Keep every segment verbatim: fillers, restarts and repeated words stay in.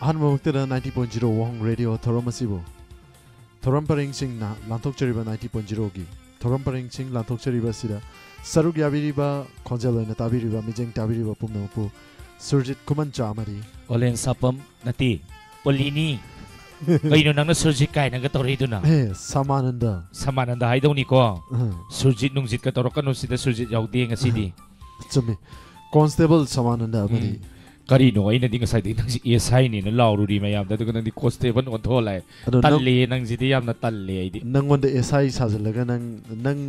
ꯑꯍꯥꯟꯕꯃꯛꯇꯗ ninety point zero ꯋꯥꯍꯣꯡ radio ꯊꯧꯔꯝ ꯑꯁꯤꯕꯨ ꯊꯧꯔꯝ ꯄꯔꯦꯡꯁꯤꯡꯅ ꯂꯥꯟꯊꯣꯛꯆꯔꯤꯕ ninety point zero ꯒꯤ ꯊꯧꯔꯝ ꯄꯔꯦꯡꯁꯤꯡ ꯂꯥꯟꯊꯣꯛꯆꯔꯤꯕ ꯑꯁꯤꯗ ꯁꯔꯨꯛ ꯌꯥꯕꯤꯔꯤꯕ ꯈꯣꯟꯖꯦꯜ ꯑꯣꯏꯅ ꯇꯥꯕꯤꯔꯤꯕ ꯃꯤꯠꯌꯦꯡ ꯇꯥꯕꯤꯔꯤꯕ ꯄꯨꯝꯅꯃꯛꯄꯨ ꯁꯨꯔꯖꯤꯠ ꯈꯨꯃꯟꯆꯥ ꯑꯃꯗꯤ ꯑꯣꯂꯦꯟ ꯁꯥꯄꯝ ꯅꯠꯇꯦ, ꯑꯣꯂꯤꯅꯤ꯫ ꯀꯩꯅꯣ ꯅꯪꯅ ꯁꯨꯔꯖꯤꯠ ꯀꯥꯏꯅꯒ ꯇꯧꯔꯛꯏꯗꯨꯅ? ꯑꯦ, ꯁꯃꯥꯅꯟꯗ꯫ ꯁꯃꯥꯅꯟꯗ ꯍꯥꯏꯗꯧꯅꯤꯀꯣ꯫ ꯑ꯫ ꯁꯨꯔꯖꯤꯠ ꯅꯨꯡꯖꯤꯠꯀ ꯇꯧꯔꯛꯀꯅꯨ, ꯁꯤꯗ ꯁꯨꯔꯖꯤꯠ ꯌꯥꯎꯗꯦ ꯉꯁꯤꯗꯤ꯫ ꯆꯨꯝꯃꯤ꯫ ꯀꯣꯟꯁꯇꯦꯕꯜ ꯁꯃꯥꯅꯟꯗ ꯑꯃꯗꯤ ꯎꯝ꯫ ꯀꯔꯤꯅꯣ, ꯑꯩꯅꯗꯤ ꯉꯁꯥꯏꯗꯒꯤ ꯅꯪꯁꯦ ꯑꯦꯁ ꯑꯥꯏꯅꯦꯅ ꯂꯥꯎꯔꯨꯔꯤ ꯃꯌꯥꯝꯗ, ꯑꯗꯨꯒ ꯅꯪꯗꯤ ꯀꯣꯟꯁꯇꯦꯕꯜ ꯑꯣꯟꯊꯣꯛꯑ ꯂꯥꯛꯑꯦ꯫ ꯑꯗꯣ ꯅꯪ ꯇꯜꯂꯦ, ꯅꯪꯁꯤꯗꯤ ꯌꯥꯝꯅ ꯇꯜꯂꯦ ꯑꯩꯗꯤ꯫ ꯅꯪꯉꯣꯟꯗ ꯑꯦꯁ ꯑꯥꯏ ꯁꯥꯖꯤꯜꯂꯒ ꯅꯪ, ꯅꯪ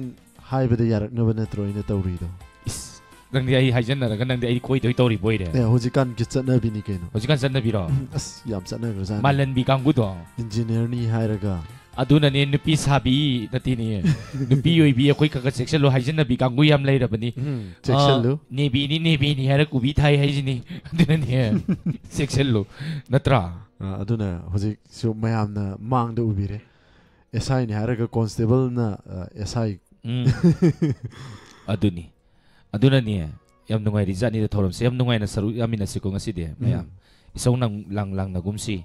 ꯍꯥꯏꯕꯗ ꯌꯥꯔꯛꯅꯕ ꯅꯠꯇ꯭ꯔꯣ ꯑꯩꯅ ꯇꯧꯔꯤꯗꯣ? ꯏꯁ, ꯅꯪꯗꯤ ꯑꯩ ꯍꯥꯏꯖꯟꯅꯔꯒ ꯅꯪꯗꯤ ꯑꯩ ꯀꯣꯏꯗꯣꯏ ꯇꯧꯔꯤꯕꯣꯏꯔꯦ꯫ ꯑꯦ, ꯍꯧꯖꯤꯛꯀꯥꯟꯒꯤ ꯆꯠꯅꯕꯤꯅꯤ ꯀꯩꯅꯣ꯫ ꯍꯧꯖꯤꯛꯀꯥꯟ ꯆꯠꯅꯕꯤꯔꯣ? ꯎꯝ, ꯑꯁ, ꯌꯥꯝ ꯆꯠꯅꯈ꯭ꯔꯖꯥꯠꯅꯤ꯫ ꯃꯥꯂꯟꯕꯤ ꯀꯥꯡꯕꯨꯗꯣ? ꯏꯟꯖꯤꯅꯤꯌꯔꯅꯤ ꯍꯥꯏꯔꯒ꯫ ꯑꯗꯨꯅꯅꯦ ꯅꯨꯄꯤ ꯁꯥꯕꯤ ꯅꯠꯇꯦꯅꯦ꯫ ꯅꯨꯄꯤ ꯑꯣꯏꯕꯤ ꯑꯩꯈꯣꯏ ꯈꯔ ꯈꯔ ꯆꯦꯛꯁꯤꯜꯂꯨ ꯍꯥꯏꯖꯟꯅꯕꯤ ꯀꯥꯡꯕꯨ ꯌꯥꯝ ꯂꯩꯔꯕꯅꯤ꯫ ꯎꯝ, ꯆꯦꯛꯁꯤꯜꯂꯨ꯫ ꯑ, ꯅꯦꯕꯤꯅꯤ, ꯅꯦꯕꯤꯅꯤ ꯍꯥꯏꯔ ꯀꯣꯕꯤ ꯊꯥꯏ ꯍꯥꯏꯁꯤꯅꯤ꯫ ꯑꯗꯨꯅꯅꯦ ꯆꯦꯛꯁꯤꯜꯂꯨ꯫ ꯅꯠꯇ꯭ꯔꯥ? ꯑ, ꯑꯗꯨꯅ ꯍꯧꯖꯤꯛꯁꯨ ꯃꯌꯥꯝꯅ ꯃꯥꯡꯗ ꯎꯕꯤꯔꯦ꯫ ꯑꯦꯁ ꯑꯥꯏꯅꯤ ꯍꯥꯏꯔꯒ ꯀꯣꯟꯁꯇꯦꯕꯜꯅ, ꯑ, ꯑꯦꯁ ꯑꯥꯏ꯫ ꯎꯝ꯫ ꯑꯗꯨꯅꯤ꯫ ꯑꯗꯨꯅꯅꯦ, ꯌꯥꯝ ꯅꯨꯡꯉꯥꯏꯔꯤ ꯖꯥꯠꯅꯤꯗ ꯊꯧꯔꯝꯁꯦ꯫ ꯌꯥꯝ ꯅꯨꯡꯉꯥꯏꯅ ꯁꯔꯨꯛ ꯌꯥꯃꯤꯟꯅꯁꯤꯀꯣ ꯉꯁꯤꯗꯤ, ꯃꯌꯥꯝ꯫ ꯎꯝ꯫ ꯏꯁꯧ ꯅꯪ-, ꯂꯥꯡ-, ꯂꯥꯡꯅꯒꯨꯝꯁꯤ꯫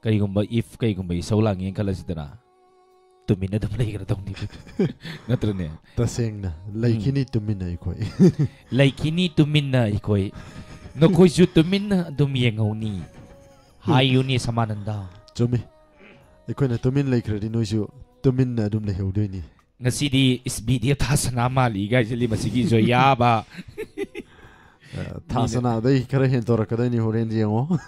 ꯀꯔꯤꯒꯨꯝꯕ, if ꯀꯩꯒꯨꯝꯕ ꯏꯁꯧ ꯂꯥꯡꯉꯦꯅ ꯈꯜꯂꯁꯤꯗꯅ, ꯇꯨꯃꯤꯟꯅ ꯑꯗꯨꯝ ꯂꯩꯈ꯭ꯔꯗꯧꯅꯤ꯫ ꯅꯠꯇ꯭ꯔꯅꯦ? ꯇꯁꯦꯡꯅ, ꯂꯩꯈꯤꯅꯤ ꯎꯝ꯫ ꯇꯨꯃꯤꯟꯅ ꯑꯩꯈꯣꯏ꯫ ꯂꯩꯈꯤꯅꯤ ꯇꯨꯃꯤꯟꯅ ꯑꯩꯈꯣꯏ꯫ ꯅꯈꯣꯏꯁꯨ ꯇꯨꯃꯤꯟꯅ ꯑꯗꯨꯝ ꯌꯦꯡꯍꯧꯅꯤ꯫ ꯍꯥꯏꯌꯨꯅꯦ, ꯁꯃꯥꯅꯟꯗ꯫ ꯆꯨꯝꯃꯤ꯫ ꯑꯩꯈꯣꯏꯅ ꯇꯨꯃꯤꯟ ꯂꯩꯈ꯭ꯔꯗꯤ ꯅꯣꯏꯁꯨ ꯇꯨꯃꯤꯟꯅ ꯑꯗꯨꯝ ꯂꯩꯍꯧꯗꯣꯏꯅꯤ꯫ ꯉꯁꯤꯗꯤ ꯏꯁ ꯕꯤ ꯗꯤ ꯑꯦꯐ ꯊꯥꯁꯅꯥ ꯃꯥꯜꯂꯤ ꯀꯥꯏꯁꯤꯗꯤ ꯃꯁꯤꯒꯤ ꯖꯣꯌꯥꯕ꯫ ꯑ, ꯊꯥꯁꯅꯥꯗꯩ ꯈꯔ ꯍꯦꯟꯗꯣꯔꯛꯀꯗꯣꯏꯅꯤ, ꯍꯣꯔꯦꯟ ꯌꯦꯡꯉꯣ꯫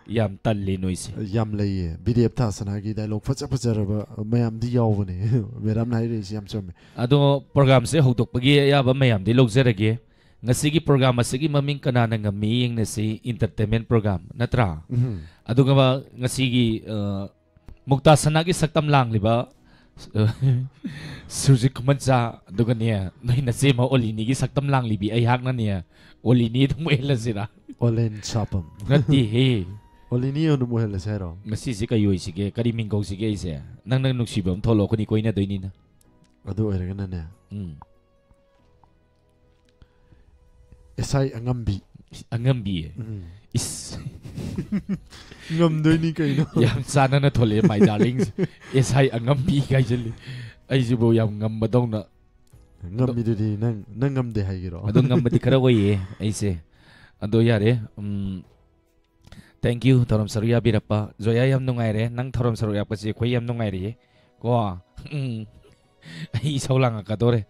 ꯌꯥꯝ ꯇꯜꯂꯤ ꯅꯣꯏꯁꯦ꯫ ꯌꯥꯝ ꯂꯩꯌꯦ꯫ ꯕꯤ ꯗꯤ ꯑꯦꯐ ꯊꯥꯁꯅꯥꯒꯤ ꯗꯥꯏꯂꯣꯛ ꯐꯖ ꯐꯖꯔꯕ ꯃꯌꯥꯝꯗꯤ ꯌꯥꯎꯕꯅꯦ꯫ ꯃꯦꯗꯥꯝꯅ ꯍꯥꯏꯔꯛꯏꯁꯤ ꯌꯥꯝ ꯆꯨꯝꯃꯦ꯫ ꯑꯗꯣ ꯄ꯭ꯔꯣꯒꯥꯝꯁꯦ ꯍꯧꯗꯣꯛꯄꯒꯤ ꯑꯌꯥꯕ ꯃꯌꯥꯝꯗꯤ ꯂꯧꯖꯔꯒꯦ꯫ ꯉꯁꯤꯒꯤ ꯄ꯭ꯔꯣꯒꯥꯝ ꯑꯁꯤꯒꯤ ꯃꯃꯤꯡ ꯀꯅꯥꯅ ꯉꯝꯃꯤ ꯌꯦꯡꯅꯁꯤ, ꯏꯟꯇꯔꯇꯦꯟꯃꯦꯟ ꯄ꯭ꯔꯣꯒꯥꯝ ꯅꯠꯇ꯭ꯔꯥ? ꯎꯝ꯫ ꯑꯗꯨꯒ ꯉꯁꯤꯒꯤ, ꯑ, ꯃꯨꯛꯇꯥ ꯁꯅꯥꯒꯤ ꯁꯛꯇꯝ ꯂꯥꯡꯂꯤꯕ, ꯑ, ꯁꯨꯔꯖꯤꯠ ꯈꯨꯃꯟꯆꯥ, ꯑꯗꯨꯒꯅꯦ, ꯅꯣꯏ ꯅꯆꯦꯃ ꯑꯣꯂꯤꯅꯤꯒꯤ ꯁꯛꯇꯝ ꯂꯥꯡꯂꯤꯕꯤ ꯑꯩꯍꯥꯛꯅꯅꯦ, ꯑꯣꯂꯤꯅꯤ ꯑꯗꯨꯝ ꯑꯣꯏꯍꯜꯂꯁꯤꯔꯥ? ꯑꯣꯂꯦꯟ ꯁꯥꯄꯝ꯫ ꯅꯠꯇꯦꯍꯦ꯫ ꯑꯣꯂꯤꯅꯤ ꯑꯗꯨꯝ ꯑꯣꯏꯍꯜꯂꯁꯦ ꯍꯥꯏꯔꯣ? ꯉꯁꯤꯁꯦ ꯀꯩ ꯑꯣꯏꯁꯤꯒꯦ? ꯀꯔꯤ ꯃꯤꯡ ꯀꯧꯁꯤꯒꯦ ꯑꯩꯁꯦ? ꯅꯪ, ꯅꯪ ꯅꯨꯡꯁꯤꯕ ꯑꯃ ꯊꯣꯛꯂꯛꯑꯣ, ꯑꯩꯈꯣꯏꯅꯤ ꯀꯣꯏꯅꯗꯣꯏꯅꯤꯅ꯫ ꯑꯗꯨ ꯑꯣꯏꯔꯒꯅꯅꯦ, ꯎꯝ꯫ ꯑꯦꯁ ꯑꯥꯏ ꯑꯉꯝꯕꯤ꯫ ꯑꯉꯝꯕꯤ? ꯎꯝ꯫ ꯏꯁ꯫ ꯉꯝꯗꯣꯏꯅꯤ ꯀꯩꯅꯣ꯫ ꯌꯥꯝ ꯆꯥꯟꯅꯅ ꯊꯣꯛꯂꯛꯑꯦ, my darling꯫ ꯑꯦꯁ ꯑꯥꯏ ꯑꯉꯝꯕꯤ ꯀꯥꯏꯁꯤꯜꯂꯤ꯫ ꯑꯩꯁꯤꯕꯨ ꯌꯥꯝ ꯉꯝꯕꯗꯧꯅ꯫ ꯉꯝꯃꯤꯗꯨꯗꯤ ꯅꯪ, ꯅꯪ ꯉꯝꯗꯦ ꯍꯥꯏꯒꯦꯔꯣ? ꯑꯗꯨ ꯉꯝꯕꯗꯤ ꯈꯔ ꯑꯣꯏꯌꯦ ꯑꯩꯁꯦ꯫ ꯑꯗꯣ ꯌꯥꯔꯦ꯫ ꯎꯝ, thank you, ꯊꯧꯔꯝ ꯁꯔꯨꯛ ꯌꯥꯕꯤꯔꯛꯄ꯫ ꯖꯣꯌꯥ, ꯌꯥꯝ ꯅꯨꯡꯉꯥꯏꯔꯦ꯫ ꯅꯪ ꯊꯧꯔꯝ ꯁꯔꯨꯛ ꯌꯥꯄꯁꯦ ꯑꯩꯈꯣꯏ ꯌꯥꯝ ꯅꯨꯡꯉꯥꯏꯔꯤꯌꯦ ꯀꯣ꯫ ꯎꯝ꯫ ꯑꯩ ꯏꯁꯧ ꯂꯥꯡꯉꯛꯀꯗꯣꯔꯦ꯫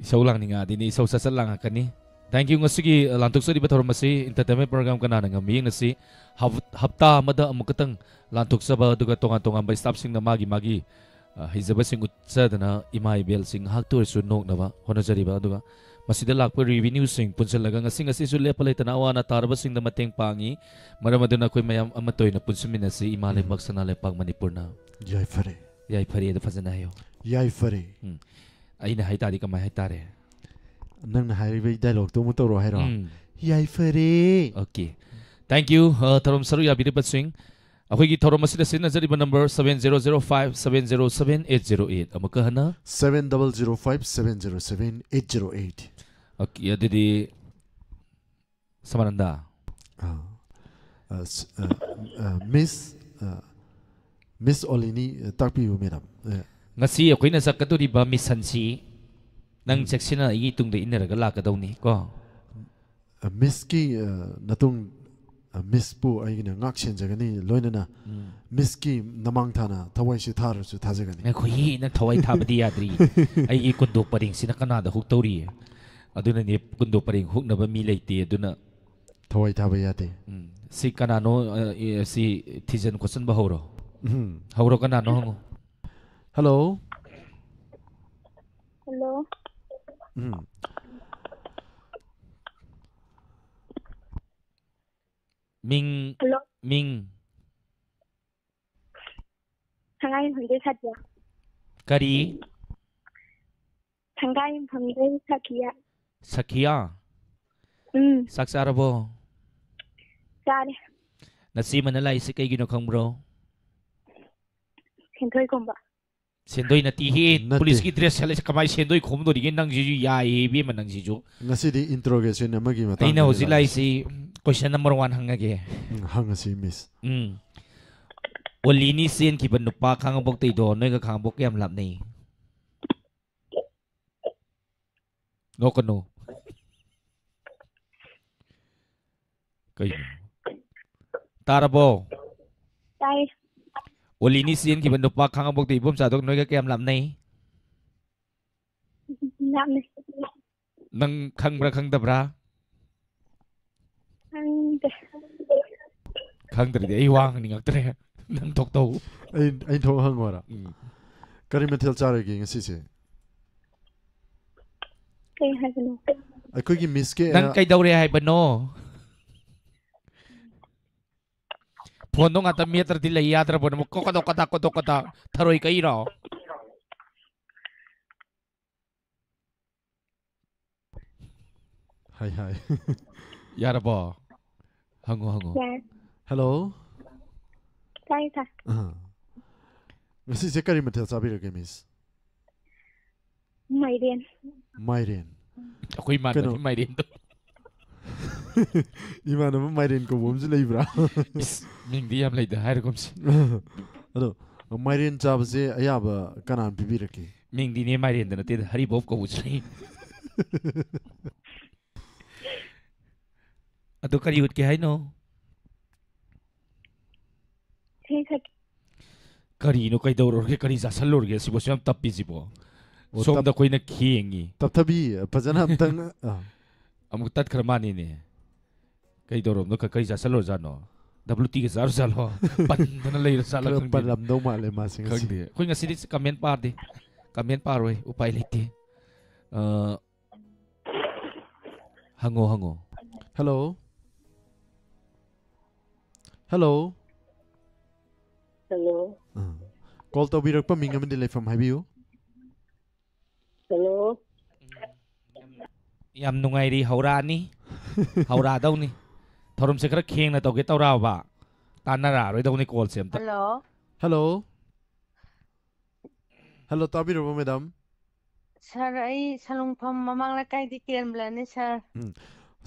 ꯏꯁꯧ ꯂꯥꯡꯅꯤꯡꯉꯛꯑꯗꯤꯅꯦ, ꯏꯁꯧ ꯁꯠ ꯁꯠ ꯂꯥꯡꯉꯛꯀꯅꯤ꯫ Thank you꯫ ꯉꯁꯤꯒꯤ ꯂꯥꯟꯊꯣꯛꯆꯔꯤꯕ ꯊꯧꯔꯝ ꯑꯁꯤ entertainment program ꯀꯅꯥꯅ ꯉꯝꯃꯤ ꯌꯦꯡꯅꯁꯤ꯫ ꯍꯞ-, ꯍꯞꯇꯥ ꯑꯃꯗ ꯑꯃꯨꯛꯈꯛꯇꯪ ꯂꯥꯟꯊꯣꯛꯆꯕ, ꯑꯗꯨꯒ ꯇꯣꯉꯥꯟ ꯇꯣꯉꯥꯟꯕ staff ꯁꯤꯡꯅ ꯃꯥꯒꯤ ꯃꯥꯒꯤ, ꯑ, ꯍꯩꯖꯕꯁꯤꯡ ꯎꯠꯆꯗꯅ ꯏꯃꯥ ꯏꯕꯦꯜꯁꯤꯡ ꯉꯥꯏꯍꯥꯛꯇ ꯑꯣꯏꯔꯁꯨ ꯅꯣꯛꯅꯕ ꯍꯣꯠꯅꯖꯔꯤꯕ, ꯑꯗꯨꯒ ꯃꯁꯤꯗ ꯂꯥꯛꯄ revenue ꯁꯤꯡ ꯄꯨꯟꯁꯤꯜꯂꯒ ꯉꯁꯤ ꯉꯁꯤꯁꯨ ꯂꯦꯞꯄ ꯂꯩꯇꯅ ꯑꯋꯥ ꯑꯅꯥ ꯇꯥꯔꯕꯁꯤꯡꯗ ꯃꯇꯦꯡ ꯄꯥꯡꯉꯤ꯫ ꯃꯔꯝ ꯑꯗꯨꯅ ꯑꯩꯈꯣꯏ ꯃꯌꯥꯝ ꯑꯃꯠꯇ ꯑꯣꯏꯅ ꯄꯨꯟꯁꯤꯟꯃꯤꯟꯅꯁꯤ꯫ ꯏꯃꯥ ꯎꯝ꯫ ꯂꯩꯕꯥꯛ ꯁꯅꯥ ꯂꯩꯄꯥꯛ ꯃꯅꯤꯄꯨꯔꯅ ꯌꯥꯏꯐꯔꯦ꯫ ꯌꯥꯏꯐꯔꯦꯗ ꯐꯖꯅ ꯍꯥꯏꯌꯣ꯫ ꯌꯥꯏꯐꯔꯦ꯫ ꯎꯝ꯫ ꯑꯩꯅ ꯍꯥꯏ ꯇꯥꯔꯗꯤ ꯀꯃꯥꯏ ꯍꯥꯏ ꯇꯥꯔꯦ? ꯅꯪꯅ ꯍꯥꯏꯔꯤꯕ dialogue ꯇꯣ ꯑꯃꯨꯛ ꯇꯧꯔꯣ ꯍꯥꯏꯔꯣ? ꯎꯝ꯫ ꯌꯥꯏꯐꯔꯦ꯫ Okay꯫ Thank you꯫ ꯑ, ꯊꯧꯔꯝ ꯁꯔꯨꯛ ꯌꯥꯕꯤꯔꯤꯕꯁꯤꯡ, ꯑꯩꯈꯣꯏꯒꯤ ꯊꯧꯔꯝ ꯑꯁꯤꯗ ꯁꯤꯖꯤꯟꯅꯖꯔꯤꯕ number seven zero zero five seven zero seven eight zero eight꯫ ꯑꯃꯨꯛꯀ ꯍꯟꯅ꯫ Seven double zero five seven zero seven eight zero eight꯫ Okay, ꯑꯗꯨꯗꯤ ꯁꯃꯥꯅꯟꯗ꯫ ꯑꯥ, ꯑ, ꯁ-, ꯑ, ꯑ, Miss, ꯑ, Miss ꯑꯣꯂꯤꯅꯤ, ꯑ, ꯇꯥꯛꯄꯤꯌꯨ, madam꯫ ꯑ, ꯉꯁꯤ ꯑꯩꯈꯣꯏꯅ ꯆꯠꯀꯗꯧꯔꯤꯕ mission ꯁꯤ ꯅꯪ ꯎꯝ꯫ ꯆꯦꯛꯁꯤꯟꯅ ꯑꯩꯒꯤ ꯇꯨꯡꯗ ꯏꯟꯅꯔꯒ ꯂꯥꯛꯀꯗꯧꯅꯤ ꯀꯣ꯫ ꯑ, Miss ꯀꯤ, ꯑ, ꯅꯇꯨꯡ, ꯑ, Miss ꯄꯨ ꯑꯩꯒꯤꯅ ꯉꯥꯛ ꯁꯦꯟꯖꯒꯅꯤ, ꯂꯣꯏꯅꯅ ꯎꯝ꯫ Miss ꯀꯤ ꯅꯃꯥꯡ ꯊꯥꯅ ꯊꯋꯥꯏꯁꯤ ꯊꯥꯔꯁꯨ ꯊꯥꯖꯒꯅꯤ꯫ ꯉꯥꯏꯈꯣꯍꯦ, ꯅꯪ ꯊꯋꯥꯏ ꯊꯥꯕꯗꯤ ꯌꯥꯗ꯭ꯔꯤ꯫ ꯑꯩꯒꯤ ꯀꯨꯟꯗꯣꯛ ꯄꯔꯦꯡꯁꯤꯅ ꯀꯅꯥꯗ ꯍꯨꯛ ꯇꯧꯔꯤ? ꯑꯗꯨꯅꯅꯦ, ꯀꯨꯟꯗꯣꯛ ꯄꯔꯦꯡ ꯍꯨꯛꯅꯕ ꯃꯤ ꯂꯩꯇꯦ, ꯑꯗꯨꯅ ꯊꯋꯥꯏ ꯊꯥꯕ ꯌꯥꯗꯦ꯫ ꯎꯝ꯫ ꯁꯤ ꯀꯅꯥꯅꯣ? ꯑ, ꯑꯦ, ꯁꯤ ꯊꯤꯖꯟ ꯈꯣꯠꯆꯟꯕ ꯍꯧꯔꯣ꯫ ꯎꯝ꯫ ꯍꯧꯔꯣ, ꯀꯅꯥꯅꯣ ꯍꯪꯉꯣ꯫ Hello꯫ Hello꯫ ꯎꯝ꯫ ꯃꯤꯡ, Hello꯫ ꯃꯤꯡ꯫ ꯁꯉꯥꯏꯌꯨꯝꯐꯝꯗꯩ ꯁꯥꯇꯤꯌꯥ꯫ ꯀꯔꯤ? ꯁꯪꯒꯥꯏꯌꯨꯝꯐꯝꯗꯩ ꯁꯥꯇꯤꯌꯥ꯫ ꯁꯈꯤꯌꯥ? ꯎꯝ꯫ ꯆꯥꯛ ꯆꯥꯔꯕꯣ? ꯆꯥꯔꯦ꯫ ꯅꯆꯦ ꯑꯃꯅ ꯂꯥꯛꯏꯁꯦ ꯀꯩꯒꯤꯅꯣ ꯈꯪꯕ꯭ꯔꯣ? ꯁꯦꯟꯗꯣꯏ ꯈꯣꯝꯕ꯫ ꯁꯦꯟꯗꯣꯏ ꯅꯠꯇꯦꯍꯦ꯫ ꯅꯠꯇꯦ꯫ Police ꯀꯤ dress ꯁꯦꯠꯂꯤꯁꯦ ꯀꯃꯥꯏ ꯁꯦꯟꯗꯣꯏ ꯈꯣꯝꯗꯣꯔꯤꯒꯦ? ꯅꯪꯁꯤꯁꯨ ꯌꯥꯏꯌꯦ ꯏꯕꯦꯝꯃ, ꯅꯪꯁꯤꯁꯨ꯫ ꯉꯁꯤꯗꯤ interrogation ꯑꯃꯒꯤ ꯃꯇꯥꯡꯗꯅꯦ ꯑꯩꯅ ꯍꯧꯖꯤꯛ ꯂꯥꯛꯏꯁꯦ꯫ ꯂꯥꯛꯏꯁꯤ, Question number one ꯍꯪꯉꯒꯦ꯫ ꯎꯝ, ꯍꯪꯉꯁꯤ, Miss꯫ ꯎꯝ꯫ ꯑꯣꯂꯤꯅꯤ ꯆꯦꯟꯈꯤꯕ ꯅꯨꯄꯥ ꯈꯥꯡꯉꯕꯣꯛꯇꯩꯗꯣ ꯅꯣꯏꯒ ꯈꯥꯡꯉꯕꯣꯛ ꯀꯌꯥꯝ ꯂꯥꯞꯅꯩ? ꯅꯣꯛꯀꯅꯨ꯫ ꯀꯩꯅꯣ? ꯇꯥꯔꯕꯣ? ꯇꯥꯏ꯫ ꯑꯣꯂꯤꯅꯤ ꯆꯦꯟꯈꯤꯕ ꯅꯨꯄꯥ ꯈꯥꯡꯉꯕꯣꯛꯇ ꯏꯕꯣꯝꯆꯥꯗꯣ ꯅꯣꯏꯒ ꯀꯌꯥꯝ ꯂꯥꯞꯅꯩ? ꯂꯥꯞꯅꯩ꯫ ꯅꯪ ꯈꯪꯕ꯭ꯔꯥ ꯈꯪꯗꯕ꯭ꯔꯥ? ꯈꯪꯗꯦ꯫ ꯈꯪꯗ꯭ꯔꯗꯤ ꯑꯩ ꯋꯥ ꯍꯪꯅꯤꯡꯉꯛꯇ꯭ꯔꯦ꯫ ꯅꯪ ꯊꯣꯛꯇꯧ꯫ ꯑꯩ, ꯑꯩ ꯊꯣꯛ ꯍꯪꯉꯣꯔꯥ? ꯎꯝ꯫ ꯀꯔꯤ ꯃꯊꯦꯜ ꯆꯥꯔꯒꯦ ꯉꯁꯤꯁꯦ? ꯀꯩ ꯍꯥꯏꯕꯅꯣ? ꯑꯩꯈꯣꯏꯒꯤ Miss ꯀꯦ ꯅꯪ ꯀꯩꯗꯧꯔꯦ ꯍꯥꯏꯕꯅꯣ? ꯐꯣꯟꯗꯣ ꯉꯥꯛꯇ ꯃꯦꯠꯇ꯭ꯔꯗꯤ ꯂꯩ ꯌꯥꯗ꯭ꯔꯕꯣ? ꯅꯪ ꯀꯣꯀꯗꯣꯛ ꯀꯗꯥꯛ, ꯀꯣꯗꯣꯛ ꯀꯗꯥꯛ, ꯊꯔꯣꯏ ꯀꯛꯏꯔꯣ? ꯍꯥꯏ, ꯍꯥꯏ꯫ ꯌꯥꯔꯕꯣ? ꯍꯪꯉꯣ, ꯍꯪꯉꯣ꯫ ꯌꯥꯔꯦ꯫ Hello꯫ ꯇꯥꯏ, ꯇꯥꯏ꯫ ꯑꯥ꯫ ꯉꯁꯤꯁꯦ ꯀꯔꯤ ꯃꯊꯦꯜ ꯆꯥꯕꯤꯔꯒꯦ, Miss? ꯃꯥꯏꯔꯦꯟ꯫ ꯃꯥꯏꯔꯦꯟ꯫ ꯑꯩꯈꯣꯏ ꯏꯃꯥꯟꯅꯕꯒꯤ ꯀꯩꯅꯣ? ꯃꯥꯏꯔꯦꯟꯗꯣ꯫ ꯏꯃꯥꯟꯅꯕ ꯃꯥꯏꯔꯦꯟ ꯀꯧꯕ ꯑꯃꯁꯨ ꯂꯩꯕ꯭ꯔꯥ? ꯏꯁ, ꯃꯤꯡꯗꯤ ꯌꯥꯝ ꯂꯩꯗ, ꯍꯥꯏꯔꯒꯨꯝꯁꯤ꯫ ꯑꯗꯣ, ꯃꯥꯏꯔꯦꯟ ꯆꯥꯕꯁꯦ ꯑꯌꯥꯕ ꯀꯅꯥꯅ ꯄꯤꯕꯤꯔꯛꯀꯦ? ꯃꯤꯡꯗꯤꯅꯦ ꯃꯥꯏꯔꯦꯟꯗ ꯅꯠꯇꯦꯗ, ꯍꯔꯤꯕꯣꯞ ꯀꯧꯕꯁꯨ ꯂꯩ꯫ ꯑꯗꯨ ꯀꯔꯤ ꯎꯠꯀꯦ ꯍꯥꯏꯅꯣ? ꯏꯁꯩ ꯁꯛꯀꯦ꯫ ꯀꯔꯤꯅꯣ, ꯀꯩꯗꯧꯔꯨꯔꯒꯦ? ꯀꯔꯤ ꯆꯥꯁꯜꯂꯨꯔꯒꯦ? ꯁꯤꯕꯨ ꯑꯁꯨꯛ ꯌꯥꯝ ꯇꯞꯄꯤꯁꯤꯕꯣ? ꯑꯣ, ꯁꯣꯝꯗ ꯇꯞ-, ꯑꯩꯈꯣꯏꯅ ꯈꯦꯡꯉꯤ꯫ ꯇꯞꯊꯕꯤ, ꯐꯖꯅ ꯑꯝꯇꯪ, ꯑꯥ꯫ ꯑꯃꯨꯛ ꯇꯠꯈ꯭ꯔ ꯃꯥꯅꯤꯅꯦ꯫ ꯀꯩꯗꯧꯔꯕꯅꯣ? ꯀ-, ꯀꯔꯤ ꯆꯥꯁꯜꯂꯨꯔꯖꯥꯠꯅꯣ? WT ꯒ ꯆꯥꯔꯨꯖꯥꯠꯂꯣ? ꯄꯟꯗꯅ ꯂꯩꯔ ꯆꯥꯠꯂ ꯈꯔ ꯈꯪꯗꯦ꯫ ꯄꯜꯂꯝꯗꯧ ꯃꯥꯜꯂꯦ ꯃꯥꯁꯦ ꯉꯁꯤ꯫ ꯈꯪꯗꯦ꯫ ꯑꯩꯈꯣꯏ ꯉꯁꯤꯗꯤ comment ꯄꯥꯗꯦ꯫ Comment ꯄꯥꯔꯣꯏ꯫ ꯎꯄꯥꯏ ꯂꯩꯇꯦ꯫ ꯑ, ꯍꯪꯉꯣ, ꯍꯪꯉꯣ꯫ Hello꯫ Hello꯫ Hello꯫ ꯑ, call ꯇꯧꯕꯤꯔꯛꯄ ꯃꯤꯡ ꯑꯃꯗꯤ ꯂꯩꯐꯝ ꯍꯥꯏꯕꯤꯌꯨ꯫ Hello꯫ ꯌꯥꯝ ꯅꯨꯡꯉꯥꯏꯔꯤ, ꯍꯧꯔꯛꯑꯅꯤ꯫ ꯍꯧꯔꯛꯑꯗꯧꯅꯤ꯫ ꯊꯧꯔꯝꯁꯦ ꯈꯔ ꯈꯦꯡꯅ ꯇꯧꯒꯦ ꯇꯧꯔꯛꯑꯕ꯫ ꯇꯥꯟꯅꯔꯛꯑꯔꯣꯏꯗꯧꯅꯤ call ꯁꯦ ꯑꯝꯇ꯫ Hello꯫ Hello꯫ Hello, ꯇꯥꯕꯤꯔꯕꯣ, madam? Sir, ꯑꯩ ꯁꯂꯨꯡꯐꯝ ꯃꯃꯥꯡ ꯂꯩꯀꯥꯏꯗꯤ ꯀꯤꯔꯟꯕꯂꯥꯅꯤ, sir꯫ ꯎꯝ꯫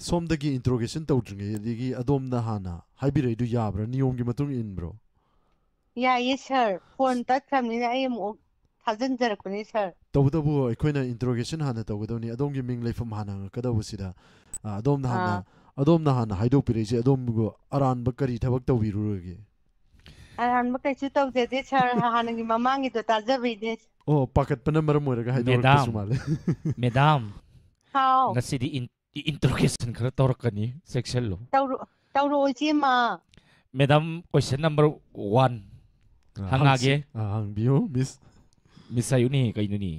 ꯁꯣꯝꯗꯒꯤ interrogation ꯇꯧꯗ꯭ꯔꯤꯉꯩꯗꯒꯤ ꯑꯗꯣꯝꯅ ꯍꯥꯟꯅ ꯍꯥꯏꯕꯤꯔꯛꯏꯗꯨ ꯌꯥꯕ꯭ꯔꯥ? ꯅꯤꯌꯣꯝꯒꯤ ꯃꯇꯨꯡ ꯏꯟꯕ꯭ꯔꯣ? ꯌꯥꯏꯌꯦ ꯁꯥꯔ, ꯐꯣꯟ ꯇꯠꯈ꯭ꯔꯕꯅꯤꯅ ꯑꯩ ꯑꯃꯨꯛ ꯊꯥꯖꯤꯟꯖꯔꯛꯄꯅꯦ ꯁꯥꯔ꯫ ꯇꯧꯕꯇꯕꯨ ꯑꯩꯈꯣꯏꯅ interrogation ꯍꯥꯟꯅ ꯇꯧꯒꯗꯧꯅꯤ꯫ ꯑꯗꯣꯝꯒꯤ ꯃꯤꯡ ꯂꯩꯐꯝ ꯍꯥꯟꯅ ꯍꯪꯉꯛꯀꯗꯧꯕꯁꯤꯗ, ꯑ, ꯑꯗꯣꯝꯅ ꯍꯥꯟꯅ ꯑꯥ꯫ ꯑꯗꯣꯝꯅ ꯍꯥꯟꯅ ꯍꯥꯏꯗꯣꯛꯄꯤꯔꯛꯏꯁꯦ ꯑꯗꯣꯝꯕꯨ ꯑꯔꯥꯟꯕ ꯀꯔꯤ ꯊꯕꯛ ꯇꯧꯕꯤꯔꯨꯔꯒꯦ? ꯑꯔꯥꯟꯕ ꯀꯩꯁꯨ ꯇꯧꯖꯗꯦ ꯁꯥꯔ, ꯍꯥꯟꯅꯒꯤ ꯃꯃꯥꯡꯒꯤꯗꯣ ꯇꯥꯖꯕꯩꯅꯦ꯫ ꯑꯣ, ꯄꯥꯈꯠꯄꯅ ꯃꯔꯝ ꯑꯣꯏꯔꯒ ꯍꯥꯏꯗꯣꯔꯛꯄꯁꯨ ꯃꯦꯗꯥꯝ꯫ ꯃꯥꯜꯂꯦ꯫ ꯃꯦꯗꯥꯝ, ꯍꯥꯎ꯫ ꯉꯁꯤꯗꯤ in- interrogation ꯈꯔ ꯇꯧꯔꯛꯀꯅꯤ, ꯆꯦꯛꯁꯤꯜꯂꯨ꯫ ꯇꯧꯔꯣ, ꯇꯧꯔꯛꯑꯣ ꯏꯆꯦꯃ꯫ ꯃꯦꯗꯥꯝ, question number one ꯍꯪꯉꯛꯑꯒꯦ꯫ ꯍꯪꯁꯤ-, ꯑ, ꯍꯪꯕꯤꯌꯨ, ꯃꯤꯁ꯫ ꯃꯤꯁ ꯍꯥꯏꯌꯨꯅꯦ, ꯀꯩꯅꯣꯅꯦ?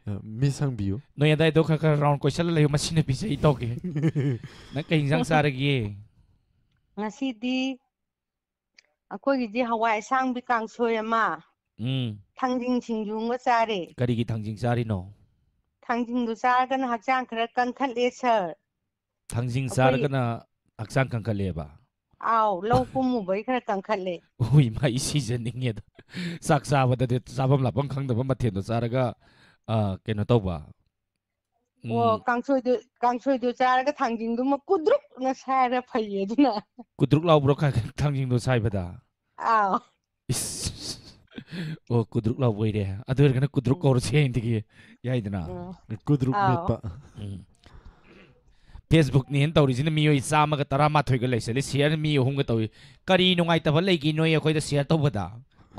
ꯑ, ꯃꯤꯁ ꯍꯪꯕꯤꯌꯨ꯫ ꯅꯣꯏ ꯑꯗꯥꯏꯗꯣ ꯈꯔ ꯈꯔ round ꯀꯣꯏꯁꯜꯂ ꯂꯩꯌꯨ, ꯃꯁꯤ ꯅꯨꯄꯤꯁꯦ ꯑꯩ ꯇꯧꯒꯦ꯫ ꯅꯪ ꯀꯩ ꯏꯟꯖꯥꯡ ꯆꯥꯔꯒꯦ? ꯉꯁꯤꯗꯤ ꯑꯩꯈꯣꯏꯒꯤꯗꯤ ꯍꯋꯥꯏ ꯑꯁꯥꯡꯕꯤ ꯀꯥꯡꯁꯣꯏ ꯑꯃ, ꯎꯝ, ꯊꯥꯡꯖꯤꯡ ꯁꯤꯡꯖꯨ ꯑꯃꯒ ꯆꯥꯔꯦ꯫ ꯀꯔꯤꯒꯤ ꯊꯥꯡꯖꯤꯡ ꯆꯥꯔꯤꯅꯣ? ꯊꯥꯡꯖꯤꯡꯗꯨ ꯆꯥꯔꯒꯅ ꯍꯛꯆꯥꯡ ꯈꯔ ꯀꯟꯈꯠꯂꯦ ꯁꯥꯔ꯫ ꯊꯥꯡꯖꯤꯡ ꯑꯩꯈꯣꯏ ꯆꯥꯔꯒꯅ ꯍꯛꯆꯥꯡ ꯀꯟꯈꯠꯂꯦꯕ? ꯑꯥꯎ, ꯂꯧ ꯀꯨꯝꯃꯨꯕꯩ ꯈꯔ ꯀꯟꯈꯠꯂꯦ꯫ ꯎꯏ, ꯃꯥ ꯑꯩ ꯁꯤꯖꯅꯤꯡꯉꯦꯗ꯫ ꯆꯥꯛ ꯆꯥꯕꯗꯗꯤ ꯆꯥꯐꯝ ꯂꯥꯛꯐꯝ ꯈꯪꯗꯕ ꯃꯊꯦꯜꯗꯣ ꯆꯥꯔꯒ, ꯑ, ꯀꯩꯅꯣ ꯇꯧꯕ꯫ ꯎꯝ, ꯑꯣ, ꯀꯥꯡꯁꯣꯏꯗꯨ, ꯀꯥꯡꯁꯣꯏꯗꯨ ꯆꯥꯔꯒ ꯊꯥꯡꯖꯤꯡꯗꯨꯃ ꯀꯨꯗ꯭ꯔꯨꯛꯅ ꯁꯥꯏꯔ ꯐꯩꯌꯦ ꯑꯗꯨꯅ꯫ ꯀꯨꯗ꯭ꯔꯨꯛ ꯂꯥꯎꯕ꯭ꯔꯣ ꯈ-, ꯊꯥꯡꯖꯤꯡꯗꯣ ꯁꯥꯏꯕꯗ? ꯑꯥꯎ꯫ ꯏꯁ꯫ ꯑꯣ, ꯀꯨꯗ꯭ꯔꯨꯛ ꯂꯥꯎꯕ ꯑꯣꯏꯔꯦ꯫ ꯑꯗꯨ ꯑꯣꯏꯔꯒꯅ ꯀꯨꯗ꯭ꯔꯨꯛ ꯀꯧꯔꯁꯦ ꯍꯌꯦꯡꯗꯒꯤ꯫ ꯌꯥꯏꯗꯅ? ꯎꯝ꯫ ꯀꯨꯗ꯭ꯔꯨꯛ ꯑꯥꯎ꯫ ꯃꯦꯠꯄ꯫ ꯎꯝ꯫ Facebook ꯅꯦꯅ ꯇꯧꯔꯤꯁꯤꯅ ꯃꯤꯑꯣꯏ ꯆꯥꯝꯃꯒ ꯇꯔꯥꯃꯥꯊꯣꯏꯒ ꯂꯩꯁꯜꯂꯤ, share ꯃꯤ ꯑꯍꯨꯝꯒ ꯇꯧꯏ꯫ ꯀꯔꯤ ꯅꯨꯡꯉꯥꯏꯇꯕ ꯂꯩꯒꯦ ꯅꯣꯏ ꯑꯩꯈꯣꯏꯗ share ꯇꯧꯕꯗ?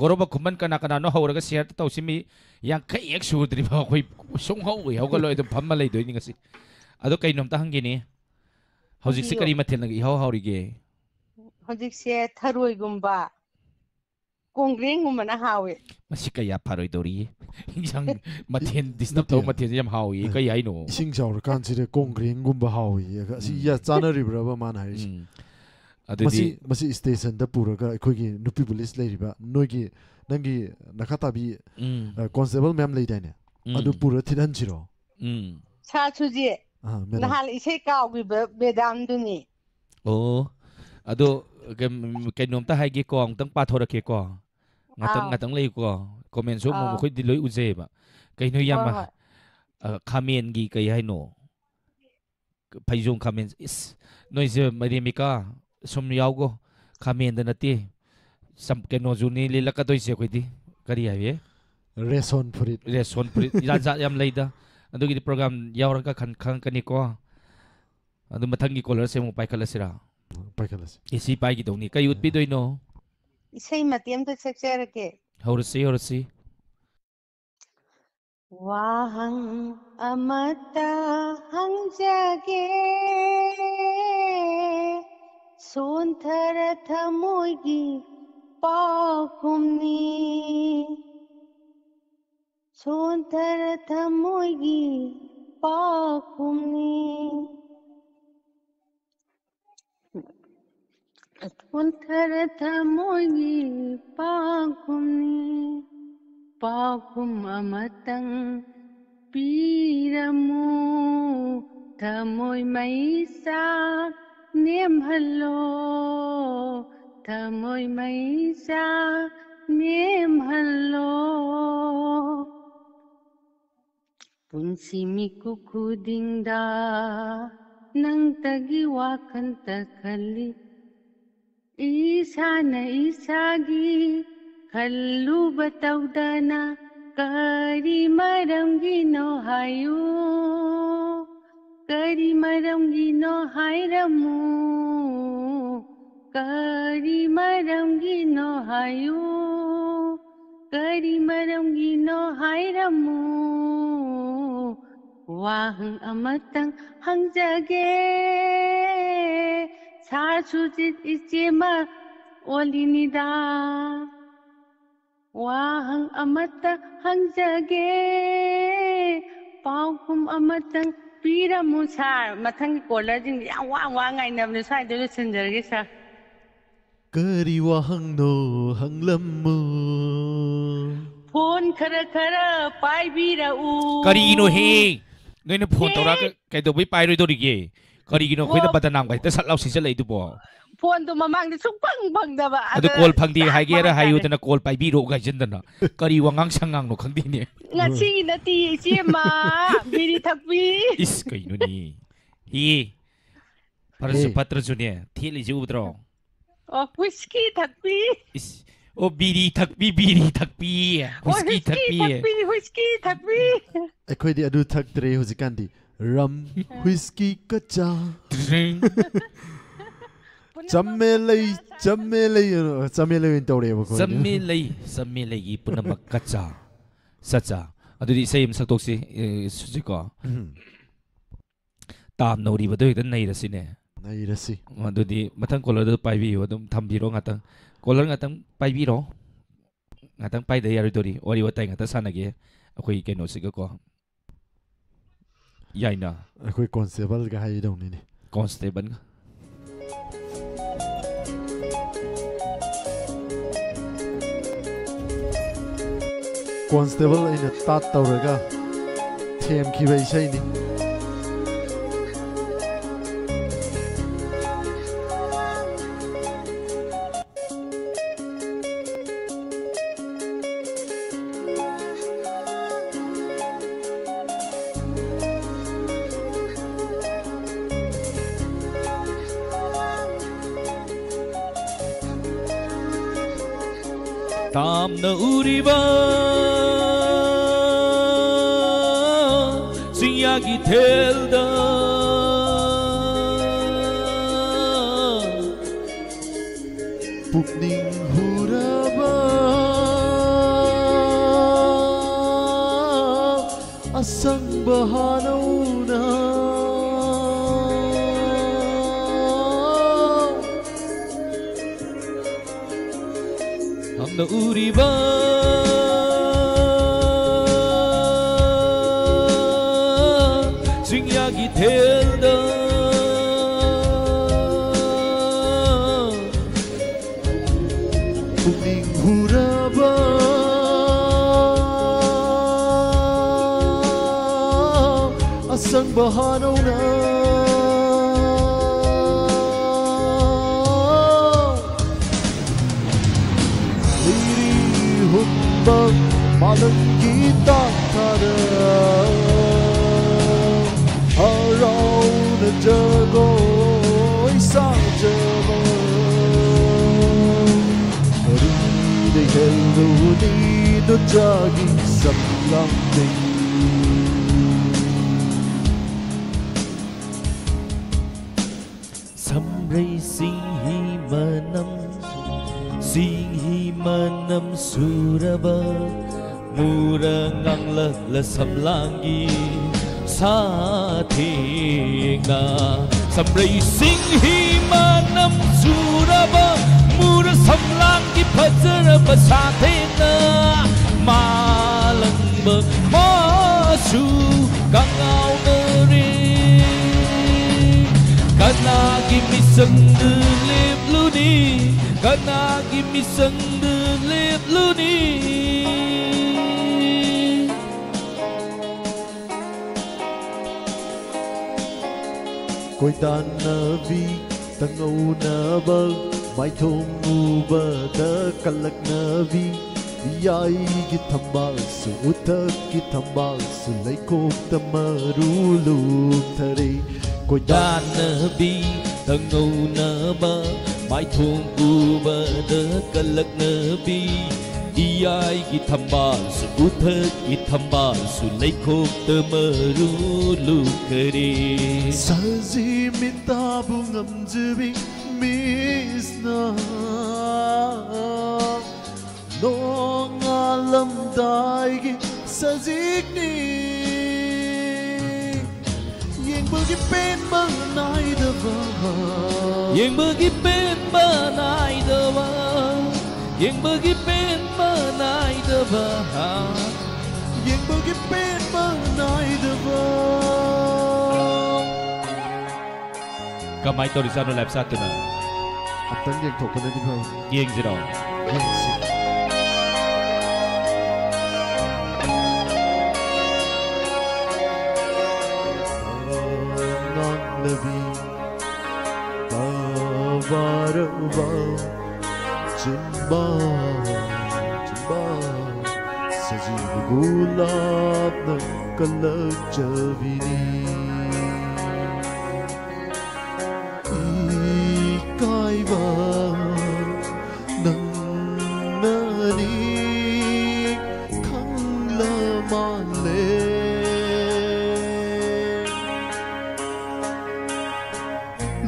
ꯒꯣꯔꯣꯕ ꯈꯨꯃꯟ ꯀꯅꯥ ꯀꯅꯥꯅꯣ ꯍꯧꯔꯒ share ꯇꯧꯁꯤ, ꯃꯤ ꯌꯥꯡꯈꯩ ꯍꯦꯛ ꯁꯨꯗ꯭ꯔꯤꯕ ꯑꯩꯈꯣꯏ ꯁꯨꯡꯍꯧ ꯍꯧꯒꯠꯂꯣꯏ, ꯑꯗꯨꯝ ꯐꯝꯃ ꯂꯩꯗꯣꯏꯅꯤ ꯉꯁꯤ꯫ ꯑꯗꯣ ꯀꯩꯅꯣꯝꯇ ꯍꯪꯒꯦꯅꯦ, ꯍꯧꯖꯤꯛꯁꯤ ꯍꯪꯕꯤꯌꯨ꯫ ꯀꯔꯤ ꯃꯊꯦꯜꯅ ꯏꯍꯥꯎ ꯍꯥꯎꯔꯤꯒꯦ? ꯍꯧꯖꯤꯛꯁꯦ ꯊꯔꯣꯏꯒꯨꯝꯕ, ꯀꯣꯡꯒ꯭ꯔꯦꯡꯒꯨꯝꯕꯅ ꯍꯥꯎꯋꯦ꯫ ꯃꯁꯤ ꯀꯌꯥ ꯐꯔꯣꯏꯗꯧꯔꯤ꯫ ꯏꯟꯁꯥꯡ ꯃꯊꯦꯜ disturb ꯅꯠꯇꯦ꯫ ꯇꯧꯕ ꯃꯊꯦꯜꯁꯦ ꯌꯥꯝ ꯍꯥꯎꯏ꯫ ꯀꯩ ꯍꯥꯏꯅꯣ? ꯏꯁꯤꯡ ꯆꯥꯎꯔꯀꯥꯟꯁꯤꯗ ꯀꯣꯡꯒ꯭ꯔꯦꯡꯒꯨꯝꯕ ꯍꯥꯎꯏ꯫ ꯑꯁꯤ ꯎꯝ꯫ ꯌꯥ-, ꯆꯥꯅꯔꯤꯕ꯭ꯔꯕ ꯃꯥꯅ ꯍꯥꯏꯔꯤꯁꯦ? ꯎꯝ꯫ ꯃꯁꯤ, ꯑꯗꯨꯗꯤ ꯃꯁꯤ stationꯗ ꯄꯨꯔꯒ ꯑꯩꯈꯣꯏꯒꯤ ꯅꯨꯄꯤ police ꯂꯩꯔꯤꯕ ꯅꯣꯏꯒꯤ, ꯅꯪꯒꯤ ꯅꯈꯥ ꯇꯥꯕꯤ, ꯎꯝ꯫ ꯑ, constable ꯃꯌꯥꯝ ꯂꯩꯗꯥꯏꯅꯦ? ꯎꯝ꯫ ꯑꯗꯨ ꯄꯨꯔ ꯊꯤꯠꯍꯟꯁꯤꯔꯣ? ꯎꯝ꯫ ꯁꯥꯔ ꯁꯨꯖꯤꯠ, ꯑ, madam꯫ ꯅꯍꯥꯟ ꯏꯁꯩ ꯀꯥꯎꯈꯤꯕ madamꯗꯨꯅꯤ꯫ ꯑꯣ, ꯑꯗꯣ ꯀꯩꯝ-, ꯀꯩꯅꯣꯝꯇ ꯍꯥꯏꯒꯦꯀꯣ, ꯑꯃꯨꯛꯇꯪ ꯄꯥꯊꯣꯔꯛꯀꯦꯀꯣ꯫ ꯉꯥꯛꯇꯪ, ꯑꯥꯎ꯫ ꯉꯥꯛꯇꯪ ꯂꯩꯌꯨꯀꯣ꯫ Commentꯁꯨ ꯑꯃꯨꯛ ꯑꯥꯎ꯫ ꯑꯩꯈꯣꯏꯗꯤ ꯂꯣꯏ ꯎꯖꯩꯌꯦꯕ꯫ ꯀꯩꯅꯣ ꯌꯥꯝ ꯍꯣꯏ, ꯍ-, ꯍꯣꯏ꯫ ꯑ, ꯈꯥꯃꯦꯟꯒꯤ ꯀꯩ ꯍꯥꯏꯅꯣ? ꯐꯩꯖꯣꯝ ꯈꯥꯃꯦꯟ, ꯏꯁ, ꯅꯣꯏꯁꯦ ꯃꯔꯦꯃꯤꯀꯥ ꯁꯨꯝ ꯌꯥꯎꯒꯣ, ꯈꯥꯃꯦꯟꯗ ꯅꯠꯇꯦ, ꯆꯝ-, ꯀꯩꯅꯣꯁꯨꯅꯤ ꯂꯤꯜꯂꯛꯀꯗꯣꯏꯁꯦ ꯑꯩꯈꯣꯏꯗꯤ꯫ ꯀꯔꯤ ꯍꯥꯏꯌꯦ? ꯔꯦꯁꯣꯟ ꯐꯨꯔꯤꯠ꯫ ꯔꯦꯁꯣꯟ ꯐꯨꯔꯤꯠ ꯖꯥꯠ ꯖꯥꯠ ꯌꯥꯝ ꯂꯩꯗ꯫ ꯑꯗꯨꯒꯤꯗꯤ ꯄ꯭ꯔꯣꯒ꯭ꯔꯥꯝ ꯌꯥꯎꯔꯒ ꯈꯪ-, ꯈꯪꯉꯛꯀꯅꯤꯀꯣ꯫ ꯑꯗꯨ ꯃꯊꯪꯒꯤ ꯀꯣꯂꯔꯁꯦ ꯑꯃꯨꯛ ꯄꯥꯏꯈꯠꯂꯁꯤꯔꯥ? ꯄꯥꯏꯈꯠꯂꯁꯤ꯫ ꯑꯦ ꯁꯤ ꯄꯥꯏꯈꯤꯗꯧꯅꯤ꯫ ꯀꯩ ꯎꯠꯄꯤꯗꯣꯏꯅꯣ? ꯏꯁꯩ ꯃꯇꯦꯛ ꯑꯝꯇ ꯁꯛꯆꯔꯛꯀꯦ꯫ ꯍꯧꯔꯁꯤ, ꯍꯧꯔꯁꯤ꯫ ꯋꯥꯍꯪ ꯑꯃꯇ ꯍꯪꯖꯒꯦ, ꯁꯣꯟꯊꯔ ꯊꯃꯣꯏꯒꯤ ꯄꯥꯎꯈꯨꯝꯅꯤ꯫ ꯁꯣꯟꯊꯔ ꯊꯃꯣꯏꯒꯤ ꯄꯥꯎꯈꯨꯝꯅꯤ꯫ ꯁꯣꯟꯊꯔ ꯊꯃꯣꯏꯒꯤ ꯄꯥꯎꯈꯨꯝꯅꯤ꯫ ꯄꯥꯎꯈꯨꯝ ꯑꯃꯇꯪ ꯄꯤꯔꯝꯃꯨ, ꯊꯃꯣꯏ ꯃꯩꯁꯥ ꯅꯦꯝꯍꯜꯂꯣ, ꯊꯃꯣꯏ ꯃꯩꯁꯥ ꯅꯦꯝꯍꯜꯂꯣ꯫ ꯄꯨꯟꯁꯤ ꯃꯤꯀꯨꯞ ꯈꯨꯗꯤꯡꯗ ꯅꯪꯇꯒꯤ ꯋꯥꯈꯜꯇ ꯈꯜꯂꯤ꯫ ꯏꯁꯥꯅ ꯏꯁꯥꯒꯤ ꯈꯜꯂꯨꯕ ꯇꯧꯗꯅ ꯀꯔꯤ ꯃꯔꯝꯒꯤꯅꯣ ꯍꯥꯏꯌꯨ? ꯀꯔꯤ ꯃꯔꯝꯒꯤꯅꯣ ꯍꯥꯏꯔꯝꯃꯨ? ꯀꯔꯤ ꯃꯔꯝꯒꯤꯅꯣ ꯍꯥꯏꯌꯨ? ꯀꯔꯤ ꯃꯔꯝꯒꯤꯅꯣ ꯍꯥꯏꯔꯝꯃꯨ? ꯋꯥꯍꯪ ꯑꯃꯇꯪ ꯍꯪꯖꯒꯦ, ꯁꯥꯔ ꯁꯨꯖꯤꯠ ꯏꯆꯦꯃ ꯑꯣꯜꯂꯤꯅꯤꯗ꯫ ꯋꯥꯍꯪ ꯑꯃꯇ ꯍꯪꯖꯒꯦ, ꯄꯥꯎꯈꯨꯝ ꯑꯃꯇꯪ ꯄꯤꯔꯝꯃꯨ ꯁꯥꯔ꯫ ꯃꯊꯪꯒꯤ ꯀꯣꯂꯔꯁꯤꯡꯁꯦ ꯌꯥꯝ ꯋꯥ ꯋꯥ ꯉꯥꯏꯅꯕꯅꯦ, ꯁ꯭ꯋꯥꯏꯗ ꯂꯣꯏꯁꯤꯟꯖꯔꯒꯦ ꯁꯥꯔ꯫ ꯀꯔꯤ ꯋꯥꯍꯪꯅꯣ ꯍꯪꯂꯝꯃꯨ? ꯐꯣꯟ ꯈꯔ ꯈꯔ ꯄꯥꯏꯕꯤꯔꯛꯎ꯫ ꯀꯔꯤꯅꯣꯍꯦ? ꯅꯣꯏꯅ ꯐꯣꯟ ꯍꯦ꯫ ꯇꯧꯔꯛꯑꯒ ꯀꯩꯗꯧꯕꯩ ꯄꯥꯏꯔꯣꯏꯗꯧꯔꯤꯒꯦ? ꯀꯔꯤꯒꯤꯅꯣ ꯑꯩꯈꯣꯏꯗ ꯐꯣꯟ ꯕꯗꯅꯥꯝꯒ ꯍꯦꯛꯇ ꯁꯠ ꯂꯥꯎ ꯁꯤꯖꯜꯂꯛꯏꯗꯨꯕꯣ? ꯐꯣꯟꯗꯣ ꯃꯃꯥꯡꯗ ꯁꯨꯡꯐꯪ ꯐꯪꯗꯕ꯫ ꯑꯗꯨ ꯑꯗ ꯀꯣꯜ ꯐꯪꯗꯦ ꯂꯥꯛꯄ ꯍꯥꯏꯒꯦꯔꯥ ꯍꯥꯏꯌꯨꯗꯅ ꯍꯥꯏꯇꯥꯔꯦ꯫ ꯀꯣꯜ ꯄꯥꯏꯕꯤꯔꯛꯑꯣ ꯍꯥꯏꯖꯟꯗꯅ꯫ ꯀꯔꯤ ꯋꯥꯉꯥꯡ ꯁꯉꯥꯡꯅꯣ ꯈꯪꯗꯦꯅꯦ꯫ ꯉꯁꯤꯒꯤ ꯅꯠꯇꯦ, ꯏꯆꯦꯃ, ꯕꯤꯔꯤ ꯊꯛꯄꯤ꯫ ꯏꯁ, ꯀꯩꯅꯣꯅꯦ? ꯏ꯫ ꯐꯔꯁꯨ ꯑꯦ꯫ ꯐꯠꯇ꯭ꯔꯁꯨꯅꯦ, ꯊꯦꯠꯂꯤꯁꯦ ꯎꯗ꯭ꯔꯣ? ꯑꯣ, ꯋꯤꯁꯀꯤ ꯊꯛꯄꯤ꯫ ꯏꯁ, ꯑꯣ, ꯕꯤꯔꯤ ꯊꯛꯄꯤ, ꯕꯤꯔꯤ ꯊꯛꯄꯤ꯫ ꯑꯣ, ꯋꯤꯁꯀꯤ ꯋꯤꯁꯀꯤ ꯊꯛꯄꯤ꯫ ꯊꯛꯄꯤ, ꯋꯤꯁꯀꯤ ꯊꯛꯄꯤ꯫ ꯑꯩꯈꯣꯏꯗꯤ ꯑꯗꯨ ꯊꯛꯇ꯭ꯔꯦ ꯍꯧꯖꯤꯛꯀꯥꯟꯗꯤ꯫ ꯔꯝ, ꯋꯤꯁꯀꯤ, ꯀꯆꯥ꯫ ꯇ꯭ꯔꯤꯡ꯫ ꯆꯝꯃꯦ ꯂꯩ, ꯆꯝꯃꯦ ꯂꯩ, ꯑ, ꯆꯝꯃꯦ ꯂꯩ ꯑꯣꯏꯅ ꯇꯧꯔꯛꯑꯦꯕꯀꯣ꯫ ꯆꯝꯃꯦ ꯂꯩ, ꯆꯝꯃꯦ ꯂꯩꯒꯤ ꯄꯨꯝꯅꯃꯛ ꯀꯆꯥ꯫ ꯆꯠꯆꯥ꯫ ꯑꯗꯨꯗꯤ ꯏꯁꯩ ꯑꯃ ꯁꯛꯇꯣꯛꯁꯤ, ꯑꯦ, ꯁꯨꯖꯤꯀꯣ꯫ ꯎꯝ꯫ ꯇꯥꯝꯅ ꯎꯔꯤꯕꯗꯣ ꯍꯦꯛꯇ ꯅꯩꯔꯁꯤꯅꯦ꯫ ꯅꯩꯔꯁꯤ꯫ ꯑꯗꯨꯗꯤ ꯃꯊꯪ ꯀꯣꯂꯔꯗꯨ ꯄꯥꯏꯕꯤꯌꯨ, ꯑꯗꯨꯝ ꯊꯝꯕꯤꯔꯣ ꯉꯥꯛꯇꯪ꯫ ꯀꯣꯂꯔ ꯉꯥꯛꯇꯪ ꯄꯥꯏꯕꯤꯔꯣ꯫ ꯉꯥꯛꯇꯪ ꯄꯥꯏꯗ ꯌꯥꯔꯣꯏꯗꯧꯔꯤ꯫ ꯋꯥꯔꯤ ꯋꯥꯇꯥꯏ ꯉꯥꯛꯇꯪ ꯁꯥꯟꯅꯒꯦ꯫ ꯑꯩꯈꯣꯏ ꯀꯩꯅꯣꯁꯤꯒꯀꯣ꯫ ꯌꯥꯏꯅ꯫ ꯑꯩꯈꯣꯏ ꯀꯣꯟꯁꯇꯦꯕꯜꯒ ꯍꯥꯏꯗꯧꯅꯤꯅꯦ꯫ ꯀꯣꯟꯁꯇꯦꯕꯜꯒ꯫ ꯀꯣꯟꯁꯇꯦꯕꯜ ꯑꯩꯅ ꯇꯥꯠ ꯇꯧꯔꯒ ꯊꯦꯝꯈꯤꯕ ꯏꯁꯩꯅꯤ꯫ ꯇꯥꯝꯅ ꯎꯔꯤꯕ ꯆꯤꯡꯌꯥꯒꯤ ꯊꯦꯜꯗ ꯄꯨꯛꯅꯤꯡ ꯍꯨꯔꯕ ꯑꯁꯪꯕ ꯍꯥꯅꯧꯅ ꯇꯥꯝꯅ ꯎꯔꯤꯕ ꯆꯤꯡꯌꯥꯒꯤ ꯊꯦꯜꯗ ꯄꯨꯛꯅꯤꯡ ꯍꯨꯔꯕ ꯑꯁꯪꯕ ꯍꯥꯅꯧꯅ ꯂꯩꯔꯤ ꯍꯨꯝꯕ ꯃꯥꯂꯪꯒꯤ ꯇꯥꯛꯊꯥꯗ ꯍꯔꯥꯎꯅ ꯀꯣꯏ ꯁꯥꯖꯕ ꯀꯔꯤꯗ ꯍꯦꯜꯂꯨꯅꯤ ꯅꯨꯆꯥꯒꯤ ꯁꯝꯂꯥꯡꯗꯩ꯫ ꯁꯝꯔꯩ ꯁꯤꯡꯍꯤ ꯃꯅꯝ, ꯁꯤꯡꯍꯤ ꯃꯅꯝ ꯁꯨꯔꯕ ꯃꯨꯔ ꯉꯥꯡꯂꯛꯂ ꯁꯝꯂꯥꯡꯒꯤ ꯁꯥꯊꯦꯡꯅ꯫ ꯁꯝꯔꯩ ꯁꯤꯡꯍꯤ ꯃꯅꯝ ꯁꯨꯔꯕ ꯃꯨꯔ ꯁꯝꯂꯥꯡꯒꯤ ꯐꯖꯔꯕ ꯁꯥꯊꯦꯡꯅ꯫ ꯃꯥꯂꯪꯕ ꯃꯥꯁꯨ ꯀꯉꯥꯎꯅꯔꯦ꯫ ꯀꯅꯥꯒꯤ ꯃꯤꯆꯪꯗ ꯂꯦꯞꯂꯨꯅꯤ? ꯀꯅꯥꯒꯤ ꯃꯤꯆꯪꯗ ꯂꯦꯞꯂꯨꯅꯤ? ꯀꯣꯏꯗꯥꯅꯕꯤ ꯇꯉꯧꯅꯕ ꯃꯥꯏꯊꯣꯡ ꯎꯕꯗ ꯀꯜꯂꯛꯅꯕꯤ꯫ ꯏꯌꯥꯏꯒꯤ ꯊꯝꯕꯥꯜꯁꯨ ꯎꯊꯛꯀꯤ ꯊꯝꯕꯥꯜꯁꯨ ꯂꯩꯈꯣꯛꯇ ꯃꯔꯨ ꯂꯨꯊꯔꯦ꯫ ꯀꯣꯏꯗꯥꯅꯕꯤ ꯇꯉꯧꯅꯕ ꯃꯥꯏꯊꯣꯡ ꯎꯕꯗ ꯀꯜꯂꯛꯅꯕꯤ꯫ ꯏꯌꯥꯏꯒꯤ ꯊꯝꯕꯥꯜꯁꯨ ꯎꯊꯛꯀꯤ ꯊꯝꯕꯥꯜꯁꯨ ꯂꯩꯈꯣꯛꯇ ꯃꯔꯨ ꯂꯨꯈꯔꯦ꯫ ꯁꯖꯤ ꯃꯤꯇꯥꯕꯨ ꯉꯝꯖꯕꯤ ꯃꯤꯁꯅ ꯅꯣꯡꯉꯥꯜꯂꯝꯗꯥꯏꯒꯤ ꯁꯖꯤꯛꯅꯤ꯫ ꯌꯦꯡꯕꯒꯤ ꯄꯦꯟꯕ ꯅꯥꯏꯗꯕ꯫ ꯌꯦꯡꯕꯒꯤ ꯄꯦꯟꯕ ꯅꯥꯏꯗꯕ꯫ ꯌꯦꯡꯕꯒꯤ ꯄꯦꯟꯕ ꯅꯥꯏꯗꯕ꯫ ꯌꯦꯡꯕꯒꯤ ꯄꯦꯟꯕ ꯅꯥꯏꯗꯕ꯫ ꯀꯃꯥꯏ ꯇꯧꯔꯤꯖꯥꯠꯅꯣ ꯂꯥꯏꯞ ꯆꯥꯠꯇꯨꯅ? ꯑꯝꯇꯪ ꯌꯦꯡꯊꯣꯛꯄꯅꯗꯤ ꯐꯕ꯫ ꯌꯦꯡꯁꯤꯔꯣ? ꯌꯦꯡꯁꯤ꯫ ꯉꯥꯡꯂꯕꯤ ꯕꯥꯔꯕ ꯆꯤꯝꯕꯥꯜ, ꯆꯤꯝꯕꯥꯜ ꯁꯖꯤꯕ ꯒꯨꯂꯥꯞꯅ ꯀꯜꯂꯛꯆꯕꯤꯅꯤ꯫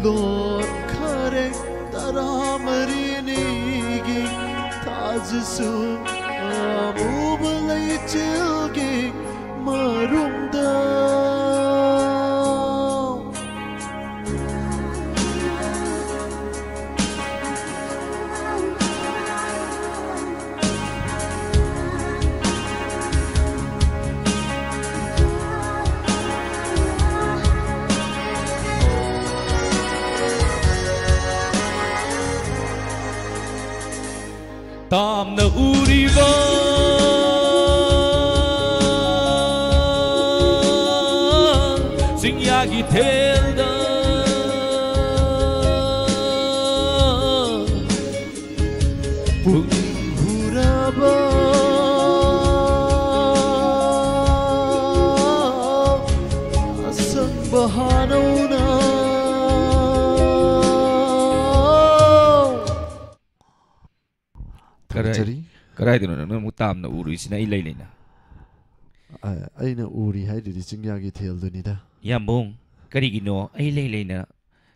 ꯇꯣꯟꯈꯔꯦ ꯇꯔꯥꯃꯔꯤꯅꯤꯒꯤ ꯊꯥꯖꯁꯨ ꯑꯃꯨꯕ ꯂꯩꯆꯤꯜꯒꯤ ꯃꯔꯨꯝꯗ꯫ ꯇꯥꯝꯅ ꯎꯔꯤꯕ ꯆꯤꯡꯌꯥꯒꯤ ꯊꯦꯜꯗ ꯄꯨꯛꯅꯤꯡ ꯍꯨꯔꯕ ꯑꯁꯪꯕ ꯍꯥꯅꯧꯅ꯫ ꯀꯗꯥꯏ-, ꯊꯥꯒꯠꯆꯔꯤ꯫ ꯀꯗꯥꯏꯗꯅꯣ ꯅꯪꯅ ꯑꯃꯨꯛ ꯇꯥꯝꯅ ꯎꯔꯨꯏꯁꯤꯅ ꯑꯩ ꯂꯩ ꯂꯩꯅ? ꯑ-, ꯑꯩꯅ ꯎꯔꯤ ꯍꯥꯏꯗꯨꯗꯤ ꯆꯤꯡꯌꯥꯒꯤ ꯊꯦꯜꯗꯨꯅꯤꯗ꯫ ꯌꯥꯝꯕꯨꯡ, ꯀꯔꯤꯒꯤꯅꯣ ꯑꯩ ꯂꯩ ꯂꯩꯅ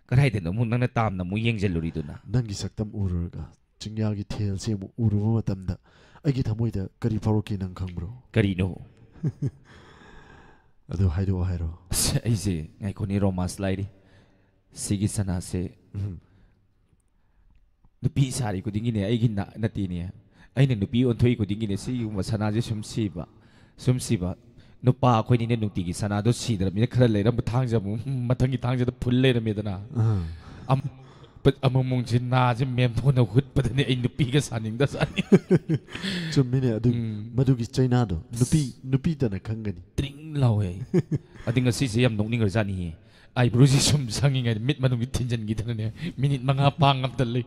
ꯀꯗꯥꯏꯗꯅꯣ ꯑꯃꯨꯛ ꯅꯪꯅ ꯇꯥꯝꯅ ꯑꯃꯨꯛ ꯌꯦꯡꯁꯤꯜꯂꯨꯔꯤꯗꯨꯅ? ꯅꯪꯒꯤ ꯁꯛꯇꯝ ꯎꯔꯨꯔꯒ ꯆꯤꯡꯌꯥꯒꯤ ꯊꯦꯜꯁꯤ ꯑꯃꯨꯛ ꯎꯔꯨꯕ ꯃꯇꯝꯗ ꯑꯩꯒꯤ ꯊꯃꯣꯏꯗ ꯀꯔꯤ ꯐꯥꯎꯔꯛꯈꯤ ꯅꯪ ꯈꯪꯕ꯭ꯔꯣ? ꯀꯔꯤꯅꯣ? ꯑꯗꯨ ꯍꯥꯏꯗꯣꯛꯑꯣ ꯍꯥꯏꯔꯣ꯫ ꯑꯁ, ꯑꯩꯁꯦ ꯉꯥꯏꯈꯣꯅꯦ, ꯔꯣꯃꯥꯟꯁ ꯂꯥꯏꯔꯤ꯫ ꯁꯤꯒꯤ ꯁꯅꯥꯁꯦ ꯎꯝ꯫ ꯅꯨꯄꯤ ꯁꯥꯔꯤ ꯈꯨꯗꯤꯡꯒꯤꯅꯦ ꯑꯩꯒꯤ ꯅ-, ꯅꯠꯇꯦꯅꯦ꯫ ꯑꯩꯅ ꯅꯨꯄꯤ ꯑꯣꯟꯊꯣꯛꯏ ꯈꯨꯗꯤꯡꯒꯤꯅꯦ ꯁꯤꯒꯨꯝꯕ ꯁꯅꯥꯁꯦ ꯁꯨꯝ ꯁꯤꯕ, ꯁꯨꯝ ꯁꯤꯕ꯫ ꯅꯨꯄꯥ ꯑꯩꯈꯣꯏꯅꯤꯅꯦ ꯅꯨꯡꯇꯤꯒꯤ ꯁꯅꯥꯗꯣ ꯁꯤꯗ꯭ꯔꯕꯅꯤꯅ ꯈꯔ ꯂꯩꯔ ꯑꯃꯨꯛ ꯊꯥꯡꯁꯦ ꯑꯃꯨꯛ ꯃꯊꯪꯒꯤ ꯊꯥꯡꯁꯦꯗ ꯐꯨꯜ ꯂꯩꯔꯝꯃꯦꯗꯅ꯫ ꯑꯥ꯫ ꯑꯃꯨꯛ ꯄ-, ꯑꯃꯨꯛ ꯑꯃꯨꯛꯁꯦ ꯅꯥꯁꯦ ꯃꯦꯝꯐꯣꯟꯅ ꯍꯨꯠꯄꯗꯅꯦ ꯑꯩ ꯅꯨꯄꯤꯒ ꯁꯥꯅꯤꯡꯗ ꯁꯥꯅꯤꯡ꯫ ꯆꯨꯝꯃꯤꯅꯦ ꯑꯗꯨ꯫ ꯎꯝ꯫ ꯃꯗꯨꯒꯤ ꯆꯩꯅꯥꯗꯣ ꯅꯨꯄꯤ, ꯅꯨꯄꯤꯇꯅ ꯈꯪꯒꯅꯤ꯫ ꯇ꯭ꯔꯤꯡ ꯂꯥꯎꯋꯦ ꯑꯩ꯫ ꯑꯗꯨ ꯉꯁꯤꯁꯦ ꯌꯥꯝ ꯅꯣꯛꯅꯤꯡꯈ꯭ꯔꯖꯥꯠꯅꯤꯍꯦ꯫ ꯑꯥꯏꯕ꯭ꯔꯣꯁꯤ ꯁꯨꯝ ꯁꯪꯉꯤꯉꯩꯗ ꯃꯤꯠ ꯃꯅꯨꯡꯒꯤ ꯊꯤꯟꯖꯤꯟꯈꯤꯗꯅꯅꯦ ꯃꯤꯅꯤꯠ ꯃꯉꯥ ꯄꯥꯡ ꯑꯝꯇ ꯂꯩ꯫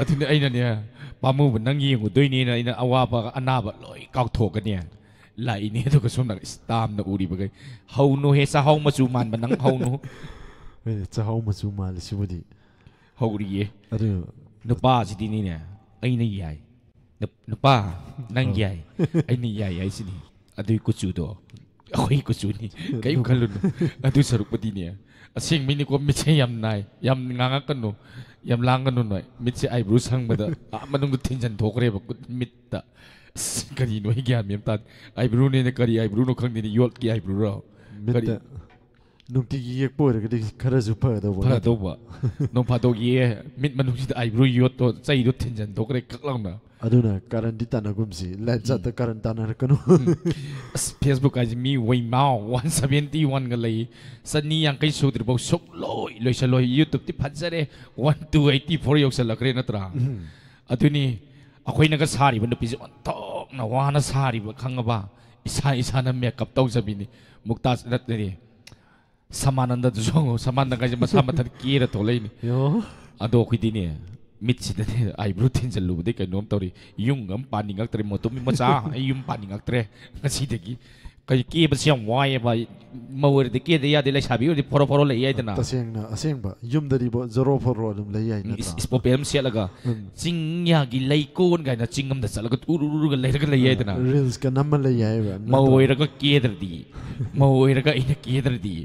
ꯑꯗꯨꯅꯦ ꯑꯩꯅꯅꯦ, "ꯄꯥꯝꯃꯨꯕ ꯅꯪ ꯌꯦꯡꯉꯨꯗꯣꯏꯅꯦꯅ" ꯑꯩꯅ ꯑꯋꯥꯕ ꯑꯅꯥꯕ ꯂꯣꯏ ꯀꯥꯎꯊꯣꯛꯀꯅꯤ꯫ ꯂꯥꯛꯏꯅꯦ ꯑꯗꯨꯒ ꯁꯣꯝꯗ ꯏꯁ ꯇꯥꯝꯅ ꯎꯔꯤꯕꯈꯩ꯫ "ꯍꯧꯅꯨꯍꯦ, ꯆꯥꯛꯍꯥꯎ ꯃꯆꯨ ꯃꯥꯟꯕ ꯅꯪ ꯍꯧꯅꯨ"꯫ ꯍꯣꯏꯅꯦ, ꯆꯥꯛꯍꯥꯎ ꯃꯆꯨ ꯃꯥꯜꯂꯤ ꯁꯤꯕꯨꯗꯤ꯫ ꯍꯧꯔꯤꯌꯦ꯫ ꯑꯗꯨ ꯅꯨꯄꯥꯁꯤꯗꯤꯅꯤꯅꯦ, ꯑꯩꯅ ꯌꯥꯏ꯫ ꯅꯨꯞ-, ꯅꯨꯄꯥ, ꯅꯪ ꯑꯧ꯫ ꯌꯥꯏ꯫ ꯑꯩꯅ ꯌꯥꯏ ꯍꯥꯏꯁꯤꯅꯤ꯫ ꯑꯗꯨꯏ ꯀꯨꯆꯨꯗꯣ꯫ ꯑꯩꯈꯣꯏ ꯀꯨꯆꯨꯅꯤ, ꯀꯔꯤꯝ ꯈꯜꯂꯨꯅꯨ꯫ ꯑꯗꯨ ꯁꯔꯨꯛꯄꯨꯗꯤꯅꯦ, ꯑꯁꯦꯡꯕꯩꯅꯤꯀꯣ, ꯃꯤꯠꯁꯦ ꯌꯥꯝ ꯅꯥꯏ, ꯌꯥꯝ ꯉꯥꯡꯉꯛꯀꯅꯨ, ꯌꯥꯝ ꯂꯥꯡꯒꯅꯨ ꯅꯣꯏ꯫ ꯃꯤꯠꯁꯦ ꯑꯥꯏꯕ꯭ꯔꯨ ꯁꯪꯕꯗ ꯑꯥ ꯃꯅꯨꯡꯗ ꯊꯤꯟꯖꯟ ꯊꯣꯛꯈ꯭ꯔꯦꯕ ꯈꯨꯠ ꯃꯤꯠꯇ꯫ ꯑꯁ, ꯀꯔꯤꯅꯣ ꯑꯩ ꯒ꯭ꯌꯥꯟ ꯃꯦꯟ ꯑꯃ ꯇꯥꯗꯦ꯫ ꯑꯥꯏꯕ꯭ꯔꯨꯅꯦꯅ ꯀꯔꯤ ꯑꯥꯏꯕ꯭ꯔꯨꯅꯣ ꯈꯪꯗꯦꯅꯦ, ꯌꯣꯠꯀꯤ ꯑꯥꯏꯕ꯭ꯔꯨꯔꯣ? ꯀꯔꯤ? ꯃꯤꯠꯇ ꯅꯨꯡꯇꯤꯒꯤ ꯌꯦꯛꯄ ꯑꯣꯏꯔꯒꯗꯤ ꯈꯔꯁꯨ ꯐꯒꯗꯧꯕ ꯅꯠꯇ꯭ꯔꯥ? ꯐꯗꯧꯕ꯫ ꯅꯣꯡ ꯐꯥꯗꯣꯛ ꯌꯦ ꯃꯤꯠ ꯃꯅꯨꯡꯁꯤꯗ ꯑꯥꯏꯕ꯭ꯔꯨ ꯌꯣꯠꯇꯣ, ꯆꯩꯗꯣ ꯊꯤꯟꯖꯟ ꯊꯣꯛꯈ꯭ꯔꯦ ꯀꯛ ꯂꯥꯎꯅ꯫ ꯑꯗꯨꯅ ꯀꯔꯟꯗꯤ ꯇꯥꯟꯅꯒꯨꯝꯁꯤ, ꯂꯥꯏꯟ ꯆꯠꯇ ꯀꯔꯟ ꯇꯥꯟꯅꯔꯛꯀꯅꯨ꯫ ꯑꯁ, Facebook ꯍꯥꯏꯁꯦ ꯃꯤ ꯋꯩꯃꯥꯎ ꯋꯥꯟ ꯁꯕꯦꯟꯇꯤ ꯋꯥꯟꯒ ꯂꯩ, ꯆꯅꯤ ꯌꯥꯡꯈꯩ ꯁꯨꯗ꯭ꯔꯤꯐꯥꯎ ꯁꯨꯛꯂꯣꯏ ꯂꯣꯏꯁꯜꯂꯣꯏ꯫ YouTubeꯇꯤ ꯐꯖꯔꯦ, ꯋꯥꯟ ꯇꯨ ꯑꯩꯠꯇꯤ ꯐꯣꯔ ꯌꯧꯁꯜꯂꯛꯈ꯭ꯔꯦ ꯅꯠꯇ꯭ꯔꯥ? ꯑꯗꯨꯅꯤ ꯑꯩꯈꯣꯏꯅꯒ ꯁꯥꯔꯤꯕ ꯅꯨꯄꯤꯁꯦ ꯑꯣꯟꯊꯣꯛꯅ ꯋꯥꯅ ꯁꯥꯔꯤꯕ ꯈꯪꯉꯕ? ꯏꯁꯥ ꯏꯁꯥꯅ ꯃꯦꯀꯞ ꯇꯧꯖꯕꯤꯅꯤ꯫ ꯃꯨꯛꯇꯥꯖ ꯅꯠꯇꯦ, ꯁꯃꯥꯅꯟꯗꯗꯨꯁꯨ ꯍꯪꯉꯣ, ꯁꯃꯥꯅꯟꯗ ꯀꯥꯏꯁꯦ ꯃꯁꯥ ꯃꯊꯟ ꯀꯦꯔ ꯊꯣꯛꯂꯛꯏꯅꯤ꯫ ꯌꯣ꯫ ꯑꯗꯣ ꯑꯩꯈꯣꯏꯗꯤꯅꯦ, ꯃꯤꯠꯁꯤꯗꯅꯦ ꯑꯥꯏꯕ꯭ꯔꯨ ꯊꯤꯟꯖꯜꯂꯨꯕꯗꯩ ꯀꯩꯅꯣꯝ ꯇꯧꯔꯤ꯫ ꯌꯨꯝꯒ ꯑꯃ ꯄꯥꯅꯤꯡꯉꯛꯇ꯭ꯔꯦ, ꯃꯣꯇꯨꯝ ꯃꯆꯥ, ꯑꯩ ꯌꯨꯝ ꯄꯥꯅꯤꯡꯉꯛꯇ꯭ꯔꯦ ꯉꯁꯤꯗꯒꯤ꯫ ꯀꯩ ꯀꯦꯕꯁꯤ ꯌꯥꯝ ꯋꯥꯏꯑꯦꯕ꯫ ꯃꯧ ꯑꯣꯏꯔꯗꯤ ꯀꯦꯗ ꯌꯥꯗꯦ, ꯂꯩꯁꯥꯕꯤ ꯑꯣꯏꯔꯗꯤ ꯐꯣꯔꯣ ꯐꯣꯔꯣ ꯂꯩ ꯌꯥꯏꯗꯅ꯫ ꯇꯁꯦꯡꯅ ꯑꯁꯦꯡꯕ ꯌꯨꯝꯗꯗꯤꯕꯣ ꯖꯣꯔꯣ ꯐꯣꯔꯣ ꯑꯗꯨꯝ ꯂꯩ ꯌꯥꯏ ꯅꯠꯇ꯭ꯔꯥ? ꯏꯁ- ꯏꯁꯄꯣꯔꯠ ꯄꯦꯟ ꯑꯃ ꯁꯦꯠꯂꯒ ꯎꯝ꯫ ꯆꯤꯡꯌꯥꯒꯤ ꯂꯩꯀꯣꯟ ꯀꯥꯏꯅ ꯆꯤꯡ ꯑꯃꯗ ꯆꯠꯂꯒ ꯎꯔꯨꯔꯨꯔꯒ ꯂꯩꯔꯒ ꯂꯩ ꯌꯥꯏꯗꯅ꯫ ꯔꯤꯜꯁꯀ ꯅꯝꯃ ꯂꯩ ꯌꯥꯏꯕ ꯅꯠꯇ꯭ꯔꯥ? ꯃꯧ ꯑꯣꯏꯔꯒ ꯀꯦꯗ꯭ꯔꯗꯤ, ꯃꯧ ꯑꯣꯏꯔꯒ ꯑꯩꯅ ꯀꯦꯗ꯭ꯔꯗꯤ,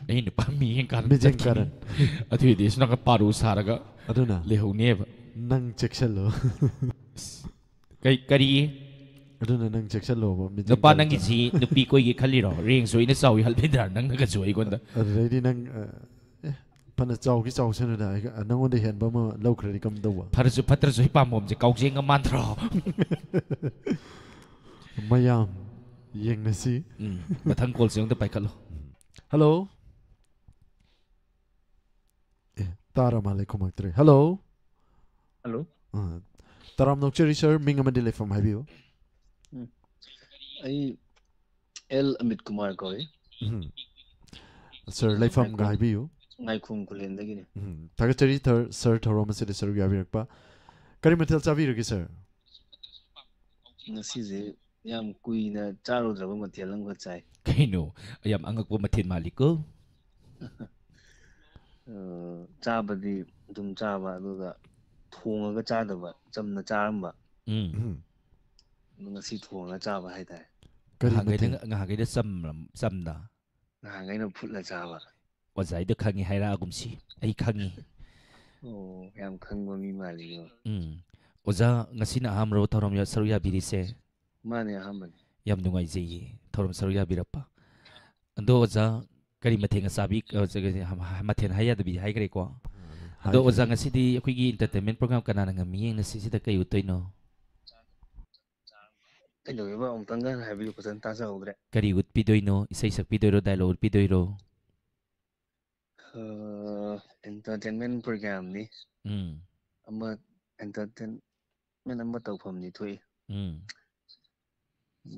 ꯑꯩ ꯅꯨꯄꯥ ꯃꯤꯠꯌꯦꯡ ꯀꯥꯔꯟ ꯃꯤꯠꯌꯦꯡ ꯆꯠꯈꯤꯅꯤ꯫ ꯀꯥꯔꯟ꯫ ꯑꯗꯨꯏꯗꯤ ꯑꯁꯣꯝ ꯅꯥꯀꯟ ꯄꯥꯔꯨ ꯁꯥꯔꯒ ꯑꯗꯨꯅ ꯂꯩꯍꯧꯅꯦꯕ꯫ ꯅꯪ ꯆꯦꯛꯁꯜꯂꯣ꯫ ꯀꯩ ꯀꯔꯤ? ꯑꯗꯨꯅ ꯅꯪ ꯆꯦꯛꯁꯜꯂꯣꯕ ꯃꯤꯠꯌꯦꯡ ꯅꯨꯄꯥ ꯀꯥꯔꯟ ꯅꯪꯒꯤꯁꯤ ꯅꯨꯄꯤ ꯀꯣꯏꯒꯦ ꯈꯜꯂꯤꯔꯣ? ꯔꯦꯡꯁꯨ ꯑꯩꯅ ꯆꯥꯎꯏ ꯍꯥꯏꯕꯤꯗ꯭ꯔꯥ ꯅꯪꯅꯒꯁꯨ ꯑꯩꯉꯣꯟꯗ? ꯑꯗꯨꯗꯩꯗꯤ ꯅꯪ ꯑꯦ, ꯐꯅ ꯆꯥꯎꯒꯤ ꯆꯥꯎꯁꯅꯨꯗ, ꯑꯩꯒ- ꯅꯪꯉꯣꯟꯗ ꯍꯦꯟꯕ ꯑꯃ ꯂꯧꯈ꯭ꯔꯗꯤ ꯀꯝꯗꯧꯕ? ꯐꯔꯁꯨ ꯐꯠꯇ꯭ꯔꯁꯨ ꯑꯩ ꯄꯥꯝꯕꯣꯝꯁꯦ ꯀꯥꯎꯖꯦꯡꯒ ꯃꯥꯟꯗ꯭ꯔꯣ? ꯃꯌꯥꯝ ꯌꯦꯡꯅꯁꯤ꯫ ꯎꯝ, ꯃꯊꯪ ꯀꯣꯜꯁꯦ ꯑꯝꯇ ꯄꯥꯏꯈꯠꯂꯣ꯫ ꯍꯜꯂꯣ꯫ ꯑꯦ, ꯇꯥꯔ ꯃꯥꯜꯂꯦ, ꯈꯨꯝꯃꯛꯇ꯭ꯔꯦ꯫ ꯍꯜꯂꯣ꯫ ꯍꯜꯂꯣ꯫ ꯑꯥ, ꯇꯔꯥꯝꯅ ꯑꯣꯛꯆꯔꯤ ꯁꯥꯔ, ꯃꯤꯡ ꯑꯃꯗꯤ ꯂꯩꯐꯝ ꯍꯥꯏꯕꯤꯌꯨ꯫ ꯑꯩ ꯑꯦꯜ ꯑꯃꯤꯠ ꯀꯨꯃꯥꯔ ꯀꯧꯏ꯫ ꯎꯝ꯫ ꯁꯥꯔ, ꯂꯩꯐꯝꯒ ꯍꯥꯏꯕꯤꯌꯨ꯫ ꯉꯥꯏꯈꯣꯝ ꯈꯨꯂꯦꯟꯗꯒꯤꯅꯤ꯫ ꯎꯝ, ꯊꯥꯒꯠꯆꯔꯤ ꯊꯔ- ꯁꯥꯔ, ꯊꯧꯔꯝ ꯑꯁꯤꯗ ꯁꯔꯨꯛ ꯌꯥꯕꯤꯔꯛꯄ꯫ ꯀꯔꯤ ꯃꯊꯦꯜ ꯆꯥꯕꯤꯔꯒꯦ ꯁꯥꯔ? ꯉꯁꯤꯁꯦ ꯌꯥꯝ ꯀꯨꯏꯅ ꯆꯥꯔꯨꯗ꯭ꯔꯕ ꯃꯊꯦꯜ ꯑꯃꯈꯛ ꯆꯥꯏ꯫ ꯀꯩꯅꯣ, ꯌꯥꯝ ꯑꯉꯛꯄ ꯃꯊꯦꯜ ꯃꯥꯜꯂꯤꯀꯣ꯫ ꯑ, ꯆꯥꯕꯗꯤ ꯑꯗꯨꯝ ꯆꯥꯕ, ꯑꯗꯨꯒ ꯊꯣꯡꯉꯒ ꯆꯥꯗꯕ, ꯆꯝꯅ ꯆꯥꯔꯝꯕ꯫ ꯎꯝ꯫ ꯎꯝ꯫ ꯑꯗꯨ ꯉꯁꯤ ꯊꯣꯡꯉꯒ ꯆꯥꯕ ꯍꯥꯏꯇꯥꯔꯦ꯫ ꯀꯔꯤ ꯉꯍꯥꯟꯈꯩꯗ ꯃꯊꯦꯜ? ꯉꯍꯥꯟꯈꯩꯗ ꯆꯝꯂꯝ- ꯆꯝꯅ꯫ ꯉꯍꯥꯟꯈꯩꯅ ꯐꯨꯠꯂ ꯆꯥꯕ꯫ ꯑꯣꯖꯥ ꯑꯩꯗꯣ ꯈꯪꯉꯤ ꯍꯥꯏꯔꯛꯑꯒꯨꯝꯁꯤ꯫ ꯑꯩ ꯈꯪꯉꯤ꯫ ꯑꯣ, ꯌꯥꯝ ꯈꯪꯕ ꯃꯤ ꯃꯥꯜꯂꯤꯀꯣ꯫ ꯎꯝ꯫ ꯑꯣꯖꯥ, ꯉꯁꯤꯅ ꯑꯍꯥꯟꯕꯔꯣ ꯊꯧꯔꯝ ꯌꯥ- ꯁꯔꯨꯛ ꯌꯥꯕꯤꯔꯤꯁꯦ? ꯃꯥꯅꯦ, ꯑꯍꯥꯟꯕꯅꯤ꯫ ꯌꯥꯝ ꯅꯨꯡꯉꯥꯏꯖꯩꯌꯦ ꯊꯧꯔꯝ ꯁꯔꯨꯛ ꯌꯥꯕꯤꯔꯛꯄ꯫ ꯑꯗꯣ ꯑꯣꯖꯥ, ꯀꯔꯤ ꯃꯊꯦꯜꯒ ꯆꯥꯕꯤ-, ꯑ, ꯆ-, ꯀ-, ꯃꯊꯦꯜ ꯍꯥꯏ ꯌꯥꯗꯕꯤ ꯍꯥꯏꯈ꯭ꯔꯦꯀꯣ꯫ ꯑꯗꯣ ꯍꯥꯏꯈ꯭ꯔꯦ꯫ ꯑꯣꯖꯥ, ꯉꯁꯤꯗꯤ ꯑꯩꯈꯣꯏꯒꯤ entertainment program ꯀꯅꯥꯅ ꯉꯝꯃꯤ ꯌꯦꯡꯅꯁꯤ ꯁꯤꯗ ꯀꯔꯤ ꯎꯠꯇꯣꯏꯅꯣ? ꯀꯩꯗꯧꯋꯦꯕ? ꯑꯃꯨꯛꯇꯪꯒ ꯍꯥꯏꯕꯤꯌꯨ, ꯐꯖꯅ ꯇꯥꯖꯍꯧꯗ꯭ꯔꯦ꯫ ꯀꯔꯤ ꯎꯠꯄꯤꯗꯣꯏꯅꯣ? ꯏꯁꯩ ꯁꯛꯄꯤꯗꯣꯏꯔꯣ? Dialogue ꯎꯠꯄꯤꯗꯣꯏꯔꯣ? ꯑ, entertainment programꯅꯤ꯫ ꯎꯝ꯫ ꯑꯃ entertainment ꯑꯃ ꯇꯧꯐꯝꯗꯤ ꯊꯣꯛꯏ꯫ ꯎꯝ꯫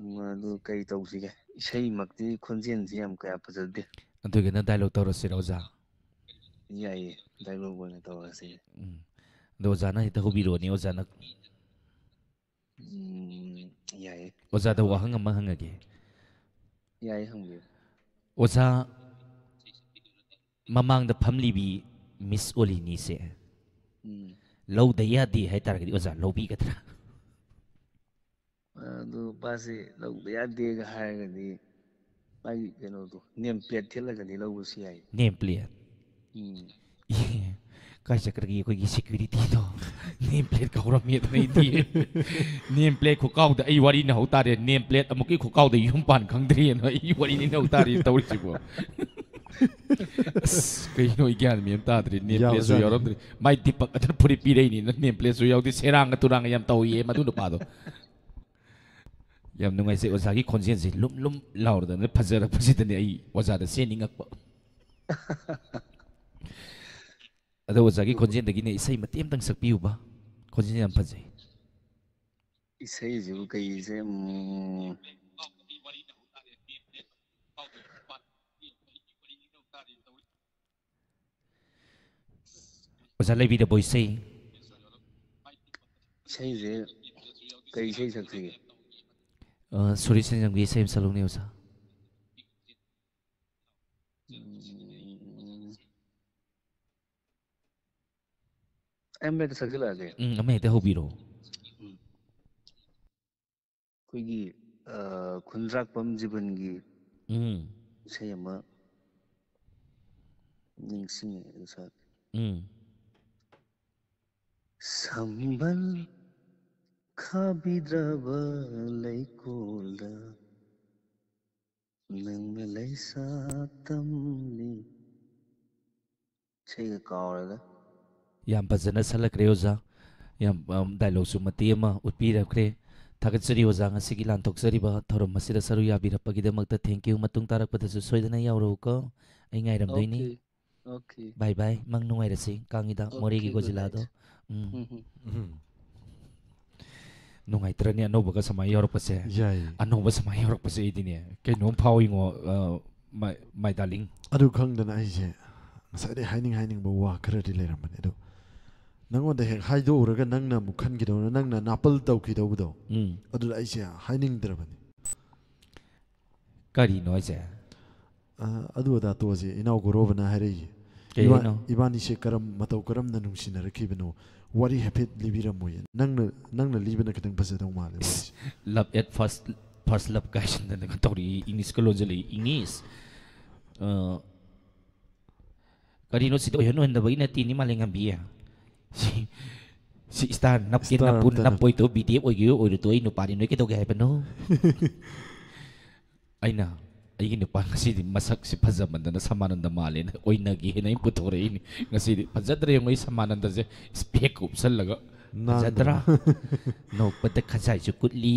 ꯎꯝ, ꯑꯗꯨ ꯀꯩ ꯇꯧꯁꯤꯒꯦ? ꯏꯁꯩꯃꯛꯇꯤ ꯈꯣꯟꯖꯦꯜꯁꯤ ꯌꯥꯝ ꯀꯌꯥ ꯐꯖꯗꯦ꯫ ꯑꯗꯨꯒꯤꯅ dialogue ꯇꯧꯔꯁꯤꯔꯣ, ꯑꯣꯖꯥ? ꯌꯥꯏꯌꯦ, dialogue ꯑꯣꯏꯅ ꯇꯧꯔꯁꯤ꯫ ꯎꯝ꯫ ꯑꯗꯣ ꯑꯣꯖꯥꯅ ꯍꯦꯛꯇ ꯍꯧꯕꯤꯔꯛꯑꯣꯅꯦ, ꯑꯣꯖꯥꯅ꯫ ꯎꯝ, ꯌꯥꯏꯌꯦ꯫ ꯑꯣꯖꯥꯗ ꯋꯥꯍꯪ ꯑꯃ ꯍꯪꯉꯒꯦ꯫ ꯌꯥꯏꯌꯦ, ꯍꯪꯕꯤꯌꯨ꯫ ꯑꯣꯖꯥ, ꯃꯃꯥꯡꯗ ꯐꯝꯂꯤꯕꯤ ꯃꯤꯁ ꯑꯣꯂꯤꯅꯤꯁꯦ ꯎꯝ꯫ ꯂꯧꯗ ꯌꯥꯗꯦ ꯍꯥꯏꯇꯥꯔꯒꯗꯤ ꯑꯣꯖꯥ ꯂꯧꯕꯤꯒꯗ꯭ꯔꯥ? ꯑꯗꯨ ꯃꯥꯁꯦ ꯂꯧꯗ ꯌꯥꯗꯦꯒ ꯍꯥꯏꯔꯒꯗꯤ ꯃꯥꯒꯤ ꯀꯩꯅꯣꯗꯣ, name plate ꯊꯦꯠꯂꯒꯗꯤ ꯂꯧꯕꯁꯨ ꯌꯥꯏ꯫ Name plate? ꯎꯝ꯫ ꯏꯍꯦ, ꯀꯥꯏ ꯆꯠꯈ꯭ꯔꯒꯦ ꯑꯩꯈꯣꯏꯒꯤ securityꯗꯣ? Name plate ꯀꯥꯎꯔꯝꯃꯦꯗꯅ ꯑꯩꯗꯤ꯫ Name plate ꯈꯨꯀꯥꯎꯗ ꯑꯩ ꯋꯥꯔꯤꯅ ꯍꯧ ꯇꯥꯔꯦ꯫ Name plate ꯑꯃꯨꯛꯀꯤ ꯈꯨꯀꯥꯎꯗ ꯌꯨꯝ ꯄꯥꯟ ꯈꯪꯗ꯭ꯔꯤꯑꯅ ꯑꯩ ꯋꯥꯔꯤꯅ ꯍꯧ ꯇꯥꯔꯦ ꯇꯧꯔꯤꯁꯤꯕꯣ꯫ ꯑꯁ, ꯀꯩꯅꯣ ꯑꯩ ꯒ꯭ꯌꯥꯟ ꯃꯦꯟ ꯇꯥꯗ꯭ꯔꯦ꯫ Name plateꯁꯨ ꯌꯥꯕꯖꯥꯠꯅꯤ꯫ ꯌꯥꯎꯔꯝꯗ꯭ꯔꯦ꯫ ꯃꯥꯏ ꯗꯤꯄꯛ ꯑꯗꯨꯅ ꯐꯨꯔꯤꯠ ꯄꯤꯔꯛꯏꯅꯤꯅ name plateꯁꯨ ꯌꯥꯎꯗꯦ꯫ ꯁꯦꯔꯥꯡꯒ ꯇꯨꯔꯥꯡꯒ ꯌꯥꯝ ꯇꯧꯏꯌꯦ ꯃꯗꯨ ꯅꯨꯄꯥꯗꯣ꯫ ꯌꯥꯝ ꯅꯨꯡꯉꯥꯏꯖꯩ ꯑꯣꯖꯥꯒꯤ ꯈꯣꯟꯖꯦꯜꯁꯦ ꯂꯨꯝ ꯂꯨꯝ ꯂꯥꯎꯔꯗꯅ ꯐꯖꯔꯛꯄꯁꯤꯗꯅꯦ ꯑꯩ ꯑꯣꯖꯥꯗ ꯆꯦꯟꯅꯤꯡꯉꯛꯄ꯫ ꯑꯗꯣ ꯑꯣꯖꯥꯒꯤ ꯈꯣꯟꯖꯦꯜꯗꯒꯤꯅꯦ ꯏꯁꯩ ꯃꯇꯦꯛ ꯑꯃꯇꯪ ꯁꯛꯄꯤꯌꯨꯕ꯫ ꯈꯣꯟꯖꯦꯜ ꯌꯥꯝ ꯐꯖꯩ꯫ ꯏꯁꯩꯁꯤꯕꯨ ꯀꯩ ꯏꯁꯩ? ꯎꯝ, ꯑꯣꯖꯥ ꯂꯩꯕꯤꯔꯕꯣ ꯏꯁꯩ? ꯏꯁꯩꯁꯦ ꯀꯩ ꯏꯁꯩ ꯁꯛꯁꯤꯒꯦ? ꯑ, ꯁꯣꯔꯤ ꯁꯦꯟꯖꯝꯒꯤ ꯏꯁꯩ ꯑꯃ ꯁꯛꯂꯛꯎꯅꯦ ꯑꯣꯖꯥ꯫ ꯎꯝ, ꯑꯩ ꯑꯃ ꯍꯦꯛꯇ ꯁꯛꯆꯜꯂꯛꯑꯒꯦ꯫ ꯎꯝ, ꯑꯃ ꯍꯦꯛꯇ ꯍꯧꯕꯤꯔꯛꯑꯣ꯫ ꯎꯝ꯫ ꯑꯩꯈꯣꯏꯒꯤ ꯑ, ꯈꯨꯟꯗ꯭ꯔꯥꯛꯄꯝ ꯖꯤꯕꯟꯒꯤ ꯎꯝ ꯏꯁꯩ ꯑꯃ ꯅꯤꯡꯁꯤꯡꯉꯦ ꯑꯗꯨ ꯁꯥ ꯎꯝ ꯁꯝꯕꯜ ꯈꯥꯕꯤꯗ꯭ꯔꯕ ꯂꯩꯀꯣꯜꯗ ꯅꯪꯅ ꯂꯩꯁꯥ ꯇꯝꯂꯤ꯫ ꯏꯁꯩꯒ ꯀꯥꯎꯔꯦꯗ꯫ ꯌꯥꯝ ꯐꯖꯅ ꯁꯜꯂꯛꯈ꯭ꯔꯦ ꯑꯣꯖꯥ꯫ ꯌꯥꯝ ꯗꯥꯏꯂꯣꯛꯁꯨ ꯃꯇꯦꯛ ꯑꯃ ꯎꯠꯄꯤꯔꯛꯈ꯭ꯔꯦ꯫ ꯊꯥꯒꯠꯆꯔꯤ ꯑꯣꯖꯥ, ꯉꯁꯤꯒꯤ ꯂꯥꯟꯊꯣꯛꯆꯔꯤꯕ ꯊꯧꯔꯝ ꯑꯁꯤꯗ ꯁꯔꯨꯛ ꯌꯥꯕꯤꯔꯛꯄꯒꯤꯗꯃꯛꯇ thank you꯫ ꯃꯇꯨꯡ ꯇꯥꯔꯛꯄꯗꯁꯨ ꯁꯣꯏꯗꯅ ꯌꯥꯎꯔꯛꯎꯀꯣ꯫ ꯑꯩ ꯉꯥꯏꯔꯝꯗꯣꯏꯅꯤ꯫ Okay, okay. Bye bye꯫ ꯃꯪ ꯅꯨꯡꯉꯥꯏꯔꯁꯤ꯫ ꯀꯥꯡꯒꯤꯗ Okay, ꯃꯣꯔꯦꯒꯤ good ꯒꯣꯖꯤꯂꯥꯗꯣ꯫ night. ꯎꯝ꯫ ꯎꯝ, ꯎꯝ. ꯎꯝ. ꯅꯨꯡꯉꯥꯏꯇ꯭ꯔꯅꯦ ꯑꯅꯧꯕꯒ ꯁꯨꯃꯥꯏꯅ ꯌꯧꯔꯛꯄꯁꯦ? ꯌꯥꯏ꯫ ꯑꯅꯧꯕ ꯁꯨꯃꯥꯏꯅ ꯌꯧꯔꯛꯄꯁꯦ ꯑꯩꯗꯤꯅꯦ ꯀꯩꯅꯣꯝ ꯐꯥꯎꯏꯉꯣ, ꯑ, my, my darling꯫ ꯑꯗꯨ ꯈꯪꯗꯅ ꯑꯩꯁꯦ ꯉꯁꯥꯏꯗꯩ ꯍꯥꯏꯅꯤꯡ ꯍꯥꯏꯅꯤꯡꯕ ꯋꯥ ꯈꯔꯗꯤ ꯂꯩꯔꯝꯕꯅꯦ, ꯑꯗꯣ ꯅꯪꯉꯣꯟꯗ ꯍꯦꯛ ꯍꯥꯏꯗꯣꯛꯎꯔꯒ ꯅꯪꯅ ꯑꯃꯨꯛ ꯈꯟꯈꯤꯗꯧꯅ, ꯅꯪꯅ ꯅꯥꯄꯜ ꯇꯧꯈꯤꯗꯧꯕꯗꯣ, ꯎꯝ꯫ ꯑꯗꯨꯗ ꯑꯩꯁꯦ ꯍꯥꯏꯅꯤꯡꯗ꯭ꯔꯕꯅꯤ꯫ ꯀꯔꯤꯅꯣ ꯍꯥꯏꯁꯦ? ꯑ, ꯑꯗꯨ ꯑꯗꯥ ꯇꯣꯛꯑꯁꯦ, ꯏꯅꯥꯎ ꯒꯣꯔꯣꯕꯅ ꯍꯥꯏꯔꯛꯏ, ꯀꯩ "ꯏꯕꯥ-, ꯍꯥꯏꯅꯣ? ꯏꯕꯥꯅꯤꯁꯦ ꯀꯔꯝ, ꯃꯇꯧ ꯀꯔꯝꯅ ꯅꯨꯡꯁꯤꯅꯔꯛꯈꯤꯕꯅꯣ? ꯋꯥꯔꯤ ꯍꯥꯏꯐꯦꯠ ꯂꯤꯕꯤꯔꯝꯃꯣꯌꯦ꯫ ꯅꯪꯅ, ꯅꯪꯅ ꯂꯤꯕꯅ ꯈꯤꯇꯪ ꯐꯖꯗꯧ ꯃꯥꯜꯂꯦ ꯋꯥꯔꯤꯁꯦ꯫" Love at first, first love ꯀꯥꯏꯁꯤꯟꯗꯅꯒ ꯇꯧꯔꯛꯏ, ꯏꯪꯂꯤꯁꯀ ꯂꯣꯟꯁꯤꯜꯂꯛꯏ, ꯏꯪꯂꯤꯁ꯫ ꯑ, ꯀꯔꯤꯅꯣ ꯁꯤꯗ ꯑꯣꯏꯍꯟ ꯑꯣꯏꯍꯟꯗꯕꯒꯤ ꯅꯠꯇꯦꯅꯤ ꯃꯥꯂꯦꯝꯉꯝꯕꯤ꯫ ꯁꯤ, ꯁꯤ star ꯅꯞꯀꯦ Star ꯅꯞꯄꯨ ꯑꯝꯇ ꯅꯞ- ꯅꯞꯄꯣꯏꯗꯣ, B T F ꯑꯣꯏꯒꯦ ꯑꯣꯏꯔꯣꯏꯗꯣ, ꯑꯩ ꯅꯨꯄꯥꯗꯤ ꯅꯣꯏ ꯀꯩꯗꯧꯒꯦ ꯍꯥꯏꯕꯅꯣ? ꯑꯩꯅ ꯑꯩꯒꯤ ꯅꯨꯄꯥ ꯉꯁꯤꯗꯤ ꯃꯁꯛꯁꯤ ꯐꯖꯃꯟꯗꯅ ꯁꯃꯥꯅꯟꯗ ꯃꯥꯜꯂꯦꯅ ꯑꯣꯏꯅꯒꯦꯅ ꯑꯩꯅ ꯄꯨꯊꯣꯔꯛꯏꯅꯤ꯫ ꯉꯁꯤꯗꯤ ꯐꯖꯗ꯭ꯔꯦ ꯌꯦꯡꯉꯣ, ꯑꯩ ꯁꯃꯥꯅꯟꯗꯁꯦ specꯀ ꯎꯞꯁꯜꯂꯒ꯫ ꯅꯥꯟꯕ꯭ꯔꯥ? ꯐꯖꯗ꯭ꯔꯥ? ꯅꯣꯛꯄꯗ ꯈꯖꯥꯏꯁꯨ ꯀꯨꯠꯂꯤ,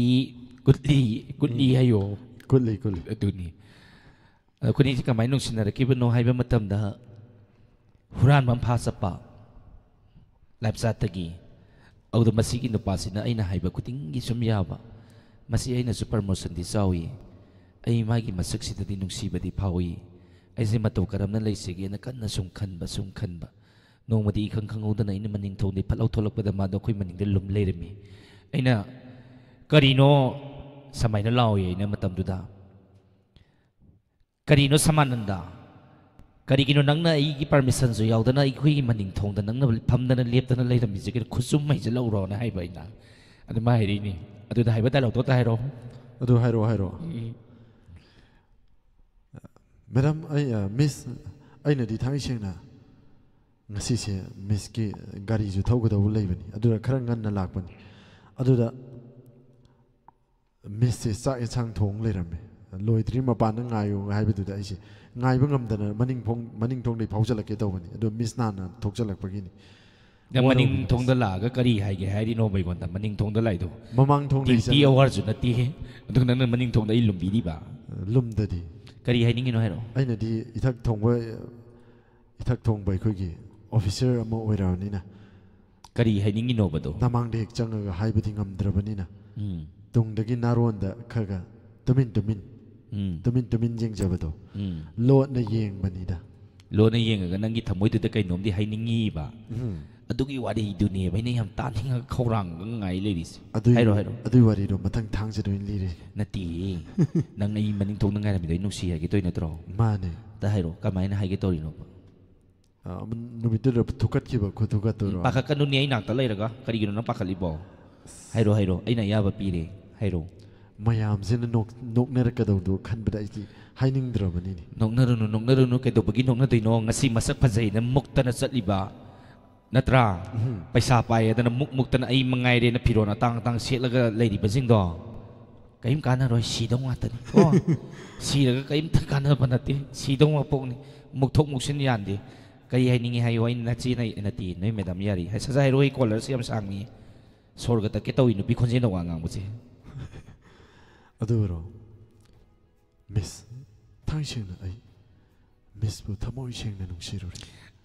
ꯀꯨꯠꯂꯤ, ꯀꯨꯠꯂꯤ ꯍꯥꯏꯌꯣ꯫ ꯀꯨꯠꯂꯤ, ꯀꯨꯠꯂꯤ꯫ ꯑꯗꯨꯅꯤ꯫ ꯑꯩꯈꯣꯏꯅꯤꯁꯤ ꯀꯃꯥꯏꯅ ꯅꯨꯡꯁꯤꯅꯔꯛꯈꯤꯕꯅꯣ ꯍꯥꯏꯕ ꯃꯇꯝꯗ, ꯍꯨꯔꯥꯟꯕ ꯑꯃ ꯐꯥ ꯆꯠꯄ ꯂꯥꯏꯞꯆꯥꯠꯇꯒꯤ꯫ ꯑꯗꯨꯗ ꯃꯁꯤꯒꯤ ꯅꯨꯄꯥꯁꯤꯅ ꯑꯩꯅ ꯍꯥꯏꯕ ꯈꯨꯗꯤꯡꯒꯤ ꯁꯨꯝ ꯌꯥꯕ꯫ ꯃꯁꯤ ꯑꯩꯅꯁꯨ ꯄ꯭ꯔꯃꯣꯁꯟꯗꯤ ꯆꯥꯎꯏ꯫ ꯑꯩ ꯃꯥꯒꯤ ꯃꯁꯛꯁꯤꯗꯗꯤ ꯅꯨꯡꯁꯤꯕꯗꯤ ꯐꯥꯎꯏ꯫ ꯑꯩꯁꯦ ꯃꯇꯧ ꯀꯔꯝꯅ ꯂꯩꯁꯤꯒꯦꯅ ꯀꯟꯅ ꯁꯨꯝ ꯈꯟꯕ, ꯁꯨꯝ ꯈꯟꯕ꯫ ꯅꯣꯡꯃꯗꯤ ꯏꯈꯪ ꯈꯪꯍꯧꯗꯅ ꯑꯩꯅ ꯃꯅꯤꯡ ꯊꯣꯡꯗꯒꯤ ꯐꯠ ꯂꯥꯎ ꯊꯣꯛꯂꯛꯄꯗ ꯃꯥꯗꯣ ꯑꯩꯈꯣꯏ ꯃꯅꯤꯡꯗ ꯂꯨꯝ ꯂꯩꯔꯝꯃꯤ꯫ ꯑꯩꯅ, "ꯀꯔꯤꯅꯣ?" ꯁꯃꯥꯏꯅ ꯂꯥꯎꯏ ꯑꯩꯅ ꯃꯇꯝꯗꯨꯗ꯫ "ꯀꯔꯤꯅꯣ ꯁꯃꯥꯅꯟꯗ? ꯀꯔꯤꯒꯤꯅꯣ ꯅꯪꯅ ꯑꯩꯒꯤ ꯄꯔꯃꯤꯁꯟꯁꯨ ꯌꯥꯎꯗꯅ ꯑꯩꯈꯣꯏꯒꯤ ꯃꯅꯤꯡ ꯊꯣꯡꯗ ꯅꯪꯅ ꯐꯝꯗꯅ ꯂꯦꯞꯇꯅ ꯂꯩꯔꯝꯃꯤꯁꯦ? ꯀꯩꯅꯣ ꯈꯨꯠꯆꯨꯝ ꯃꯩꯁꯤꯜꯂꯛꯎꯔꯣꯅ?" ꯍꯥꯏꯕ ꯑꯩꯅ꯫ ꯑꯗꯨ ꯃꯥ ꯍꯥꯏꯔꯛꯏꯅꯤ, "ꯑꯗꯨꯗ ꯍꯥꯏꯕ ꯗꯥꯏꯂꯣꯛꯇꯣ ꯑꯝꯇ ꯍꯥꯏꯔꯛꯑꯣ꯫" ꯑꯗꯨ ꯍꯥꯏꯔꯛꯑꯣ, ꯍꯥꯏꯔꯛꯑꯣ꯫ ꯎꯝ꯫ ꯃꯦꯗꯥꯝ, ꯑꯩ, ꯑ, ꯃꯤꯁ, ꯑꯩꯅꯗꯤ ꯊꯥꯡꯉꯩ ꯁꯦꯡꯅ ꯉꯁꯤꯁꯦ ꯃꯤꯁꯀꯤ ꯒꯥꯔꯤꯁꯨ ꯊꯧꯒꯗꯧꯕ ꯂꯩꯕꯅꯤ, ꯑꯗꯨꯗ ꯈꯔ ꯉꯟꯅ ꯂꯥꯛꯄꯅꯤ꯫ ꯑꯗꯨꯗ ꯃꯤꯁꯁꯦ ꯆꯥꯛ ꯌꯦꯟꯁꯥꯡ ꯊꯣꯡ ꯂꯩꯔꯝꯃꯦ꯫ "ꯂꯣꯏꯗ꯭ꯔꯤ, ꯃꯄꯥꯟꯗ ꯉꯥꯏꯌꯨ" ꯍꯥꯏꯕꯗꯨꯗ ꯑꯩꯁꯦ ꯉꯥꯏꯕ ꯉꯝꯗꯅ ꯃꯅꯤꯡ ꯐꯣꯡ-, ꯃꯅꯤꯡ ꯊꯣꯡꯗꯒꯤ ꯐꯥꯎꯖꯜꯂꯛꯀꯦ ꯇꯧꯕꯅꯤ, ꯑꯗꯣ ꯃꯤꯁꯅ ꯍꯥꯟꯅ ꯊꯣꯛꯆꯜꯂꯛꯄꯒꯤꯅꯤ꯫ ꯅꯪ ꯃꯅꯤꯡ ꯋꯥꯔꯧꯕꯤꯒꯅꯨ꯫ ꯊꯣꯡꯗ ꯂꯥꯛꯑꯒ ꯀꯔꯤ ꯍꯥꯏꯒꯦ ꯍꯥꯏꯔꯤꯅꯣꯕ ꯑꯩꯉꯣꯟꯗ? ꯃꯅꯤꯡ ꯊꯣꯡꯗ ꯂꯥꯛꯏꯗꯣ ꯃꯃꯥꯡ ꯊꯣꯡꯗꯒꯤ ꯗ꯭ꯌꯨꯇꯤ ꯆꯪꯉ- ꯑꯋꯥꯔꯁꯨ ꯅꯠꯇꯦ, ꯑꯗꯨꯒ ꯅꯪꯅ ꯃꯅꯤꯡ ꯊꯣꯡꯗ ꯑꯩ ꯂꯨꯝꯕꯤꯔꯤꯕ? ꯂꯨꯝꯗꯗꯤ꯫ ꯀꯔꯤ ꯍꯥꯏꯅꯤꯡꯉꯤꯅꯣ ꯍꯥꯏꯔꯣ꯫ ꯑꯩꯅꯗꯤ ꯏꯊꯛ ꯊꯣꯡꯕ, ꯏꯊꯛ ꯊꯣꯡꯕ ꯑꯩꯈꯣꯏꯒꯤ ꯑꯣꯐꯤꯁꯔ ꯑꯃ ꯑꯣꯏꯔꯕꯅꯤꯅ꯫ ꯀꯔꯤ ꯍꯥꯏꯅꯤꯡꯉꯤꯅꯣꯕꯗꯣ? ꯅꯃꯥꯡꯗ ꯍꯦꯛ ꯆꯪꯉꯒ ꯍꯥꯏꯕꯗꯤ ꯉꯝꯗ꯭ꯔꯕꯅꯤꯅ꯫ ꯎꯝ꯫ ꯇꯨꯡꯗꯒꯤ ꯅꯥꯔꯣꯟꯗ ꯈꯔ ꯈꯔ ꯇꯨꯃꯤꯟ ꯇꯨꯃꯤꯟ, ꯎꯝ꯫ ꯇꯨꯃꯤꯟ ꯇꯨꯃꯤꯟ ꯌꯦꯡꯖꯕꯗꯣ꯫ ꯎꯝ꯫ ꯂꯣꯠꯅ ꯌꯦꯡꯕꯅꯤꯗ꯫ ꯂꯣꯟꯅ ꯌꯦꯡꯉꯒ ꯅꯪꯒꯤ ꯊꯃꯣꯏꯗꯨꯗ ꯀꯩꯅꯣꯝꯗꯤ ꯍꯥꯏꯅꯤꯡꯉꯤꯕ꯫ ꯎꯝ꯫ ꯑꯗꯨꯒꯤ ꯋꯥꯔꯤꯗꯨꯅꯦꯕ ꯑꯩꯅ ꯌꯥꯝ ꯇꯥꯅꯤꯡꯉꯒ ꯈꯧꯔꯥꯡꯉꯒ ꯉꯥꯏ ꯂꯩꯔꯤꯁꯦ꯫ ꯑꯗꯨꯏ, ꯍꯥꯏꯔꯣ, ꯍꯥꯏꯔꯣ꯫ ꯑꯗꯨꯏ ꯋꯥꯔꯤꯗꯣ ꯃꯊꯪ ꯊꯥꯡꯖꯗ ꯑꯣꯏꯅ ꯂꯤꯔꯦ꯫ ꯅꯠꯇꯦꯌꯦ꯫ ꯅꯪ ꯑꯩ ꯃꯅꯤꯡ ꯊꯣꯡꯗ ꯉꯥꯏꯔꯝꯃꯤꯗꯣ ꯑꯩ ꯅꯨꯡꯁꯤ ꯍꯥꯏꯒꯦ ꯇꯧꯔꯤ ꯅꯠꯇ꯭ꯔꯣ? ꯃꯥꯅꯦ꯫ ꯑꯝꯇ ꯍꯥꯏꯔꯣ, ꯀꯃꯥꯏꯅ ꯍꯥꯏꯒꯦ ꯇꯧꯔꯤꯅꯣꯕ? ꯑ, ꯅꯨꯃꯤꯠꯇꯨꯗ ꯊꯨꯀꯠꯈꯤꯕ ꯈꯨꯊꯨꯀꯠꯇꯨꯔꯣ? ꯎꯝ, ꯄꯥꯈꯠꯀꯅꯨꯅꯦ, ꯑꯩ ꯅꯥꯛꯇ ꯂꯩꯔꯒ ꯀꯔꯤꯒꯤꯅꯣ ꯅꯪ ꯄꯥꯈꯠꯂꯤꯕꯣ? ꯍꯥꯏꯔꯣ, ꯍꯥꯏꯔꯣ, ꯑꯩꯅ ꯑꯌꯥꯕ ꯄꯤꯔꯦ, ꯍꯥꯏꯔꯣ꯫ ꯃꯌꯥꯝꯁꯤꯅ ꯅꯣꯛ-, ꯅꯣꯛꯅꯔꯛꯀꯗꯧꯗꯣ ꯈꯟꯕꯗ ꯑꯩꯗꯤ ꯍꯥꯏꯅꯤꯡꯗ꯭ꯔꯕꯅꯤꯅꯦ꯫ ꯅꯣꯛꯅꯔꯨꯅꯨ, ꯅꯣꯛꯅꯔꯨꯅꯨ, ꯀꯩꯗꯧꯕꯒꯤ ꯅꯣꯛꯅꯗꯣꯏꯅꯣ? ꯉꯁꯤ ꯃꯁꯛ ꯐꯖꯩꯅ ꯃꯨꯛꯇꯅ ꯆꯠꯂꯤꯕ ꯅꯠꯇ꯭ꯔꯥ? ꯎꯝ꯫ ꯄꯩꯁꯥ ꯄꯥꯏꯌꯦꯗꯅ ꯃꯨꯛ ꯃꯨꯛꯇꯅ ꯑꯩ ꯃꯉꯥꯏꯔꯦꯅ ꯐꯤꯔꯣꯟ ꯑꯇꯥꯡ ꯑꯇꯥꯡ ꯁꯦꯠꯂꯒ ꯂꯩꯔꯤꯕꯁꯤꯡꯗꯣ꯫ ꯀꯔꯤꯝ ꯀꯥꯟꯅꯔꯣꯏ, ꯁꯤꯗꯧ ꯉꯥꯛꯇꯅꯤ ꯀꯣ꯫ ꯁꯤꯔꯒ ꯀꯔꯤꯝꯇ ꯀꯥꯟꯅꯕ ꯅꯠꯇꯦ, ꯁꯤꯗꯧ ꯃꯄꯣꯛꯅꯤ꯫ ꯃꯨꯛꯊꯣꯛ ꯃꯨꯛꯁꯤꯟ ꯌꯥꯟꯗꯦ꯫ ꯀꯔꯤ ꯍꯥꯏꯅꯤꯡꯉꯤ ꯍꯥꯏꯌꯣ, ꯑꯩꯅ ꯅꯆꯦꯅ ꯅꯠꯇꯦ, ꯅꯣꯏ ꯃꯦꯗꯥꯝ ꯌꯥꯔꯤ꯫ ꯍꯥꯏ, ꯁꯠ ꯁꯠ ꯍꯥꯏꯔꯛꯑꯣ, ꯑꯩ ꯀꯣꯂꯔꯁꯦ ꯌꯥꯝ ꯁꯥꯡꯉꯤ꯫ ꯁꯣꯔꯒ ꯇꯠꯀꯦ ꯇꯧꯏ ꯅꯨꯄꯤ ꯈꯣꯟꯖꯦꯜꯗ ꯋꯥ ꯉꯥꯡꯕꯁꯦ꯫ ꯑꯗꯨꯔꯣ? ꯃꯤꯁ, ꯊꯥꯡꯁꯦꯡꯅ ꯑꯩ ꯃꯤꯁꯄꯨ ꯊꯃꯣꯏ ꯁꯦꯡꯅ ꯅꯨꯡꯁꯤꯔꯨꯔꯦ꯫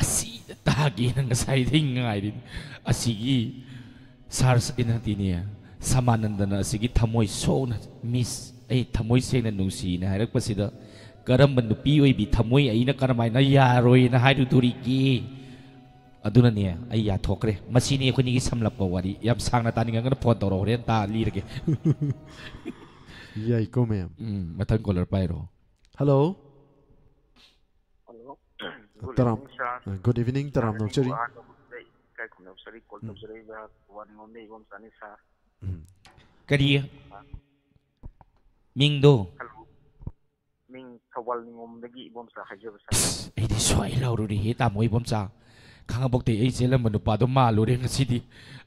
ꯑꯁꯤꯗ ꯇꯥꯒꯦꯅ ꯉꯁꯥꯏꯗꯩ ꯉꯥꯏꯔꯤꯅꯤ꯫ ꯑꯁꯤꯒꯤ ꯁꯥꯔ ꯁ-, ꯅꯠꯇꯦꯅꯦ, ꯁꯃꯥꯅꯟꯗꯅ ꯑꯁꯤꯒꯤ ꯊꯃꯣꯏ ꯁꯣꯛꯅ, "ꯃꯤꯁ, ꯑꯩ ꯊꯃꯣꯏ ꯁꯦꯡꯅ ꯅꯨꯡꯁꯤꯅ" ꯍꯥꯏꯔꯛꯄꯁꯤꯗ, ꯀꯔꯝꯕ ꯅꯨꯄꯤ ꯑꯣꯏꯕꯤ ꯊꯃꯣꯏ ꯑꯩꯅ ꯀꯔꯝꯍꯥꯏꯅ ꯌꯥꯔꯣꯏꯅ ꯍꯥꯏꯔꯨꯗꯣꯔꯤꯒꯦ? ꯑꯗꯨꯅꯅꯦ, ꯑꯩ ꯌꯥꯊꯣꯛꯈ꯭ꯔꯦ꯫ ꯃꯁꯤꯅꯤ ꯑꯩꯈꯣꯏꯅꯤꯒꯤ ꯁꯝꯂꯞꯄ ꯋꯥꯔꯤ꯫ ꯌꯥꯝ ꯁꯥꯡꯅ ꯇꯥꯅꯤꯡꯉꯒꯅ ꯐꯣꯟ ꯇꯧꯔꯣ, ꯍꯣꯔꯦꯟ ꯇꯥ ꯂꯤꯔꯒꯦ꯫ ꯌꯥꯏꯀꯣ, ꯃꯦꯝ꯫ ꯎꯝ, ꯃꯊꯪ ꯀꯣꯂꯔ ꯄꯥꯏꯔꯣ꯫ ꯍꯜꯂꯣ꯫ ꯍꯜꯂꯣ꯫ ꯒꯨꯗ ꯇꯔꯥꯝ-, ꯏꯚꯤꯅꯤꯡ, ꯁꯥꯔ꯫ ꯒꯨꯗ ꯏꯚꯤꯅꯤꯡ, ꯇꯔꯥꯝꯅ ꯁꯥꯔ, ꯑꯣꯛꯆꯔꯤ꯫ ꯑꯍꯥꯟꯕ ꯃꯛꯇꯗ ꯏꯀꯥꯏ ꯈꯨꯝꯅꯕ ꯆꯥꯔꯤ꯫ ꯀꯣꯜ ꯎꯝ꯫ ꯇꯧꯖꯔꯛꯏꯕ ꯋꯥꯟ ꯑꯦꯟ ꯑꯣꯟꯂꯤ ꯏꯕꯣꯝꯆꯥꯅꯤ, ꯁꯥꯔ꯫ ꯎꯝ꯫ ꯀꯔꯤ? ꯃꯤꯡꯗꯣ? ꯍꯜꯂꯣ, ꯃꯤꯡ ꯊꯧꯕꯥꯜ ꯅꯤꯉꯣꯝꯗꯒꯤ ꯏꯕꯣꯝꯆꯥ ꯍꯥꯏꯖꯕ ꯁꯥꯔ꯫ ꯑꯁ, ꯑꯩꯗꯤ ꯁ꯭ꯋꯥꯏ ꯂꯥꯎꯔꯨꯔꯦꯍꯦ ꯇꯥꯃꯣ ꯏꯕꯣꯝꯆꯥ꯫ ꯈꯥꯉꯕꯣꯛꯇꯩ ꯑꯩ ꯆꯦꯜꯂꯝꯕ ꯅꯨꯄꯥꯗꯣ ꯃꯥꯜꯂꯨꯔꯦ ꯉꯁꯤꯗꯤ꯫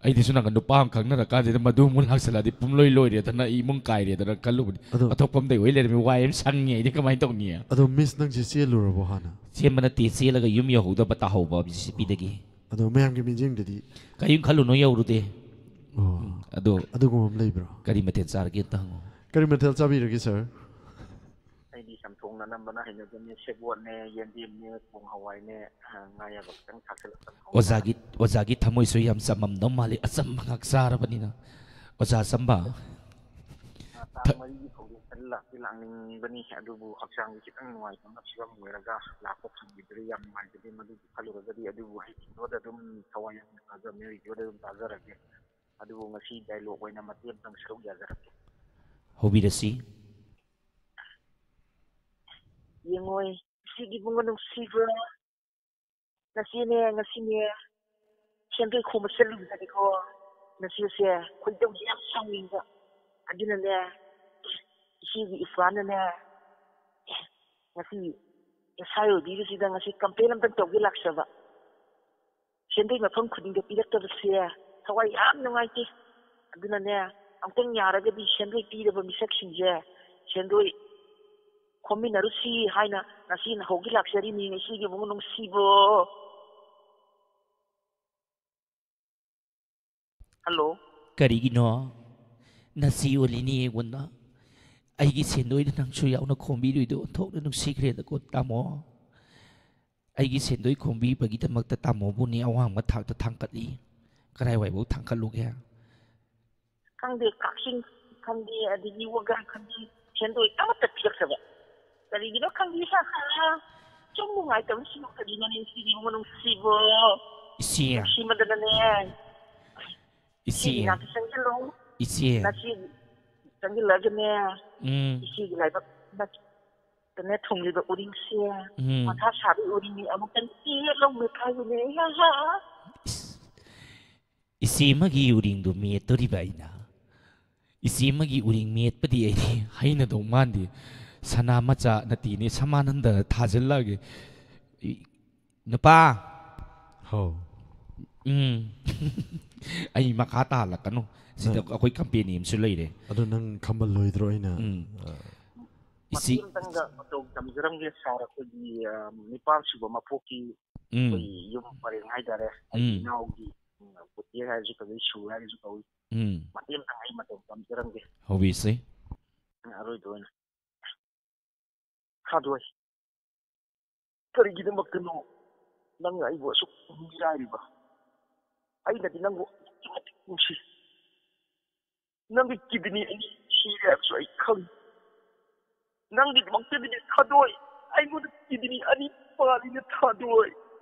ꯑꯩꯗꯤ ꯁꯣꯝ ꯅꯥꯀꯟ ꯅꯨꯄꯥ ꯑꯃ ꯈꯪꯅꯔꯀꯥꯟꯁꯤꯗ ꯃꯗꯨ ꯑꯃꯨꯛ ꯂꯥꯛꯁꯜꯂꯛꯑꯗꯤ ꯄꯨꯝꯂꯣꯏ ꯂꯣꯏꯔꯦꯗꯅ ꯑꯩ ꯏꯃꯨꯡ ꯀꯥꯏꯔꯦꯗꯅ ꯈꯜꯂꯨꯕꯅꯤ꯫ ꯑꯗꯣ ꯑꯇꯣꯞꯄ ꯑꯝꯗ ꯑꯣꯏ ꯂꯩꯔꯝꯃꯤ꯫ ꯋꯥꯏ ꯑꯃ ꯁꯪꯉꯦ꯫ ꯑꯩꯗꯤ ꯀꯃꯥꯏꯅ ꯇꯧꯅꯤ? ꯑꯗꯣ ꯃꯤꯁ, ꯅꯪꯁꯦ ꯆꯦꯜꯂꯨꯔꯕꯣ ꯍꯥꯟꯅ? ꯆꯦꯟꯕ ꯅꯠꯇꯦ, ꯆꯦꯜꯂꯒ ꯌꯨꯝ ꯌꯧꯍꯧꯗꯕ ꯇꯥꯍꯧꯕ ꯖꯤ ꯁꯤ ꯄꯤꯗꯒꯤ꯫ ꯑꯗꯣ ꯃꯌꯥꯝꯒꯤ ꯃꯤꯠꯌꯦꯡꯗꯗꯤ ꯀꯔꯤꯝ ꯈꯜꯂꯨꯅꯣ, ꯌꯧꯔꯨꯗꯦ꯫ ꯑꯣ, ꯑꯗꯣ ꯑꯗꯨꯒꯨꯝꯕ ꯑꯃ ꯂꯩꯕ꯭ꯔꯣ? ꯀꯔꯤ ꯃꯊꯦꯜ ꯆꯥꯔꯒꯦ ꯑꯝꯇ ꯍꯪꯉꯣ꯫ ꯀꯔꯤ ꯃꯊꯦꯜ ꯆꯥꯕꯤꯔꯒꯦ ꯁꯥꯔ? ꯑꯩꯗꯤ ꯆꯝꯊꯣꯡ ꯑꯅꯝꯕꯅ ꯍꯩꯅꯖꯕꯅꯦ꯫ ꯁꯦꯕꯣꯠꯅꯦ, ꯌꯦꯟꯗꯦꯝꯅꯦ, ꯄꯣꯡ ꯍꯋꯥꯏꯅꯦ, ꯑ, ꯉꯥ ꯑꯌꯥꯏꯕ ꯈꯤꯇꯪ ꯊꯥꯛꯆꯜꯂꯒ ꯆꯝꯊꯣꯡ ꯑꯣꯖꯥꯒꯤ ꯑꯣꯖꯥꯒꯤ ꯊꯃꯣꯏꯁꯨ ꯌꯥꯝ ꯆꯝꯃꯝꯗꯧ ꯃꯥꯜꯂꯤ, ꯑꯆꯝꯕ ꯉꯥꯛ ꯆꯥꯔꯕꯅꯤꯅ꯫ ꯑꯣꯖꯥ ꯑꯆꯝꯕ, ꯆꯥꯔꯦ꯫ ꯇꯥꯡ ꯃꯔꯤꯒꯤ ꯐꯥꯎꯗꯤ ꯂꯥꯛꯇꯤ ꯂꯥꯛꯅꯤꯡꯕꯅꯤ, ꯑꯗꯨꯕꯨ ꯍꯛꯆꯥꯡꯒꯤ ꯈꯤꯇꯪ ꯅꯨꯡꯉꯥꯏꯇꯕ ꯐꯤꯕꯝ ꯑꯣꯏꯔꯒ ꯂꯥꯛꯄ ꯐꯪꯈꯤꯗ꯭ꯔꯦ꯫ ꯌꯥꯝ ꯅꯨꯡꯉꯥꯏꯖꯗꯦ ꯃꯗꯨꯒꯤ ꯈꯜꯂꯨꯔꯒꯗꯤ꯫ ꯑꯗꯨꯕꯨ ꯑꯩ ꯔꯦꯗꯤꯑꯣꯗ ꯑꯗꯨꯝ ꯊꯋꯥꯏ ꯌꯥꯎꯅ ꯇꯥꯖꯕꯅꯦ, ꯔꯦꯗꯤꯑꯣꯗ ꯑꯗꯨꯝ ꯇꯥꯖꯔꯒꯦ꯫ ꯑꯗꯨꯕꯨ ꯉꯁꯤ ꯗꯥꯏꯂꯣꯒ ꯑꯣꯏꯅ ꯃꯇꯦꯛ ꯑꯃꯇꯪ ꯁꯔꯨꯛ ꯌꯥꯖꯔꯛꯀꯦ꯫ ꯍꯧꯕꯤꯔꯁꯤ꯫ ꯌꯦꯡꯉꯣꯏ, ꯏꯆꯦꯒꯤ ꯏꯕꯨꯡꯉꯣ ꯅꯨꯡꯁꯤꯕ, ꯅꯆꯦꯅꯦ ꯉꯁꯤꯅꯦ ꯁꯦꯟꯗꯣꯏ ꯈꯣꯝꯕ ꯆꯠꯂꯨꯕꯗꯅꯤꯀꯣ, ꯅꯆꯦꯁꯦ ꯈꯣꯏꯗꯧꯁꯦ ꯌꯥꯝ ꯁꯥꯎꯅꯤꯡꯕ꯫ ꯑꯗꯨꯅꯅꯦ, ꯏꯆꯦꯒꯤ ꯏꯄ꯭ꯋꯥꯅꯅꯦ, ꯉꯁꯤ ꯑꯦꯁ ꯑꯥꯏ ꯑꯣꯏꯕꯤꯕꯁꯤꯗ ꯉꯁꯤ ꯀꯝꯄ꯭ꯂꯦꯟ ꯑꯝꯇꯪ ꯇꯧꯒꯦ ꯂꯥꯛꯆꯕ꯫ ꯁꯦꯟꯗꯣꯏ ꯃꯐꯝ ꯈꯨꯗꯤꯡꯗ ꯄꯤꯔꯛꯇꯕꯁꯦ ꯊꯋꯥꯏ ꯌꯥꯝ ꯅꯨꯡꯉꯥꯏꯇꯦ꯫ ꯑꯗꯨꯅꯅꯦ, ꯑꯃꯨꯛꯇꯪ ꯌꯥꯔꯒꯗꯤ ꯁꯦꯟꯗꯣꯏ ꯄꯤꯔꯕ ꯃꯤꯁꯛꯁꯤꯡꯁꯦ ꯁꯦꯟꯗꯣꯏ ꯈꯣꯝꯃꯤꯟꯅꯔꯨꯁꯤ ꯍꯥꯏꯅ ꯉꯁꯤ ꯅꯍꯧꯒꯤ ꯂꯥꯛꯆꯔꯤꯅꯤ, ꯏꯆꯦꯒꯤ ꯏꯕꯨꯡꯉꯣ ꯅꯨꯡꯁꯤꯕꯣ꯫ ꯍꯜꯂꯣ꯫ ꯀꯔꯤꯒꯤꯅꯣ? ꯅꯆꯦ ꯑꯣꯜꯂꯤꯅꯤ ꯑꯩꯉꯣꯟꯗ꯫ ꯑꯩꯒꯤ ꯁꯦꯟꯗꯣꯏꯗ ꯅꯪꯁꯨ ꯌꯥꯎꯅ ꯈꯣꯝꯕꯤꯔꯨꯏꯗꯣ ꯑꯣꯟꯊꯣꯛꯅ ꯅꯨꯡꯁꯤꯈ꯭ꯔꯦꯗꯀꯣ ꯇꯥꯃꯣ꯫ ꯑꯩꯒꯤ ꯁꯦꯟꯗꯣꯏ ꯈꯣꯝꯕꯤꯕꯒꯤꯗꯃꯛꯇ ꯇꯥꯃꯣꯕꯨꯅꯦ ꯑꯋꯥꯡꯕ ꯊꯥꯛꯇ ꯊꯥꯡꯒꯠꯂꯤ꯫ ꯀꯔꯥꯏꯋꯥꯏꯐꯥꯎ ꯊꯥꯡꯒꯠꯂꯨꯒꯦ? ꯈꯪꯗꯦ, ꯀꯛꯆꯤꯡ ꯈꯪꯗꯦ, ꯑꯗꯒꯤ ꯋꯥꯒꯥꯏ ꯈꯪꯗꯦ, ꯁꯦꯟꯗꯣꯏ ꯑꯃꯠꯇ ꯄꯤꯔꯛꯇꯕ꯫ ꯀꯔꯤꯒꯤꯅꯣ ꯈꯪꯗꯦ, ꯍꯥ, ꯍꯥ꯫ ꯁꯨꯝ ꯅꯨꯡꯉꯥꯏꯇꯕꯁꯤꯕꯨ ꯀꯔꯤꯅꯣꯅꯦ, ꯏꯆꯦꯒꯤ ꯏꯕꯨꯡꯉꯣ ꯅꯨꯡꯁꯤꯕꯣ꯫ ꯏꯆꯦ, ꯅꯨꯡꯁꯤꯃꯟꯗꯅꯅꯦ, ꯏꯆꯦ, ꯏꯆꯦꯒꯤ ꯅꯥꯛꯇ ꯆꯪꯁꯤꯜꯂꯣ꯫ ꯏꯆꯦ꯫ ꯅꯆꯦ ꯆꯪꯁꯤꯜꯂꯒꯅꯦ, ꯎꯝ, ꯏꯆꯦꯒꯤ ꯂꯥꯏꯕꯛ ꯅꯠꯇꯅꯦ ꯊꯨꯡꯂꯤꯕ ꯎꯔꯤꯡꯁꯦ, ꯎꯝ꯫ ꯃꯊꯥ ꯁꯥꯕꯤ ꯎꯔꯤꯡꯅꯤ, ꯑꯃꯨꯛꯇꯪ ꯄꯦꯠꯂꯧ ꯃꯦꯠꯈꯥꯏꯕꯅꯦ꯫ ꯍꯥ, ꯍꯥ꯫ ꯏꯁ, ꯏꯆꯦ ꯑꯃꯒꯤ ꯎꯔꯤꯡꯗꯨ ꯃꯦꯠꯇꯣꯔꯤꯕ ꯑꯩꯅ? ꯏꯆꯦ ꯑꯃꯒꯤ ꯎꯔꯤꯡ ꯃꯦꯠꯄꯗꯤ ꯑꯩꯗꯤ ꯍꯩꯅꯗꯧ ꯃꯥꯟꯗꯦ꯫ ꯁꯅꯥ ꯃꯆꯥ ꯅꯠꯇꯦꯅꯦ, ꯁꯃꯥꯅꯟꯗ ꯊꯥꯖꯤꯜꯂꯛꯑꯒꯦ꯫ ꯏ-, ꯅꯨꯄꯥ꯫ ꯍꯥꯎ꯫ ꯎꯝ꯫ ꯑꯩ ꯃꯈꯥ ꯇꯥꯍꯜꯂꯛꯀꯅꯨ꯫ ꯁꯤꯗ ꯅꯪ ꯑꯩꯈꯣꯏ ꯀꯝꯄꯦꯅꯤ ꯑꯃꯁꯨ ꯂꯩꯔꯦ꯫ ꯑꯗꯣ ꯅꯪ ꯈꯝꯕꯜꯂꯣꯏꯗ꯭ꯔꯣ ꯑꯩꯅ, ꯎꯝ꯫ ꯑ, ꯏꯆꯦ꯫ ꯃꯇꯦꯛ ꯑꯃꯇꯪꯒ ꯃꯇꯧ ꯇꯝꯖꯔꯝꯒꯦ ꯁꯥꯔ꯫ ꯑꯩꯈꯣꯏꯒꯤ, ꯑ, ꯅꯤꯄꯥꯟ ꯁꯨꯕ ꯃꯄꯣꯛꯀꯤ ꯎꯝ꯫ ꯑꯩꯈꯣꯏ ꯌꯨꯝ ꯄꯔꯦꯡ ꯍꯥꯏꯇꯥꯔꯦ꯫ ꯑꯩꯒꯤ ꯎꯝ꯫ ꯏꯅꯥꯎꯒꯤ, ꯎꯝ, ꯄꯨꯇꯦꯛ ꯍꯥꯏꯔꯁꯨ ꯀꯧꯏ, ꯁꯨ ꯍꯥꯏꯔꯁꯨ ꯀꯧꯏ꯫ ꯎꯝ꯫ ꯃꯇꯦꯛ ꯑꯃꯇꯪ ꯑꯩ ꯃꯇꯧ ꯇꯝꯖꯔꯝꯒꯦ꯫ ꯍꯧꯕꯤꯁꯤ꯫ ꯑꯔꯣꯏꯕ ꯑꯣꯏꯅ꯫ ꯊꯥꯗꯣꯏ, ꯀꯔꯤꯒꯤꯗꯃꯛꯇꯅꯣ ꯅꯪꯅ ꯑꯩꯕꯨ ꯑꯁꯨꯛ ꯃꯤꯔꯥꯏꯔꯤꯕ? ꯑꯩꯅꯗꯤ ꯅꯪꯕꯨ ꯑꯗꯨꯛꯀꯤ ꯃꯇꯤꯛ ꯅꯨꯡꯁꯤ꯫ ꯅꯪꯒꯤ ꯀꯤꯗꯅꯤ ꯑꯅꯤ ꯁꯤꯔꯦ ꯍꯥꯏꯕꯁꯨ ꯑꯩ ꯈꯪꯏ꯫ ꯅꯪꯒꯤꯗꯃꯛꯇꯗꯤꯅꯦ ꯊꯥꯗꯣꯏ, ꯑꯩꯉꯣꯟꯗ ꯀꯤꯗꯅꯤ ꯑꯅꯤ ꯄꯥꯜꯂꯤꯅꯦ ꯊꯥꯗꯣꯏ꯫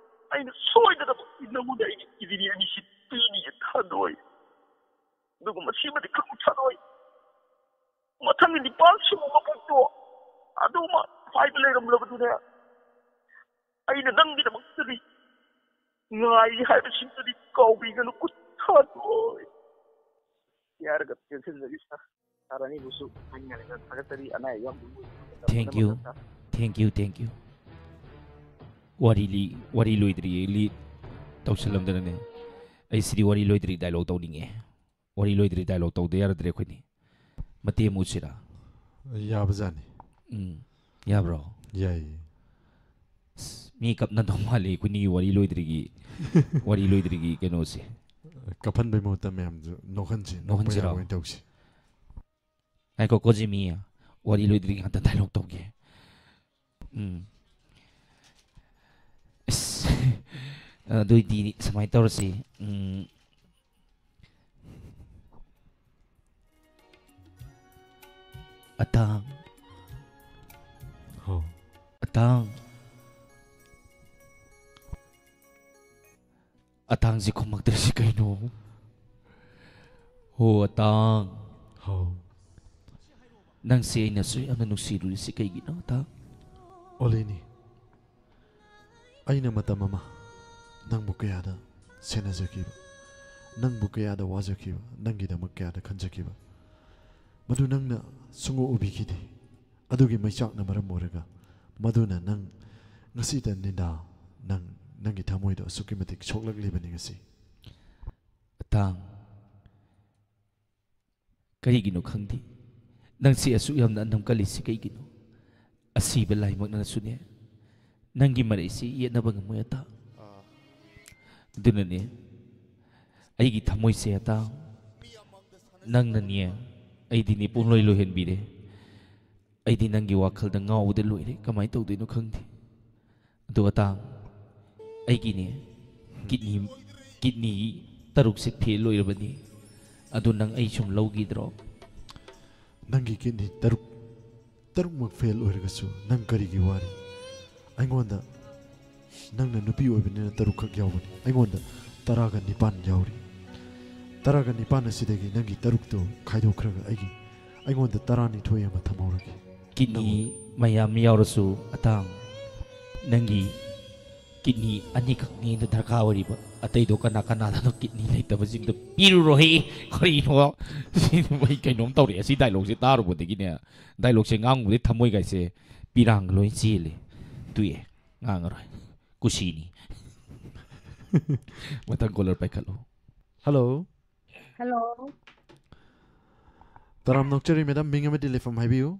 ꯑꯩꯅ ꯁꯣꯏꯗꯅꯃꯛꯀꯤ ꯅꯪꯉꯣꯟꯗ ꯑꯩꯒꯤ ꯀꯤꯗꯅꯤ ꯑꯅꯤꯁꯤ ꯄꯤꯅꯤꯌꯦ ꯊꯥꯗꯣꯏ꯫ ꯑꯗꯨꯒ ꯃꯁꯤꯃꯗꯤ ꯈꯪꯉꯨ ꯊꯥꯗꯣꯏ, ꯃꯊꯪꯒꯤ ꯅꯤꯄꯥꯜ ꯁꯨꯕ ꯃꯄꯣꯛꯇꯣ ꯑꯗꯨꯃ ꯍꯥꯏꯕ ꯂꯩꯔꯝꯂꯕꯗꯨꯅꯦ, ꯑꯩꯅ ꯅꯪꯒꯤꯗꯃꯛꯇꯗꯤ ꯉꯥꯏꯔꯤ ꯍꯥꯏꯕꯁꯤꯃꯗꯤ ꯀꯥꯎꯕꯤꯒꯅꯨ ꯊꯥꯗꯣꯏ꯫ ꯌꯥꯔꯒ ꯇꯦꯟꯁꯤꯟꯖꯔꯤ ꯁꯥꯔ꯫ ꯁꯥꯔ ꯑꯅꯤꯕꯨꯁꯨ ꯍꯥꯏꯅꯤꯡꯉꯥꯏ ꯂꯩꯇꯅ ꯊꯥꯒꯠꯆꯔꯤ꯫ ꯑꯅꯥ ꯑꯌꯦꯛ ꯌꯥꯎꯗꯕ ꯑꯣꯏꯅ ꯊꯥꯒꯠꯆꯔꯤ꯫ Thank you꯫ ꯄꯨꯝꯅꯃꯛꯇ ꯁꯥꯔ꯫ Thank you, thank you꯫ ꯋꯥꯔꯤ ꯂꯤ-, ꯋꯥꯔꯤ ꯂꯣꯏꯗ꯭ꯔꯤ, ꯂꯤ-, ꯇꯧꯁꯜꯂꯝꯗꯅꯅꯦ꯫ ꯑꯩ ꯁꯤꯗꯤ ꯋꯥꯔꯤ ꯂꯣꯏꯗ꯭ꯔꯤ dialogue ꯇꯧꯅꯤꯡꯉꯦ꯫ ꯋꯥꯔꯤ ꯂꯣꯏꯗ꯭ꯔꯤ dialogue ꯇꯧꯗ ꯌꯥꯔꯗ꯭ꯔꯦ ꯑꯩꯈꯣꯏꯅꯤ꯫ ꯃꯇꯦꯛ ꯑꯃ ꯎꯠꯁꯤꯔꯥ? ꯌꯥꯕꯖꯥꯠꯅꯤ꯫ ꯎꯝ꯫ ꯌꯥꯕ꯭ꯔꯣ? ꯌꯥꯏꯌꯦ꯫ ꯑꯁ, ꯃꯤ ꯀꯞꯅꯗꯧ ꯃꯥꯜꯂꯤ ꯑꯩꯈꯣꯏꯅꯤꯒꯤ ꯋꯥꯔꯤ ꯂꯣꯏꯗ꯭ꯔꯤꯒꯤ, ꯋꯥꯔꯤ ꯂꯣꯏꯗ꯭ꯔꯤꯒꯤ ꯀꯩꯅꯣꯁꯦ꯫ ꯀꯞꯍꯟꯕꯩ ꯃꯍꯨꯠꯇ ꯃꯌꯥꯝꯁꯨ ꯅꯣꯛꯍꯟꯁꯤ, ꯅꯣꯛꯄ ꯅꯣꯛꯍꯟꯁꯤꯔꯣ? ꯌꯥꯕ ꯑꯣꯏꯅ ꯇꯧꯁꯤ꯫ ꯉꯥꯏꯈꯣꯀꯣ ꯖꯤꯃꯤ, ꯋꯥꯔꯤ ꯂꯣꯏꯗ꯭ꯔꯤ ꯉꯥꯛꯇ dialogue ꯇꯧꯒꯦ꯫ ꯎꯝ꯫ ꯑꯁ, ꯑꯗꯨꯏꯗꯤ ꯁꯨꯃꯥꯏꯅ ꯇꯧꯔꯁꯤ꯫ ꯎꯝ꯫ ꯑꯇꯥꯡ꯫ ꯍꯥꯎ꯫ ꯑꯇꯥꯡ꯫ ꯑꯇꯥꯡꯁꯤ ꯈꯨꯝꯃꯛꯇ꯭ꯔꯤꯁꯤ ꯀꯩꯅꯣ? ꯍꯣ, ꯑꯇꯥꯡ꯫ ꯍꯥꯎ꯫ ꯅꯪꯁꯦ ꯑꯩꯅꯁꯨ ꯌꯥꯝꯅ ꯅꯨꯡꯁꯤꯔꯨꯔꯤꯁꯤ ꯀꯩꯒꯤꯅꯣ, ꯑꯇꯥꯡ? ꯑꯣꯂꯤꯅꯤ, ꯑꯩꯅ ꯃꯇꯝ ꯑꯃ ꯅꯪꯕꯨ ꯀꯌꯥꯗ ꯁꯦꯟꯅꯖꯈꯤꯕ, ꯅꯪꯕꯨ ꯀꯌꯥꯗ ꯋꯥꯖꯈꯤꯕ, ꯅꯪꯒꯤꯗꯃꯛ ꯀꯌꯥꯗ ꯈꯟꯖꯈꯤꯕ, ꯃꯗꯨ ꯅꯪꯅ ꯁꯨꯡꯎ ꯎꯕꯤꯈꯤꯗꯦ꯫ ꯑꯗꯨꯒꯤ ꯃꯩꯆꯥꯛꯅ ꯃꯔꯝ ꯑꯣꯏꯔꯒ ꯃꯗꯨꯅ ꯅꯪ ꯉꯁꯤꯗ ꯅꯤꯗꯥ, ꯅꯪ, ꯅꯪꯒꯤ ꯊꯃꯣꯏꯗꯣ ꯑꯁꯨꯛꯀꯤ ꯃꯇꯤꯛ ꯁꯣꯛꯂꯛꯂꯤꯕꯅꯤ ꯉꯁꯤ꯫ ꯑꯇꯥꯡ, ꯀꯔꯤꯒꯤꯅꯣ ꯈꯪꯗꯦ, ꯅꯪꯁꯤ ꯑꯁꯨꯛ ꯌꯥꯝꯅ ꯑꯅꯝ ꯀꯜꯂꯤꯁꯤ ꯀꯩꯒꯤꯅꯣ? ꯑꯁꯤꯕ ꯂꯥꯏꯃꯛꯅꯁꯨꯅꯦ ꯅꯪꯒꯤ ꯃꯔꯩꯁꯤ ꯌꯦꯠꯅꯕ ꯉꯝꯃꯣꯏ ꯑꯇꯥꯡ꯫ ꯑꯗꯨꯅꯅꯦ ꯑꯩꯒꯤ ꯊꯃꯣꯏꯁꯦ ꯑꯇꯥꯡ, ꯅꯪꯅꯅꯦ ꯑꯩꯗꯤꯅꯦ ꯄꯨꯡꯂꯣꯏ ꯂꯣꯏꯍꯟꯕꯤꯔꯦ꯫ ꯑꯩꯗꯤ ꯅꯪꯒꯤ ꯋꯥꯈꯜꯗ ꯉꯥꯎꯕꯗ ꯂꯣꯏꯔꯦ꯫ ꯀꯃꯥꯏꯅ ꯇꯧꯗꯣꯏꯅꯣ ꯈꯪꯗꯦ꯫ ꯑꯗꯣ ꯑꯇꯥꯡ, ꯑꯩꯒꯤꯅꯦ ꯀꯤꯠꯅꯤ, ꯀꯤꯠꯅꯤ ꯇꯔꯨꯛꯁꯦ ꯐꯦꯜ ꯑꯣꯏꯔꯕꯅꯤ꯫ ꯑꯗꯨ ꯅꯪ ꯑꯩ ꯁꯨꯝ ꯂꯧꯈꯤꯗ꯭ꯔꯣ? ꯅꯪꯒꯤ ꯀꯤꯠꯅꯤ ꯇꯔꯨꯛ, ꯇꯔꯨꯛꯃꯛ ꯐꯦꯜ ꯑꯣꯏꯔꯒꯁꯨ ꯅꯪ ꯀꯔꯤꯒꯤ ꯋꯥꯔꯤ? ꯑꯩꯉꯣꯟꯗ, ꯅꯪꯅ ꯅꯨꯄꯤ ꯑꯣꯏꯕꯅꯤꯅ ꯇꯔꯨꯛꯈꯛ ꯌꯥꯎꯕꯅꯤ, ꯑꯩꯉꯣꯟꯗ ꯇꯔꯥꯒ ꯅꯤꯄꯥꯟ ꯌꯥꯎꯔꯤ꯫ ꯇꯔꯥꯒ ꯅꯤꯄꯥꯟ ꯑꯁꯤꯗꯒꯤ ꯅꯪꯒꯤ ꯇꯔꯨꯛꯇꯣ ꯈꯥꯏꯗꯣꯛꯈ꯭ꯔꯒ ꯑꯩꯒꯤ, ꯑꯩꯉꯣꯟꯗ ꯇꯔꯥꯅꯤꯊꯣꯏ ꯑꯃ ꯊꯝꯍꯧꯔꯒꯦ꯫ ꯀꯤꯠꯅꯤ ꯃꯌꯥꯝ ꯌꯥꯎꯔꯁꯨ ꯑꯇꯥꯡ, ꯅꯪꯒꯤ ꯀꯤꯠꯅꯤ ꯑꯅꯤꯈꯛꯅꯤꯅ ꯗꯔꯀꯥꯔ ꯑꯣꯏꯔꯤꯕ, ꯑꯇꯩꯗꯣ ꯀꯅꯥ ꯀꯅꯥꯗꯅꯣ ꯀꯤꯠꯅꯤ ꯂꯩꯇꯕꯁꯤꯡꯗꯣ ꯄꯤꯔꯨꯔꯣꯍꯦ꯫ ꯀꯔꯤꯅꯣ? ꯁꯤ ꯑꯩ ꯀꯩꯅꯣꯝ ꯇꯧꯔꯛꯑꯦ ꯁꯤ ꯗꯥꯏꯂꯣꯛꯁꯦ ꯇꯥꯔꯨꯕꯗꯒꯤꯅꯦ꯫ ꯗꯥꯏꯂꯣꯛꯁꯦ ꯉꯥꯡꯉꯨꯕꯗꯩ ꯊꯃꯣꯏꯒꯥꯏꯁꯦ ꯄꯤꯔꯥꯡ ꯂꯣꯏ ꯆꯦꯜꯂꯦ꯫ ꯇꯨꯏꯑꯦ, ꯉꯥꯡꯉꯔꯣꯏ, ꯀꯨꯁꯤꯅꯤ꯫ ꯃꯊꯪ ꯀꯣꯂꯔ ꯄꯥꯏꯈꯠꯂꯨ꯫ ꯍꯜꯂꯣ꯫ ꯍꯜꯂꯣ꯫ ꯇꯔꯥꯝꯅ ꯑꯣꯛꯆꯔꯤ ꯃꯦꯗꯥꯝ, ꯃꯤꯡ ꯑꯃꯗꯤ ꯂꯩꯐꯝ ꯍꯥꯏꯕꯤꯌꯨ꯫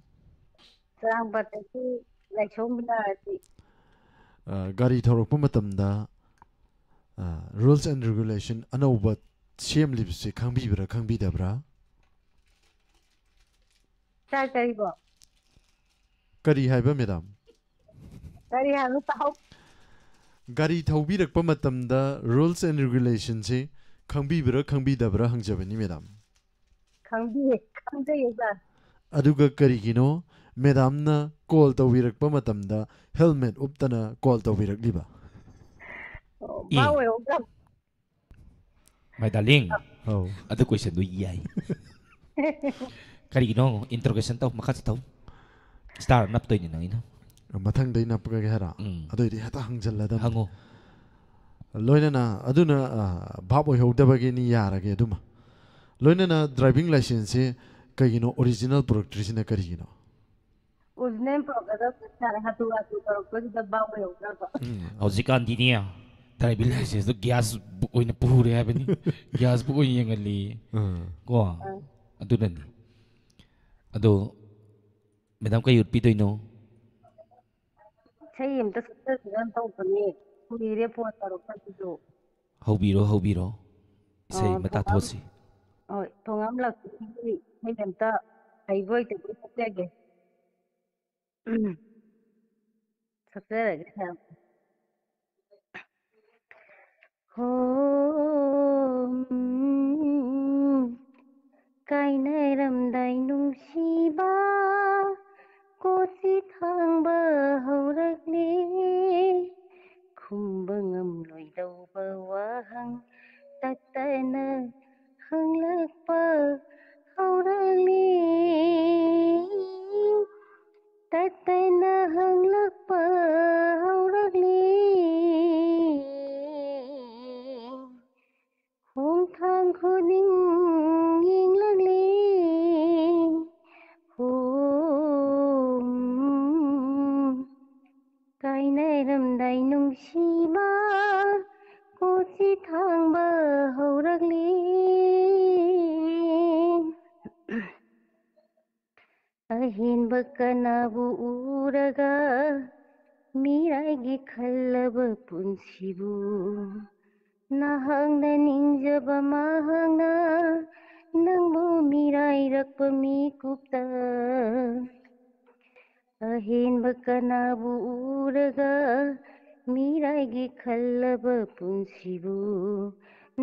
ꯆꯥꯔꯥꯡꯄꯥꯠꯇꯒꯤ ꯂꯥꯏꯁꯣꯝ ꯕꯤꯅꯥꯔꯥꯁꯤ꯫ ꯑ, ꯒꯥꯔꯤ ꯊꯧꯔꯛꯄ ꯃꯇꯝꯗ, ꯑ, rules and regulation ꯑꯅꯧꯕ ꯁꯦꯝꯂꯤꯕꯁꯤ ꯈꯪꯕꯤꯕ꯭ꯔꯥ ꯈꯪꯕꯤꯗꯕ꯭ꯔꯥ? ꯁꯥꯔ, ꯀꯔꯤꯕꯣ? ꯀꯔꯤ ꯍꯥꯏꯕ ꯃꯦꯗꯥꯝ? ꯀꯔꯤ ꯍꯥꯏꯕ ꯇꯥꯍꯧ? ꯒꯥꯔꯤ ꯊꯧꯕꯤꯔꯛꯄ ꯃꯇꯝꯗ rules and regulationꯁꯤ ꯈꯪꯕꯤꯕ꯭ꯔꯥ ꯈꯪꯕꯤꯗꯕ꯭ꯔꯥ ꯍꯪꯖꯕꯅꯤ ꯃꯦꯗꯥꯝ꯫ ꯈꯪꯕꯤꯌꯦ, ꯈꯪꯖꯩꯌꯦ ꯁꯥꯔ꯫ ꯑꯗꯨꯒ ꯀꯔꯤꯒꯤꯅꯣ ꯃꯦꯗꯥꯝꯅ ꯀꯣꯜ ꯇꯧꯕꯤꯔꯛꯄ ꯃꯇꯝꯗ helmet ꯎꯞꯇꯅ ꯀꯣꯜ ꯇꯧꯕꯤꯔꯛꯂꯤꯕ? ꯑꯣ, ꯑꯦ꯫ ꯚꯥꯞ ꯑꯣꯏꯍꯧꯗ꯭ꯔꯕ? My darling, ꯑꯧ꯫ ꯑꯗꯨ questionꯗꯨ ꯌꯥꯏ꯫ ꯀꯔꯤꯒꯤꯅꯣ? Interrogation ꯇꯧ, ꯃꯈꯥ ꯆꯠꯊꯧ꯫ Star ꯅꯞꯇꯣꯏꯅꯤ ꯅꯪ ꯑꯩꯅ꯫ ꯃꯊꯪꯗꯩ ꯅꯞꯄꯒꯦ ꯍꯥꯏꯔꯣ? ꯎꯝ꯫ ꯑꯗꯨꯏꯗꯤ ꯍꯦꯛꯇ ꯍꯪꯖꯜꯂꯗꯝꯅꯤ꯫ ꯍꯪꯉꯣ꯫ ꯂꯣꯏꯅꯅ ꯑꯗꯨꯅ, ꯑ, ꯚꯥꯞ ꯑꯣꯏꯍꯧꯗꯕꯒꯤꯅꯤ, ꯌꯥꯔꯒꯦ ꯑꯗꯨꯃ꯫ ꯂꯣꯏꯅꯅ driving licenceꯁꯤ ꯀꯩꯒꯤꯅꯣ ꯑꯣꯔꯤꯖꯤꯅꯦꯜ ꯄꯨꯔꯛꯇ꯭ꯔꯤꯁꯤꯅ ꯀꯔꯤꯒꯤꯅꯣ? ꯑꯣꯔꯤꯖꯤꯅꯦꯜ ꯄꯨꯔꯛꯀꯗꯕ ꯁꯥꯔꯦ, ꯍꯥꯊꯨ ꯍꯥꯊꯨ ꯇꯧꯔꯛꯄꯁꯤꯗ ꯚꯥꯞ ꯑꯣꯏꯍꯧꯗ꯭ꯔꯕ꯫ ꯎꯝ. ꯍꯧꯖꯤꯛꯀꯥꯟꯗꯤꯅꯦ, ꯗ꯭ꯔꯥꯏꯚꯤꯡ ꯂꯥꯏꯁꯦꯟꯁꯇꯣ ꯒ꯭ꯌꯥꯁ ꯕꯨꯛ ꯑꯣꯏꯅ ꯄꯨꯔꯦ ꯍꯥꯏꯕꯅꯤ. ꯒ꯭ꯌꯥꯁ ꯕꯨꯛ ꯑꯣꯏꯅ ꯌꯦꯡꯍꯜꯂꯤ. ꯎꯝ. ꯀꯣ? ꯑꯗꯨꯅꯅꯤ. ꯑꯗꯣ ꯃꯦꯗꯥꯝ ꯀꯩ ꯎꯠꯄꯤꯗꯣꯏꯅꯣ? ꯏꯁꯩ ꯑꯝꯇ ꯁꯛꯆꯁꯤꯔꯅ ꯇꯧꯕꯅꯦ, ꯀꯨꯏꯔꯦ ꯐꯣꯟ ꯇꯧꯔꯛꯇꯕꯁꯨ꯫ ꯍꯧꯕꯤꯔꯣ, ꯍꯧꯕꯤꯔꯣ. ꯏꯁꯩ ꯑꯥ, ꯑꯃ ꯊꯣꯉꯥꯝ-, ꯇꯥꯊꯣꯛꯁꯤ. ꯍꯣꯏ, ꯊꯣꯉꯥꯝ ꯂꯛꯁꯃꯤꯒꯤ ꯏꯁꯩ ꯑꯝꯇ ꯍꯩꯕꯣꯏ ꯍꯩꯇꯕꯣꯏ ꯁꯛꯆꯒꯦ꯫ ꯎꯝ. ꯁꯛꯆꯔꯒꯦ ꯁꯥꯔ꯫ ꯍꯣ, ꯎꯝ, ꯀꯥꯏꯅꯔꯝꯗꯥꯏ ꯅꯨꯡꯁꯤꯕ, ꯀꯣꯆꯤ ꯊꯥꯡꯕ ꯍꯧꯔꯛꯂꯤ꯫ ꯈꯨꯝꯕ ꯉꯝꯂꯣꯏꯗꯧꯕ ꯋꯥꯍꯪ ꯇꯠꯇꯅ ꯍꯪꯂꯛꯄ ꯍꯧꯔꯛꯂꯤ꯫ ꯇꯠꯇꯅ ꯍꯪꯂꯛꯄ ꯍꯧꯔꯛꯂꯤ꯫ ꯈꯣꯡꯊꯥꯡ ꯈꯨꯗꯤꯡ ꯌꯦꯡꯂꯛꯂꯤ꯫ ꯍꯣ, ꯀꯥꯏꯅꯔꯝꯗꯥꯏ ꯅꯨꯡꯁꯤꯕ, ꯀꯣꯆꯤ ꯊꯥꯡꯕ ꯍꯧꯔꯛꯂꯤ꯫ ꯑꯍꯦꯟꯕ ꯀꯅꯥꯕꯨ ꯎꯔꯒ ꯃꯤꯔꯥꯏꯒꯦ ꯈꯜꯂꯕ ꯄꯨꯟꯁꯤꯕꯨ? ꯅꯍꯥꯛꯅ ꯅꯤꯡꯖꯕ ꯃꯍꯥꯛꯅ ꯅꯪꯕꯨ ꯃꯤꯔꯥꯏꯔꯛꯄ ꯃꯤꯀꯨꯞꯇ꯫ ꯑꯍꯦꯟꯕ ꯀꯅꯥꯕꯨ ꯎꯔꯒ ꯃꯤꯔꯥꯏꯒꯦ ꯈꯜꯂꯕ ꯄꯨꯟꯁꯤꯕꯨ?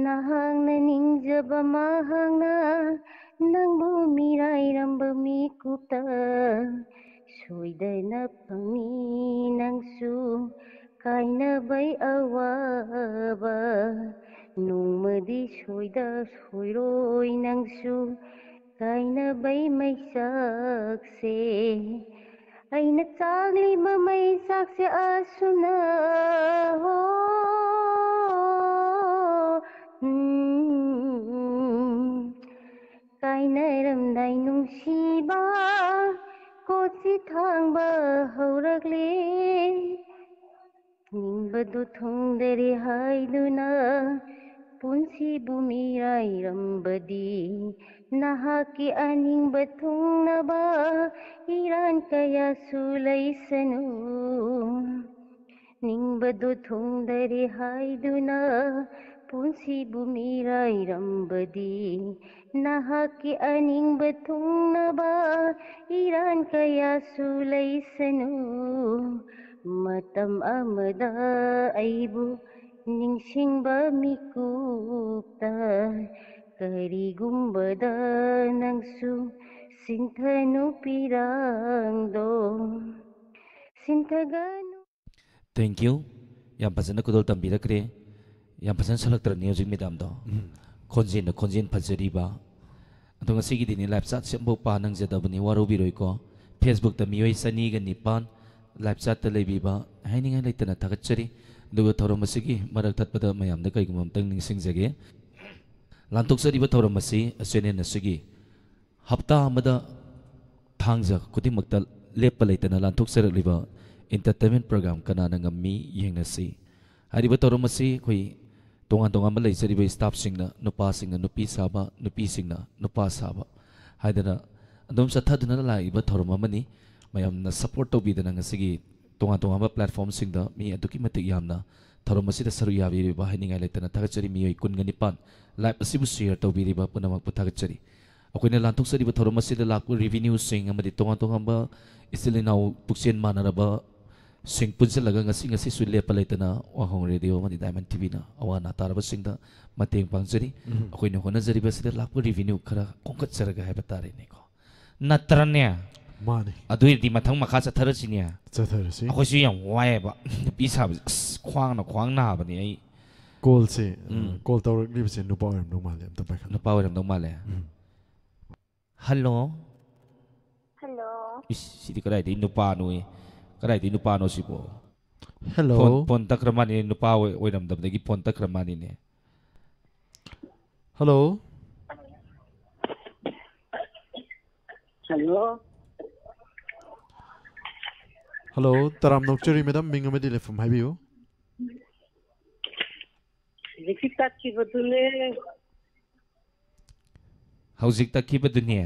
ꯅꯍꯥꯛꯅ ꯅꯤꯡꯖꯕ ꯃꯍꯥꯛꯅ ꯅꯪꯕꯨ ꯃꯤꯔꯥꯏꯔꯝꯕ ꯃꯤꯀꯨꯞꯇ꯫ ꯁꯣꯏꯗꯅ ꯐꯪꯅꯤ ꯅꯪꯁꯨ ꯀꯥꯏꯅꯕꯩ ꯑꯋꯥꯕ꯫ ꯅꯣꯡꯃꯗꯤ ꯁꯣꯏꯗ ꯁꯣꯏꯔꯣꯏ ꯅꯪꯁꯨ ꯀꯥꯏꯅꯕꯩ ꯃꯩꯆꯥꯛꯁꯦ꯫ ꯑꯩꯅ ꯆꯥꯛꯂꯤꯕ ꯃꯩꯆꯥꯛꯁꯦ ꯑꯁꯨꯝꯅ ꯍꯣ, ꯎꯝ, ꯀꯥꯏꯅꯔꯝꯗꯥꯏ ꯑꯗꯨ ꯊꯨꯡꯗꯔꯦ ꯍꯥꯏꯗꯨꯅ ꯄꯨꯟꯁꯤꯕꯨ ꯃꯤꯔꯥꯏꯔꯝꯕꯗꯤ, ꯅꯍꯥꯛꯀꯤ ꯑꯅꯤꯡꯕ ꯊꯨꯡꯅꯕ ꯏꯔꯥꯟ ꯀꯌꯥꯁꯨ ꯂꯩꯁꯅꯨ꯫ ꯅꯤꯡꯕꯗꯨ ꯊꯨꯡꯗꯔꯦ ꯍꯥꯏꯗꯨꯅ ꯄꯨꯟꯁꯤꯕꯨ ꯃꯤꯔꯥꯏꯔꯝꯕꯗꯤ, ꯅꯍꯥꯛꯀꯤ ꯑꯅꯤꯡꯕ ꯊꯨꯡꯅꯕ ꯏꯔꯥꯟ ꯀꯌꯥꯁꯨ ꯂꯩꯁꯅꯨ꯫ ꯃꯇꯝ ꯑꯃꯗ ꯑꯩꯕꯨ ꯅꯤꯡꯁꯤꯡꯕ ꯃꯤꯀꯨꯞꯇ ꯀꯔꯤꯒꯨꯝꯕꯗ ꯅꯪꯁꯨ ꯁꯤꯟꯊꯅꯨ ꯄꯤꯔꯥꯡꯗꯣ, ꯁꯤꯟꯊꯒꯅꯨ꯫ Thank you. ꯌꯥꯝ ꯐꯖꯅ ꯈꯨꯗꯣꯜ ꯇꯝꯕꯤꯔꯛꯈ꯭ꯔꯦ꯫ ꯌꯥꯝ ꯐꯖꯅ ꯁꯛꯂꯛꯇ꯭ꯔꯅꯤ ꯍꯧꯖꯤꯛ ꯃꯦꯗꯥꯝꯗꯣ? ꯈꯣꯟꯖꯦꯜꯅ ꯈꯣꯟꯖꯦꯜ ꯐꯖꯔꯤꯕ꯫ ꯑꯗꯣ ꯉꯁꯤꯒꯤꯗꯤꯅꯦ live chatꯁꯦ ꯑꯃꯐꯥꯎ ꯄꯥ ꯅꯪꯖꯗꯕꯅꯤ, ꯋꯥꯔꯧꯕꯤꯔꯣꯏꯀꯣ꯫ Facebookꯇ ꯃꯤꯑꯣꯏ ꯆꯅꯤꯒ ꯅꯤꯄꯥꯟ live chatꯇ ꯂꯩꯕꯤꯕ, ꯍꯥꯏꯅꯤꯡꯉꯥꯏ ꯂꯩꯇꯅ ꯊꯥꯒꯠꯆꯔꯤ꯫ ꯑꯗꯨꯒ ꯊꯧꯔꯝ ꯑꯁꯤꯒꯤ ꯃꯔꯛ ꯊꯠꯄꯗ ꯃꯌꯥꯝꯗ ꯀꯔꯤꯒꯨꯝꯕ ꯑꯃꯇꯪ ꯅꯤꯡꯁꯤꯡꯖꯒꯦ꯫ ꯂꯥꯟꯊꯣꯛꯆꯔꯤꯕ ꯊꯧꯔꯝ ꯑꯁꯤ channel ꯑꯁꯤꯒꯤ ꯍꯞꯇꯥ ꯑꯃꯗ ꯊꯥꯡꯖ ꯈꯨꯗꯤꯡꯃꯛꯇ ꯂꯦꯞꯄ ꯂꯩꯇꯅ ꯂꯥꯟꯊꯣꯛꯆꯔꯛꯂꯤꯕ entertainment program ꯀꯅꯥꯅ ꯉꯝꯃꯤ ꯌꯦꯡꯅꯁꯤ꯫ ꯍꯥꯏꯔꯤꯕ ꯊꯧꯔꯝ ꯑꯁꯤ ꯑꯩꯈꯣꯏ ꯇꯣꯉꯥꯟ ꯇꯣꯉꯥꯟꯕ ꯂꯩꯖꯔꯤꯕ staffꯁꯤꯡꯅ, ꯅꯨꯄꯥꯁꯤꯡꯅ ꯅꯨꯄꯤ ꯁꯥꯕ, ꯅꯨꯄꯤꯁꯤꯡꯅ ꯅꯨꯄꯥ ꯁꯥꯕ ꯍꯥꯏꯗꯅ ꯑꯗꯨꯝ ꯆꯠꯊꯗꯨꯅ ꯂꯥꯛꯏꯕ ꯊꯧꯔꯝ ꯑꯃꯅꯤ꯫ ꯃꯌꯥꯝꯅ support ꯇꯧꯕꯤꯗꯅ ꯉꯁꯤꯒꯤ ꯇꯣꯉꯥꯟ ꯇꯣꯉꯥꯟꯕ platformꯁꯤꯡꯗ ꯃꯤ ꯑꯗꯨꯛꯀꯤ ꯃꯇꯤꯛ ꯌꯥꯝꯅ ꯊꯧꯔꯝ ꯑꯁꯤꯗ ꯁꯔꯨꯛ ꯌꯥꯕꯤꯔꯤꯕ ꯍꯥꯏꯅꯤꯡꯉꯥꯏ ꯂꯩꯇꯅ ꯊꯥꯒꯠꯆꯔꯤ꯫ ꯃꯤꯑꯣꯏ ꯀꯨꯟꯒ ꯅꯤꯄꯥꯟ live ꯑꯁꯤꯕꯨ share ꯇꯧꯕꯤꯔꯤꯕ ꯄꯨꯝꯅꯃꯛꯄꯨ ꯊꯥꯒꯠꯆꯔꯤ꯫ ꯑꯩꯈꯣꯏꯅ ꯂꯥꯟꯊꯣꯛꯆꯔꯤꯕ ꯊꯧꯔꯝ ꯑꯁꯤꯗ ꯂꯥꯛꯄ revenueꯁꯤꯡ ꯑꯃꯗꯤ ꯇꯣꯉꯥꯟ ꯇꯣꯉꯥꯟꯕ ꯏꯆꯤꯜ ꯏꯅꯥꯎ ꯄꯨꯛꯆꯦꯜ ꯃꯥꯟꯅꯔꯕ ꯁꯤꯡ ꯄꯨꯟꯁꯤꯜꯂꯒ ꯉꯁꯤ, ꯉꯁꯤꯁꯨ ꯂꯦꯞꯄ ꯂꯩꯇꯅ ꯋꯥꯍꯣꯡ ꯔꯦꯗꯤꯑꯣ ꯑꯃꯗꯤ Diamond TVꯅ ꯑꯋꯥ ꯑꯅꯥ ꯇꯥꯔꯕꯁꯤꯡꯗ ꯃꯇꯦꯡ ꯄꯥꯡꯖꯔꯤ꯫ ꯑꯩꯈꯣꯏꯅ ꯍꯣꯠꯅꯖꯔꯤꯕ ꯑꯁꯤꯗ ꯂꯥꯛꯄ revenue ꯈꯔ ꯈꯣꯝꯒꯠꯆꯔꯒ ꯍꯥꯏꯕ ꯇꯥꯔꯦꯅꯦꯀꯣ꯫ ꯅꯠꯇ꯭ꯔꯅꯦ? ꯃꯥꯅꯦ꯫ ꯑꯗꯨ ꯑꯣꯏꯔꯗꯤ ꯃꯊꯪ ꯃꯈꯥ ꯆꯠꯊꯔꯁꯤꯅꯦ꯫ ꯆꯠꯊꯔꯁꯤ꯫ ꯑꯩꯈꯣꯏꯁꯨ ꯌꯥꯝ ꯋꯥꯏꯑꯦꯕ ꯅꯨꯄꯤ ꯁꯥꯕꯁꯦ꯫ ꯑꯁ, ꯈ꯭ꯋꯥꯡꯅ ꯈ꯭ꯋꯥꯡ ꯅꯥꯕꯅꯦ ꯑꯩ꯫ ꯀꯣꯜꯁꯦ ꯎꯝ꯫ ꯀꯣꯜ ꯇꯧꯔꯛꯂꯤꯕꯁꯦ ꯅꯨꯄꯥ ꯑꯣꯏꯔꯝꯗꯧ ꯃꯥꯜꯂꯦ, ꯑꯝꯇ ꯄꯥꯏꯈꯠꯂꯣ꯫ ꯅꯨꯄꯥ ꯑꯣꯏꯔꯝꯗꯧ ꯃꯥꯜꯂꯦ꯫ ꯎꯝ꯫ ꯍꯜꯂꯣ꯫ ꯍꯜꯂꯣ꯫ ꯏꯁ, ꯁꯤꯗꯤ ꯀꯗꯥꯏꯗꯒꯤ ꯅꯨꯄꯥꯅꯣ? ꯀꯗꯥꯏꯗꯒꯤ ꯅꯨꯄꯥꯅꯣ ꯁꯤꯕꯣ? ꯍꯜꯂꯣ꯫ ꯐꯣꯟ ꯐꯣꯟ ꯇꯠꯈ꯭ꯔ ꯃꯥꯜꯂꯦ꯫ ꯅꯨꯄꯥ ꯑꯣꯏ- ꯑꯣꯏꯔꯝꯗꯕꯗꯒꯤ ꯐꯣꯟ ꯇꯠꯈ꯭ꯔ ꯃꯥꯜꯂꯤꯅꯦ꯫ ꯍꯜꯂꯣ꯫ ꯍꯜꯂꯣ꯫ ꯍꯜꯂꯣ, ꯇꯔꯥꯝꯅ ꯑꯣꯛꯆꯔꯤ ꯃꯦꯗꯥꯝ, ꯃꯤꯡ ꯑꯃꯗꯤ ꯂꯩꯐꯝ ꯍꯥꯏꯕꯤꯌꯨ꯫ ꯍꯧꯖꯤꯛꯀꯤ ꯇꯠꯈꯤꯕꯗꯨꯅꯦ꯫ ꯍꯧꯖꯤꯛ ꯇꯠꯈꯤꯕꯗꯨꯅꯦ꯫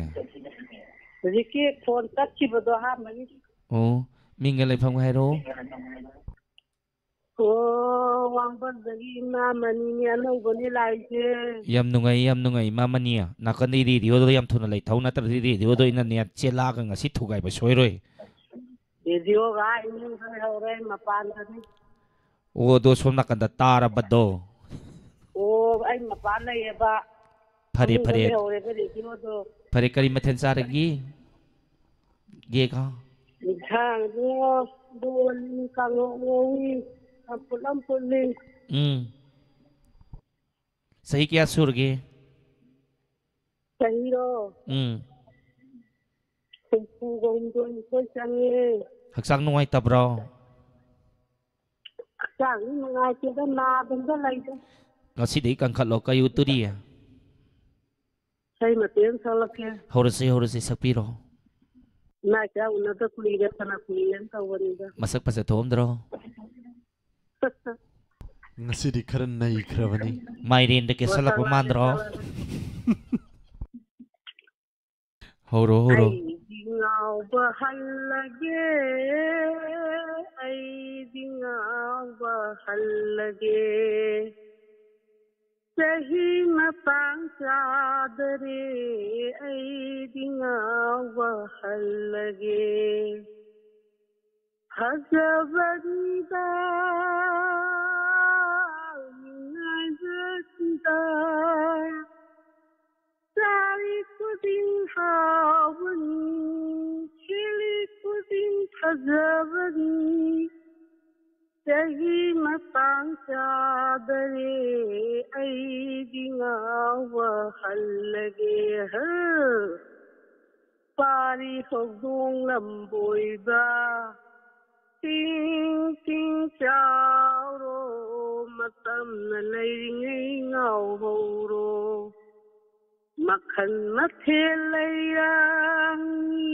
ꯍꯧꯖꯤꯛꯀꯤ ꯐꯣꯟ ꯇꯠꯈꯤꯕꯗꯣ ꯑꯍꯥꯟꯕꯒꯤ꯫ ꯑꯣ, ꯃꯤꯡꯒ ꯂꯩꯐꯝꯒ ꯍꯥꯏꯔꯛꯑꯣ꯫ ꯑꯣ, ꯋꯥꯡꯕꯟꯗꯒꯤ ꯏꯃꯥ ꯃꯅꯤꯅꯦ, ꯑꯅꯧꯕꯅꯦ ꯂꯥꯛꯏꯁꯦ꯫ ꯌꯥꯝ ꯅꯨꯡꯉꯥꯏ, ꯌꯥꯝ ꯅꯨꯡꯉꯥꯏ, ꯏꯃꯥ ꯃꯅꯤ꯫ ꯅꯥꯀꯟꯗꯩ ꯔꯦꯗꯤꯑꯣꯗꯣ ꯌꯥꯝ ꯊꯨꯅ ꯂꯩꯊꯧ, ꯅꯠꯇ꯭ꯔꯗꯤ ꯔꯦꯗꯤꯑꯣꯗꯣ ꯑꯩꯅ ꯅꯦꯠ ꯆꯦꯜꯂꯛꯑꯒ ꯉꯁꯤ ꯊꯨꯒꯥꯏꯕ ꯁꯣꯏꯔꯣꯏ꯫ ꯔꯦꯗꯤꯑꯣꯒ ꯏꯃꯨꯡꯗ ꯂꯩꯍꯧꯔꯦ, ꯃꯄꯥꯟꯗꯅꯤ꯫ ꯑꯣ, ꯑꯗꯣ ꯁꯣꯝ ꯅꯥꯀꯟꯗ ꯇꯥꯔꯕꯗꯣ? ꯑꯣ, ꯑꯩ ꯃꯄꯥꯟ ꯂꯩꯌꯦꯕ꯫ ꯐꯔꯦ, ꯃꯅꯨꯡꯗ ꯐꯔꯦ꯫ ꯂꯩꯍꯧꯔꯦꯕ ꯔꯦꯗꯤꯑꯣꯗꯣ꯫ ꯐꯔꯦ, ꯀꯔꯤ ꯃꯊꯦꯜ ꯆꯥꯔꯒꯦ? ꯌꯦꯒ? ꯏꯟꯁꯥꯡꯗꯣ ꯏꯔꯣꯜꯂꯤ, ꯀꯥꯡꯉꯧ ꯉꯧꯏ, ꯆꯝꯐꯨꯠ ꯑꯃ ꯐꯨꯠꯂꯤ꯫ ꯎꯝ꯫ ꯆꯍꯤ ꯀꯌꯥ ꯁꯨꯔꯒꯦ? ꯆꯍꯤꯔꯣ? ꯎꯝ꯫ ꯍꯨꯝꯐꯨꯒ ꯍꯨꯝꯗꯣꯏ ꯅꯤꯊꯣꯏ ꯆꯪꯉꯦ꯫ ꯍꯛꯆꯥꯡ ꯅꯨꯡꯉꯥꯏꯇꯕ꯭ꯔꯣ? ꯍꯛꯆꯥꯡꯗꯤ ꯅꯨꯡꯉꯥꯏꯇꯦꯗ, ꯅꯥꯗꯅ ꯂꯩꯗ꯫ ꯉꯁꯤꯗꯒꯤ ꯀꯟꯈꯠꯂꯣ, ꯀꯩ ꯎꯠꯇꯣꯔꯤ? ꯏꯁꯩ ꯃꯇꯦꯛ ꯑꯃ ꯁꯛꯂꯛꯀꯦ꯫ ꯍꯧꯔꯁꯤ, ꯍꯧꯔꯁꯤ, ꯁꯛꯄꯤꯔꯣ꯫ ꯏꯃꯥ ꯏꯆꯥ ꯎꯅꯗ ꯀꯨꯏꯔꯦ, ꯐꯅ ꯀꯨꯏꯔꯦꯅ ꯇꯧꯕꯅꯤꯗ꯫ ꯃꯁꯛ ꯐꯖ ꯊꯣꯛꯑꯝꯗ꯭ꯔꯣ? ꯉꯁꯤꯗꯤ ꯈꯔ ꯅꯩꯈ꯭ꯔꯕꯅꯤ꯫ ꯃꯥꯏꯔꯦꯟꯗ ꯀꯦꯁꯜꯂꯛꯄ ꯃꯥꯟꯗ꯭ꯔꯣ? ꯍꯧꯔꯣ, ꯍꯧꯔꯣ꯫ ꯑꯩꯗꯤ ꯉꯥꯎꯕ ꯍꯜꯂꯒꯦ, ꯑꯩꯗꯤ ꯉꯥꯎꯕ ꯍꯜꯂꯒꯦ꯫ ꯆꯍꯤ ꯃꯇꯥꯡ ꯆꯥꯗꯔꯦ, ꯑꯩꯗꯤ ꯉꯥꯎꯕ ꯍꯜꯂꯒꯦ꯫ ꯐꯖꯕꯅꯤꯗ ꯃꯤꯅꯥꯏꯕꯁꯤꯗ, ꯆꯥꯔꯤ ꯈꯨꯗꯤꯡ ꯍꯥꯎꯕꯅꯤ, ꯁꯦꯠꯂꯤ ꯈꯨꯗꯤꯡ ꯐꯖꯕꯅꯤ꯫ ꯆꯍꯤ ꯃꯇꯥꯡ ꯆꯥꯗꯔꯦ, ꯑꯩꯗꯤ ꯉꯥꯎꯕ ꯍꯜꯂꯒꯦ꯫ ꯍ! ꯄꯥꯔꯤ ꯍꯧꯗꯣꯡ ꯂꯝꯕꯣꯏꯕ, ꯇꯤꯡ ꯇꯤꯡ ꯆꯥꯎꯔꯣ, ꯃꯇꯝꯅ ꯂꯩꯔꯤꯉꯩ ꯉꯥꯎꯍꯧꯔꯣ꯫ ꯃꯈꯜ ꯃꯊꯦꯜ ꯂꯩꯔꯥꯡꯅꯤ,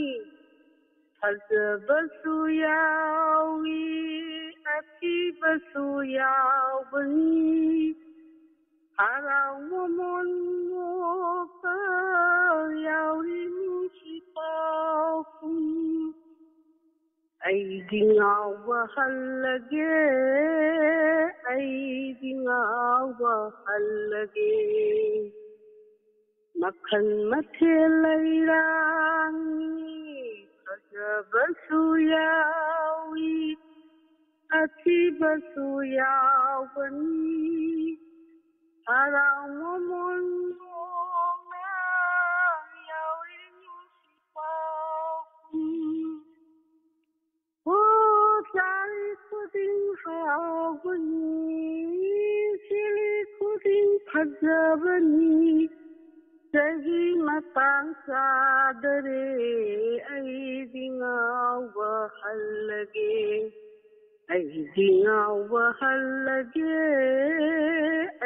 ꯐꯖꯕꯁꯨ ꯌꯥꯎꯏ, ꯑꯊꯤꯕꯁꯨ ꯌꯥꯎꯕꯅꯤ꯫ ꯍꯔꯥꯎ ꯃꯃꯣꯟ ꯅꯣꯛꯄ ꯌꯥꯎꯔꯤ ꯅꯨꯡꯁꯤ ꯄꯥꯎꯈꯨꯝ꯫ ꯑꯩꯗꯤ ꯉꯥꯎꯕ ꯍꯜꯂꯒꯦ, ꯑꯩꯗꯤ ꯉꯥꯎꯕ ꯍꯜꯂꯒꯦ꯫ ꯃꯈꯜ ꯃꯊꯦꯜ ꯂꯩꯔꯥꯡꯉꯤ, ꯐꯖꯕꯁꯨ ꯌꯥꯎꯏ, ꯑꯊꯤꯕꯁꯨ ꯌꯥꯎꯕꯅꯤ꯫ ꯍꯔꯥꯎ ꯃꯃꯣꯟ ꯅꯣꯡꯅ ꯌꯥꯎꯏ ꯅꯨꯡꯁꯤ ꯄꯥꯎꯈꯨꯝ꯫ ꯑꯣ, ꯆꯥꯔꯤ ꯈꯨꯗꯤꯡ ꯍꯥꯎꯕꯅꯤ, ꯁꯤꯔꯤ ꯈꯨꯗꯤꯡ ꯐꯖꯕꯅꯤ꯫ ꯆꯍꯤ ꯃꯇꯥꯡ ꯆꯥꯗꯔꯦ, ꯑꯩꯗꯤ ꯉꯥꯎꯕ ꯍꯜꯂꯒꯦ, ꯑꯩꯗꯤ ꯉꯥꯎꯕ ꯍꯜꯂꯒꯦ,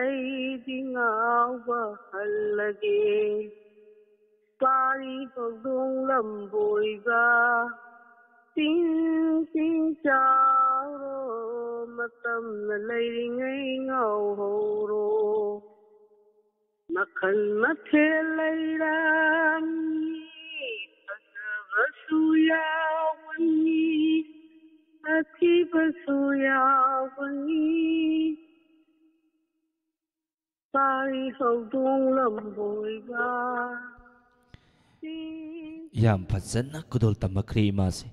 ꯑꯩꯗꯤ ꯉꯥꯎꯕ ꯍꯜꯂꯒꯦ꯫ ꯄꯥꯔꯤ ꯍꯧꯗꯣꯡ ꯂꯝꯕꯣꯏꯕ, ꯆꯤꯡ ꯆꯤꯡ ꯆꯥꯎꯔꯣ, ꯃꯇꯝꯅ ꯂꯩꯔꯤꯉꯩ ꯉꯥꯎꯍꯧꯔꯣ꯫ ꯃꯈꯜ ꯃꯊꯦꯜ ꯂꯩꯔꯥꯡ, ꯐꯖꯕꯁꯨ ꯌꯥꯎꯕꯅꯤ, ꯑꯊꯤꯕꯁꯨ ꯌꯥꯎꯕꯅꯤ꯫ ꯄꯥꯔꯤ ꯍꯧꯗꯣꯡ ꯂꯝꯕꯣꯏꯕ꯫ ꯌꯥꯝ ꯐꯖꯅ ꯈꯨꯗꯣꯜ ꯇꯝꯃꯛꯈ꯭ꯔꯦ ꯏꯃꯥꯁꯦ꯫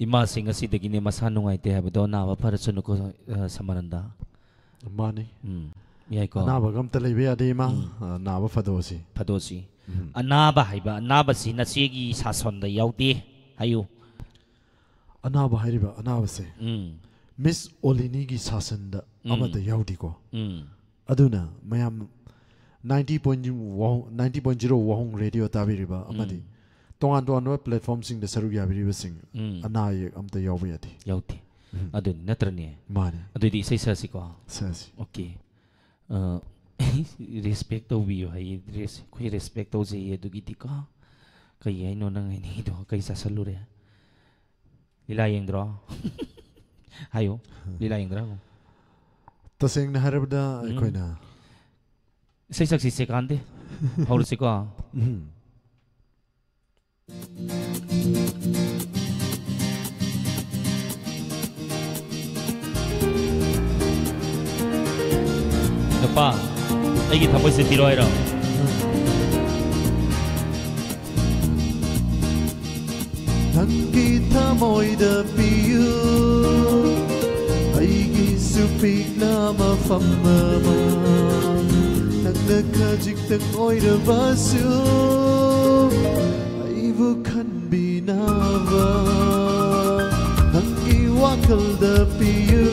ꯏꯃꯥꯁꯦ ꯉꯁꯤꯗꯒꯤꯅꯦ ꯃꯁꯥ ꯅꯨꯡꯉꯥꯏꯇꯦ ꯍꯥꯏꯕꯗꯣ ꯑꯅꯥꯕ ꯐꯔꯁꯅꯨꯀꯣ, ꯑ, ꯁꯃꯥꯅꯟꯗ꯫ ꯃꯥꯅꯤ꯫ ꯎꯝ, ꯌꯥꯏꯀꯣ꯫ ꯑꯅꯥꯕꯒ ꯑꯝꯇ ꯂꯩꯕ ꯌꯥꯗꯦ ꯏꯃꯥ꯫ ꯎꯝ꯫ ꯑ, ꯅꯥꯕ ꯐꯗꯣꯛꯑꯁꯤ꯫ ꯐꯗꯣꯁꯤ꯫ ꯎꯝ꯫ ꯑꯅꯥꯕ ꯍꯥꯏꯕ, ꯑꯅꯥꯕꯁꯤ ꯅꯆꯦꯒꯤ ꯁꯥꯁꯣꯟꯗ ꯌꯥꯎꯗꯦ ꯍꯥꯏꯌꯨ꯫ ꯑꯅꯥꯕ ꯍꯥꯏꯔꯤꯕ ꯑꯅꯥꯕꯁꯦ ꯎꯝ, ꯃꯤꯁ ꯑꯣꯂꯤꯅꯤꯒꯤ ꯁꯥꯁꯟꯗ ꯎꯝ꯫ ꯑꯃꯠꯇ ꯌꯥꯎꯗꯦꯀꯣ꯫ ꯎꯝ, ꯑꯗꯨꯅ ꯃꯌꯥꯝ ninety point ninety point zero ꯋꯥꯍꯣꯡ ꯔꯦꯗꯤꯑꯣ ꯇꯥꯕꯤꯔꯤꯕ ꯑꯃꯗꯤ ꯎꯝ꯫ ꯇꯣꯉꯥꯟ ꯇꯣꯉꯥꯟꯕ ꯄ꯭ꯂꯦꯠꯐꯣꯔꯝꯁꯤꯡꯗ ꯁꯔꯨꯛ ꯌꯥꯕꯤꯔꯤꯕꯁꯤꯡ ꯎꯝ꯫ ꯑꯅꯥ ꯑꯌꯦꯛ ꯑꯝꯇ ꯌꯥꯎꯕ ꯌꯥꯗꯦ꯫ ꯌꯥꯎꯗꯦ꯫ ꯎꯝ꯫ ꯑꯗꯨꯅꯤ ꯅꯠꯇ꯭ꯔꯅꯦ? ꯃꯥꯅꯦ꯫ ꯑꯗꯨꯗꯤ ꯏꯁꯩ ꯁꯛꯑꯁꯤꯀꯣ꯫ ꯁꯛꯑꯁꯤ꯫ ꯑꯣꯀꯦ꯫ ꯑ, ꯔꯦꯁꯄꯦꯛ ꯇꯧꯕꯤꯌꯨ ꯍꯥꯏꯌꯦ꯫ ꯔꯦꯁ-, ꯑꯩꯈꯣꯏ ꯔꯦꯁꯄꯦꯛ ꯇꯧꯖꯩꯌꯦ ꯑꯗꯨꯒꯤꯗꯤꯀꯣ꯫ ꯀꯩ ꯍꯥꯏꯅꯣ ꯅꯪ ꯍꯥꯏꯅꯤꯡꯉꯤꯗꯣ? ꯀꯩ ꯆꯥꯁꯜꯂꯨꯔꯦ? ꯂꯤꯂꯥ ꯌꯦꯡꯗ꯭ꯔꯣ? ꯍꯥꯏꯌꯨ꯫ ꯂꯤꯂꯥ ꯌꯦꯡꯗ꯭ꯔꯥ? ꯇꯁꯦꯡꯅ ꯍꯥꯏꯔꯕꯗ ꯎꯝ꯫ ꯑꯩꯈꯣꯏꯅ ꯏꯁꯩ ꯁꯛꯁꯤ ꯁꯦꯀꯥꯟꯗꯤ꯫ ꯍꯧꯔꯁꯤꯀꯣ꯫ ꯅꯨꯄꯥ, ꯑꯩꯒꯤ ꯊꯃꯣꯏꯁꯦ ꯄꯤꯔꯣ ꯍꯥꯏꯔꯣ? ꯅꯪꯒꯤ ꯊꯃꯣꯏꯗ ꯄꯤꯌꯨ, ꯑꯩꯒꯤꯁꯨ ꯄꯤꯛꯅ ꯃꯐꯝ ꯑꯃ꯫ ꯅꯪꯅ ꯈꯖꯤꯛꯇꯪ ꯑꯣꯏꯔꯕꯁꯨ ꯑꯩꯕꯨ ꯈꯟꯕꯤꯅꯕ ꯅꯪꯒꯤ ꯋꯥꯈꯜꯗ ꯄꯤꯌꯨ꯫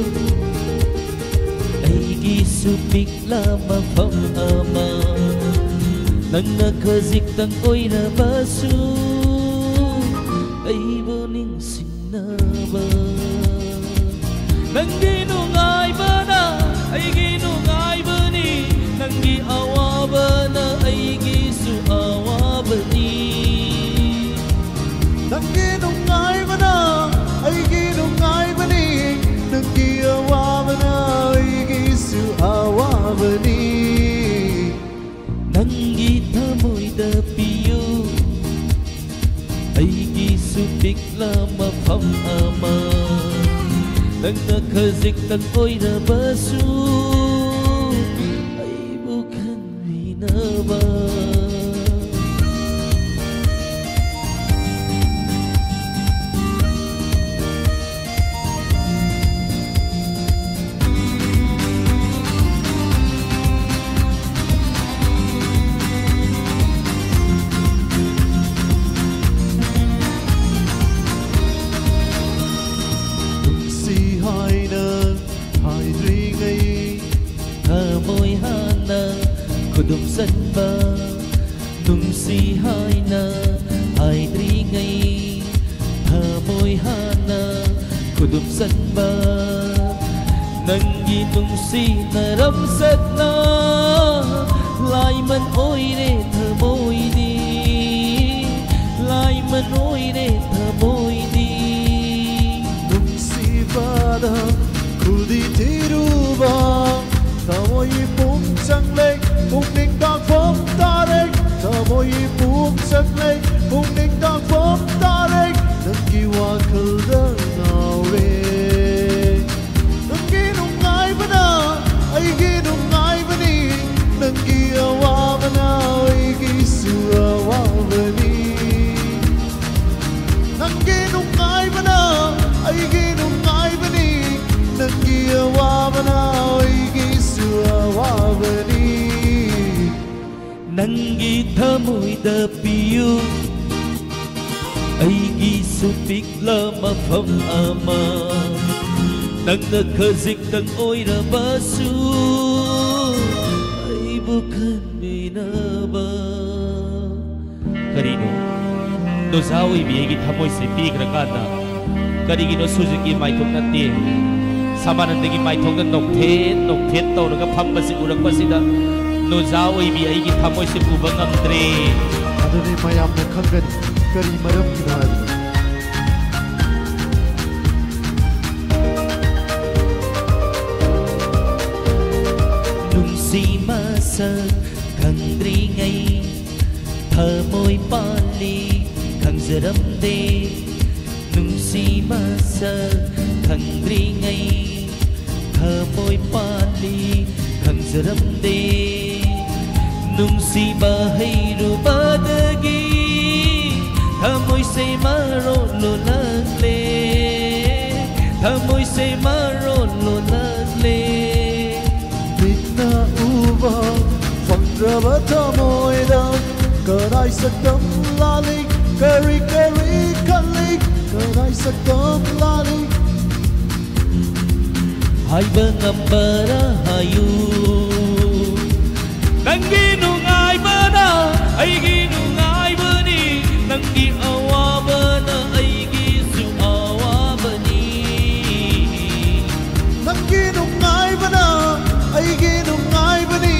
ꯑꯩꯒꯤꯁꯨ ꯄꯤꯛꯂ ꯃꯐꯝ ꯑꯃ, ꯅꯪꯅ ꯈꯖꯤꯛꯇꯪ ꯑꯣꯏꯔꯕꯁꯨ ꯑꯩꯕꯨ ꯅꯤꯡꯁꯤꯡꯅꯕ꯫ ꯅꯪꯒꯤ ꯅꯨꯡꯉꯥꯏꯕꯅ ꯑꯩꯒꯤ ꯅꯨꯡꯉꯥꯏꯕꯅꯤ, ꯅꯪꯒꯤ ꯑꯋꯥꯕꯅ ꯑꯩꯒꯤꯁꯨ ꯑꯋꯥꯕꯅꯤ꯫ ꯅꯪꯒꯤ ꯅꯨꯡꯉꯥꯏꯕꯅ ꯑꯩꯒꯤ ꯅꯨꯡꯉꯥꯏꯕꯅꯤ, ꯅꯪꯒꯤ ꯑꯋꯥꯕꯅ ꯑꯩꯒꯤꯁꯨ ꯑꯋꯥꯕꯅꯤ꯫ ꯅꯪꯒꯤ ꯊꯃꯣꯏꯗ ꯄꯤꯌꯨ, ꯑꯩꯒꯤꯁꯨ ꯄꯤꯛꯂ ꯃꯐꯝ ꯑꯃ꯫ ꯅꯪꯅ ꯈꯖꯤꯛꯇꯪ ꯑꯣꯏꯔꯕꯁꯨ ꯑꯩꯕꯨ ꯈꯟꯕꯤꯅꯕ꯫ ꯅꯨꯡꯁꯤ ꯍꯥꯏꯅ ꯍꯥꯏꯗ꯭ꯔꯤꯉꯩ, ꯊꯃꯣꯏ ꯍꯥꯟꯅ ꯈꯨꯗꯨꯝ ꯆꯟꯕ꯫ ꯅꯨꯡꯁꯤ ꯍꯥꯏꯅ ꯍꯥꯏꯗ꯭ꯔꯤꯉꯩ, ꯊꯃꯣꯏ ꯍꯥꯟꯅ ꯈꯨꯗꯨꯝ ꯆꯟꯕ꯫ ꯅꯪꯒꯤ ꯅꯨꯡꯁꯤ ꯅꯔꯝꯆꯠꯅ ꯂꯥꯏꯃꯟ ꯑꯣꯏꯔꯦ ꯊꯃꯣꯏꯗꯤ, ꯂꯥꯏꯃꯟ ꯑꯣꯏꯔꯦ ꯊꯃꯣꯏꯗꯤ꯫ ꯅꯨꯡꯁꯤꯕꯗ ꯈꯨꯗꯤ ꯊꯤꯔꯨꯕ, ꯊꯃꯣꯏ ꯄꯨꯡ ꯆꯪꯂꯦ, ꯄꯨꯡ ꯅꯪꯒꯤ ꯊꯃꯣꯏꯗ ꯄꯤꯌꯨ ꯑꯩꯒꯤꯁꯨ ꯄꯤꯛꯂ ꯃꯐꯝ ꯑꯃ, ꯅꯪꯅ ꯈꯖꯤꯛꯇꯪ ꯑꯣꯏꯔꯕꯁꯨ ꯑꯩꯕꯨ ꯈꯟꯕꯤꯅꯕ꯫ ꯀꯔꯤꯅꯣ? ꯅꯣꯖꯥ ꯑꯣꯏꯕꯤ ꯑꯩꯒꯤ ꯊꯃꯣꯏꯁꯦ ꯄꯤꯈ꯭ꯔꯀꯥꯟꯗ ꯀꯔꯤꯒꯤꯅꯣ ꯁꯨꯖꯤꯠꯀꯤ ꯃꯥꯏꯊꯣꯡ ꯅꯠꯇꯦ, ꯁꯃꯥꯅꯟꯗꯒꯤ ꯃꯥꯏꯊꯣꯡꯗ ꯅꯣꯛꯐꯦꯠ ꯅꯣꯛꯐꯦꯠ ꯇꯧꯔꯒ ꯐꯝꯕꯁꯤ ꯎꯔꯛꯄꯁꯤꯗ ꯅꯣꯖꯥ ꯑꯣꯏꯕꯤ ꯑꯩꯒꯤ ꯊꯃꯣꯏꯁꯦ ꯎꯕ ꯉꯝꯗ꯭ꯔꯦ꯫ ꯑꯗꯨꯗꯤ ꯃꯌꯥꯝꯅ ꯈꯪꯒꯅꯤ ꯀꯔꯤ ꯃꯔꯝꯒꯤꯅꯣ ꯍꯥꯏꯕꯗꯣ꯫ ꯅꯨꯡꯁꯤ ꯃꯁꯛ ꯈꯪꯗ꯭ꯔꯤꯉꯩ ꯊꯃꯣꯏ ꯄꯥꯜꯂꯤ ꯈꯪꯖꯔꯝꯗꯦ꯫ ꯅꯨꯡꯁꯤ ꯃꯁꯛ ꯈꯪꯗ꯭ꯔꯤꯉꯩ ꯊꯃꯣꯏ ꯄꯥꯜꯂꯤ ꯈꯪꯖꯔꯝꯗꯦ꯫ ꯅꯨꯡꯁꯤꯕ ꯍꯩꯔꯨꯕꯗꯒꯤ ꯊꯃꯣꯏꯁꯦ ꯃꯔꯣꯜ ꯂꯣꯜꯂꯛꯂꯦ꯫ ꯊꯃꯣꯏꯁꯦ ꯃꯔꯣꯜ ꯂꯣꯜꯂꯛꯂꯦ꯫ ꯃꯤꯠꯅ ꯎꯕ ꯐꯪꯗ꯭ꯔꯕ ꯊꯃꯣꯏꯗ ꯀꯗꯥꯏ ꯁꯛꯇꯝ ꯂꯥꯜꯂꯤ? ꯀꯔꯤ ꯀꯔꯤ ꯈꯜꯂꯤ? ꯀꯗꯥꯏ ꯁꯛꯇꯝ ꯂꯥꯜꯂꯤ? ꯍꯥꯏꯕ ꯉꯝꯕꯔ ꯍꯥꯏꯌꯨ꯫ ꯅꯪꯒꯤ ꯅꯨꯡꯉꯥꯏꯕꯅ ꯑꯩꯒꯤ ꯅꯨꯡꯉꯥꯏꯕꯅꯤ, ꯅꯪꯒꯤ ꯑꯋꯥꯕꯅ ꯑꯩꯒꯤꯁꯨ ꯑꯋꯥꯕꯅꯤ꯫ ꯅꯪꯒꯤ ꯅꯨꯡꯉꯥꯏꯕꯅ ꯑꯩꯒꯤ ꯅꯨꯡꯉꯥꯏꯕꯅꯤ,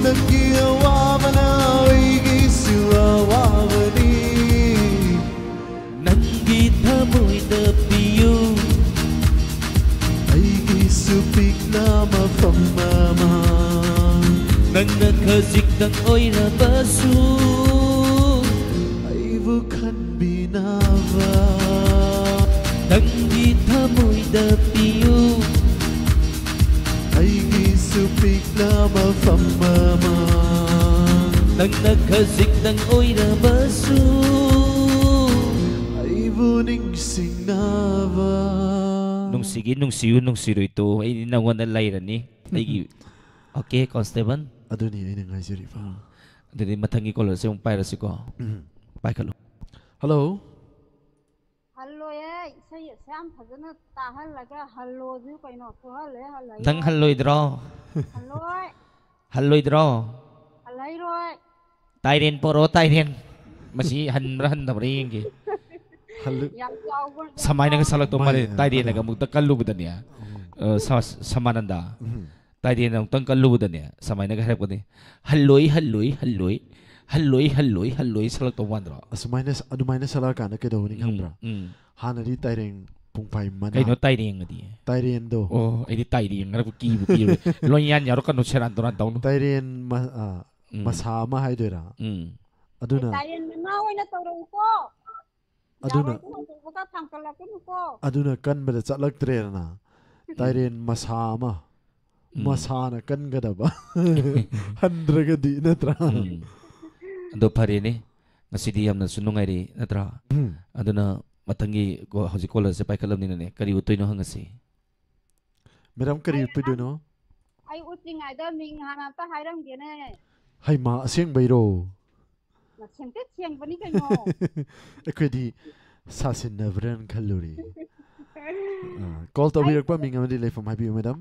ꯅꯪꯒꯤ ꯑꯋꯥꯕꯅ ꯑꯩꯒꯤꯁꯨ ꯑꯋꯥꯕꯅꯤ꯫ ꯅꯪꯒꯤ ꯊꯃꯣꯏꯗ ꯄꯤꯌꯨ ꯑꯩꯒꯤꯁꯨ ꯄꯤꯛꯅ ꯃꯐꯝ ꯑꯃ꯫ ꯅꯪꯅ ꯈꯖꯤꯛꯇꯪ ꯑꯣꯏꯔꯕꯁꯨ ꯑꯩꯕꯨ ꯈꯟꯕꯤꯅꯕ꯫ ꯅꯪꯒꯤ ꯊꯃꯣꯏꯗ ꯄꯤꯌꯨ ꯑꯩꯒꯤꯁꯨ ꯄꯤꯛꯅ ꯃꯐꯝ ꯑꯃ꯫ ꯅꯪꯅ ꯈꯖꯤꯛꯇꯪ ꯑꯣꯏꯔꯕꯁꯨ ꯑꯩꯕꯨ ꯅꯤꯡꯁꯤꯡꯅꯕ꯫ ꯅꯨꯡꯁꯤꯒꯤ ꯅꯨꯡꯁꯤꯌꯨ ꯅꯨꯡꯁꯤꯔꯣꯏ ꯇꯣ, ꯑꯩꯗꯤ ꯅꯪꯉꯣꯟꯗ ꯂꯩꯔꯅꯤ ꯑꯩꯒꯤ꯫ Okay, constable. ꯑꯗꯨꯅꯤ ꯑꯩꯅ ꯉꯥꯏꯖꯔꯤꯕ꯫ ꯑꯗꯨꯗꯤ ꯃꯊꯪꯒꯤ ꯀꯣꯂꯔꯁꯦ ꯑꯃꯨꯛ ꯄꯥꯏꯔꯁꯤꯀꯣ꯫ ꯎꯝ꯫ ꯄꯥꯏꯈꯠꯂꯨ꯫ ꯍꯜꯂꯣ꯫ ꯍꯜꯂꯣꯌꯦ, ꯏꯁꯩ ꯑꯁꯨꯛ ꯌꯥꯝ ꯐꯖꯅ ꯇꯥꯍꯜꯂꯒ ꯍꯜꯂꯣꯁꯨ ꯀꯩꯅꯣ ꯊꯣꯛꯍꯜꯂꯦ, ꯍꯜꯂꯛꯏ꯫ ꯅꯪ ꯍꯜꯂꯣꯏꯗ꯭ꯔꯣ? ꯍꯜꯂꯣꯏ꯫ ꯍꯜꯂꯣꯏꯗ꯭ꯔꯣ? ꯍꯜꯂꯩꯔꯣꯏ꯫ ꯇꯥꯏꯔꯦꯟ ꯄꯣꯔꯛꯑꯣ, ꯇꯥꯏꯔꯦꯟ꯫ ꯃꯁꯤ ꯍꯟꯕ꯭ꯔꯥ ꯍꯟꯗꯕ꯭ꯔꯥ ꯌꯦꯡꯒꯦ꯫ ꯍꯜꯂꯨ ꯌꯥꯝ ꯆꯥꯎꯕ, ꯌꯥꯝ ꯁꯃꯥꯏꯅꯒ ꯆꯥꯎꯕ꯫ ꯁꯥꯂꯛꯇꯧ ꯃꯥꯅꯦ, ꯃꯥꯜꯂꯦ, ꯇꯥꯏꯔꯦꯟꯅꯒ ꯑꯗꯣ꯫ ꯑꯃꯨꯛꯇ ꯀꯜꯂꯨꯕꯗꯅꯦ꯫ ꯎꯝ. ꯑ, ꯁ-, ꯁꯃꯥꯅꯟꯗ꯫ ꯎꯝ. ꯇꯥꯏꯔꯦꯟꯅ ꯑꯃꯨꯛꯇꯪ ꯀꯜꯂꯨꯕꯗꯅꯦ, ꯁꯃꯥꯏꯅꯒ ꯍꯥꯏꯔꯛꯄꯅꯤ, "ꯍꯜꯂꯣꯏ, ꯍꯜꯂꯣꯏ, ꯍꯜꯂꯣꯏ, ꯍꯜꯂꯣꯏ, ꯍꯜꯂꯣꯏ, ꯍꯜꯂꯣꯏ" ꯁꯥꯂꯛꯇꯧ ꯃꯥꯟꯗ꯭ꯔꯣ? ꯑꯁꯨꯃꯥꯏꯅ, ꯑꯗꯨꯃꯥꯏꯅ ꯁꯥꯂꯛꯑꯀꯥꯟꯗ ꯀꯩꯗꯧꯒꯅꯤ ꯎꯝ, ꯈꯪꯕ꯭ꯔꯥ? ꯎꯝ. ꯍꯥꯟꯅꯗꯤ ꯇꯥꯏꯔꯦꯡ ꯄꯨꯡꯐꯥꯏ ꯃꯅꯥ꯫ ꯀꯩꯅꯣ ꯇꯥꯏꯔꯦꯡ ꯑꯗꯤ? ꯇꯥꯏꯔꯦꯟꯗꯣ꯫ ꯑꯣ, ꯑꯩꯗꯤ ꯇꯥꯏꯔꯦꯡ ꯍꯥꯏꯔꯛꯄ ꯀꯤꯕꯨ ꯀꯤꯔꯦ꯫ ꯂꯣꯏꯌꯥꯟ ꯌꯥꯎꯔꯛꯀꯅꯨ, ꯁꯦꯔꯥꯟ ꯇꯨꯔꯥꯟ ꯇꯧꯅꯨ꯫ ꯇꯥꯏꯔꯦꯟ ꯃ-, ꯑ, ꯎꯝ. ꯃꯁꯥ ꯑꯃ ꯍꯥꯏꯗꯣꯏꯔꯥ? ꯎꯝ. ꯑꯗꯨꯅ, ꯇꯥꯏꯔꯦꯟ ꯃꯅꯥ ꯑꯣꯏꯅ ꯇꯧꯔꯛꯎꯀꯣ꯫ ꯑꯗꯨꯅ ꯌꯥꯔꯣꯏ, ꯇꯧꯕꯒ ꯊꯥꯡꯀꯠꯂꯛꯀꯅꯨꯀꯣ꯫ ꯑꯗꯨꯅ ꯀꯟꯕꯗ ꯆꯠꯂꯛꯇ꯭ꯔꯦꯗꯅ꯫ ꯇꯥꯏꯔꯦꯟ ꯃꯁꯥ ꯑꯃ꯫ ꯎꯝ. ꯃꯁꯥꯅ ꯀꯟꯒꯗꯕ꯫ ꯍꯟꯗ꯭ꯔꯒꯗꯤ ꯅꯠꯇ꯭ꯔꯥ? ꯎꯝ. ꯑꯗꯣ ꯐꯔꯦꯅꯦ, ꯉꯁꯤꯗꯤ ꯌꯥꯝꯅꯁꯨ ꯅꯨꯡꯉꯥꯏꯔꯤ, ꯅꯠꯇ꯭ꯔꯥ? ꯎꯝ. ꯑꯗꯨꯅ ꯃꯊꯪꯒꯤ ꯀꯣ-, ꯍꯧꯖꯤꯛ ꯀꯣꯂꯔꯁꯦ ꯄꯥꯏꯈꯠꯂꯕꯅꯤꯅꯅꯦ, ꯀꯔꯤ ꯎꯠꯇꯣꯏꯅꯣ ꯍꯪꯉꯁꯤ꯫ ꯃꯦꯗꯥꯝ, ꯀꯔꯤ ꯎꯠꯄꯤꯗꯣꯏꯅꯣ? ꯑꯩ ꯎꯠꯇ꯭ꯔꯤꯉꯩꯗ ꯃꯤꯡ ꯍꯥꯟꯅ ꯑꯝꯇ ꯍꯥꯏꯔꯝꯒꯦꯅꯦ꯫ ꯍꯩꯃꯥ, ꯑꯁꯦꯡꯕꯩꯔꯣ? ꯃꯁꯤꯡꯇ ꯊꯦꯡꯕꯅꯤ ꯀꯩꯅꯣ꯫ ꯑꯩꯈꯣꯏꯗꯤ ꯁꯥꯁꯤꯟꯅꯕ꯭ꯔꯥꯅ ꯈꯜꯂꯨꯔꯦ꯫ ꯑ, ꯀꯣꯜ ꯇꯧꯕꯤꯔꯛꯄ ꯃꯤꯡ ꯑꯃꯗꯤ ꯂꯩꯐꯝ ꯍꯥꯏꯕꯤꯌꯨ, ꯃꯦꯗꯥꯝ꯫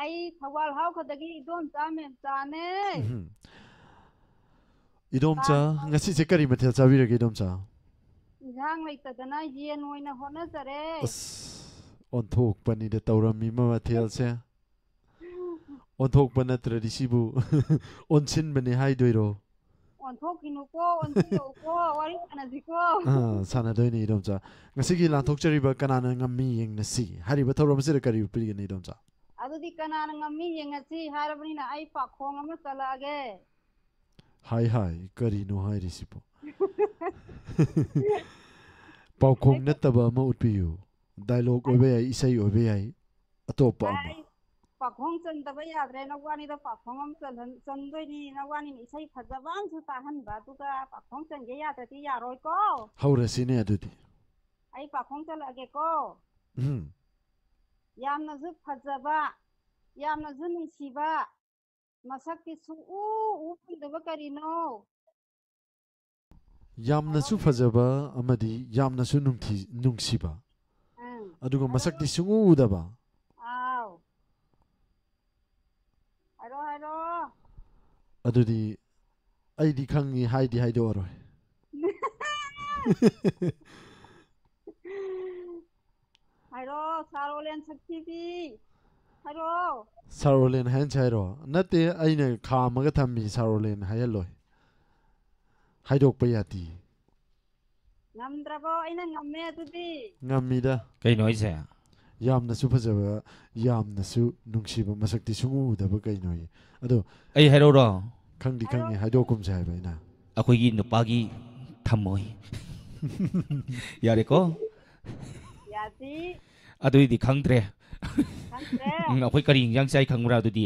ꯑꯩ ꯊꯧꯕꯥꯜ ꯍꯥꯎꯈꯗꯒꯤ ꯏꯗꯣꯝꯆꯥ ꯃꯦꯝꯆꯥꯅꯦ꯫ ꯎꯝ. ꯏꯗꯣꯝꯆꯥ, ꯉꯁꯤꯁꯦ ꯀꯔꯤ ꯃꯊꯦꯜ ꯆꯥꯕꯤꯔꯒꯦ, ꯏꯗꯣꯝꯆꯥ? ꯏꯟꯁꯥꯡ ꯂꯩꯇꯗꯅ ꯌꯦꯟ ꯑꯣꯏꯅ ꯍꯣꯠꯅꯖꯔꯦ꯫ ꯑꯁ, ꯑꯣꯟꯊꯣꯛꯄꯅꯤꯗ ꯇꯧꯔꯝꯃꯤ ꯃꯊꯦꯜꯁꯦ꯫ ꯑꯣꯟꯊꯣꯛꯄ ꯅꯠꯇ꯭ꯔꯗꯤ ꯁꯤꯕꯨ ꯑꯣꯟꯁꯤꯟꯕꯅꯦ ꯍꯥꯏꯗꯣꯏꯔꯣ? ꯑꯣꯟꯊꯣꯛꯈꯤꯅꯨꯀꯣ, ꯑꯣꯟꯁꯤꯜꯂꯛꯎꯀꯣ, ꯋꯥꯔꯤ ꯁꯥꯟꯅꯁꯤꯀꯣ꯫ ꯑꯥ, ꯁꯥꯟꯅꯗꯣꯏꯅꯤ, ꯏꯗꯣꯝꯆꯥ꯫ ꯉꯁꯤꯒꯤ ꯂꯥꯟꯊꯣꯛꯆꯔꯤꯕ ꯀꯅꯥꯅ ꯉꯝꯃꯤ ꯌꯦꯡꯅꯁꯤ ꯍꯥꯏꯔꯤꯕ ꯊꯧꯔꯝ ꯑꯁꯤꯗ ꯀꯔꯤ ꯎꯠꯄꯤꯒꯅꯤ, ꯏꯗꯣꯝꯆꯥ? ꯑꯗꯨꯗꯤ ꯀꯅꯥꯅ ꯉꯝꯃꯤ ꯌꯦꯡꯉꯁꯤ ꯍꯥꯏꯔꯕꯅꯤꯅ ꯑꯩ ꯄꯥꯈꯣꯡ ꯑꯃ ꯆꯠꯂꯛꯑꯒꯦ꯫ ꯍꯥꯏ ꯍꯥꯏ, ꯀꯔꯤꯅꯣ ꯍꯥꯏꯔꯤꯁꯤꯕꯣ? ꯄꯥꯎꯈꯣꯡ ꯅꯠꯇꯕ ꯑꯃ ꯎꯠꯄꯤꯌꯨ꯫ ꯗꯥꯏꯂꯣꯛ ꯑꯣꯏꯕ ꯌꯥꯏ, ꯏꯁꯩ ꯑꯣꯏꯕ ꯌꯥꯏ, ꯑꯇꯣꯞꯄ ꯑꯃ꯫ ꯑꯩ ꯄꯥꯈꯣꯡ ꯆꯟꯗꯕ ꯌꯥꯗ꯭ꯔꯦ, ꯅꯋꯥꯅꯤꯗ ꯄꯥꯈꯣꯡ ꯑꯃ ꯆꯜꯍꯟ-, ꯆꯟꯗꯣꯏꯅꯤ, ꯅꯋꯥꯅꯤꯅ ꯏꯁꯩ ꯐꯖꯕ ꯑꯃꯁꯨ ꯇꯥꯍꯟꯕ, ꯑꯗꯨꯒ ꯄꯥꯈꯣꯡ ꯆꯟꯒꯦ ꯌꯥꯗ꯭ꯔꯗꯤ ꯌꯥꯔꯣꯏꯀꯣ꯫ ꯍꯧꯔꯁꯤꯅꯦ ꯑꯗꯨꯗꯤ꯫ ꯑꯩ ꯄꯥꯈꯣꯡ ꯆꯜꯂꯛꯑꯒꯦꯀꯣ꯫ ꯎꯝ꯫ ꯌꯥꯝꯅꯁꯨ ꯐꯖꯕ, ꯌꯥꯝꯅꯁꯨ ꯅꯨꯡꯁꯤꯕ, ꯃꯁꯛꯇꯤ ꯁꯨꯡꯎ ꯎ ꯐꯪꯗꯕ ꯀꯔꯤꯅꯣ? ꯌꯥꯝꯅꯁꯨ ꯐꯖꯕ ꯑꯃꯗꯤ ꯌꯥꯝꯅꯁꯨ ꯅꯨꯡꯊꯤ- ꯅꯨꯡꯁꯤꯕ, ꯎꯝ. ꯑꯗꯨꯒ ꯃꯁꯛꯇꯤ ꯁꯨꯡꯎ ꯎꯗꯕ꯫ ꯑꯥꯎ. ꯍꯥꯏꯔꯣ, ꯍꯥꯏꯔꯣ. ꯑꯗꯨꯗꯤ ꯑꯩꯗꯤ ꯈꯪꯉꯤ, ꯍꯥꯏꯗꯤ ꯍꯥꯏꯗꯣꯛꯑꯔꯣꯏ꯫ ꯍꯥꯏꯔꯣ, ꯁꯥꯔ ꯑꯣꯂꯦꯟ ꯁꯛꯊꯤꯕꯤ. ꯍꯥꯏꯔꯣ. ꯁꯥꯔ ꯑꯣꯂꯦꯟ ꯍꯥꯏꯍꯟꯁꯦ ꯍꯥꯏꯔꯣ? ꯅꯠꯇꯦ, ꯑꯩꯅ ꯈꯥꯝꯃꯒ ꯊꯝꯃꯤ, ꯁꯥꯔ ꯑꯣꯂꯦꯟ ꯍꯥꯏꯍꯜꯂꯣꯏ꯫ ꯍꯥꯏꯗꯣꯛꯄ ꯌꯥꯗꯦ꯫ ꯉꯝꯗ꯭ꯔꯕꯣ? ꯑꯩꯅ ꯉꯝꯃꯦ ꯑꯗꯨꯗꯤ. ꯉꯝꯃꯤꯗ꯫ ꯀꯩꯅꯣ ꯍꯥꯏꯁꯦ? ꯌꯥꯝꯅꯁꯨ ꯐꯖꯕ, ꯌꯥꯝꯅꯁꯨ ꯅꯨꯡꯁꯤꯕ, ꯃꯁꯛꯇꯤ ꯁꯨꯡꯎ ꯎꯗꯕ ꯀꯩꯅꯣꯌꯦ꯫ ꯑꯗꯣ ꯑꯩ ꯍꯥꯏꯔꯛꯎꯔꯣ? ꯈꯪꯗꯤ ꯈꯪꯉꯤ, ꯍꯥꯏꯗꯣꯛꯀꯨꯝꯁꯦ ꯍꯥꯏꯕ ꯑꯩꯅ꯫ ꯑꯩꯈꯣꯏꯒꯤ ꯅꯨꯄꯥꯒꯤ ꯊꯝꯃꯣꯏ꯫ ꯌꯥꯔꯦꯀꯣ? ꯌꯥꯗꯤ. ꯑꯗꯨꯏꯗꯤ ꯈꯪꯗ꯭ꯔꯦ꯫ ꯈꯪꯗ꯭ꯔꯦ. ꯎꯝ, ꯑꯩꯈꯣꯏ ꯀꯔꯤ ꯏꯟꯖꯥꯡ ꯆꯥꯏ ꯈꯪꯕ꯭ꯔꯥ ꯑꯗꯨꯗꯤ?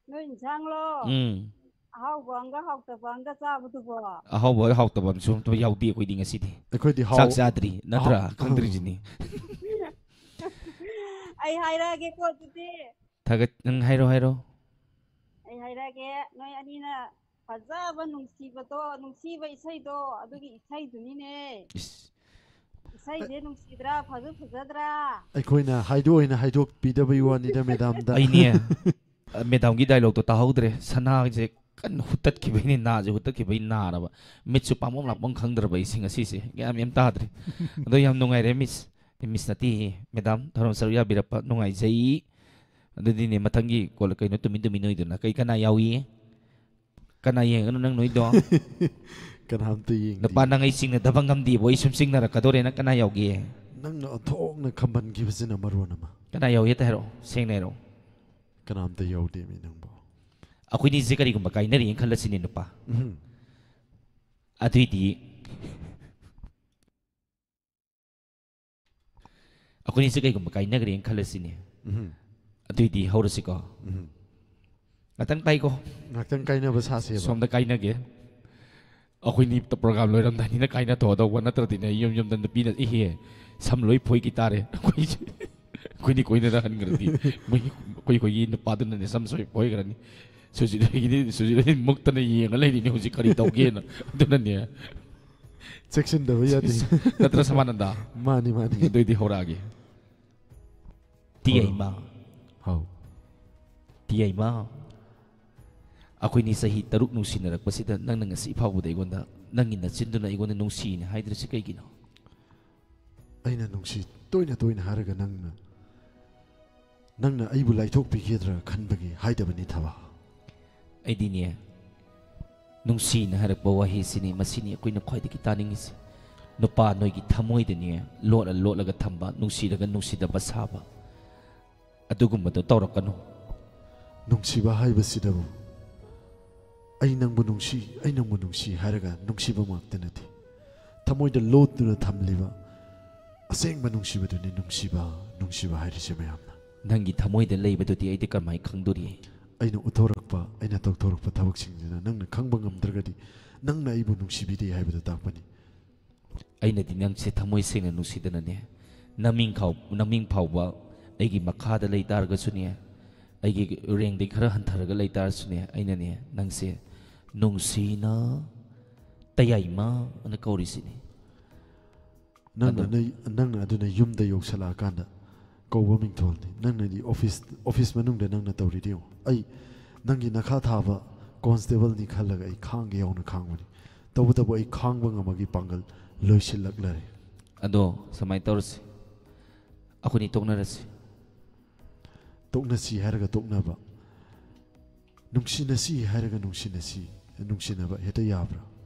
ꯅꯣꯏ ꯏꯟꯁꯥꯡꯂꯣ? ꯎꯝ꯫ ꯑꯍꯥꯎꯕ ꯑꯃꯒ ꯍꯥꯎꯇꯕ ꯑꯃꯒ ꯆꯥꯕꯗꯨꯕꯣ? ꯑꯍꯥꯎꯕ ꯍꯥꯎꯇꯕ ꯑꯃꯁꯨ ꯑꯝꯇ ꯌꯥꯎꯗꯦ ꯑꯩꯈꯣꯏꯗꯤ ꯉꯁꯤꯗꯤ꯫ ꯑꯩꯈꯣꯏꯗꯤ ꯍꯥꯎ- ꯆꯥꯛ ꯆꯥꯗ꯭ꯔꯤ ꯅꯠꯇ꯭ꯔꯥ? ꯑꯍꯥꯎ- ꯈꯪꯗ꯭ꯔꯤꯁꯤꯅꯤ꯫ ꯑꯩ ꯍꯥꯏꯔꯛꯑꯒꯦꯀꯣ ꯑꯗꯨꯗꯤ. ꯊꯥꯒꯠ ꯅꯪ ꯍꯥꯏꯔꯣ ꯍꯥꯏꯔꯣ꯫ ꯑꯩ ꯍꯥꯏꯔꯛꯑꯒꯦ. ꯅꯣꯏ ꯑꯅꯤꯅ ꯐꯖꯕ ꯅꯨꯡꯁꯤꯕꯗꯣ, ꯅꯨꯡꯁꯤꯕ ꯏꯁꯩꯗꯣ, ꯑꯗꯨꯒꯤ ꯏꯁꯩꯗꯨꯅꯤꯅꯦ. ꯏꯁ, ꯏꯁꯩꯁꯦ ꯅꯨꯡꯁꯤꯗ꯭ꯔꯥ? ꯐꯖ ꯐꯖꯗ꯭ꯔꯥ? ꯑꯩꯈꯣꯏꯅ ꯍꯥꯏꯗꯣꯛ ꯑꯣꯏꯅ ꯍꯥꯏꯗꯣꯛꯄꯤꯗꯕꯩ ꯋꯥꯅꯤꯗ, ꯃꯦꯗꯥꯝꯗ꯫ ꯑꯩꯅꯦ, ꯃꯦꯗꯥꯝꯒꯤ ꯗꯥꯏꯂꯣꯛꯇꯣ ꯇꯥꯍꯧꯗ꯭ꯔꯦ꯫ ꯁꯅꯥꯁꯦ ꯀꯟꯅ ꯍꯨꯠꯇꯠꯈꯤꯕꯩꯅꯦ, ꯅꯥꯁꯦ ꯍꯨꯠꯇꯠꯈꯤꯕꯩ ꯅꯥꯔꯕ꯫ ꯃꯤꯠꯁꯨ ꯄꯥꯡꯐꯝ ꯂꯥꯛꯐꯝ ꯈꯪꯗ꯭ꯔꯕ ꯑꯩꯁꯦ ꯉꯁꯤꯁꯦ꯫ ꯒ꯭ꯌꯥꯟ ꯃꯦꯟ ꯇꯥꯗ꯭ꯔꯦ꯫ ꯑꯗꯣ ꯌꯥꯝ ꯅꯨꯡꯉꯥꯏꯔꯦ ꯃꯤꯁ꯫ ꯃꯤꯁ ꯅꯠꯇꯦ, ꯃꯦꯗꯥꯝ꯫ ꯊꯧꯔꯝ ꯁꯔꯨꯛ ꯌꯥꯕꯤꯔꯛꯄ ꯅꯨꯡꯉꯥꯏꯖꯩ꯫ ꯑꯗꯨꯗꯤꯅꯦ, ꯃꯊꯪꯒꯤ ꯀꯣꯜ ꯀꯩꯅꯣ ꯇꯨꯃꯤꯟ ꯇꯨꯃꯤꯟ ꯅꯣꯏꯗꯨꯅ ꯀꯩ ꯀꯅꯥ ꯌꯥꯎꯏ? ꯀꯅꯥ ꯌꯦꯡꯒꯅꯣ ꯅꯪ ꯅꯣꯏꯗꯣ? ꯀꯅꯥꯝꯇ ꯌꯦꯡꯗꯦ꯫ ꯅꯨꯄꯥ ꯅꯪ ꯑꯩ ꯆꯤꯡꯅꯗꯕ ꯉꯝꯗꯦꯕꯣ, ꯑꯩ ꯁꯨꯝ ꯆꯤꯡꯅꯔꯛꯀꯗꯣꯔꯦ꯫ ꯅꯪ ꯀꯅꯥ ꯌꯥꯎꯒꯦ? ꯅꯪꯅ ꯑꯣꯟꯊꯣꯛꯅ ꯈꯝꯕꯟꯈꯤꯕꯁꯤꯅ ꯃꯔꯣꯟ ꯑꯃ꯫ ꯀꯅꯥ ꯌꯥꯎꯏ ꯍꯦꯛꯇ ꯍꯥꯏꯔꯛꯑꯣ, ꯁꯦꯡꯅ ꯍꯥꯏꯔꯛꯑꯣ꯫ ꯀꯅꯥꯝꯇ ꯌꯥꯎꯗꯦꯃꯤ ꯅꯪꯕꯣ꯫ ꯑꯩꯈꯣꯏꯅꯤꯁꯦ ꯀꯔꯤꯒꯨꯝꯕ ꯀꯥꯏꯅꯔꯦꯅ ꯈꯜꯂꯁꯤꯅꯦ ꯅꯨꯄꯥ꯫ ꯎꯝ꯫ ꯑꯗꯨꯏꯗꯤ ꯑꯩꯈꯣꯏꯅꯤꯁꯦ ꯀꯩꯒꯨꯝꯕ ꯀꯥꯏꯅꯈ꯭ꯔꯦꯅ ꯈꯜꯂꯁꯤꯅꯦ꯫ ꯎꯝ꯫ ꯑꯗꯨꯏꯗꯤ ꯍꯧꯔꯁꯤꯀꯣ꯫ ꯎꯝ꯫ ꯉꯥꯛꯇꯪ ꯄꯥꯏꯀꯣ꯫ ꯉꯥꯛꯇꯪ ꯀꯥꯏꯅꯕ ꯁꯥꯁꯦꯕ꯫ ꯁꯣꯝꯗ ꯀꯥꯏꯅꯒꯦ꯫ ꯑꯩꯈꯣꯏꯅꯤ ꯄ꯭ꯔꯣꯒꯥꯝ ꯂꯣꯏꯔꯝꯗꯥꯏꯅꯤꯅ ꯀꯥꯏꯅ ꯊꯣꯛꯑꯗꯧꯕ, ꯅꯠꯇ꯭ꯔꯗꯤꯅꯦ ꯌꯨꯝ ꯌꯨꯝꯗ ꯅꯨꯄꯤꯅ ꯏꯍꯦ ꯁꯝ ꯂꯣꯏ ꯐꯣꯏꯈꯤ ꯇꯥꯔꯦ ꯑꯩꯈꯣꯏꯁꯦ꯫ ꯑꯩꯈꯣꯏꯅꯤ ꯀꯣꯏꯅꯔ ꯍꯟꯈ꯭ꯔꯗꯤ ꯃꯣꯏ ꯑꯩꯈꯣꯏ ꯑꯩꯈꯣꯏꯒꯤ ꯅꯨꯄꯥꯗꯨꯅꯅꯦ ꯁꯝ ꯁꯣꯏ ꯈꯣꯏꯈ꯭ꯔꯅꯤ꯫ ꯁꯨꯖꯤꯠ ꯍꯣꯏꯒꯤꯗꯤ, ꯁꯨꯖꯤꯠ ꯍꯣꯏꯗꯤ ꯃꯨꯛꯇꯅ ꯌꯦꯡꯉ ꯂꯩꯔꯤꯅꯦ ꯍꯧꯖꯤꯛ ꯀꯔꯤ ꯇꯧꯒꯦꯅ꯫ ꯑꯗꯨꯅꯅꯦ꯫ ꯆꯦꯛꯁꯤꯟꯗꯕ ꯌꯥꯗꯦ꯫ ꯅꯠꯇ꯭ꯔ ꯁꯃꯥꯅꯟꯗ? ꯃꯥꯅꯤ, ꯃꯥꯅꯤ꯫ ꯑꯗꯨꯏꯗꯤ ꯍꯧꯔꯛꯑꯒꯦ꯫ ꯇꯤꯌꯩꯃ꯫ ꯍꯥꯎ꯫ ꯇꯤꯌꯩꯃ꯫ ꯑꯩꯈꯣꯏꯅꯤ ꯆꯍꯤ ꯇꯔꯨꯛ ꯅꯨꯡꯁꯤꯅꯔꯛꯄꯁꯤꯗ ꯅꯪꯅ ꯉꯁꯤ ꯐꯥꯎꯕꯗ ꯑꯩꯉꯣꯟꯗ ꯅꯪꯒꯤ ꯅꯆꯤꯟꯗꯨꯅ ꯑꯩꯉꯣꯟꯗ ꯅꯨꯡꯁꯤꯅ ꯍꯥꯏꯗ꯭ꯔꯤꯁꯤ ꯀꯩꯒꯤꯅꯣ? ꯑꯩꯅ ꯅꯨꯡꯁꯤ ꯇꯣꯏꯅ ꯇꯣꯏꯅ ꯍꯥꯏꯔꯒ ꯅꯪꯅ, ꯅꯪꯅ ꯑꯩꯕꯨ ꯂꯥꯏꯊꯣꯛꯄꯤꯒꯗ꯭ꯔꯥ ꯈꯟꯕꯒꯤ ꯍꯥꯏꯗꯕꯅꯤ ꯊꯕꯥ꯫ ꯑꯩꯗꯤꯅꯦ, ꯅꯨꯡꯁꯤꯅ ꯍꯥꯏꯔꯛꯄ ꯋꯥꯍꯩꯁꯤꯅꯤ, ꯃꯁꯤꯅꯤ ꯑꯩꯈꯣꯏꯅ ꯈ꯭ꯋꯥꯏꯗꯒꯤ ꯇꯥꯅꯤꯡꯉꯤꯁꯤ꯫ ꯅꯨꯄꯥ ꯅꯣꯏꯒꯤ ꯊꯃꯣꯏꯗꯅꯦ, ꯂꯣꯠꯂ ꯂꯣꯠꯂꯒ ꯊꯝꯕ, ꯅꯨꯡꯁꯤꯔꯒ ꯅꯨꯡꯁꯤꯗꯕ ꯁꯥꯕ, ꯑꯗꯨꯒꯨꯝꯕꯗꯣ ꯇꯧꯔꯛꯀꯅꯨ꯫ ꯅꯨꯡꯁꯤꯕ ꯍꯥꯏꯕꯁꯤꯗꯕꯨ "ꯑꯩ ꯅꯪꯕꯨ ꯅꯨꯡꯁꯤ, ꯑꯩ ꯅꯪꯕꯨ ꯅꯨꯡꯁꯤ" ꯍꯥꯏꯔꯒ ꯅꯨꯡꯁꯤꯕꯃꯛꯇ ꯅꯠꯇꯦ꯫ ꯊꯃꯣꯏꯗ ꯂꯣꯠꯇꯨꯅ ꯊꯝꯂꯤꯕ ꯑꯁꯦꯡꯕ ꯅꯨꯡꯁꯤꯕꯗꯨꯅꯤ ꯅꯨꯡꯁꯤꯕ, ꯅꯨꯡꯁꯤꯕ ꯍꯥꯏꯔꯤꯁꯦ ꯃꯌꯥꯝꯅ꯫ ꯅꯪꯒꯤ ꯊꯃꯣꯏꯗ ꯂꯩꯕꯗꯨꯗꯤ ꯑꯩꯗꯤ ꯀꯔꯝꯍꯥꯏꯅ ꯈꯪꯗꯣꯔꯤ? ꯑꯩꯅ ꯎꯠꯊꯣꯔꯛꯄ, ꯑꯩꯅ ꯇꯧꯊꯣꯔꯛꯄ ꯊꯕꯛꯁꯤꯡꯁꯤꯅ ꯅꯪꯅ ꯈꯪꯕ ꯉꯝꯗ꯭ꯔꯒꯗꯤ ꯅꯪꯅ ꯑꯩꯕꯨ ꯅꯨꯡꯁꯤꯕꯤꯗꯦ ꯍꯥꯏꯕꯗꯨ ꯇꯥꯛꯄꯅꯤ꯫ ꯑꯩꯅꯗꯤ ꯅꯪꯁꯦ ꯊꯃꯣꯏ ꯁꯦꯡꯅ ꯅꯨꯡꯁꯤꯗꯅꯅꯦ, ꯅꯃꯤꯡ ꯈꯥꯎ-, ꯅꯃꯤꯡ ꯐꯥꯎꯕ ꯑꯩꯒꯤ ꯃꯈꯥꯗ ꯂꯩ ꯇꯥꯔꯒꯁꯨꯅꯦ, ꯑꯩꯒꯤ ꯔꯦꯡꯗꯒꯤ ꯈꯔ ꯍꯟꯊꯔꯒ ꯂꯩ ꯇꯥꯔꯁꯨꯅꯦ, ꯑꯩꯅꯅꯦ ꯅꯪꯁꯦ ꯅꯨꯡꯁꯤꯅ ꯇꯌꯥꯏꯃ ꯑꯅ ꯀꯧꯔꯤꯁꯤꯅꯤ꯫ ꯅꯪꯅ ꯑꯗꯣ ꯅ-, ꯅꯪꯅ ꯑꯗꯨꯅ ꯌꯨꯝꯗ ꯌꯧꯁꯜꯂꯛꯑꯀꯥꯟꯗ ꯀꯧꯕ ꯃꯤꯡꯊꯣꯜꯅꯤ꯫ ꯅꯪꯅꯗꯤ ꯑꯣꯐꯤꯁ, ꯑꯣꯐꯤꯁ ꯃꯅꯨꯡꯗ ꯅꯪꯅ ꯇꯧꯔꯤꯗꯤ ꯌꯦꯡꯉꯨ꯫ ꯑꯩ ꯅꯪꯒꯤ ꯅꯈꯥ ꯊꯥꯕ ꯀꯣꯟꯁꯇꯦꯕꯜꯅꯤ ꯈꯜꯂꯒ ꯑꯩ ꯈꯥꯡꯒꯦ ꯌꯥꯎꯅ ꯈꯥꯡꯕꯅꯤ꯫ ꯇꯧꯕꯇꯕꯨ ꯑꯩ ꯈꯥꯡꯕ ꯉꯝꯕꯒꯤ ꯄꯥꯡꯒꯜ ꯂꯣꯏꯁꯤꯜꯂꯛꯂꯔꯦ꯫ ꯑꯗꯣ ꯁꯨꯃꯥꯏꯅ ꯇꯧꯔꯁꯤ, ꯑꯩꯈꯣꯏꯅꯤ ꯇꯣꯛꯅꯔꯁꯤ꯫ ꯇꯣꯛꯅꯁꯤ ꯍꯥꯏꯔꯒ ꯇꯣꯛꯅꯕ, ꯅꯨꯡꯁꯤꯅꯁꯤ ꯍꯥꯏꯔꯒ ꯅꯨꯡꯁꯤꯅꯁꯤ, ꯅꯨꯡꯁꯤꯅꯕ ꯍꯦꯛꯇ ꯌꯥꯕ꯭ꯔꯥ?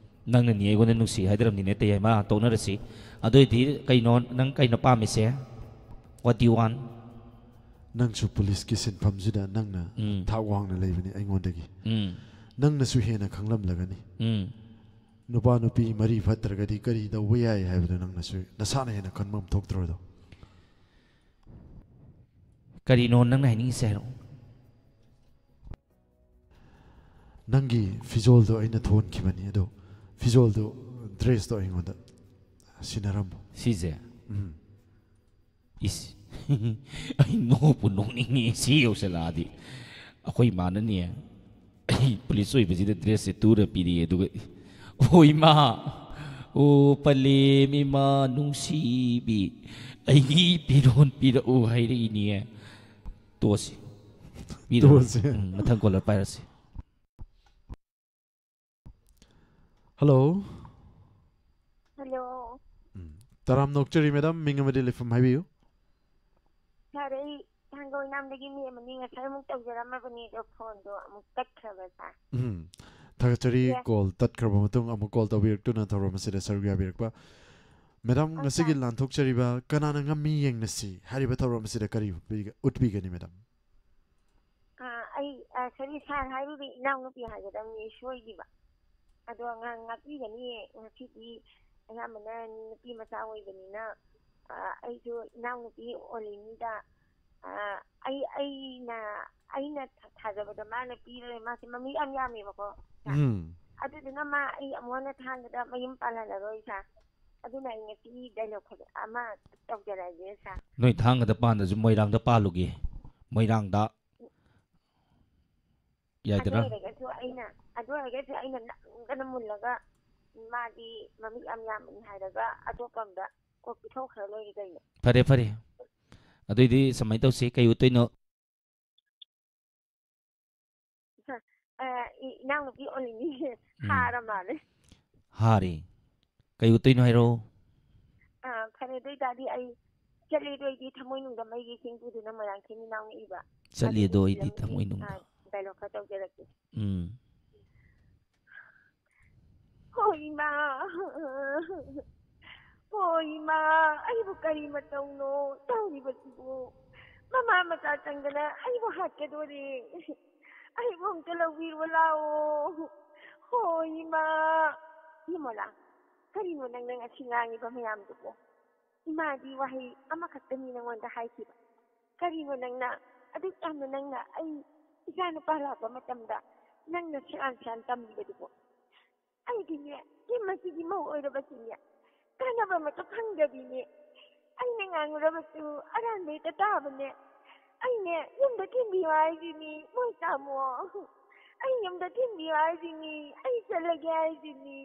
ꯅꯪꯅꯅꯤ ꯑꯩꯉꯣꯟꯗ ꯅꯨꯡꯁꯤ ꯍꯥꯏꯗ꯭ꯔꯕꯅꯤꯅꯦ, ꯇꯌꯥꯏꯃ, ꯇꯣꯛꯅꯔꯁꯤ꯫ ꯑꯗꯨ ꯑꯣꯏꯗꯤ ꯀꯩꯅꯣ, ꯅꯪ ꯀꯩꯅꯣ ꯄꯥꯝꯃꯤꯁꯦ? What do you want? ꯅꯪꯁꯨ ꯄꯨꯂꯤꯁꯀꯤ ꯁꯤꯟꯐꯝꯁꯤꯗ ꯅꯪꯅ ꯎꯝ꯫ ꯊꯥꯛ ꯋꯥꯡꯅ ꯂꯩꯕꯅꯤ ꯑꯩꯉꯣꯟꯗꯒꯤ꯫ ꯎꯝ꯫ ꯅꯪꯅꯁꯨ ꯍꯦꯟꯅ ꯈꯪꯂꯝꯂꯒꯅꯤ꯫ ꯎꯝ꯫ ꯅꯨꯄꯥ ꯅꯨꯄꯤ ꯃꯔꯤ ꯐꯠꯇ꯭ꯔꯒꯗꯤ ꯀꯔꯤ ꯇꯧꯕ ꯌꯥꯏ ꯍꯥꯏꯕꯗꯨ ꯅꯪꯅꯁꯨ ꯅꯁꯥꯅ ꯍꯦꯟꯅ ꯈꯟꯕ ꯑꯃ ꯊꯣꯛꯇ꯭ꯔꯣ ꯑꯗꯣ? ꯀꯔꯤꯅꯣ ꯅꯪꯅ ꯍꯥꯏꯅꯤꯡꯉꯤꯁꯦ ꯍꯥꯏꯔꯛꯑꯣ꯫ ꯅꯪꯒꯤ ꯐꯤꯖꯣꯜꯗꯣ ꯑꯩꯅ ꯊꯣꯟꯈꯤꯕꯅꯤ, ꯑꯗꯣ ꯐꯤꯖꯣꯜꯗꯣ, ꯗ꯭ꯔꯦꯁꯇꯣ ꯑꯩꯉꯣꯟꯗ ꯁꯤꯟꯅꯔꯝꯃꯣ꯫ ꯁꯤꯁꯦ? ꯎꯝ꯫ ꯏꯁ꯫ ꯑꯩ ꯅꯣꯛꯄꯨ ꯅꯣꯛꯅꯤꯡꯉꯤ ꯁꯤ ꯌꯧꯁꯜꯂꯛꯑꯗꯤ꯫ ꯑꯩꯈꯣꯏ ꯏꯃꯥꯅꯅꯦ, ꯑꯩ ꯄꯨꯂꯤꯁ ꯑꯣꯏꯕꯁꯤꯗ ꯗ꯭ꯔꯦꯁꯁꯦ ꯇꯨꯔ ꯄꯤꯔꯛꯑꯦ, ꯑꯗꯨꯒ, "ꯑꯣ ꯏꯃꯥ, ꯑꯣ ꯄꯂꯦꯝ ꯏꯃꯥ ꯅꯨꯡꯁꯤꯕꯤ, ꯑꯩꯒꯤ ꯐꯤꯔꯣꯜ ꯄꯤꯔꯛꯎ" ꯍꯥꯏꯔꯛꯏꯅꯦ꯫ ꯇꯣꯛꯑꯁꯤ꯫ ꯄꯤꯔꯔꯣꯏ꯫ ꯇꯣꯛꯑꯁꯤ꯫ ꯎꯝ, ꯃꯊꯪ ꯀꯣꯂꯔ ꯄꯥꯏꯔꯁꯤ꯫ ꯍꯜꯂꯣ꯫ ꯍꯜꯂꯣ꯫ ꯎꯝ꯫ ꯇꯔꯥꯝꯅ ꯑꯣꯛꯆꯔꯤ ꯃꯦꯗꯥꯝ, ꯃꯤꯡ ꯑꯃꯗꯤ ꯂꯩꯐꯝ ꯍꯥꯏꯕꯤꯌꯨ꯫ ꯁꯥꯔ, ꯑꯩ ꯊꯥꯡꯒ ꯑꯣꯏꯅꯥꯝꯗꯒꯤ ꯃꯤ ꯑꯃꯅꯤ, ꯉꯁꯥꯏ ꯑꯃꯨꯛ ꯇꯧꯖꯔꯝꯃꯕꯅꯤ, ꯑꯗꯣ ꯐꯣꯟꯗꯣ ꯑꯃꯨꯛ ꯇꯠꯈ꯭ꯔꯕ, ꯁꯥꯔ꯫ ꯎꯝ꯫ ꯊꯥꯒꯠꯆꯔꯤ, ꯌꯦ꯫ ꯀꯣꯜ ꯇꯠꯈ꯭ꯔꯕ ꯃꯇꯨꯡ ꯑꯃꯨꯛ ꯀꯣꯜ ꯇꯧꯕꯤꯔꯛꯇꯨꯅ ꯊꯧꯔꯝ ꯑꯁꯤꯗ ꯁꯔꯨꯛ ꯌꯥꯕꯤꯔꯛꯄ꯫ ꯃꯦꯗꯥꯝ, ꯑ, ꯉꯁꯤꯒꯤ ꯁꯥꯔ꯫ ꯂꯥꯟꯊꯣꯛꯆꯔꯤꯕ "ꯀꯅꯥꯅ ꯉꯝꯃꯤ ꯌꯦꯡꯅꯁꯤ" ꯍꯥꯏꯔꯤꯕ ꯊꯧꯔꯝ ꯑꯁꯤꯗ ꯀꯔꯤ ꯎꯠꯄꯤꯒ-, ꯎꯠꯄꯤꯒꯅꯤ ꯃꯦꯗꯥꯝ? ꯑ, ꯑꯩ, ꯑ, ꯁꯣꯔꯤ, ꯁꯥꯔ ꯍꯥꯏꯔꯤꯕ ꯏꯅꯥꯎꯅꯨꯄꯤ ꯍꯥꯏꯒꯗꯕꯅꯤ, ꯁꯣꯏꯈꯤꯕ꯫ ꯑꯗꯣ ꯑꯉꯥꯡ ꯉꯥꯛꯄꯤꯒꯅꯤ, ꯉꯁꯤꯗꯤ ꯑꯌꯥꯝꯕꯅ ꯅꯨꯄꯤ ꯃꯆꯥ ꯑꯣꯏꯕꯅꯤꯅ, ꯑ, ꯑꯩꯁꯨ ꯏꯅꯥꯎꯅꯨꯄꯤ ꯑꯣꯜꯂꯤꯉꯩꯗ, ꯑ, ꯑꯩ, ꯑꯩꯅ, ꯑꯩꯅ ꯊꯥ-, ꯊꯥꯖꯕꯗ ꯃꯥꯅ ꯄꯤꯔꯣꯏ, ꯃꯥꯁꯦ ꯃꯃꯤ ꯌꯥꯝ ꯌꯥꯝꯃꯦꯕꯀꯣ꯫ ꯎꯝ꯫ ꯑꯗꯨꯗꯨꯅ ꯃꯥ ꯑꯩ ꯑꯃꯨꯛ ꯍꯟꯅ ꯊꯥꯡꯒꯗ ꯃꯌꯨꯝ ꯄꯥꯜꯍꯜꯂꯔꯣꯏ, ꯁꯥꯔ꯫ ꯑꯗꯨꯅ ꯑꯩ ꯉꯁꯤ ꯗꯥꯏꯂꯣꯛ ꯐꯖ-, ꯑꯃ ꯇꯧꯖꯔꯛꯑꯒꯦ, ꯁꯥꯔ꯫ ꯅꯣꯏ ꯊꯥꯡꯒꯗ ꯄꯥꯟꯗꯁꯨ ꯃꯣꯏꯔꯥꯡꯗ ꯄꯥꯜꯂꯨꯒꯦ꯫ ꯃꯣꯏꯔꯥꯡꯗ꯫ ꯑꯗꯨ ꯌꯥꯏꯗꯅ? ꯑꯣꯏꯔꯒꯁꯨ ꯑꯩꯅ, ꯑꯗꯨ ꯑꯣꯏꯔꯒꯁꯨ ꯑꯩꯅ ꯅꯝꯗꯅ ꯃꯨꯜꯂꯒ ꯃꯥꯗꯤ ꯃꯃꯤꯠ ꯌꯥꯝ ꯌꯥꯝꯕꯅꯤ ꯍꯥꯏꯔꯒ ꯑꯇꯣꯞꯄ ꯑꯝꯗ ꯀꯣꯛ ꯄꯤꯊꯣꯛꯈ꯭ꯔ ꯂꯣꯏꯔꯦ ꯀꯩꯅꯣ꯫ ꯐꯔꯦ, ꯐꯔꯦ꯫ ꯑꯗꯨꯏꯗꯤ ꯁꯨꯃꯥꯏꯅ ꯇꯧꯁꯤ, ꯀꯩ ꯎꯠꯇꯣꯏꯅꯣ? ꯑ, ꯏ-, ꯏꯅꯥꯎꯅꯨꯄꯤ ꯑꯣꯜꯂꯤꯅꯤ꯫ ꯎꯝ꯫ ꯍꯥꯔ ꯃꯥꯜꯂꯦ꯫ ꯍꯥꯔꯦ꯫ ꯀꯩ ꯎꯠꯇꯣꯏꯅꯣ ꯍꯥꯏꯔꯣ? ꯑ, ꯐꯔꯦ, ꯑꯗꯨ ꯑꯣꯏꯇꯥꯔꯗꯤ ꯑꯩ ꯆꯠꯂꯦꯗꯣ ꯑꯩꯗꯤ ꯊꯃꯣꯏꯅꯨꯡꯗ ꯃꯩꯒꯤ ꯏꯁꯤꯡ ꯄꯨꯗꯨꯅ ꯃꯣꯏꯔꯥꯡꯊꯦꯝ ꯏꯅꯥꯎꯅ ꯏꯕ꯫ ꯆꯠꯂꯦꯗꯣ ꯑꯗꯨꯒꯤ ꯑꯩꯗꯤ ꯐꯤꯂꯝꯒꯤ, ꯊꯃꯣꯏꯅꯨꯡꯗ꯫ ꯑ, ꯗꯥꯏꯂꯣꯛ ꯈꯔ ꯇꯧꯖꯔꯛꯀꯦ꯫ ꯎꯝ꯫ ꯍꯣ ꯏꯃꯥ! ꯍꯣ ꯏꯃꯥ! ꯑꯩꯕꯨ ꯀꯔꯤ ꯃꯇꯧꯅꯣ ꯇꯧꯔꯤꯕꯁꯤꯕꯨ? ꯃꯃꯥ ꯃꯆꯥ ꯆꯪꯗꯅ ꯑꯩꯕꯨ ꯍꯥꯠꯀꯗꯣꯔꯦ꯫ ꯑꯩꯕꯨ ꯑꯝꯇ ꯂꯧꯕꯤꯔꯨ ꯂꯥꯛꯑꯣ꯫ ꯍꯣ ꯏꯃꯥ! ꯏꯃꯣꯂꯥ, ꯀꯔꯤꯅꯣ ꯅꯪꯅ ꯉꯁꯤ ꯉꯥꯡꯉꯤꯕ ꯃꯌꯥꯝꯗꯨꯕꯣ? ꯏꯃꯥꯗꯤ ꯋꯥꯍꯩ ꯑꯃꯈꯛꯇꯅꯤ ꯅꯪꯉꯣꯟꯗ ꯍꯥꯏꯈꯤꯕ꯫ ꯀꯔꯤꯅꯣ ꯅꯪꯅ ꯑꯗꯨꯛ ꯌꯥꯝꯅ ꯅꯪꯅ ꯑꯩ ꯏꯆꯥꯅꯨꯄꯥ ꯂꯥꯛꯄ ꯃꯇꯝꯗ ꯅꯪꯅ ꯁꯦꯔꯥꯟ ꯁꯦꯔꯥꯟ ꯇꯝꯂꯤꯕꯗꯨꯕꯣ? ꯑꯩꯗꯤꯅꯦ, ꯁꯤ ꯃꯁꯤꯒꯤ ꯃꯧ ꯑꯣꯏꯔꯕꯁꯤꯅꯦ, ꯀꯥꯟꯅꯕ ꯑꯃꯠꯇ ꯐꯪꯗꯕꯤꯅꯦ꯫ ꯑꯩꯅ ꯉꯥꯡꯉꯨꯔꯕꯁꯨ ꯑꯔꯥꯟꯕ ꯍꯦꯛꯇ ꯇꯥꯕꯅꯦ꯫ ꯑꯩꯅꯦ ꯌꯨꯝꯗ ꯊꯤꯟꯕꯤꯌꯨ ꯍꯥꯏꯁꯤꯅꯤ, ꯃꯣꯏ ꯇꯥꯃꯣ꯫ ꯑꯩ ꯌꯨꯝꯗ ꯊꯤꯟꯕꯤꯌꯨ ꯍꯥꯏꯁꯤꯅꯤ, ꯑꯩ ꯆꯠꯂꯒꯦ ꯍꯥꯏꯁꯤꯅꯤ꯫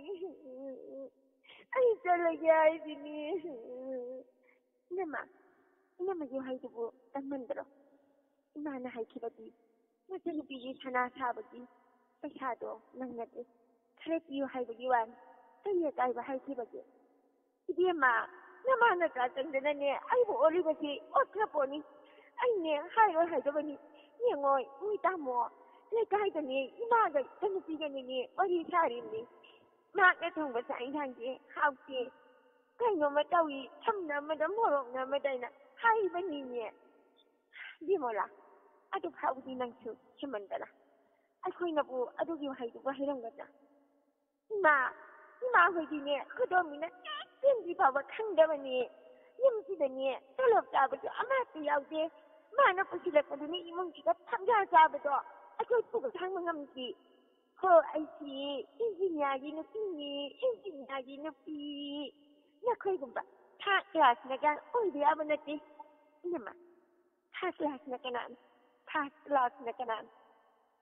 ꯑꯩ ꯆꯠꯂꯒꯦ ꯍꯥꯏꯁꯤꯅꯤ꯫ ꯏꯅꯝꯃ, ꯏꯅꯝꯃꯒꯤ ꯋꯥꯍꯩꯗꯨꯕꯨ ꯇꯟꯃꯟꯗ꯭ꯔꯣ? ꯏꯃꯥꯅ ꯍꯥꯏꯈꯤꯕꯗꯤ ꯃꯆꯟꯅꯨꯄꯤꯒꯤ ꯁꯅꯥ ꯁꯥꯕꯒꯤ ꯄꯩꯁꯥꯗꯣ ꯅꯪꯅꯗꯦ, ꯈꯔ ꯄꯤꯌꯨ ꯍꯥꯏꯕꯒꯤ ꯋꯥꯅꯤ꯫ ꯀꯔꯤ ꯑꯀꯥꯏꯕ ꯍꯥꯏꯈꯤꯕꯒꯦ? ꯏꯕꯦꯝꯃ, ꯅꯃꯥ ꯅꯆꯥ ꯆꯪꯗꯅꯅꯦ ꯑꯩꯕꯨ ꯑꯣꯜꯂꯤꯕꯁꯤ ꯑꯣꯠꯈ꯭ꯔ ꯄꯣꯠꯅꯤ꯫ ꯑꯩꯅꯦ ꯍꯥꯏꯔꯣꯏ ꯍꯥꯏꯗꯕꯅꯤ꯫ ꯌꯦꯡꯉꯣꯏ, ꯃꯣꯏ ꯇꯥꯃꯣ, ꯂꯩꯀꯥꯏꯗꯅꯦ ꯏꯃꯥꯒ ꯏꯆꯟꯅꯨꯄꯤꯒꯅꯤꯅꯦ ꯋꯥꯔꯤ ꯁꯥꯔꯤꯕꯅꯤ꯫ ꯃꯍꯥꯛꯅ ꯊꯣꯡꯕ ꯆꯥꯛ ꯏꯟꯁꯥꯡꯁꯦ ꯍꯥꯎꯇꯦ, ꯀꯩꯅꯣꯝꯃ ꯇꯧꯏ, ꯁꯝꯅ ꯑꯃꯗ ꯃꯣꯔꯣꯛꯅ ꯑꯃꯗ ꯑꯩꯅ ꯍꯥꯏꯕꯅꯤꯅꯦ꯫ ꯕꯤꯃꯣꯂꯥ, ꯑꯗꯨ ꯐꯥꯎꯕꯗꯤ ꯅꯪꯁꯨ ꯍꯦꯟꯃꯟꯗꯅ꯫ ꯑꯩꯈꯣꯏꯅꯕꯨ ꯑꯗꯨꯒꯤ ꯋꯥꯍꯩꯗꯨꯕꯨ ꯍꯩꯔꯝꯒꯗ꯭ꯔꯥ? ꯏꯃꯥ, ꯏꯃꯥ ꯍꯣꯏꯗꯤꯅꯦ ꯈꯨꯗꯣꯝꯕꯤꯅ ꯍꯦꯛ ꯆꯦꯟꯗ꯭ꯔꯤ ꯐꯥꯎꯕ ꯈꯪꯗꯕꯅꯤ꯫ ꯌꯨꯝꯁꯤꯗꯅꯦ ꯇꯣꯂꯣꯞ ꯆꯥꯕꯁꯨ ꯑꯃꯠꯇ ꯌꯥꯎꯗꯦ꯫ ꯃꯥꯅ ꯄꯨꯁꯤꯜꯂꯛꯄꯗꯨꯅ ꯏꯃꯨꯡꯁꯤꯗ ꯐꯝꯖꯥ ꯆꯥꯕꯗꯣ ꯑꯩꯈꯣꯏ ꯄꯨꯛ ꯊꯥꯡꯕ ꯉꯝꯗꯦ꯫ ꯍꯣ, ꯑꯩꯁꯤ ꯏꯟꯖꯤꯅꯤꯌꯥꯔꯒꯤ ꯅꯨꯄꯤꯅꯤ, ꯏꯟꯖꯤꯅꯤꯌꯥꯔꯒꯤ ꯅꯨꯄꯤ꯫ ꯅꯈꯣꯏꯒꯨꯝꯕ ꯊꯥꯔꯠ ꯀ꯭ꯂꯥꯁꯅꯒ ꯑꯣꯏꯕ ꯌꯥꯕ ꯅꯠꯇꯦ꯫ ꯏꯅꯝꯃ, ꯊꯥꯔꯠ ꯀ꯭ꯂꯥꯁꯅ ꯀꯅꯥꯅꯣ? ꯊꯥꯔꯠ ꯀ꯭ꯂꯥꯁꯅ ꯀꯅꯥꯅꯣ?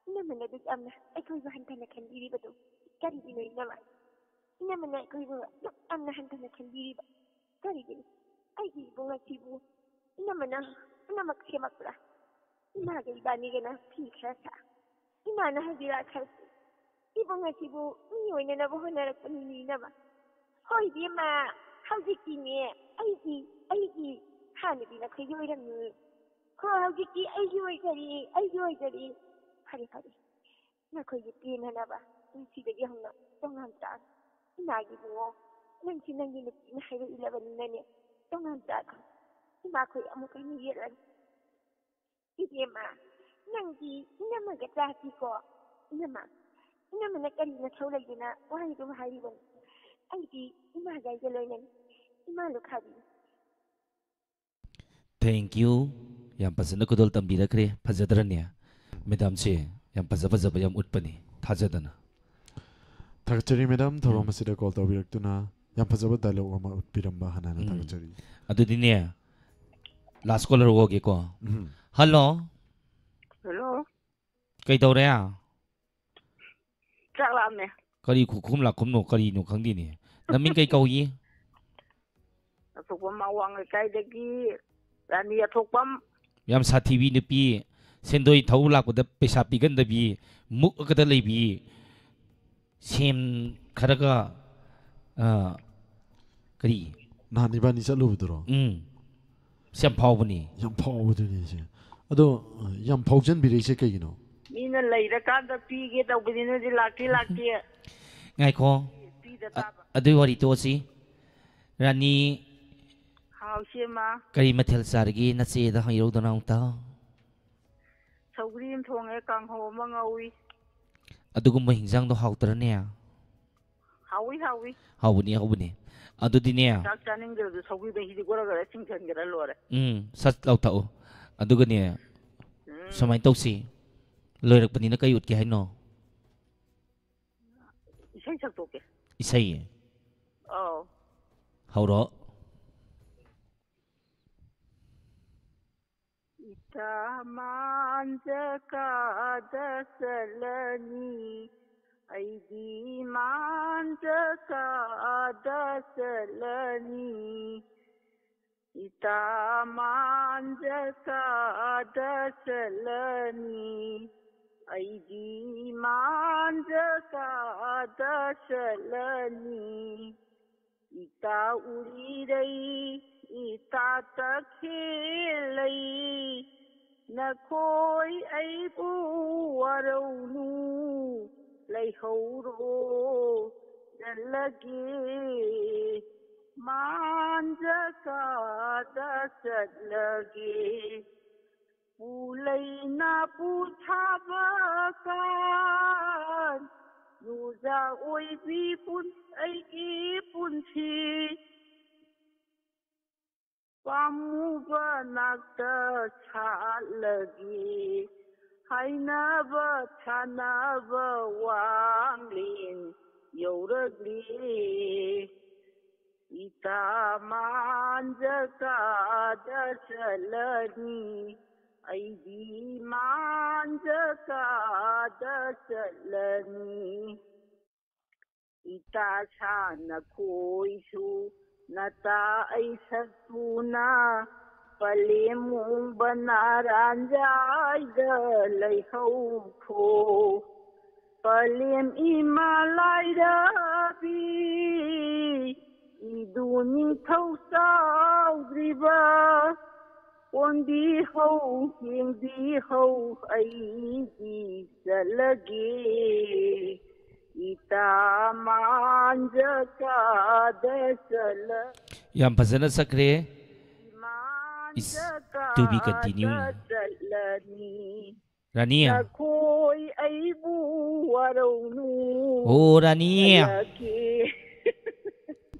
ꯏꯅꯝꯃꯅ ꯑꯗꯨꯛ ꯌꯥꯝꯅ ꯑꯩꯈꯣꯏꯕꯨ ꯍꯟꯊꯅ ꯈꯟꯕꯤꯔꯤꯕꯗꯨ ꯀꯔꯤꯒꯤꯅꯣ ꯏꯅꯝꯃ? ꯏꯅꯝꯃꯅ ꯑꯩꯈꯣꯏꯕꯨ ꯑꯗꯨꯛ ꯌꯥꯝꯅ ꯍꯟꯊꯅ ꯈꯟꯕꯤꯔꯤꯕ ꯀꯔꯤꯒꯤꯅꯣ? ꯑꯩꯒꯤ ꯏꯕꯨꯡ ꯑꯁꯤꯕꯨ ꯏꯅꯝꯃꯅ ꯄꯨꯝꯅꯃꯛ ꯁꯦꯝꯃꯛꯄ꯭ꯔꯥ? ꯏꯃꯥꯒ ꯏꯕꯥꯅꯤꯒꯅ ꯐꯤ ꯈꯔ ꯁꯥ, ꯏꯃꯥꯅ ꯍꯖꯤꯔꯥ ꯈꯔ ꯁꯨ, ꯏꯕꯨꯡ ꯑꯁꯤꯕꯨ ꯃꯤ ꯑꯣꯏꯅꯅꯕ ꯍꯣꯠꯅꯔꯛꯄꯅꯤꯅꯦ ꯏꯅꯝꯃ꯫ ꯍꯣꯏ ꯏꯕꯦꯝꯃ, ꯍꯧꯖꯤꯛꯇꯤꯅꯦ ꯑꯩꯒꯤ, ꯑꯩꯒꯤ, ꯍꯥꯟꯅꯗꯤ ꯅꯈꯣꯏꯒꯤ ꯑꯣꯏꯔꯝꯃꯤ꯫ ꯍꯣ, ꯍꯧꯖꯤꯛꯇꯤ ꯑꯩꯒꯤ ꯑꯣꯏꯖꯔꯤ, ꯑꯩꯒꯤ ꯑꯣꯏꯖꯔꯤ꯫ ꯐꯔꯦ, ꯐꯔꯦ, ꯅꯈꯣꯏꯒꯤ ꯄꯦꯟꯅꯅꯕ ꯉꯁꯤꯗꯒꯤ ꯍꯧꯅ ꯇꯣꯉꯥꯟ ꯇꯥꯔꯦ꯫ ꯏꯃꯥꯒꯤ ꯏꯕꯨꯡꯉꯣ, ꯅꯪꯁꯤ ꯅꯪꯒꯤ ꯅꯨꯄꯤꯅ ꯍꯥꯏꯕ ꯏꯜꯂꯕꯅꯤꯅꯅꯦ, ꯇꯣꯉꯥꯟ ꯇꯥꯔꯦ꯫ ꯏꯃꯥꯈꯣꯏ ꯑꯃꯨꯛ ꯍꯟꯅ ꯌꯦꯠꯂꯅꯤ꯫ ꯏꯕꯦꯝꯃ, ꯅꯪꯗꯤ ꯏꯅꯝꯃꯒ ꯆꯥꯁꯤꯀꯣ꯫ ꯏꯅꯝꯃ, ꯏꯅꯝꯃꯅ ꯀꯔꯤ ꯅꯊꯧ ꯂꯩꯗꯅ ꯋꯥꯍꯩꯗꯨ ꯍꯥꯏꯔꯤꯕꯅꯣ? ꯑꯩꯗꯤ ꯏꯃꯥꯒ ꯑꯩꯒ ꯂꯣꯏꯅꯅꯤ꯫ ꯏꯃꯥ ꯂꯨꯈꯥꯕꯤ꯫ Thank you꯫ ꯌꯥꯝ ꯐꯖꯅ ꯈꯨꯗꯣꯜ ꯇꯝꯕꯤꯔꯛꯈ꯭ꯔꯦ꯫ ꯐꯖꯗ꯭ꯔꯅꯦ? ꯃꯦꯗꯥꯝꯁꯦ ꯌꯥꯝ ꯐꯖ ꯐꯖꯕ ꯌꯥꯝ ꯎꯠꯄꯅꯤ꯫ ꯊꯥꯖꯗꯅ꯫ ꯊꯥꯒꯠꯆꯔꯤ ꯃꯦꯗꯥꯝ, ꯊꯧꯔꯝ ꯑꯁꯤꯗ ꯀꯣꯜ ꯇꯧꯕꯤꯔꯛꯇꯨꯅ꯫ ꯌꯥꯝ ꯐꯖꯕ ꯗꯥꯏꯂꯣꯒ ꯑꯃ ꯎꯠꯄꯤꯔꯝꯕ ꯍꯥꯟꯅ ꯍꯥꯟꯅ ꯎꯝ꯫ ꯊꯥꯒꯠꯆꯔꯤ꯫ ꯑꯗꯨꯗꯤꯅꯦ, ꯂꯥꯁ ꯀꯣꯂꯔ ꯍꯣꯒꯦꯀꯣ꯫ ꯎꯝ꯫ ꯍꯜꯂꯣ꯫ ꯍꯜꯂꯣ꯫ ꯀꯩꯗꯧꯔꯦ? ꯆꯥꯛ ꯂꯥꯝꯃꯦ꯫ ꯀꯔꯤ ꯈꯨꯈꯨꯝ ꯂꯥꯛꯈꯨꯝꯅꯣ, ꯀꯔꯤꯅꯣ ꯈꯪꯗꯦꯅꯦ꯫ ꯅꯃꯤꯡ ꯀꯩ ꯀꯧꯏ? ꯑꯊꯣꯛꯄ ꯃꯥꯋꯥꯡ ꯂꯩꯀꯥꯏꯗꯒꯤ ꯔꯥꯅꯤ ꯑꯊꯣꯛꯄꯝ꯫ ꯌꯥꯝ ꯁꯥꯊꯤꯕꯤ ꯅꯨꯄꯤ, ꯁꯦꯟꯗꯣꯏ ꯊꯧ ꯂꯥꯛꯄꯗ ꯄꯩꯁꯥ ꯄꯤꯒꯟꯗꯕꯤ, ꯃꯨꯛꯑꯒꯗ ꯂꯩꯕꯤ, ꯁꯦꯝ ꯈꯔꯒ, ꯑ, ꯀꯔꯤ? ꯅꯍꯥꯟ ꯏꯕꯥꯅꯤ ꯆꯠꯂꯨꯕꯗꯨꯔꯣ? ꯎꯝ꯫ ꯁꯤ ꯌꯥꯝ ꯐꯥꯎꯕꯅꯤ꯫ ꯌꯥꯝ ꯐꯥꯎꯕꯗꯨꯅꯦ ꯏꯆꯦ꯫ ꯑꯗꯣ, ꯑ, ꯌꯥꯝ ꯐꯥꯎꯖꯟꯕꯤꯔꯛꯏꯁꯦ ꯀꯩꯒꯤꯅꯣ? ꯃꯤꯅ ꯂꯩꯔꯀꯥꯟꯗ ꯄꯤꯒꯦ ꯇꯧꯕꯅꯤ, ꯅꯣꯏꯗꯤ ꯂꯥꯛꯇꯤ ꯂꯥꯛꯇꯦ꯫ ꯉꯥꯏꯈꯣ꯫ ꯄꯤꯗ ꯑ-, ꯇꯥꯕ꯫ ꯑꯗꯨꯏ ꯋꯥꯔꯤ ꯇꯣꯛꯑꯁꯤ꯫ ꯔꯥꯅꯤ, ꯍꯥꯎ, ꯏꯆꯦꯃ꯫ ꯀꯔꯤ ꯃꯊꯦꯜ ꯆꯥꯔꯒꯦ? ꯅꯆꯦꯗ ꯍꯪꯍꯧꯗꯅ ꯑꯃꯨꯛꯇ꯫ ꯁꯧꯒ꯭ꯔꯤ ꯑꯃ ꯊꯣꯡꯉꯦ, ꯀꯥꯡꯍꯧ ꯑꯃ ꯉꯧꯏ꯫ ꯑꯗꯨꯒꯨꯝꯕ ꯍꯤꯟꯖꯥꯡꯗꯣ ꯍꯥꯎꯇ꯭ꯔꯅꯦ? ꯍꯥꯎꯏ, ꯍꯥꯎꯏ꯫ ꯍꯥꯎꯕꯅꯤ, ꯍꯥꯎꯕꯅꯤ꯫ ꯑꯗꯨꯗꯤꯅꯦ, ꯆꯥꯛ ꯆꯥꯅꯤꯡꯗ꯭ꯔꯁꯨ ꯁꯧꯒ꯭ꯔꯤ ꯃꯍꯤꯗꯤ ꯒꯣꯔ ꯒꯣꯔ ꯆꯤꯡꯁꯤꯟꯈ꯭ꯔ ꯂꯣꯏꯔꯦ꯫ ꯎꯝ, ꯁꯠ ꯂꯧꯊꯛꯎ꯫ ꯑꯗꯨꯒꯅꯦ, ꯎꯝ꯫ ꯁꯨꯃꯥꯏꯅ ꯇꯧꯁꯤ꯫ ꯂꯣꯏꯔꯛꯄꯅꯤꯅ ꯀꯩ ꯎꯠꯀꯦ ꯍꯥꯏꯅꯣ? ꯏꯁꯩ ꯁꯛꯇꯣꯛꯀꯦ꯫ ꯏꯁꯩ? ꯑꯧ꯫ ꯍꯧꯔꯣ꯫ ꯏꯇꯥ ꯃꯥꯟꯖ ꯀꯥꯗ ꯆꯠꯂꯅꯤ, ꯑꯩꯗꯤ ꯃꯥꯟꯖ ꯀꯥꯗ ꯆꯠꯂꯅꯤ꯫ ꯏꯇꯥ ꯃꯥꯟꯖ ꯀꯥꯗ ꯆꯠꯂꯅꯤ, ꯑꯩꯗꯤ ꯃꯥꯟꯖ ꯀꯥꯗ ꯆꯠꯂꯅꯤ꯫ ꯏꯇꯥ ꯎꯔꯤꯔꯩ, ꯏꯇꯥ ꯇꯈꯦꯜꯂꯩ, ꯅꯈꯣꯏ ꯑꯩꯕꯨ ꯋꯥꯔꯧꯅꯨ, ꯂꯩꯍꯧꯔꯣ, ꯆꯠꯂꯒꯦ꯫ ꯃꯥꯟꯖ ꯀꯥꯗ ꯆꯠꯂꯒꯦ꯫ ꯄꯨꯂꯩꯅ ꯄꯨꯊꯥꯕ ꯀꯥꯟ, ꯅꯨꯖꯥ ꯑꯣꯏꯕꯤ ꯄꯨꯟ-, ꯑꯩꯒꯤ ꯄꯨꯟꯁꯤ꯫ ꯄꯥꯝꯃꯨꯕ ꯅꯥꯛꯇ ꯁꯥꯠꯂꯒꯦ, ꯍꯥꯏꯅꯕ ꯁꯥꯟꯅꯕ ꯋꯥꯡꯂꯦꯟ ꯌꯧꯔꯛꯂꯦ꯫ ꯏꯇꯥ ꯃꯥꯟꯖ ꯀꯥꯗ ꯆꯠꯂꯅꯤ, ꯑꯩꯗꯤ ꯃꯥꯟꯖ ꯀꯥꯗ ꯆꯠꯂꯅꯤ꯫ ꯏꯇꯥ ꯁꯥꯅꯈꯣꯏꯁꯨ ꯅꯇꯥ ꯑꯩ ꯁꯛꯇꯨꯅ, ꯄꯂꯦꯝ ꯃꯨꯡꯕ ꯅꯥꯔꯥꯟꯖꯥꯏꯗ ꯂꯩꯍꯧꯈꯣ꯫ ꯄꯂꯦꯝ ꯏꯃꯥ ꯂꯥꯏꯔꯕꯤ, ꯏꯗꯨ ꯅꯤꯡꯊꯧ ꯆꯥꯎꯗ꯭ꯔꯤꯕ, ꯀꯣꯟꯕꯤꯍꯧ, ꯌꯦꯡꯕꯤꯍꯧ, ꯑꯩꯗꯤ ꯆꯠꯂꯒꯦ꯫ ꯏꯇꯥ ꯃꯥꯟꯖ ꯀꯥꯗ ꯆꯠꯂ ꯌꯥꯝ ꯐꯖꯅ ꯆꯠꯈ꯭ꯔꯦ꯫ Is to be continue꯫ ꯆꯠꯂꯅꯤ꯫ ꯔꯥꯅꯤ꯫ ꯅꯈꯣꯏ ꯑꯩꯕꯨ ꯋꯥꯔꯧꯅꯨ꯫ ꯑꯣ, ꯔꯥꯅꯤ꯫ ꯆꯠꯂꯒꯦ꯫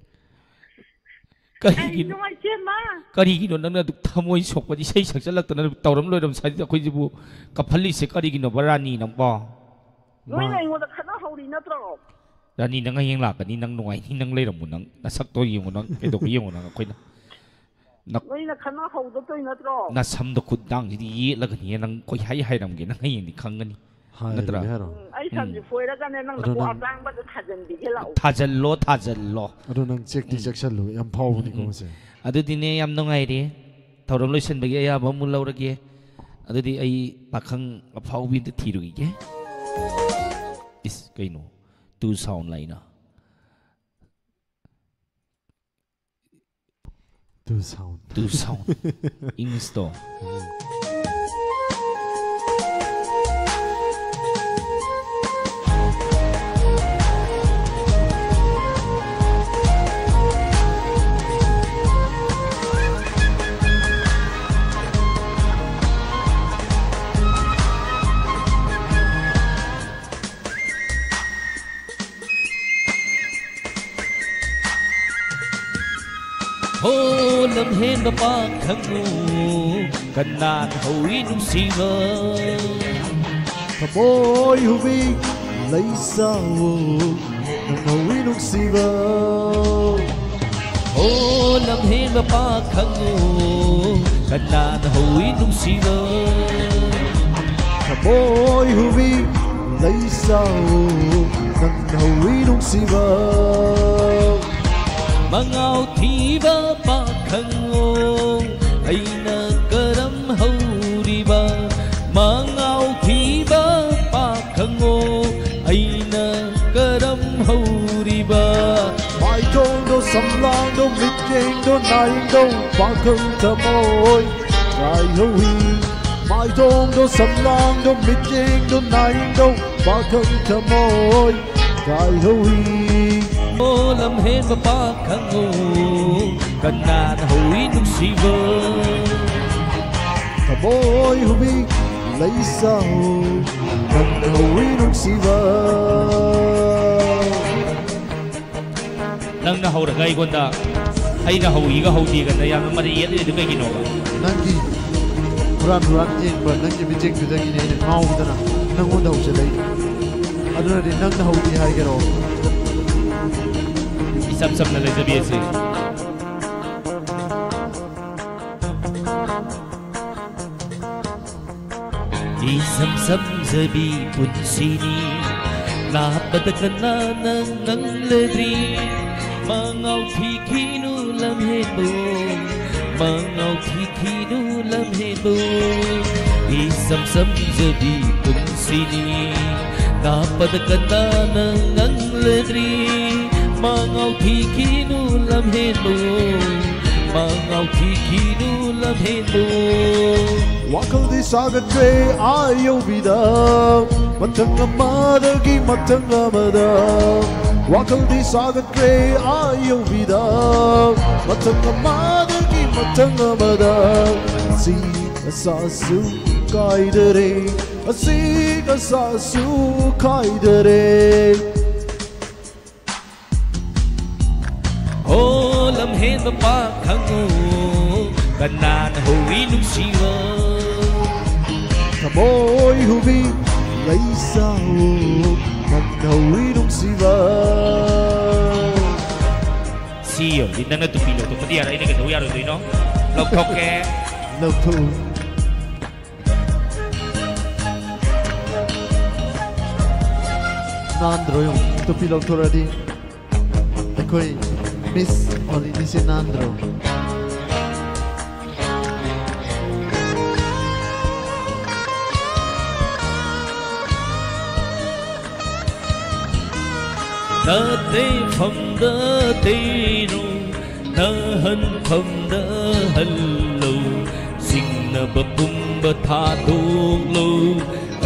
ꯀꯔꯤꯒꯤꯅꯣ? ꯅꯨꯡꯉꯥꯏꯇꯦ, ꯃꯥ꯫ ꯀꯔꯤꯒꯤꯅꯣ ꯅꯪꯅ ꯑꯗꯨꯛ ꯊꯃꯣꯏ ꯁꯣꯛꯄꯗꯤ ꯏꯁꯩ ꯁꯛꯆꯜꯂꯛꯇꯅ ꯇꯧꯔꯝ ꯂꯣꯏꯔꯝ ꯁ꯭ꯋꯥꯏꯗ ꯑꯩꯈꯣꯏꯁꯤꯕꯨ ꯀꯞꯍꯜꯂꯤꯁꯦ ꯀꯔꯤꯒꯤꯅꯣꯕ, ꯔꯥꯅꯤ ꯅꯪꯕꯣ? ꯅꯣꯏꯅ ꯃꯥ ꯑꯩꯉꯣꯟꯗ ꯈꯠꯅꯍꯧꯔꯤ ꯅꯠꯇ꯭ꯔꯣ? ꯔꯥꯅꯤ, ꯅꯪ ꯍꯌꯦꯡ ꯂꯥꯛꯀꯅꯤ, ꯅꯪ ꯅꯨꯡꯉꯥꯏꯅꯤ, ꯅꯪ ꯂꯩꯔꯝꯃꯨ, ꯅꯪ ꯅꯁꯛꯇꯣ ꯌꯦꯡꯉꯨ, ꯅꯪ ꯀꯩꯗꯧꯕ ꯌꯦꯡꯉꯨ, ꯅꯪ ꯑꯩꯈꯣꯏꯅ ꯅ- ꯅꯣꯏꯅ ꯈꯠꯅꯍꯧꯗꯣꯏ ꯅꯠꯇ꯭ꯔꯣ? ꯅꯁꯝꯗꯣ ꯈꯨꯠ ꯗꯥꯡꯁꯤꯗꯤ ꯌꯦꯠꯂꯒꯅꯤ, ꯅꯪ ꯀꯣꯏꯍꯥꯏ ꯍꯥꯏꯔꯝꯒꯦ, ꯅꯪ ꯍꯌꯦꯡꯗꯤ ꯈꯪꯒꯅꯤ꯫ ꯍꯥꯏꯔꯒꯦ ꯅꯠꯇ꯭ꯔꯥ? ꯍꯥꯏꯔꯣ꯫ ꯎꯝ, ꯑꯩ ꯁꯝꯁꯦ ꯎꯝ꯫ ꯐꯣꯏꯔꯒꯅꯦ, ꯅꯪ ꯑꯗꯣ ꯅꯀꯣꯛ ꯅꯪ ꯑꯇꯥꯡꯕꯗꯣ ꯊꯥꯖꯟꯕꯤꯒꯦ ꯂꯥꯛꯑꯣ꯫ ꯊꯥꯖꯜꯂꯣ, ꯊꯥꯖꯜꯂꯣ꯫ ꯑꯗꯣ ꯅꯪ ꯆꯦꯛꯇꯤ ꯎꯝ꯫ ꯆꯦꯛꯁꯜꯂꯨ, ꯌꯥꯝ ꯐꯥꯎꯕꯅꯤꯀꯣ ꯎꯝ꯫ ꯃꯁꯦ꯫ ꯑꯗꯨꯗꯤꯅꯦ, ꯌꯥꯝ ꯅꯨꯡꯉꯥꯏꯔꯦ꯫ ꯊꯧꯔꯝ ꯂꯣꯏꯁꯤꯟꯕꯒꯤ ꯑꯌꯥꯕ ꯑꯃꯨꯛ ꯂꯧꯔꯒꯦ꯫ ꯑꯗꯨꯗꯤ ꯑꯩ ꯄꯥꯈꯪ ꯑꯐꯥꯎꯕꯤ ꯑꯝꯇ ꯊꯤꯔꯨꯈꯤꯒꯦ꯫ ꯏꯁ, ꯀꯩꯅꯣ? Two sound ꯂꯥꯛꯏꯅ꯫ Two sound꯫ Two sound꯫ English ꯇꯣ꯫ ꯍꯣ, ꯂꯝꯍꯦꯟꯕ ꯄꯥꯈꯪꯉꯨ, ꯀꯅꯥꯅ ꯍꯧꯏ ꯅꯨꯡꯁꯤꯕ? ꯊꯃꯣꯏ ꯍꯨꯕꯤ ꯂꯩꯁꯥꯎ, ꯅꯪ ꯍꯧꯏ ꯅꯨꯡꯁꯤꯕ꯫ ꯑꯣ ꯂꯝꯍꯦꯟꯕ ꯄꯥꯈꯪꯉꯣ, ꯀꯅꯥꯅ ꯍꯧꯏ ꯅꯨꯡꯁꯤꯕ? ꯊꯃꯣꯏ ꯍꯨꯕꯤ ꯂꯩꯁꯥꯎ, ꯅꯪ ꯍꯧꯏ ꯅꯨꯡꯁꯤꯕ꯫ ꯃꯉꯥꯎ ꯊꯤꯕ ꯄꯥꯈꯪꯉꯣ, ꯑꯩꯅ ꯀꯔꯝ ꯍꯧꯔꯤꯕ? ꯃꯉꯥꯎ ꯊꯤꯕ ꯄꯥꯈꯪꯉꯣ, ꯑꯩꯅ ꯀꯔꯝ ꯍꯧꯔꯤꯕ? ꯃꯥꯏꯊꯣꯡꯗꯣ ꯁꯝꯂꯥꯡꯗꯣ ꯃꯤꯠꯌꯦꯡꯗꯣ ꯅꯥꯌꯦꯡꯗꯣ ꯄꯥꯈꯪ ꯊꯃꯣꯏ ꯀꯥꯏꯍꯧꯏ꯫ ꯃꯥꯏꯊꯣꯡꯗꯣ ꯁꯝꯂꯥꯡꯗꯣ ꯃꯤꯠꯌꯦꯡꯗꯣ ꯅꯥꯌꯦꯡꯗꯣ ꯄꯥꯈꯪ ꯊꯃꯣꯏ ꯀꯥꯏꯍꯧꯏ꯫ ꯑꯣ ꯂꯝꯍꯦꯟꯕ ꯄꯥꯈꯪꯉꯣ, ꯀꯅꯥꯅ ꯍꯧꯏ ꯅꯨꯡꯁꯤꯕ? ꯊꯃꯣꯏ ꯍꯨꯕꯤ ꯂꯩꯁꯥꯎ, ꯅꯪ ꯍꯧꯏ ꯅꯨꯡꯁꯤꯕ꯫ ꯅꯪꯅ ꯍꯧꯔꯒ ꯑꯩꯉꯣꯟꯗ, ꯑꯩꯅ ꯍꯧꯏꯒ ꯍꯧꯗꯦꯒꯅ ꯌꯥꯝꯅ ꯃꯔꯩ ꯌꯦꯠꯂꯤꯗꯨ ꯀꯩꯒꯤꯅꯣꯕ? ꯅꯪꯒꯤ ꯍꯨꯔꯥꯟ ꯍꯨꯔꯥꯟ ꯌꯦꯡꯕ ꯅꯪꯒꯤ ꯃꯤꯠꯌꯦꯡꯗꯨꯗꯒꯤꯅꯦ ꯑꯩꯅ ꯉꯥꯎꯗꯅ ꯅꯪꯉꯣꯟꯗ ꯍꯧꯖꯤꯜꯂꯛꯏꯗꯣ꯫ ꯑꯗꯨꯅꯗꯤ ꯅꯪꯅ ꯍꯧꯗꯦ ꯍꯥꯏꯒꯦꯔꯣ? ꯏꯆꯝ ꯆꯝꯅ ꯂꯩꯖꯕꯤ ꯑꯁꯤ꯫ ꯏꯆꯝ ꯆꯝꯖꯕꯤ ꯄꯨꯟꯁꯤꯅꯤ, ꯂꯥꯞꯄꯗ ꯀꯅꯥꯅ ꯉꯪꯂꯗ꯭ꯔꯤ? ꯃꯉꯥꯎ ꯊꯤꯈꯤꯅꯨ ꯂꯝꯍꯦꯟꯕꯣ, ꯃꯉꯥꯎ ꯊꯤꯈꯤꯅꯨ ꯂꯝꯍꯦꯟꯕꯣ꯫ ꯏꯆꯝ ꯆꯝꯖꯕꯤ ꯄꯨꯟꯁꯤꯅꯤ, ꯂꯥꯞꯄꯗ ꯀꯅꯥꯅ ꯉꯪꯂꯗ꯭ꯔꯤ? ꯃꯉꯥꯎ ꯊꯤꯈꯤꯅꯨ ꯂꯝꯍꯦꯟꯕꯣ, ꯃꯉꯥꯎ ꯊꯤꯈꯤꯅꯨ ꯂꯝꯍꯦꯟꯕꯣ꯫ ꯋꯥꯈꯜꯗꯤ ꯁꯥꯒꯠꯈ꯭ꯔꯦ ꯑꯥ ꯌꯧꯕꯤꯗ, ꯃꯊꯪ ꯑꯃꯗꯒꯤ ꯃꯊꯪ ꯑꯃꯗ꯫ ꯋꯥꯈꯜꯗꯤ ꯁꯥꯒꯠꯈ꯭ꯔꯦ ꯑꯥ ꯌꯧꯕꯤꯗ, ꯃꯊꯪ ꯑꯃꯗꯒꯤ ꯃꯊꯪ ꯑꯃꯗ꯫ ꯑꯁꯤ ꯑꯁꯥꯁꯨ ꯀꯥꯏꯗꯔꯦ, ꯑꯁꯤ ꯑꯁꯥꯁꯨ ꯀꯥꯏꯗꯔꯦ꯫ ꯍꯣ ꯂꯝꯍꯦꯟꯕ ꯄꯥꯈꯪꯉꯣ, ꯀꯅꯥꯅ ꯍꯧꯏ ꯅꯨꯡꯁꯤꯕ? ꯊꯃꯣꯏ ꯍꯨꯕꯤ ꯂꯩꯁꯥꯎ, ꯅꯪ ꯍꯧꯏ ꯅꯨꯡꯁꯤꯕ꯫ ꯅꯪꯅ ꯇꯨꯄꯤ ꯂꯧꯊꯣꯛꯄꯗꯤ ꯌꯥꯔꯣꯏ, ꯑꯩꯅ ꯀꯩꯗꯧ ꯌꯥꯔꯣꯏꯗꯣꯏꯅꯣ? ꯂꯧꯊꯣꯛꯀꯦ꯫ ꯂꯧꯊꯣꯛꯎ꯫ ꯅꯥꯟꯗ꯭ꯔꯣ ꯌꯦꯡꯉꯨ, ꯇꯨꯄꯤ ꯂꯧꯊꯣꯔꯛꯑꯗꯤ꯫ ꯑꯩꯈꯣꯏ ꯃꯤꯁ ꯑꯣꯂꯤꯅꯤꯁꯦ ꯅꯥꯟꯗ꯭ꯔꯣ? ꯅꯇꯦꯐꯝꯗ ꯇꯩꯔꯨ, ꯅꯍꯟꯐꯝꯗ ꯍꯜꯂꯨ, ꯆꯤꯡꯅꯕ ꯄꯨꯝꯕ ꯊꯥꯗꯣꯛꯂꯨ꯫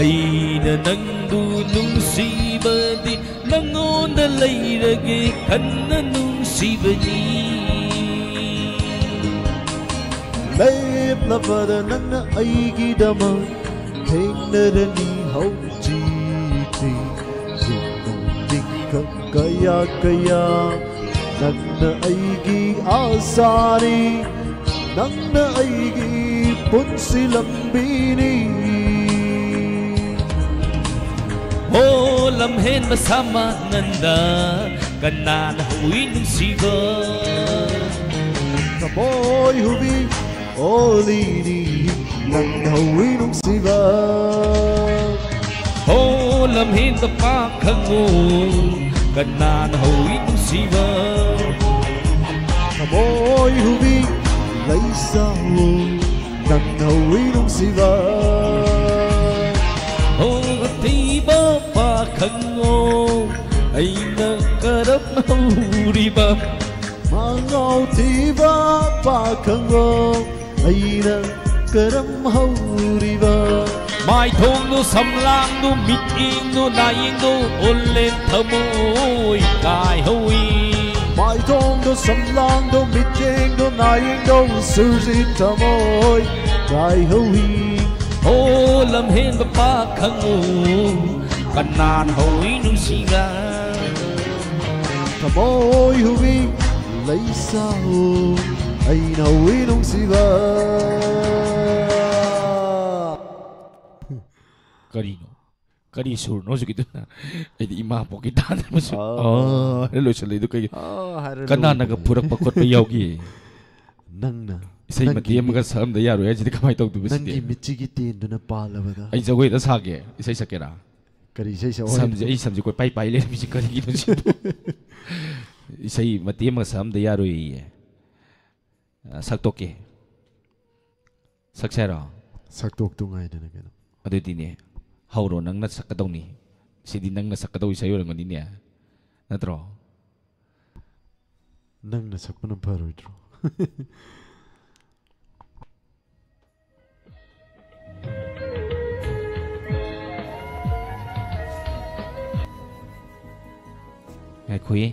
ꯑꯩꯅ ꯅꯪꯕꯨ ꯅꯨꯡꯁꯤꯕꯗꯤ ꯅꯪꯉꯣꯟꯗ ꯂꯩꯔꯒꯦ ꯈꯟꯅ ꯅꯨꯡꯁꯤꯕꯅꯤ꯫ ꯂꯦꯞꯂꯕꯗ ꯅꯪꯅ ꯑꯩꯒꯤꯗꯃꯛ ꯊꯦꯡꯅꯔꯅꯤ ꯍꯧꯖꯤꯛꯇꯤ꯫ ꯆꯤꯡꯅ ꯆꯤꯡꯈ ꯀꯌꯥ ꯀꯌꯥ ꯅꯪꯅ ꯑꯩꯒꯤ ꯑꯥꯁꯥꯅꯤ, ꯅꯪꯅ ꯑꯩꯒꯤ ꯄꯨꯟꯁꯤ ꯂꯝꯕꯤꯅꯤ꯫ ꯍꯣ ꯂꯝꯍꯦꯟꯕ ꯁꯥꯃꯟꯗ ꯀꯅꯥꯅ ꯍꯧꯏ ꯅꯨꯡꯁꯤꯕ? ꯊꯃꯣꯏ ꯍꯨꯕꯤ ꯑꯣꯂꯤꯅꯤ, ꯅꯪꯅ ꯍꯧꯏ ꯅꯨꯡꯁꯤꯕ꯫ ꯍꯣ ꯂꯝꯍꯦꯟꯕ ꯄꯥꯈꯪꯉꯣ, ꯀꯅꯥꯅ ꯍꯧꯏ ꯅꯨꯡꯁꯤꯕ? ꯊꯃꯣꯏ ꯍꯨꯕꯤ ꯂꯩꯁꯥꯋꯣ, ꯅꯪꯅ ꯍꯧꯏ ꯅꯨꯡꯁꯤꯕ꯫ ꯍꯣ ꯑꯊꯤꯕ ꯄꯥꯈꯪꯉꯣ, ꯑꯩꯅ ꯀꯔꯝ ꯍꯧꯔꯤꯕ? ꯃꯉꯥꯎ ꯊꯤꯕ ꯄꯥꯈꯪꯉꯣ, ꯑꯩꯅ ꯀꯔꯝ ꯍꯧꯔꯤꯕ? ꯃꯥꯏꯊꯣꯡꯗꯣ ꯁꯝꯂꯥꯡꯗꯣ ꯃꯤꯠꯌꯦꯡꯗꯣ ꯅꯥꯌꯦꯡꯗꯣ ꯑꯣꯜꯂꯦ ꯊꯃꯣꯏ ꯀꯥꯏꯍꯧꯏ꯫ ꯃꯥꯏꯊꯣꯡꯗꯣ ꯁꯝꯂꯥꯡꯗꯣ ꯃꯤꯠꯌꯦꯡꯗꯣ ꯅꯥꯌꯦꯡꯗꯣ ꯁꯨꯔꯖꯤꯠ ꯊꯃꯣꯏ ꯀꯥꯏꯍꯧꯏ꯫ ꯍꯣ ꯂꯝꯍꯦꯟꯕ ꯄꯥꯈꯪꯉꯣ, ꯀꯅꯥꯅ ꯍꯧꯏ ꯅꯨꯡꯁꯤꯕ? ꯊꯃꯣꯏ ꯍꯨꯕꯤ ꯂꯩꯁꯥꯎ, ꯑꯩꯅ ꯍꯧꯏ ꯅꯨꯡꯁꯤꯕ꯫ ꯀꯔꯤꯅꯣ? ꯀꯔꯤ ꯁꯨꯔꯅꯣ ꯍꯧꯖꯤꯛꯀꯤꯗꯨꯅ? ꯑꯩꯗꯤ ꯏꯃꯥ ꯄꯣꯛꯀꯤ ꯇꯥꯗꯕꯁꯨ꯫ ꯑꯥ꯫ ꯑꯥ, ꯍꯥꯏꯔ ꯂꯣꯏꯁꯤꯜꯂꯦ꯫ ꯑꯗꯨ ꯀꯩ-, ꯑꯣ, ꯍꯥꯏꯔ ꯀꯅꯥꯅꯒ ꯂꯣꯏꯔꯦ꯫ ꯐꯨꯔꯛꯄ ꯈꯣꯠꯄ ꯌꯥꯎꯒꯦ? ꯅꯪꯅ꯫ ꯏꯁꯩ ꯅꯪꯒꯤ ꯃꯇꯦꯛ ꯑꯃꯒ ꯁꯛꯑꯝꯗ ꯌꯥꯔꯣꯏ ꯍꯥꯏꯁꯤꯗꯤ ꯀꯃꯥꯏꯅ ꯇꯧꯗꯣꯏꯕ ꯁꯤꯗꯤ? ꯅꯪꯒꯤ ꯃꯤꯠꯁꯤꯒꯤ ꯇꯦꯟꯗꯨꯅ ꯄꯥꯜꯂꯕꯗ꯫ ꯑꯩ ꯖꯒꯣꯏꯗ ꯁꯥꯒꯦ, ꯏꯁꯩ ꯁꯛꯀꯦꯔꯥ? ꯀꯔꯤ ꯏꯁꯩ ꯁꯛꯑꯣ ꯍꯥꯏꯅꯣ? ꯁꯝꯁꯦ, ꯑꯩ ꯁꯝꯁꯦ ꯀꯣꯏꯄꯥꯏ ꯄꯥꯏ ꯂꯩꯔꯝꯃꯤꯁꯤ ꯀꯔꯤꯒꯤꯅꯣ ꯁꯤꯕꯨ? ꯏꯁꯩ ꯃꯇꯦꯛ ꯑꯃꯒ ꯁꯛꯑꯝꯗ ꯌꯥꯔꯣꯏꯌꯦ꯫ ꯑ, ꯁꯛꯇꯣꯛꯀꯦ꯫ ꯁꯛꯁꯦ ꯍꯥꯏꯔꯣ? ꯁꯛꯇꯣꯛꯇꯨ ꯉꯥꯏꯗꯅ ꯀꯩꯅꯣ꯫ ꯑꯗꯨꯗꯤꯅꯦ, ꯍꯧꯔꯣ, ꯅꯪꯅ ꯁꯛꯀꯗꯧꯅꯤ꯫ ꯁꯤꯗꯤ ꯅꯪꯅ ꯁꯛꯀꯗꯧ ꯏꯁꯩ ꯑꯣꯏꯔꯝꯒꯅꯤꯅꯦ, ꯅꯠꯇ꯭ꯔꯣ? ꯅꯪꯅ ꯁꯛꯄꯅ ꯐꯔꯣꯏꯗ꯭ꯔꯣ? ꯉꯥꯏꯈꯣꯌꯦ,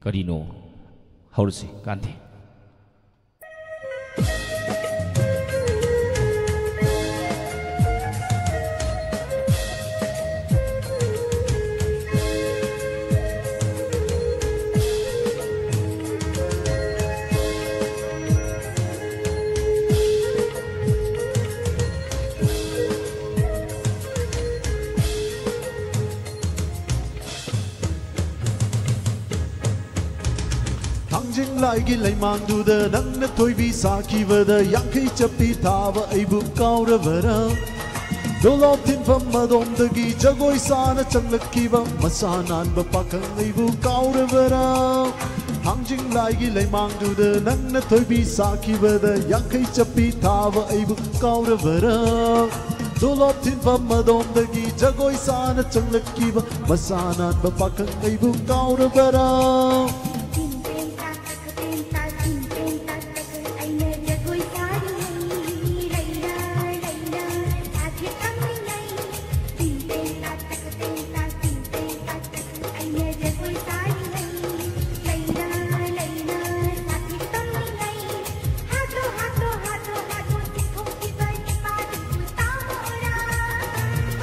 ꯀꯔꯤꯅꯣ? ꯍꯧꯔꯁꯤ, ꯀꯥꯟꯗꯦ꯫ ꯊꯥꯡꯖꯤꯡ ꯂꯥꯏꯒꯤ ꯂꯩꯃꯥꯡꯗꯨꯗ ꯅꯪꯅ ꯊꯣꯏꯕꯤ ꯁꯥꯈꯤꯕꯗ ꯌꯥꯡꯈꯩ ꯆꯞꯄꯤ ꯊꯥꯕ ꯑꯩꯕꯨ ꯀꯥꯎꯔꯕꯔꯥ? ꯗꯣꯂꯣꯞ ꯊꯤꯟꯐꯝ ꯑꯗꯣꯝꯗꯒꯤ ꯖꯒꯣꯏ ꯁꯥꯅ ꯆꯪꯂꯛꯈꯤꯕ ꯃꯁꯥ ꯅꯥꯟꯕ ꯄꯥꯈꯪ ꯑꯩꯕꯨ ꯀꯥꯎꯔꯕꯔꯥ? ꯊꯥꯡꯖꯤꯡ ꯂꯥꯏꯒꯤ ꯂꯩꯃꯥꯡꯗꯨꯗ ꯅꯪꯅ ꯊꯣꯏꯕꯤ ꯁꯥꯈꯤꯕꯗ ꯌꯥꯡꯈꯩ ꯆꯞꯄꯤ ꯊꯥꯕ ꯑꯩꯕꯨ ꯀꯥꯎꯔꯕꯔꯥ? ꯗꯣꯂꯣꯞ ꯊꯤꯟꯐꯝ ꯑꯗꯣꯝꯗꯒꯤ ꯖꯒꯣꯏ ꯁꯥꯅ ꯆꯪꯂꯛꯈꯤꯕ ꯃꯁꯥ ꯅꯥꯟꯕ ꯄꯥꯈꯪ ꯑꯩꯕꯨ ꯀꯥꯎꯔꯕꯔꯥ? ꯇꯤꯟ ꯇꯦꯟ ꯇꯥꯛ ꯇꯛ ꯇꯦꯟ ꯇꯥꯛ ꯇꯤꯟ ꯇꯦꯟ ꯇꯥꯛ ꯇꯛ ꯑꯩꯅ ꯖꯒꯣꯏ ꯁꯥꯔꯤꯉꯩ ꯂꯩꯔꯥ ꯂꯩꯔꯥ ꯁꯥꯊꯤ ꯈꯪꯂꯤꯉꯩ ꯇꯤꯟ ꯇꯦꯟ ꯇꯥꯛ ꯇꯛ ꯇꯦꯟ ꯇꯥꯛ ꯇꯤꯟ ꯇꯦꯟ ꯇꯥꯛ ꯇꯛ ꯑꯩꯅ ꯖꯒꯣꯏ ꯁꯥꯔꯤꯉꯩ ꯂꯩꯔꯥ ꯂꯩꯔꯥ ꯁꯥꯊꯤ ꯈꯪꯂꯤꯉꯩ ꯍꯥꯠꯇꯣ ꯍꯥꯠꯇꯣ ꯍꯥꯠꯇꯣ ꯍꯥꯠꯇꯣ ꯆꯤꯡꯊꯣꯛꯈꯤꯕ ꯏꯄꯥ ꯏꯄꯨ ꯇꯥꯃꯣꯔꯥ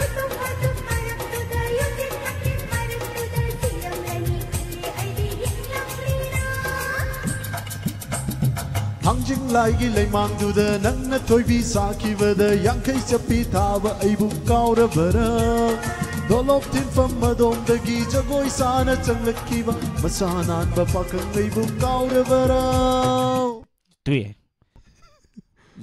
ꯎꯇꯨꯝ ꯋꯥꯇꯨꯝ ꯃꯔꯛꯇꯨꯗ ꯌꯨꯝꯖꯤꯠ ꯊꯛꯆꯤꯠ ꯃꯔꯛꯇꯨꯗ ꯁꯤꯔꯝꯂꯅꯤ ꯈꯜꯂꯦ ꯑꯩꯗꯤ ꯍꯤꯡꯂꯝ ꯆꯤꯡꯂꯥꯏꯒꯤ ꯂꯩꯃꯥꯡꯗꯨꯗ ꯅꯪꯅ ꯊꯣꯏꯕꯤ ꯁꯥꯈꯤꯕꯗ ꯌꯥꯡꯈꯩ ꯆꯞꯄꯤ ꯊꯥꯕ ꯑꯩꯕꯨ ꯀꯥꯎꯔꯕꯔꯥ? ꯗꯣꯂꯣꯞ ꯊꯤꯟꯐꯝ ꯑꯗꯣꯝꯗꯒꯤ ꯖꯒꯣꯏ ꯁꯥꯅ ꯆꯪꯂꯛꯈꯤꯕ ꯃꯁꯥ ꯅꯥꯟꯕ ꯄꯥꯈꯪ ꯑꯩꯕꯨ ꯀꯥꯎꯔꯕꯔꯥ? ꯇꯨꯏ꯫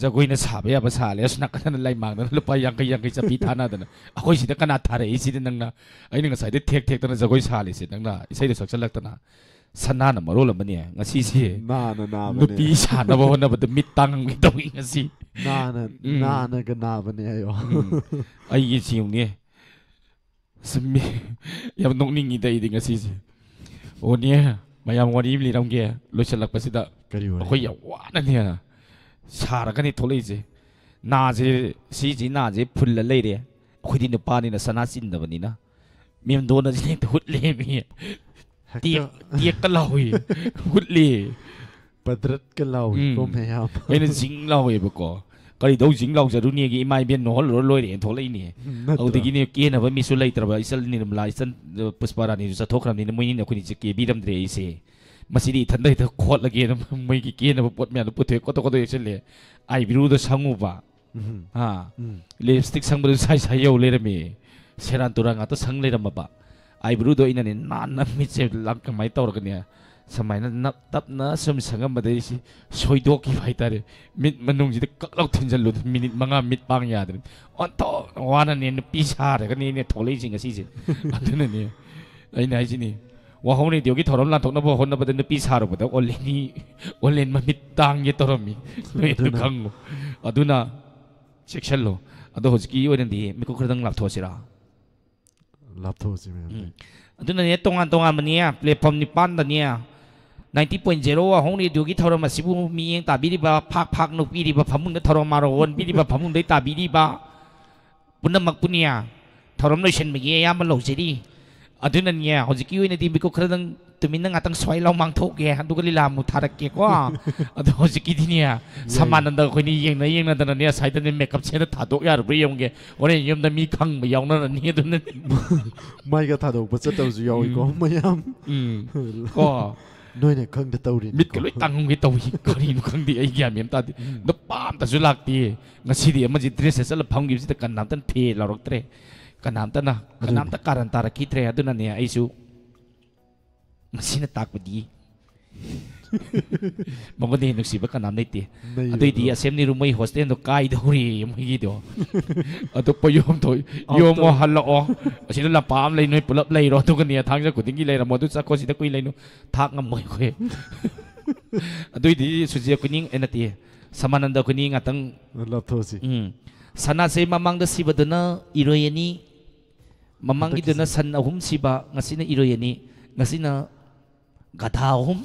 ꯖꯒꯣꯏꯅ ꯁꯥꯕ ꯌꯥꯕ ꯁꯥꯍꯜꯂꯦ, ꯑꯁ ꯅꯥꯀꯟꯗꯅ ꯂꯩꯃꯥꯡꯗꯅ ꯂꯨꯄꯥ ꯌꯥꯡꯈꯩ ꯌꯥꯡꯈꯩ ꯆꯠꯄꯤ ꯊꯥꯅꯗꯅ꯫ ꯑꯩꯈꯣꯏ ꯁꯤꯗ ꯀꯅꯥ ꯊꯥꯔꯛꯏ ꯁꯤꯗ? ꯅꯪꯅ, ꯑꯩꯅ ꯉꯁꯥꯏꯗꯩ ꯊꯦꯛ ꯊꯦꯛꯇꯅ ꯖꯒꯣꯏ ꯁꯥꯍꯜꯂꯤꯁꯦ, ꯅꯪꯅ ꯏꯁꯩꯗꯣ ꯁꯛꯆꯜꯂꯛꯇꯅ꯫ ꯁꯅꯥꯅ ꯃꯔꯣꯜ ꯑꯃꯅꯦ ꯉꯁꯤꯁꯦ꯫ ꯅꯥꯅ ꯅꯥꯕꯅꯦ꯫ ꯅꯨꯄꯤ ꯁꯥꯅꯕ ꯍꯣꯠꯅꯕꯗ ꯃꯤꯠ ꯇꯥꯡꯉꯝꯒꯦ ꯇꯧꯏ ꯉꯁꯤ꯫ ꯅꯥꯅ ꯎꯝ꯫ ꯅꯥꯅꯒ ꯅꯥꯕꯅꯦ ꯍꯥꯏꯌꯣ꯫ ꯎꯝ꯫ ꯑꯩꯒꯤ ꯁꯤ ꯌꯦꯡꯉꯨꯅꯦ꯫ ꯁꯨꯝ ꯃꯤ-, ꯌꯥꯝ ꯅꯣꯛꯅꯤꯡꯉꯤꯗ ꯑꯩꯗꯤ ꯉꯁꯤꯁꯦ꯫ ꯑꯣꯅꯦ, ꯃꯌꯥꯝ ꯋꯥꯔꯤ ꯑꯃ ꯂꯤꯔꯝꯒꯦ ꯂꯣꯏꯁꯤꯜꯂꯛꯄꯁꯤꯗ꯫ ꯀꯔꯤ ꯋꯥꯔꯤ? ꯑꯩꯈꯣꯏ ꯌꯥꯝ ꯋꯥꯅꯅꯦ ꯁꯥꯔꯒꯅꯤ ꯊꯣꯛꯂꯛꯏꯁꯦ꯫ ꯅꯥꯁꯦ, ꯁꯤꯁꯤ ꯅꯥꯁꯦ ꯐꯨꯜꯂ ꯂꯩꯔꯦ꯫ ꯑꯩꯈꯣꯏꯗꯤ ꯅꯨꯄꯥꯅꯤꯅ ꯁꯅꯥ ꯆꯤꯟꯗꯕꯅꯤꯅ ꯃꯦꯝꯗꯣꯅꯁꯤꯅ ꯍꯦꯛꯇ ꯍꯨꯠꯂꯦ ꯃꯤ꯫ ꯇꯦꯛ-, ꯍꯦꯛꯇ ꯇꯦꯛꯀ ꯂꯥꯎꯏ꯫ ꯍꯨꯠꯂꯦ꯫ ꯄꯗ꯭ꯔꯠꯀ ꯂꯥꯎꯏꯀꯣ ꯎꯝ꯫ ꯃꯌꯥꯝ꯫ ꯑꯩꯅ ꯖꯤꯡ ꯂꯥꯎꯋꯦꯕꯀꯣ꯫ ꯀꯔꯤꯗꯧ ꯖꯤꯡ ꯂꯥꯎꯖꯔꯨꯅꯦꯒꯤ, ꯏꯃꯥ ꯏꯕꯦꯟ ꯅꯣꯍꯜꯂꯨꯔ ꯂꯣꯏꯔꯦꯅ ꯊꯣꯛꯂꯛꯏꯅꯦ꯫ ꯅꯠꯇ꯭ꯔꯣ? ꯑꯗꯨꯗꯒꯤꯅꯦ ꯀꯦꯅꯕ ꯃꯤꯁꯨ ꯂꯩꯇ꯭ꯔꯕ, ꯏꯆꯜ ꯅꯤꯔꯃꯂꯥ, ꯏꯆꯜ, ꯑ, ꯄꯨꯁꯄꯥ ꯔꯥꯅꯤꯁꯨ ꯆꯠꯊꯣꯛꯈ꯭ꯔꯕꯅꯤꯅ ꯃꯣꯏꯅꯤꯅ ꯑꯩꯈꯣꯏꯅꯤꯁꯦ ꯀꯦꯕꯤꯔꯝꯗ꯭ꯔꯦ ꯑꯩꯁꯦ꯫ ꯃꯁꯤꯗꯤ ꯏꯊꯟꯗ ꯍꯦꯛꯇ ꯈꯣꯠꯂꯒꯦꯅ ꯃꯣꯏꯒꯤ ꯀꯦꯅꯕ ꯄꯣꯠ ꯃꯌꯥꯝꯗꯣ ꯄꯨꯊꯣꯛꯑꯦ, ꯀꯣꯠꯇ ꯀꯣꯠꯇ ꯌꯦꯛꯁꯜꯂꯦ꯫ ꯑꯥꯏꯕ꯭ꯔꯨꯗꯣ ꯁꯪꯉꯨꯕ꯫ ꯎꯝ꯫ ꯑꯥ꯫ ꯎꯝ꯫ ꯂꯤꯞꯁꯇꯤꯛ ꯁꯪꯕꯗꯨ ꯁꯥꯏ ꯁꯥꯏ ꯌꯧ ꯂꯩꯔꯝꯃꯦ꯫ ꯁꯦꯔꯥꯟ ꯇꯨꯔꯥꯟ ꯉꯥꯛꯇ ꯁꯪ ꯂꯩꯔꯝꯃꯕ꯫ ꯑꯥꯏꯕ꯭ꯔꯨꯗꯣ ꯑꯩꯅꯅꯦ ꯅꯥꯟꯅ ꯃꯤꯠꯁꯦ ꯂꯥꯛ ꯀꯃꯥꯏꯅ ꯇꯧꯔꯒꯅꯦ, ꯁꯨꯃꯥꯏꯅ ꯅꯞ ꯇꯞꯅ ꯁꯨꯝ ꯁꯪꯉꯝꯕꯗꯩ ꯁꯤ ꯁꯣꯏꯗꯣꯛꯈꯤꯕ ꯍꯥꯏꯇꯥꯔꯦ꯫ ꯃꯤꯠ ꯃꯅꯨꯡꯁꯤꯗ ꯀꯛ ꯂꯥꯎ ꯊꯤꯟꯖꯜꯂꯨ, ꯃꯤꯅꯤꯠ ꯃꯉꯥ ꯃꯤꯠ ꯄꯥꯡ ꯌꯥꯗ꯭ꯔꯦ꯫ ꯑꯣꯟꯊꯣꯛꯅ ꯋꯥꯅꯅꯦ ꯅꯨꯄꯤ ꯁꯥꯔꯒꯅꯦ ꯑꯩꯅ ꯊꯣꯛꯂꯛꯏꯁꯦ ꯉꯁꯤꯁꯦ꯫ ꯑꯗꯨꯅꯅꯦ ꯑꯩꯅ ꯍꯥꯏꯁꯤꯅꯤ, ꯋꯥꯍꯧ ꯔꯦꯗꯤꯑꯣꯒꯤ ꯊꯧꯔꯝ ꯂꯥꯟꯊꯣꯛꯅꯕ ꯍꯣꯠꯅꯕꯗ ꯅꯨꯄꯤ ꯁꯥꯔꯨꯕꯗ ꯑꯣꯂꯦꯟꯒꯤ, ꯑꯣꯂꯦꯟ ꯃꯃꯤꯠ ꯇꯥꯡꯒꯦ ꯇꯧꯔꯝꯃꯤ꯫ ꯅꯣꯏ ꯑꯗꯨ ꯑꯗꯨꯅ꯫ ꯈꯪꯉꯨ꯫ ꯑꯗꯨꯅ ꯆꯦꯛꯁꯜꯂꯣ꯫ ꯑꯗꯣ ꯍꯧꯖꯤꯛꯀꯤ ꯑꯣꯏꯅꯗꯤ ꯃꯤꯀꯨꯞ ꯈꯔꯗꯪ ꯂꯥꯞꯊꯣꯛꯑꯁꯤꯔꯥ? ꯂꯥꯞꯊꯣꯛꯑꯁꯤ ꯃꯌꯥꯝꯗꯤ꯫ ꯎꯝ꯫ ꯑꯗꯨꯅꯅꯦ ꯇꯣꯉꯥꯟ ꯇꯣꯉꯥꯟꯕꯅꯦ, platform ꯅꯤꯄꯥꯟꯗꯅꯦ, ninety point zero ꯋꯥꯍꯧ ꯔꯦꯗꯤꯑꯣꯒꯤ ꯊꯧꯔꯝ ꯑꯁꯤꯕꯨ ꯃꯤꯠꯌꯦꯡ ꯇꯥꯕꯤꯔꯤꯕ, ꯐꯥꯛ ꯐꯥꯛ ꯅꯣꯛꯄꯤꯔꯤꯕ, ꯐꯃꯨꯡꯗ ꯊꯧꯔꯝ ꯃꯥꯔꯣ ꯑꯣꯟꯕꯤꯔꯤꯕ, ꯐꯃꯨꯡꯗꯩ ꯇꯥꯕꯤꯔꯤꯕ ꯄꯨꯝꯅꯃꯛꯄꯨꯅꯦ, ꯊꯧꯔꯝ ꯂꯣꯏꯁꯤꯟꯕꯒꯤ ꯑꯌꯥꯝꯕ ꯂꯧꯖꯔꯤ꯫ ꯑꯗꯨꯅꯅꯦ ꯍꯧꯖꯤꯛꯀꯤ ꯑꯣꯏꯅꯗꯤ ꯃꯤꯀꯨꯞ ꯈꯔꯗꯪ ꯇꯨꯃꯤꯟꯅ ꯉꯥꯛꯇꯪ ꯁ꯭ꯋꯥꯏ ꯂꯥꯎ ꯃꯥꯡꯊꯣꯛꯀꯦ, ꯑꯗꯨꯒ ꯂꯤꯂꯥ ꯑꯃꯨꯛ ꯊꯥꯔꯛꯀꯦꯀꯣ꯫ ꯑꯗꯣ ꯍꯧꯖꯤꯛꯀꯤꯗꯤꯅꯦ, ꯁꯃꯥꯅꯟꯗ ꯑꯩꯈꯣꯏꯅꯤ ꯌꯦꯡꯅ ꯌꯦꯡꯅꯗꯅꯅꯦ, ꯁ꯭ꯋꯥꯏꯗꯅꯦ ꯃꯦꯀꯞ ꯁꯦꯠꯅ ꯊꯥꯗꯣꯛ ꯌꯥꯔꯕ꯭ꯔꯥ ꯌꯦꯡꯒꯦ꯫ ꯍꯣꯔꯦꯟ ꯌꯨꯝꯗ ꯃꯤ ꯈꯪꯕ ꯌꯥꯎꯅꯔꯅꯤ꯫ ꯑꯗꯨꯅ ꯃꯥꯏꯒ ꯊꯥꯗꯣꯛꯄ ꯆꯠꯇꯕꯁꯨ ꯌꯥꯎꯏꯀꯣ ꯎꯝ꯫ ꯃꯌꯥꯝ꯫ ꯎꯝ꯫ ꯀꯣ꯫ ꯅꯣꯏꯅ ꯈꯪꯗ ꯇꯧꯔꯤꯅꯤꯀꯣ꯫ ꯃꯤꯠꯀ ꯂꯣꯏ ꯇꯥꯡꯉꯝꯒꯦ ꯇꯧꯏ꯫ ꯀꯔꯤꯅꯣ ꯈꯪꯗꯦ, ꯑꯩ ꯒ꯭ꯌꯥꯟ ꯃꯦꯟ ꯇꯥꯗꯦ꯫ ꯎꯝ꯫ ꯅꯨꯄꯥ ꯑꯝꯇꯁꯨ ꯂꯥꯛꯇꯦ꯫ ꯉꯁꯤꯗꯤ ꯑꯃꯁꯤ dress ꯁꯦꯠꯆꯜꯂ ꯐꯝꯈꯤꯕꯁꯤꯗ ꯀꯅꯥꯝꯇꯅ ꯐꯦ ꯂꯥꯎꯔꯛꯇ꯭ꯔꯦ꯫ ꯀꯅꯥꯝꯇꯅ, ꯑꯗꯨꯅꯤ꯫ ꯀꯅꯥꯝꯇ ꯀꯥꯔꯟ ꯇꯥꯔꯛꯈꯤꯗ꯭ꯔꯦ꯫ ꯑꯗꯨꯅꯅꯦ ꯑꯩꯁꯨ ꯉꯁꯤꯅ ꯇꯥꯛꯄꯗꯤ ꯃꯉꯣꯟꯗ ꯍꯦꯟꯅ ꯅꯨꯡꯁꯤꯕ ꯀꯅꯥꯝ ꯂꯩꯇꯦ꯫ ꯂꯩꯌꯦ, ꯑꯗꯨꯏꯗꯤ ꯑꯗꯣ꯫ Assembly room ꯃꯣꯏ hostel ꯗꯣ ꯀꯥꯏꯗꯧꯔꯤ ꯃꯣꯏꯒꯤꯗꯣ꯫ ꯑꯗꯨ ꯄꯣꯌꯣꯝꯗꯣ ꯌꯣꯝꯃꯣ, ꯍꯜꯂꯛꯑꯣ꯫ ꯑꯁꯤꯗ ꯂꯝꯄꯥꯛ ꯑꯃ ꯂꯩ, ꯅꯣꯏ ꯄꯨꯂꯞ ꯂꯩꯔꯣ꯫ ꯑꯗꯨꯒꯅꯦ ꯊꯥꯡꯖ ꯈꯨꯗꯤꯡꯒꯤ ꯂꯩꯔꯝꯃꯣ꯫ ꯑꯗꯨ ꯆꯠꯈꯣ, ꯁꯤꯗ ꯀꯨꯏ ꯂꯩꯅꯨ꯫ ꯊꯥꯛ ꯉꯝꯃꯣꯏ ꯑꯩꯈꯣꯏ꯫ ꯑꯗꯨꯏꯗꯤ ꯁꯨꯖꯤ ꯑꯩꯈꯣꯏꯅꯤ, ꯑꯦ, ꯅꯠꯇꯦ, ꯁꯃꯥꯅꯟꯗ ꯑꯩꯈꯣꯏꯅꯤ ꯉꯥꯛꯇꯪ꯫ ꯂꯥꯞꯊꯣꯛꯑꯁꯤ꯫ ꯎꯝ꯫ ꯁꯅꯥꯁꯦ ꯃꯃꯥꯡꯗ ꯁꯤꯕꯗꯨꯅ ꯏꯔꯣꯏ ꯑꯅꯤ, ꯃꯃꯥꯡꯒꯤꯗꯨꯅ ꯍꯟꯗꯛꯀꯤꯁꯦ꯫ ꯁꯟ ꯑꯍꯨꯝ ꯁꯤꯕ, ꯉꯁꯤꯅ ꯏꯔꯣꯏ ꯑꯅꯤ, ꯉꯁꯤꯅ ꯒꯙꯥ ꯑꯍꯨꯝ꯫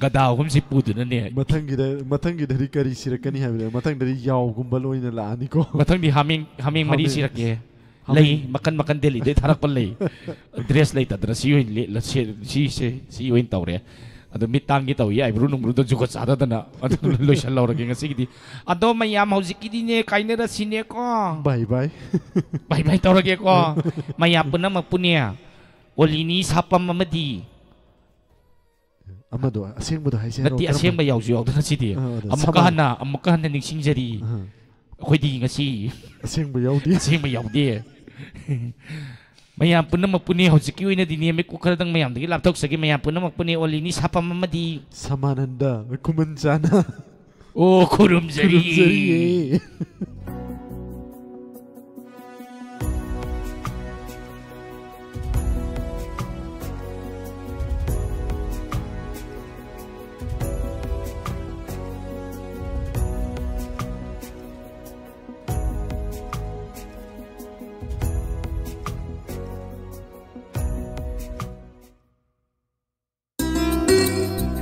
ꯒꯙꯥ ꯑꯍꯨꯝꯁꯤ ꯄꯨꯗꯨꯅꯅꯦ꯫ ꯃꯊꯪꯒꯤꯗ, ꯃꯊꯪꯒꯤꯗꯗꯤ ꯀꯔꯤ ꯁꯤꯔꯛꯀꯅꯤ ꯍꯥꯏꯕꯗ, ꯃꯊꯪꯗꯗꯤ ꯌꯥꯎꯒꯨꯝꯕ ꯂꯣꯏꯅ ꯂꯥꯛꯑꯅꯤꯀꯣ꯫ ꯃꯊꯪꯗꯤ ꯍꯥꯃꯦꯡ, ꯍꯥꯃꯦꯡ ꯃꯔꯤ ꯍꯥꯃꯦꯡ꯫ ꯁꯤꯔꯛꯀꯦ꯫ ꯍꯥꯃꯦꯡ꯫ ꯂꯩ, ꯃꯈꯟ ꯃꯈꯟ ꯗꯦꯜꯂꯤꯗꯩ ꯊꯥꯔꯛꯄ ꯂꯩ꯫ Dress ꯂꯩꯇꯗꯅ ꯁꯤ ꯑꯣꯏꯅ ꯂꯤꯠꯂ-, ꯁꯤ-, ꯁꯤꯁꯦ, ꯁꯤ ꯑꯣꯏꯅ ꯇꯧꯔꯦ꯫ ꯑꯗꯣ ꯃꯤꯠ ꯇꯥꯡꯒꯦ ꯇꯧꯏ, eyebrow ꯅꯨꯡꯕ꯭ꯔꯨꯗꯣ ꯖꯨꯒꯣꯠ ꯆꯥꯗꯗꯅ꯫ ꯑꯗꯨ ꯂꯣꯏꯁꯜꯍꯧꯔꯒꯦ ꯉꯁꯤꯒꯤꯗꯤ꯫ ꯑꯗꯣ ꯃꯌꯥꯝ ꯍꯧꯖꯤꯛꯀꯤꯗꯤꯅꯦ, ꯀꯥꯏꯅꯔꯁꯤꯅꯦꯀꯣ꯫ Bye bye꯫ Bye bye ꯇꯧꯔꯒꯦꯀꯣ꯫ ꯃꯌꯥꯝ ꯄꯨꯝꯅꯃꯛꯄꯨꯅꯦ, ꯑꯣꯂꯤꯅꯤ ꯁꯥꯄꯝ ꯑꯃꯗꯤ ꯑꯃꯗꯣ ꯑꯁꯦꯡꯕꯗꯣ ꯍꯥꯏꯁꯦ ꯍꯥꯏꯔꯣ, ꯅꯠꯇꯦ, ꯀꯔꯝꯕ? ꯑꯁꯦꯡꯕ ꯌꯥꯎꯁꯨ ꯌꯥꯎꯗꯅ ꯁꯤꯗꯤ꯫ ꯑꯥ, ꯑꯗꯣ ꯑꯃꯨꯛꯀ ꯁꯃꯥꯟ- ꯍꯟꯅ, ꯑꯃꯨꯛꯀ ꯍꯟꯅ ꯅꯤꯡꯁꯤꯡꯖꯔꯤ꯫ ꯑꯥ꯫ ꯑꯩꯈꯣꯏꯗꯤ ꯉꯁꯤ ꯑꯁꯦꯡꯕ ꯌꯥꯎꯗꯦ꯫ ꯑꯁꯦꯡꯕ ꯌꯥꯎꯗꯦ꯫ ꯃꯌꯥꯝ ꯄꯨꯝꯅꯃꯛꯄꯨꯅꯦ ꯍꯧꯖꯤꯛꯀꯤ ꯑꯣꯏꯅꯗꯤꯅꯦ, ꯃꯤꯀꯨꯞ ꯈꯔꯗꯪ ꯃꯌꯥꯝꯗꯒꯤ ꯂꯥꯞꯊꯣꯛꯆꯒꯦ꯫ ꯃꯌꯥꯝ ꯄꯨꯝꯅꯃꯛꯄꯨꯅꯦ ꯑꯣꯂꯤꯅꯤ ꯁꯥꯄꯝ ꯑꯃꯗꯤ ꯁꯃꯥꯅꯟꯗ ꯈꯨꯃꯟ ꯆꯥꯅ꯫ ꯑꯣ, ꯈꯨꯔꯨꯝꯖꯔꯤ꯫ ꯈꯨꯔꯨꯝꯖꯔꯤꯌꯦ꯫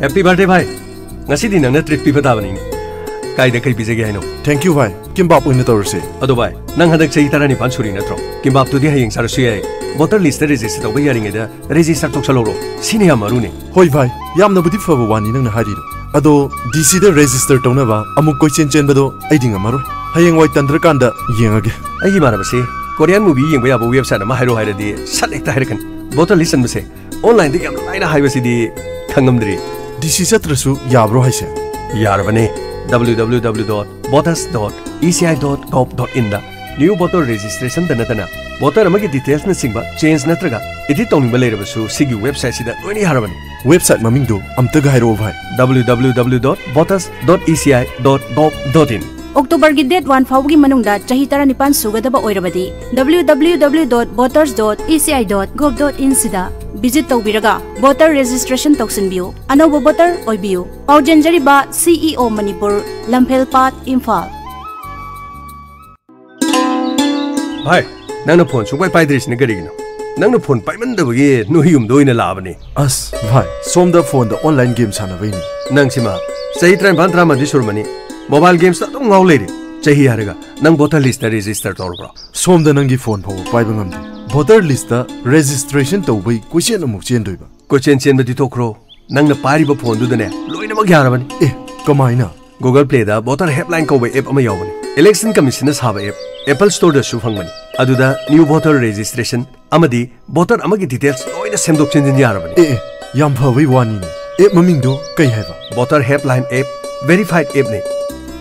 Happy birthday, ꯚꯥꯏ꯫ ꯉꯁꯤꯗꯤ ꯅꯪꯅ treat ꯄꯤꯕ ꯇꯥꯕꯅꯤꯅꯦ꯫ ꯀꯥꯏꯗ ꯀꯩ ꯄꯤꯖꯒꯦ ꯍꯥꯏꯅꯣ? Thank you, ꯚꯥꯏ꯫ ꯀꯤꯝꯕꯥꯞ ꯑꯣꯏꯅ ꯇꯧꯔꯁꯦ꯫ ꯑꯗꯣ ꯚꯥꯏ, ꯅꯪ ꯍꯟꯗꯛ ꯆꯍꯤ ꯇꯔꯥꯅꯤꯄꯥꯟ ꯁꯨꯔꯤ ꯅꯠꯇ꯭ꯔꯣ? ꯀꯤꯝꯕꯥꯞꯇꯨꯗꯤ ꯍꯌꯦꯡ ꯆꯥꯔꯁꯨ ꯌꯥꯏ꯫ Voter list register ꯇꯧꯕ ꯌꯥꯔꯤꯉꯩꯗ register ꯇꯧꯁꯜꯍꯧꯔꯣ꯫ ꯁꯤꯅ ꯌꯥꯝ ꯃꯔꯨꯅꯦ꯫ ꯍꯣꯏ, ꯚꯥꯏ꯫ ꯌꯥꯝꯅꯕꯨꯗꯤ ꯐꯕ ꯋꯥꯅꯤ ꯅꯪꯅ ꯍꯥꯏꯔꯤꯗꯣ꯫ ꯑꯗꯣ, D C ꯗ register ꯇꯧꯅꯕ ꯑꯃꯨꯛ ꯀꯣꯏꯆꯦꯟ ꯆꯦꯟꯕꯗꯣ ꯑꯩꯗꯤ ꯉꯝꯃꯔꯣꯏ꯫ ꯍꯌꯦꯡꯋꯥꯏ ꯇꯟꯗ꯭ꯔꯀꯥꯟꯗ ꯌꯦꯡꯉꯒꯦ꯫ ꯑꯩꯒꯤ ꯏꯃꯥꯟꯅꯕꯁꯤ Korean movie ꯌꯦꯡꯕ ꯌꯥꯕ website ꯑꯃ ꯍꯥꯏꯔꯣ ꯍꯥꯏꯔꯗꯤ ꯁꯠ ꯍꯦꯛꯇ ꯍꯥꯏꯔꯛꯀꯅꯤ꯫ ꯚꯣꯇꯔ ꯂꯤꯁ ꯆꯟꯕꯁꯦ ꯑꯣꯟꯂꯥꯏꯟꯗ ꯌꯥꯝ ꯂꯥꯏꯅ ꯍꯥꯏꯕꯁꯤꯗꯤ ꯈꯪꯉꯝꯗ꯭ꯔꯤ꯫ ꯗꯤ ꯁꯤ ꯆꯠꯇ꯭ꯔꯁꯨ ꯌꯥꯕ꯭ꯔꯣ ꯍꯥꯏꯁꯦ? ꯌꯥꯔꯕꯅꯦ꯫ W W W dot voters dot E C I dot gov dot in the new voter ꯔꯦꯖꯤꯁꯇ꯭ꯔꯦꯁꯟꯗ ꯅꯠꯇꯅ ꯚꯣꯇꯔ ꯑꯃꯒꯤ ꯗꯤꯇꯦꯜꯁꯅꯆꯤꯡꯕ ꯆꯦꯟꯖ ꯅꯠꯇ꯭ꯔꯒ ꯑꯦꯗꯤꯠ ꯇꯧꯅꯤꯡꯕ ꯂꯩꯔꯕꯁꯨ ꯁꯤꯒꯤ ꯋꯦꯕꯁꯥꯏꯠꯁꯤꯗ ꯂꯣꯏꯅ ꯌꯥꯔꯕꯅꯤ꯫ ꯋꯦꯕꯁꯥꯏꯠ ꯃꯃꯤꯡꯗꯨ ꯑꯝꯇꯒ ꯍꯥꯏꯔꯛꯑꯣ ꯚꯥꯏ꯫ W W W dot voters dot E C I dot gov dot in꯫ ꯑꯣꯛꯇꯣꯕꯔꯒꯤ ꯗꯦꯠ ꯋꯥꯟ ꯐꯥꯎꯕꯒꯤ ꯃꯅꯨꯡꯗ ꯆꯍꯤ ꯇꯔꯥꯅꯤꯄꯥꯟ ꯁꯨꯒꯗꯕ ꯑꯣꯏꯔꯕꯗꯤ W W W dot voters dot E C I dot gov dot in ꯁꯤꯗ ꯚꯤꯖꯤꯠ ꯇꯧꯕꯤꯔꯒ ꯚꯣꯇꯔ ꯔꯦꯖꯤꯁꯇ꯭ꯔꯦꯁꯟ ꯇꯧꯁꯤꯟꯕꯤꯌꯨ, ꯑꯅꯧꯕ ꯚꯣꯇꯔ ꯑꯣꯏꯕꯤꯌꯨ꯫ ꯄꯥꯎ ꯆꯦꯟꯖꯔꯤꯕ C E O Manipur, Lamphelpat, Imphal. ꯚꯥꯏ, ꯅꯪꯅ ꯐꯣꯟ ꯁꯨꯡꯄꯥꯏ ꯄꯥꯏꯗ꯭ꯔꯤꯁꯤꯅ ꯀꯔꯤꯒꯤꯅꯣ? ꯅꯪꯅ ꯐꯣꯟ ꯄꯥꯏꯃꯟꯗꯕꯒꯤ ꯅꯣꯏ ꯌꯨꯝꯗ ꯑꯣꯏꯅ ꯂꯥꯛꯑꯕꯅꯤ꯫ ꯑꯁ ꯚꯥꯏ, ꯁꯣꯝꯗ ꯐꯣꯟꯗ ꯑꯣꯟꯂꯥꯏꯟ ꯒꯦꯝ ꯁꯥꯟꯅꯕꯩꯅꯤ꯫ ꯅꯪꯁꯤꯃ ꯆꯍꯤ ꯇꯔꯥꯅꯤꯄꯥꯟ ꯇꯔꯥꯃꯥꯊꯣꯏ ꯁꯨꯔꯝꯃꯅꯤ, ꯃꯣꯕꯥꯏꯜ ꯒꯦꯝꯁꯇ ꯑꯗꯨꯝ ꯉꯥꯎ ꯂꯩꯔꯦ꯫ ꯆꯍꯤ ꯍꯥꯏꯔꯒ ꯅꯪ ꯚꯣꯇꯔ ꯂꯤꯁꯇ ꯔꯦꯖꯤꯁꯇꯔ ꯇꯧꯔꯕ꯭ꯔꯣ? ꯁꯣꯝꯗ ꯅꯪꯒꯤ ꯐꯣꯟ ꯐꯥꯎꯕ ꯄꯥꯏꯕ ꯉꯝꯗꯦ꯫ ꯚꯣꯇꯔ ꯂꯤꯁꯇ ꯔꯦꯖꯤꯁꯇ꯭ꯔꯦꯁꯟ ꯇꯧꯕꯩ ꯀꯣꯏꯆꯦꯟ ꯑꯃꯨꯛ ꯆꯦꯟꯗꯣꯏꯕ? ꯀꯣꯏꯆꯦꯟ ꯆꯦꯟꯕꯗꯤ ꯇꯣꯛꯈ꯭ꯔꯣ, ꯅꯪꯅ ꯄꯥꯏꯔꯤꯕ ꯐꯣꯟꯗꯨꯗꯅꯦ ꯂꯣꯏꯅꯃꯛ ꯌꯥꯔꯕꯅꯤ꯫ ꯑꯦ, ꯀꯃꯥꯏꯅ? Google Play ꯗ ꯚꯣꯇꯔ ꯍꯦꯜꯞꯂꯥꯏꯟ ꯀꯧꯕ ꯑꯦꯞ ꯑꯃ ꯌꯥꯎꯕꯅꯤ꯫ ꯏꯂꯦꯛꯁꯟ ꯀꯃꯤꯁꯟꯅ ꯁꯥꯕ ꯑꯦꯞ, ꯑꯦꯄꯜ ꯁ꯭ꯇꯣꯔꯗꯁꯨ ꯐꯪꯕꯅꯤ꯫ ꯑꯗꯨꯗ ꯅ꯭ꯌꯨ ꯚꯣꯇꯔ ꯔꯦꯖꯤꯁꯇ꯭ꯔꯦꯁꯟ ꯑꯃꯗꯤ ꯚꯣꯇꯔ ꯑꯃꯒꯤ ꯗꯤꯇꯦꯜꯁ ꯂꯣꯏꯅ ꯁꯦꯝꯗꯣꯛ ꯁꯦꯝꯖꯤꯟ ꯌꯥꯔꯕꯅꯤ꯫ ꯑꯦ, ꯑꯦ, ꯌꯥꯝ ꯐꯕꯩ ꯋꯥꯅꯤꯅꯦ꯫ ꯑꯦꯞ ꯃꯃꯤꯡꯗꯣ ꯀꯩ ꯍꯥꯏꯕ? ꯚꯣꯇꯔ ꯍꯦꯜꯞꯂꯥꯏꯟ ꯑꯦꯞ, ꯚꯦꯔꯤꯐꯥꯏꯗ ꯑꯦꯞꯅꯤ꯫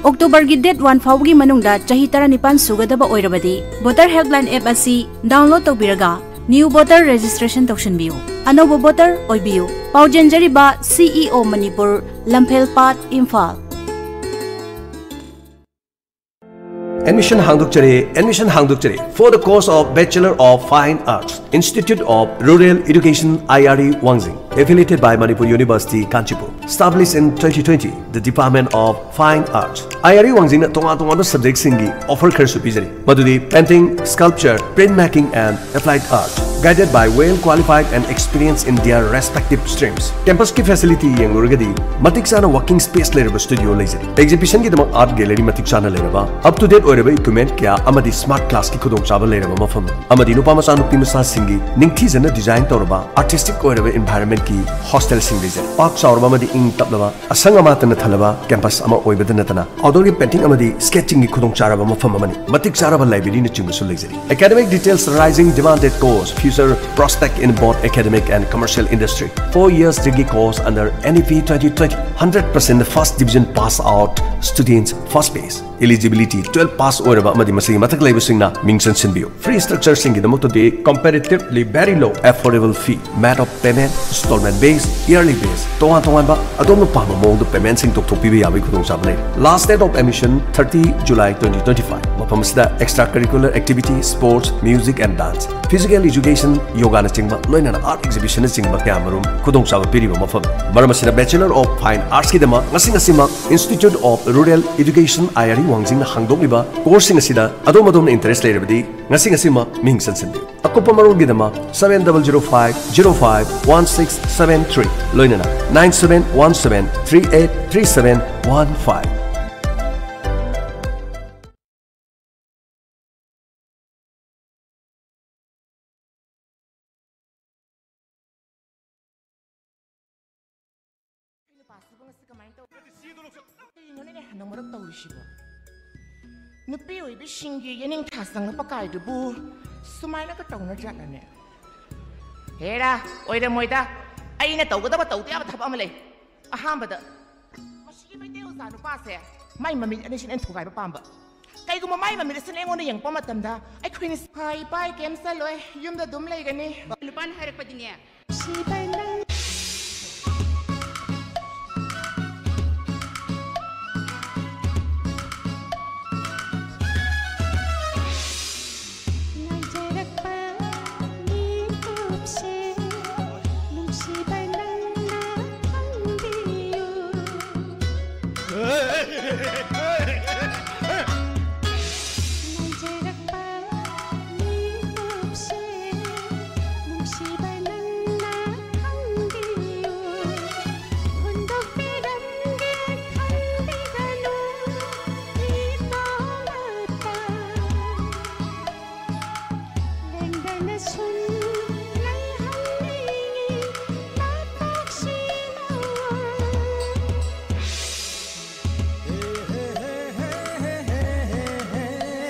ꯑꯣꯛꯇꯣꯕꯔꯒꯤ ꯗꯦꯠ ꯋꯥꯟ ꯐꯥꯎꯕꯒꯤ ꯃꯅꯨꯡꯗ ꯆꯍꯤ ꯇꯔꯥꯅꯤꯄꯥꯟ ꯁꯨꯒꯗꯕ ꯑꯣꯏꯔꯕꯗꯤ ꯚꯣꯇꯔ ꯍꯦꯜꯞꯂꯥꯏꯟ ꯑꯦꯞ ꯑꯁꯤ ꯗꯥꯎꯟꯂꯣꯗ ꯇꯧꯕꯤꯔꯒ ꯅ꯭ꯌꯨ ꯚꯣꯇꯔ ꯔꯦꯖꯤꯁꯇ꯭ꯔꯦꯁꯟ ꯇꯧꯁꯤꯟꯕꯤꯌꯨ, ꯑꯅꯧꯕ ꯚꯣꯇꯔ ꯑꯣꯏꯕꯤꯌꯨ꯫ ꯄꯥꯎ ꯆꯦꯟꯖꯔꯤꯕ C E O Manipur, Lamphelpat, Imphal. Admission ꯍꯥꯡꯗꯣꯛꯆꯔꯦ, ꯑꯦꯗꯃꯤꯁꯟ ꯍꯥꯡꯗꯣꯛꯆꯔꯦ for the course of Bachelor of Fine Arts, Institute of Rural Education, I R E Wangjing, affiliated by Manipur University, Kanchipur, established in twenty twenty, the Department of Fine Arts꯫ I R E Wangjing ꯅ ꯇꯣꯉꯥꯟ ꯇꯣꯉꯥꯟꯕ ꯁꯕꯖꯦꯛꯁꯤꯡꯒꯤ offer ꯈꯔꯁꯨ ꯄꯤꯖꯔꯤ, ꯃꯗꯨꯗꯤ painting, sculpture, print making and applied art, guided by well qualified and experienced in their respective streams꯫ ꯀꯦꯝꯄꯁꯀꯤ facility ꯌꯦꯡꯂꯨꯔꯒꯗꯤ ꯃꯇꯤꯛ ꯆꯥꯅ working space ꯂꯩꯔꯕ ꯁ꯭ꯇꯨꯗꯤꯑꯣ ꯂꯩꯖꯔꯤ꯫ ꯑꯦꯛꯖꯤꯕꯤꯁꯟꯒꯤꯗꯃꯛ ꯑꯥꯔꯠ ꯒꯦꯂꯔꯤ ꯃꯇꯤꯛ ꯆꯥꯅ ꯂꯩꯔꯕ, up to date ꯑꯣꯏꯔꯕ ꯏꯀ꯭ꯋꯤꯞꯃꯦꯟꯠ ꯀꯌꯥ ꯑꯃꯗꯤ ꯁ꯭ꯃꯥꯔꯠ ꯀ꯭ꯂꯥꯁꯀꯤ ꯈꯨꯗꯣꯡꯆꯥꯕ ꯂꯩꯔꯕ ꯃꯐꯝ ꯑꯃꯗꯤ ꯅꯨꯄꯥ ꯃꯆꯥ ꯅꯨꯄꯤ ꯃꯆꯥꯁꯤꯡꯒꯤ ꯅꯤꯡꯊꯤꯖꯅ ꯗꯤꯖꯥꯏꯟ ꯇꯧꯔꯕ ꯑꯥꯔꯇꯤꯁꯇꯤꯛ ꯑꯣꯏꯔꯕ ꯏꯟꯚꯥꯏꯔꯟꯃꯦꯟꯠꯀꯤ ꯍꯣꯁꯇꯦꯜꯁꯤꯡ ꯂꯩꯖꯔꯤ꯫ ꯄꯥꯛ ꯆꯥꯎꯔꯕ ꯑꯃꯗꯤ ꯏꯪ ꯇꯞꯂꯕ ꯑꯁꯪ ꯑꯃꯥꯟꯇꯅ ꯊꯜꯂꯕ ꯀꯦꯝꯄꯁ ꯑꯃ ꯑꯣꯏꯕꯗ ꯅꯠꯇꯅ ꯑꯥꯎꯠꯗꯣꯔꯒꯤ ꯄꯦꯟꯇꯤꯡ ꯑꯃꯗꯤ ꯁ꯭ꯀꯦꯠꯆꯤꯡꯒꯤ ꯈꯨꯗꯣꯡꯆꯥꯔꯕ ꯃꯐꯝ ꯑꯃꯅꯤ꯫ ꯃꯇꯤꯛ ꯆꯥꯔꯕ ꯂꯥꯏꯕ꯭ꯔꯦꯔꯤꯅꯆꯤꯡꯕꯁꯨ ꯂꯩꯖꯔꯤ꯫ Academic details: rising demand at course, Future prospect in both academic and commercial industry. Four years degree course under N E P twenty twenty, hundred percent first division pass out students first phase. Eligibility twelve pass ꯑꯣꯏꯔꯕ ꯑꯃꯗꯤ ꯃꯁꯤꯒꯤ ꯃꯊꯛ ꯂꯩꯕꯁꯤꯡꯅ ꯃꯤꯡ ꯆꯟꯁꯤꯟꯕꯤꯌꯨ꯫ Free structure ꯁꯤꯡꯒꯤꯗꯃꯛꯇꯗꯤ comparatively very low, affordable fee, method of payment, installment based, yearly based, ꯇꯣꯉꯥꯟ ꯇꯣꯉꯥꯟꯕ ꯑꯗꯣꯝꯅ ꯄꯥꯝꯕ ꯃꯑꯣꯡꯗ payment ꯁꯤꯡ ꯇꯧꯊꯣꯛꯄꯤꯕ ꯌꯥꯕꯒꯤ ꯈꯨꯗꯣꯡꯆꯥꯕ ꯂꯩ꯫ Last date of admission thirty July twenty twenty-five꯫ ꯃꯐꯝ ꯑꯁꯤꯗ extra curricular activity, sports, music and dance, physical education, yoga ꯅꯆꯤꯡꯕ, ꯂꯣꯏꯅꯅ art exhibition ꯅꯆꯤꯡꯕ ꯀꯌꯥ ꯃꯔꯨꯝ ꯈꯨꯗꯣꯡꯆꯥꯕ ꯄꯤꯔꯤꯕ ꯃꯐꯝ꯫ ꯃꯔꯝ ꯑꯁꯤꯅ Bachelor of Fine Arts ꯀꯤꯗꯃꯛ ꯉꯁꯤ ꯉꯁꯤꯃꯛ Institute of Rural Education, I R E ꯋꯥꯡꯖꯤꯡꯅ ꯍꯥꯡꯗꯣꯛꯂꯤꯕ course ꯁꯤꯡ ꯑꯁꯤꯗ ꯑꯗꯣꯝ ꯑꯗꯣꯝꯅ interest ꯂꯩꯔꯕꯗꯤ ꯉꯁꯤ ꯉꯁꯤꯃꯛ ꯃꯤꯡ ꯆꯟꯁꯤꯟꯕꯤꯌꯨ꯫ ꯑꯀꯨꯞꯄ ꯃꯔꯣꯜꯒꯤꯗꯃꯛ seven double zero five zero five one six seven three, ꯂꯣꯏꯅꯅ nine seven one seven three eight three seven one five꯫ ꯅꯨꯄꯥꯁꯤꯕꯨ ꯉꯁꯤ ꯀꯃꯥꯏꯅ ꯇꯧ-, ꯀꯩꯅꯣꯅꯦ ꯍꯟꯗꯛ ꯃꯔꯛ ꯇꯧꯔꯤꯁꯤꯕꯣ? ꯅꯨꯄꯤ ꯑꯣꯏꯕꯤꯁꯤꯡꯒꯤ ꯌꯦꯅꯤꯡꯊꯥ ꯆꯪꯂꯛꯄ ꯀꯥꯏꯗꯨꯕꯨ ꯁꯨꯃꯥꯏꯅꯒ ꯇꯧꯅ ꯖꯥꯠꯂꯅꯦ? ꯍꯦꯔꯥ, ꯑꯣꯏꯔꯝꯃꯣꯏꯗ꯫ ꯑꯩꯅ ꯇꯧꯒꯗꯕ, ꯇꯧꯗ ꯌꯥꯕ ꯊꯕꯛ ꯑꯃ ꯂꯩ꯫ ꯑꯍꯥꯟꯕꯗ, ꯃꯁꯤꯒꯤ ꯃꯩꯇꯩ ꯑꯣꯖꯥ ꯅꯨꯄꯥꯁꯦ, ꯃꯥꯏ ꯃꯃꯤꯠ ꯑꯅꯤꯁꯤꯅ ꯑꯩꯅ ꯊꯨꯒꯥꯏꯕ ꯄꯥꯝꯕ꯫ ꯀꯩꯒꯨꯝꯕ ꯃꯥꯏ ꯃꯃꯤꯠ ꯑꯁꯤꯅ ꯑꯩꯉꯣꯟꯗ ꯌꯦꯡꯉꯛꯄ ꯃꯇꯝꯗ, ꯑꯩꯈꯣꯏꯅ ꯍꯥꯏ ꯄꯥꯏ ꯀꯩꯝ ꯆꯠꯂꯣꯏ, ꯌꯨꯝꯗ ꯑꯗꯨꯝ ꯂꯩꯒꯅꯤ꯫ ꯅꯨꯄꯥꯅ ꯍꯥꯏꯔꯛꯄꯗꯤꯅꯦ, ꯉꯥꯏꯖꯔꯛꯄ ꯃꯤꯀꯨꯞꯁꯦ ꯅꯨꯡꯁꯤꯕ ꯅꯪꯅ ꯈꯪꯕꯤꯌꯨ꯫ ꯉꯥꯏꯖꯔꯛꯄ ꯃꯤꯀꯨꯞꯁꯦ ꯅꯨꯡꯁꯤꯕ ꯅꯪꯅ ꯈꯪꯕꯤꯌꯨ꯫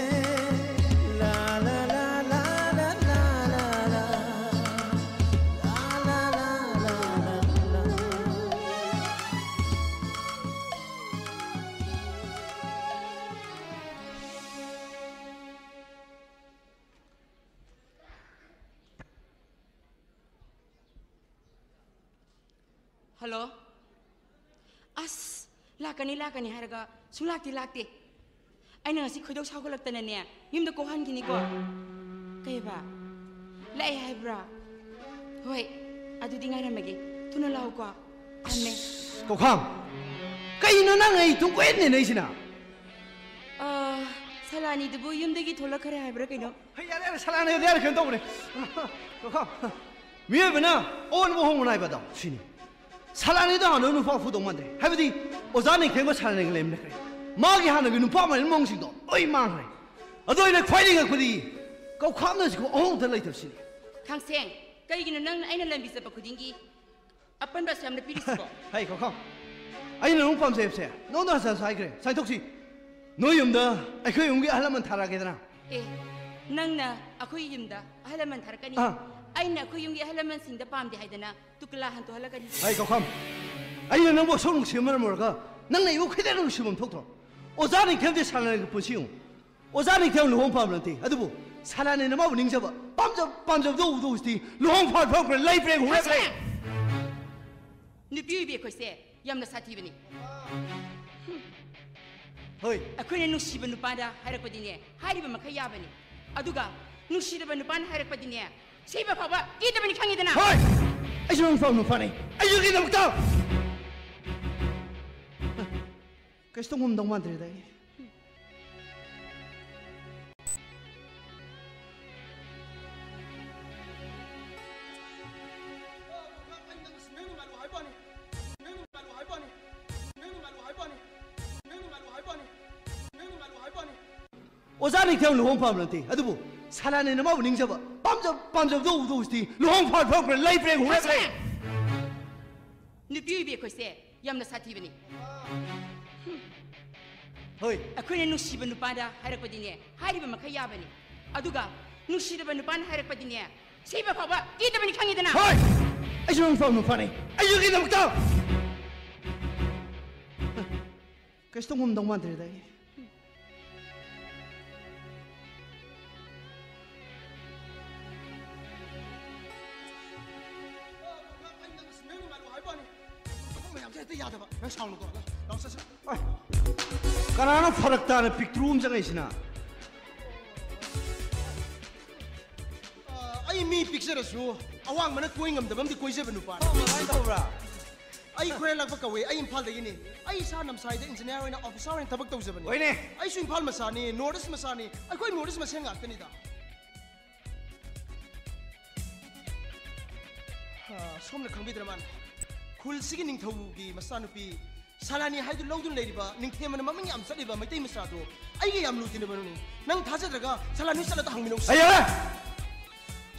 ꯍꯜꯂꯣ꯫ ꯑꯁ, ꯂꯥꯛꯀꯅꯤ, ꯂꯥꯛꯀꯅꯤ ꯍꯥꯏꯔꯒ ꯁꯨꯡꯂꯥꯛꯇꯤ ꯂꯥꯛꯇꯦ꯫ ꯑꯩꯅ ꯉꯁꯤ ꯈꯣꯏꯗꯧ ꯁꯥꯎꯒꯠꯂꯛꯇꯅꯅꯦ, ꯌꯨꯝꯗ ꯀꯣꯛꯍꯟꯈꯤꯅꯤꯀꯣ꯫ ꯀꯩꯕ? ꯂꯥꯛꯑꯦ ꯍꯥꯏꯕ꯭ꯔꯥ? ꯍꯣꯏ, ꯑꯗꯨꯗꯤ ꯉꯥꯏꯔꯝꯃꯒꯦ꯫ ꯊꯨꯅ ꯂꯥꯛꯎꯀꯣ꯫ ꯊꯝꯃꯦ꯫ ꯀꯧꯈꯥꯝ, ꯀꯩꯅꯣ ꯅꯪ ꯑꯩ ꯇꯨꯡ ꯀꯣꯏꯍꯟ ꯏꯟꯅꯩꯁꯤꯅ? ꯑꯥ, ꯁꯂꯥꯅꯤꯗꯨꯕꯨ ꯌꯨꯝꯗꯒꯤ ꯊꯣꯛꯂꯛꯈ꯭ꯔꯦ ꯍꯥꯏꯕ꯭ꯔꯥ ꯀꯩꯅꯣ? ꯍꯩ, ꯌꯥꯔꯦ, ꯌꯥꯔꯦ, ꯁꯂꯥꯅꯤꯗꯤ ꯌꯥꯔꯦ, ꯀꯩꯅꯣ ꯇꯧꯕꯅꯦ꯫ ꯀꯧꯈꯥꯝ, ꯃꯤꯑꯣꯏꯕꯅ ꯑꯑꯣꯟꯕ ꯍꯣꯡꯕ ꯅꯥꯏꯕ ꯑꯗꯣ ꯁꯤꯅꯤ꯫ ꯁꯂꯥꯅꯤꯗꯣ ꯍꯥꯟꯅ ꯅꯨꯄꯥ ꯐꯨꯗꯧ ꯃꯥꯟꯗ꯭ꯔꯦ꯫ ꯍꯥꯏꯕꯗꯤ ꯑꯣꯖꯥ ꯅꯤꯡꯊꯦꯝꯒ ꯁꯂꯥꯅꯤꯒ ꯂꯩꯃꯤꯟꯅꯈ꯭ꯔꯦ꯫ ꯃꯥꯒꯤ ꯍꯥꯟꯅꯒꯤ ꯅꯨꯄꯥ ꯃꯥꯟꯕ ꯃꯑꯣꯡꯁꯤꯡꯗꯣ ꯂꯣꯏ ꯃꯥꯡꯈ꯭ꯔꯦ꯫ ꯑꯗꯣ ꯑꯩꯅ ꯈ꯭ꯋꯥꯏꯗꯒꯤ ꯉꯛꯄꯗꯤ ꯀꯧꯈꯥꯝꯅ ꯍꯧꯖꯤꯛ ꯑꯍꯣꯡꯕꯗ ꯂꯩꯇꯕꯁꯤꯅꯤ꯫ ꯊꯥꯡꯁꯦꯡ, ꯀꯩꯒꯤꯅꯣ ꯅꯪꯅ ꯑꯩꯅ ꯂꯝꯕꯤ ꯆꯠꯄ ꯈꯨꯗꯤꯡꯒꯤ ꯑꯄꯟꯕ ꯑꯁꯨꯛ ꯌꯥꯝꯅ ꯄꯤꯔꯤꯁꯤꯕꯣ? ꯍꯩ, ꯀꯧꯈꯥꯝ, ꯑꯩꯅ ꯅꯪ ꯄꯥꯝꯖꯩ ꯍꯥꯏꯕꯁꯦ ꯅꯉꯣꯟꯗ ꯍꯟꯖꯟ ꯍꯟꯖꯟ ꯍꯥꯏꯈ꯭ꯔꯦ꯫ ꯁꯥꯏꯟꯊꯣꯛꯁꯤ, ꯅꯣꯏ ꯌꯨꯝꯗ ꯑꯩꯈꯣꯏ ꯌꯨꯝꯒꯤ ꯑꯍꯜ ꯂꯃꯟ ꯊꯥꯔꯛꯑꯒꯦꯗꯅ꯫ ꯑꯦ, ꯅꯪꯅ ꯑꯩꯈꯣꯏ ꯌꯨꯝꯗ ꯑꯍꯜ ꯂꯃꯟ ꯊꯥꯔꯛꯀꯅꯤ? ꯑꯥ꯫ ꯑꯩꯅ ꯑꯩꯈꯣꯏ ꯌꯨꯝꯒꯤ ꯑꯍꯜ ꯂꯃꯟꯁꯤꯡꯗ ꯄꯥꯝꯗꯦ ꯍꯥꯏꯗꯅ ꯇꯨꯀꯂꯥ ꯍꯟꯗꯣꯛꯍꯜꯂꯛꯀꯅꯤ꯫ ꯍꯩ, ꯀꯧꯈꯥꯝ, ꯑꯩꯅ ꯅꯪꯕꯨ ꯑꯁꯨꯛ ꯅꯨꯡꯁꯤꯕ ꯃꯔꯝ ꯑꯣꯏꯔꯒ ꯅꯪꯅ ꯑꯩꯕꯨ ꯈꯤꯇꯪ ꯅꯨꯡꯁꯤꯕ ꯑꯃ ꯊꯣꯛꯇ꯭ꯔꯣ? ꯑꯣꯖꯥ ꯅꯤꯡꯊꯦꯝꯗꯤ ꯁꯥꯟꯅꯔꯒ ꯄꯨꯟꯁꯤ ꯌꯦꯡꯉꯨ꯫ ꯑꯣꯖꯥ ꯅꯤꯡꯊꯦꯝ ꯂꯨꯍꯣꯡ ꯄꯥꯝꯕ ꯅꯠꯇꯦ, ꯑꯗꯨꯕꯨ ꯁꯂꯥꯅꯤꯅ ꯃꯥꯕꯨ ꯅꯤꯡꯖꯕ, ꯄꯥꯝꯖꯕ, ꯄꯥꯝꯖꯕꯗꯣ ꯎꯕꯗ ꯍꯧꯖꯤꯛꯇꯤ ꯂꯨꯍꯣꯡ ꯐꯥꯟ ꯐꯝꯈ꯭ꯔꯦ, ꯂꯩ ꯄ꯭ꯔꯦꯡ ꯍꯨꯔꯦ ꯄ꯭ꯔꯦꯡ꯫ ꯊꯥꯡꯁꯦꯡ! ꯅꯨꯄꯤ ꯑꯣꯏꯕꯤ ꯑꯩꯈꯣꯏꯁꯦ ꯌꯥꯝꯅ ꯁꯥꯊꯤꯕꯅꯤ꯫ ꯍꯣꯏ꯫ ꯑꯩꯈꯣꯏꯅ ꯅꯨꯡꯁꯤꯕ ꯅꯨꯄꯥꯗ ꯍꯥꯏꯔꯛꯄꯗꯤꯅꯦ, ꯍꯥꯏꯔꯤꯕ ꯃꯈꯩ ꯌꯥꯕꯅꯤ꯫ ꯑꯗꯨꯒ ꯅꯨꯡꯁꯤꯗꯕ ꯅꯨꯄꯥꯅ ꯍꯥꯏꯔꯛꯄꯗꯤ ꯁꯤꯕ ꯐꯥꯎꯕ ꯀꯤꯗꯕꯅꯤ, ꯈꯪꯉꯤꯗꯅ? ꯍꯣꯏ! ꯑꯩꯁꯨ ꯅꯪ ꯐꯕ ꯅꯨꯄꯥꯅꯤ꯫ ꯑꯩꯁꯨꯒꯤꯗꯃꯛꯇ ꯀꯩꯁꯨ ꯉꯝꯗꯧ ꯃꯥꯟꯗ꯭ꯔꯦꯗ ꯑꯩ꯫ ꯑꯣꯖꯥ ꯅꯤꯡꯊꯦꯝ ꯂꯨꯍꯣꯡ ꯄꯥꯝꯕ ꯅꯠꯇꯦ, ꯑꯗꯨꯕꯨ ꯁꯂꯥꯅꯤꯅ ꯃꯥꯕꯨ ꯅꯤꯡꯖꯕ, ꯄꯥꯝꯖ-, ꯄꯥꯝꯖꯕꯗꯣ ꯎꯕꯗ ꯍꯧꯖꯤꯛꯇꯤ ꯂꯨꯍꯣꯡ ꯐꯥꯟ ꯐꯝꯈ꯭ꯔꯦ, ꯂꯩ ꯄ꯭ꯔꯦꯡ ꯍꯨꯔꯦ ꯄ꯭ꯔꯦꯡ꯫ ꯊꯥꯡꯁꯦꯡ! ꯅꯨꯄꯤ ꯑꯣꯏꯕꯤ ꯑꯩꯈꯣꯏꯁꯦ ꯌꯥꯝꯅ ꯁꯥꯊꯤꯕꯅꯤ꯫ ꯍꯣꯏ꯫ ꯑꯩꯈꯣꯏꯅ ꯅꯨꯡꯁꯤꯕ ꯅꯨꯄꯥꯗ ꯍꯥꯏꯔꯛꯄꯗꯤꯅꯦ, ꯍꯥꯏꯔꯤꯕ ꯃꯈꯩ ꯌꯥꯕꯅꯤ꯫ ꯑꯗꯨꯒ ꯅꯨꯡꯁꯤꯗꯕ ꯅꯨꯄꯥꯅ ꯍꯥꯏꯔꯛꯄꯗꯤꯅꯦ, ꯁꯤꯕ ꯐꯥꯎꯕ ꯀꯤꯗꯕꯅꯤ, ꯈꯪꯉꯤꯗꯅ? ꯍꯣꯏ! ꯑꯩꯁꯨ ꯅꯪ ꯐꯕ ꯅꯨꯄꯥꯅꯤ꯫ ꯑꯩꯁꯨꯒꯤꯗꯃꯛꯇ ꯀꯩꯁꯨ ꯉꯝꯗꯧ ꯃꯥꯟꯗ꯭ꯔꯦꯗ ꯑꯩ꯫ ꯌꯥꯗꯕ꯫ ꯅꯪ ꯁꯥꯎꯅꯨꯀꯣ꯫ ꯂꯥꯎ, ꯂꯥꯎ, ꯆꯠꯁꯤ꯫ ꯑꯣꯏ, ꯀꯅꯥꯅꯣ ꯐꯔꯛ ꯇꯥꯅ ꯄꯤꯛꯇ꯭ꯔꯨ ꯑꯃ ꯆꯪꯉꯛꯏꯁꯤꯅ? ꯑ, ꯑꯩ ꯃꯤ ꯄꯤꯛꯆꯔꯁꯨ ꯑꯋꯥꯡꯕꯅ ꯀꯣꯏ ꯉꯝꯗꯕ ꯑꯃꯗꯤ ꯀꯣꯏꯖꯕ ꯅꯨꯄꯥꯅꯤ꯫ ꯑꯣ, ꯀꯃꯥꯏꯅ ꯇꯧꯕ꯭ꯔꯥ? ꯑꯩ ꯈꯣꯏꯔꯦꯜꯂꯛꯄ ꯀꯧꯋꯦ꯫ ꯑꯩ ꯏꯝꯐꯥꯜꯗꯒꯤꯅꯤ꯫ ꯑꯩ ꯏꯁꯥ ꯅꯝꯁꯥꯏꯗ ꯏꯟꯖꯤꯅꯤꯌꯥꯔ ꯑꯣꯏꯅ ꯑꯣꯐꯤꯁꯥꯔ ꯑꯣꯏꯅ ꯊꯕꯛ ꯇꯧꯖꯕꯅꯤ꯫ ꯍꯣꯏꯅꯦ꯫ ꯑꯩꯁꯨ ꯏꯝꯐꯥꯜ ꯃꯆꯥꯅꯤ, ꯅꯣꯔꯠ ꯏꯁ ꯃꯆꯥꯅꯤ꯫ ꯑꯩꯈꯣꯏ ꯅꯣꯔꯠ ꯏꯁ ꯃꯁꯦꯟ ꯉꯥꯛꯇꯅꯤꯗ꯫ ꯑ, ꯁꯣꯝꯅ ꯈꯪꯕꯤꯗ꯭ꯔ ꯃꯥꯜꯂꯦ꯫ ꯈꯨꯜꯁꯤꯒꯤ ꯅꯤꯡꯊꯧꯒꯤ ꯃꯆꯥꯅꯨꯄꯤ ꯁꯂꯥꯅꯤ ꯍꯥꯏꯗꯨ ꯂꯧꯗꯨꯅ ꯂꯩꯔꯤꯕ, ꯅꯤꯡꯊꯦꯝꯕꯅ ꯃꯃꯤꯡ ꯌꯥꯝ ꯆꯠꯂꯤꯕ ꯃꯩꯇꯩ ꯃꯆꯥꯗꯣ ꯑꯩꯒ ꯌꯥꯝ ꯂꯨ ꯇꯤꯟꯅꯕꯅꯨꯅꯦ꯫ ꯅꯪ ꯊꯥꯖꯗ꯭ꯔꯒ ꯁꯂꯥꯅꯤ ꯆꯠꯂꯗ ꯍꯪꯃꯤꯟꯅꯧꯁꯤ꯫ ꯑꯌꯥ!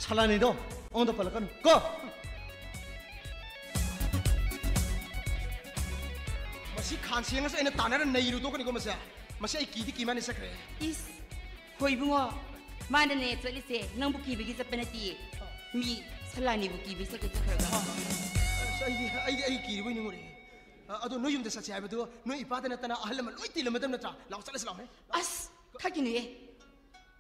ꯁꯂꯥꯅꯤꯗꯣ ꯑꯩꯉꯣꯟꯗ ꯄꯜꯂꯛꯀꯅꯨ ꯀꯣ꯫ ꯃꯁꯤ ꯈꯥꯟ ꯁꯦꯡꯉꯁꯨ ꯑꯩꯅ ꯇꯥꯟꯅꯔ ꯅꯩꯔꯨꯗꯣꯛꯀꯅꯤꯀꯣ ꯃꯁꯦ꯫ ꯃꯁꯤ ꯑꯩ ꯀꯤꯗꯤ ꯀꯤ ꯃꯥꯅꯤ ꯆꯠꯈ꯭ꯔꯦ꯫ ꯏꯁ, ꯍꯣꯏ ꯏꯕꯨꯡꯉꯣ, ꯃꯥꯅꯅꯦ ꯆꯠꯂꯤꯁꯦ, ꯅꯪꯕꯨ ꯀꯤꯕꯒꯤ ꯆꯠꯄ ꯅꯠꯇꯤꯌꯦ꯫ ꯃꯤ ꯁꯂꯥꯅꯤꯕꯨ ꯀꯤꯕꯒꯤ ꯆꯠꯀꯦ ꯆꯠꯈ꯭ꯔꯒ꯫ ꯑꯁ, ꯑꯩꯗꯤ, ꯑꯩꯗꯤ ꯑꯩ ꯀꯤꯔꯤꯕꯣꯏ ꯅꯤꯡꯉꯨꯔꯦ꯫ ꯑ, ꯑꯗꯣ ꯅꯣꯏ ꯌꯨꯝꯗ ꯆꯠꯁꯦ ꯍꯥꯏꯕꯗꯣ ꯅꯣꯏ ꯏꯄꯥꯗ ꯅꯠꯇꯅ ꯑꯍꯜ ꯂꯃꯟ ꯂꯣꯏ ꯇꯤꯜꯂꯝꯃꯗꯕ ꯅꯠꯇ꯭ꯔꯥ? ꯂꯥꯛꯑꯣ, ꯆꯠꯂꯁꯤ ꯂꯥꯛꯑꯣꯅꯦ꯫ ꯑꯁ, ꯈꯥꯛꯀꯤꯅꯨꯍꯦ꯫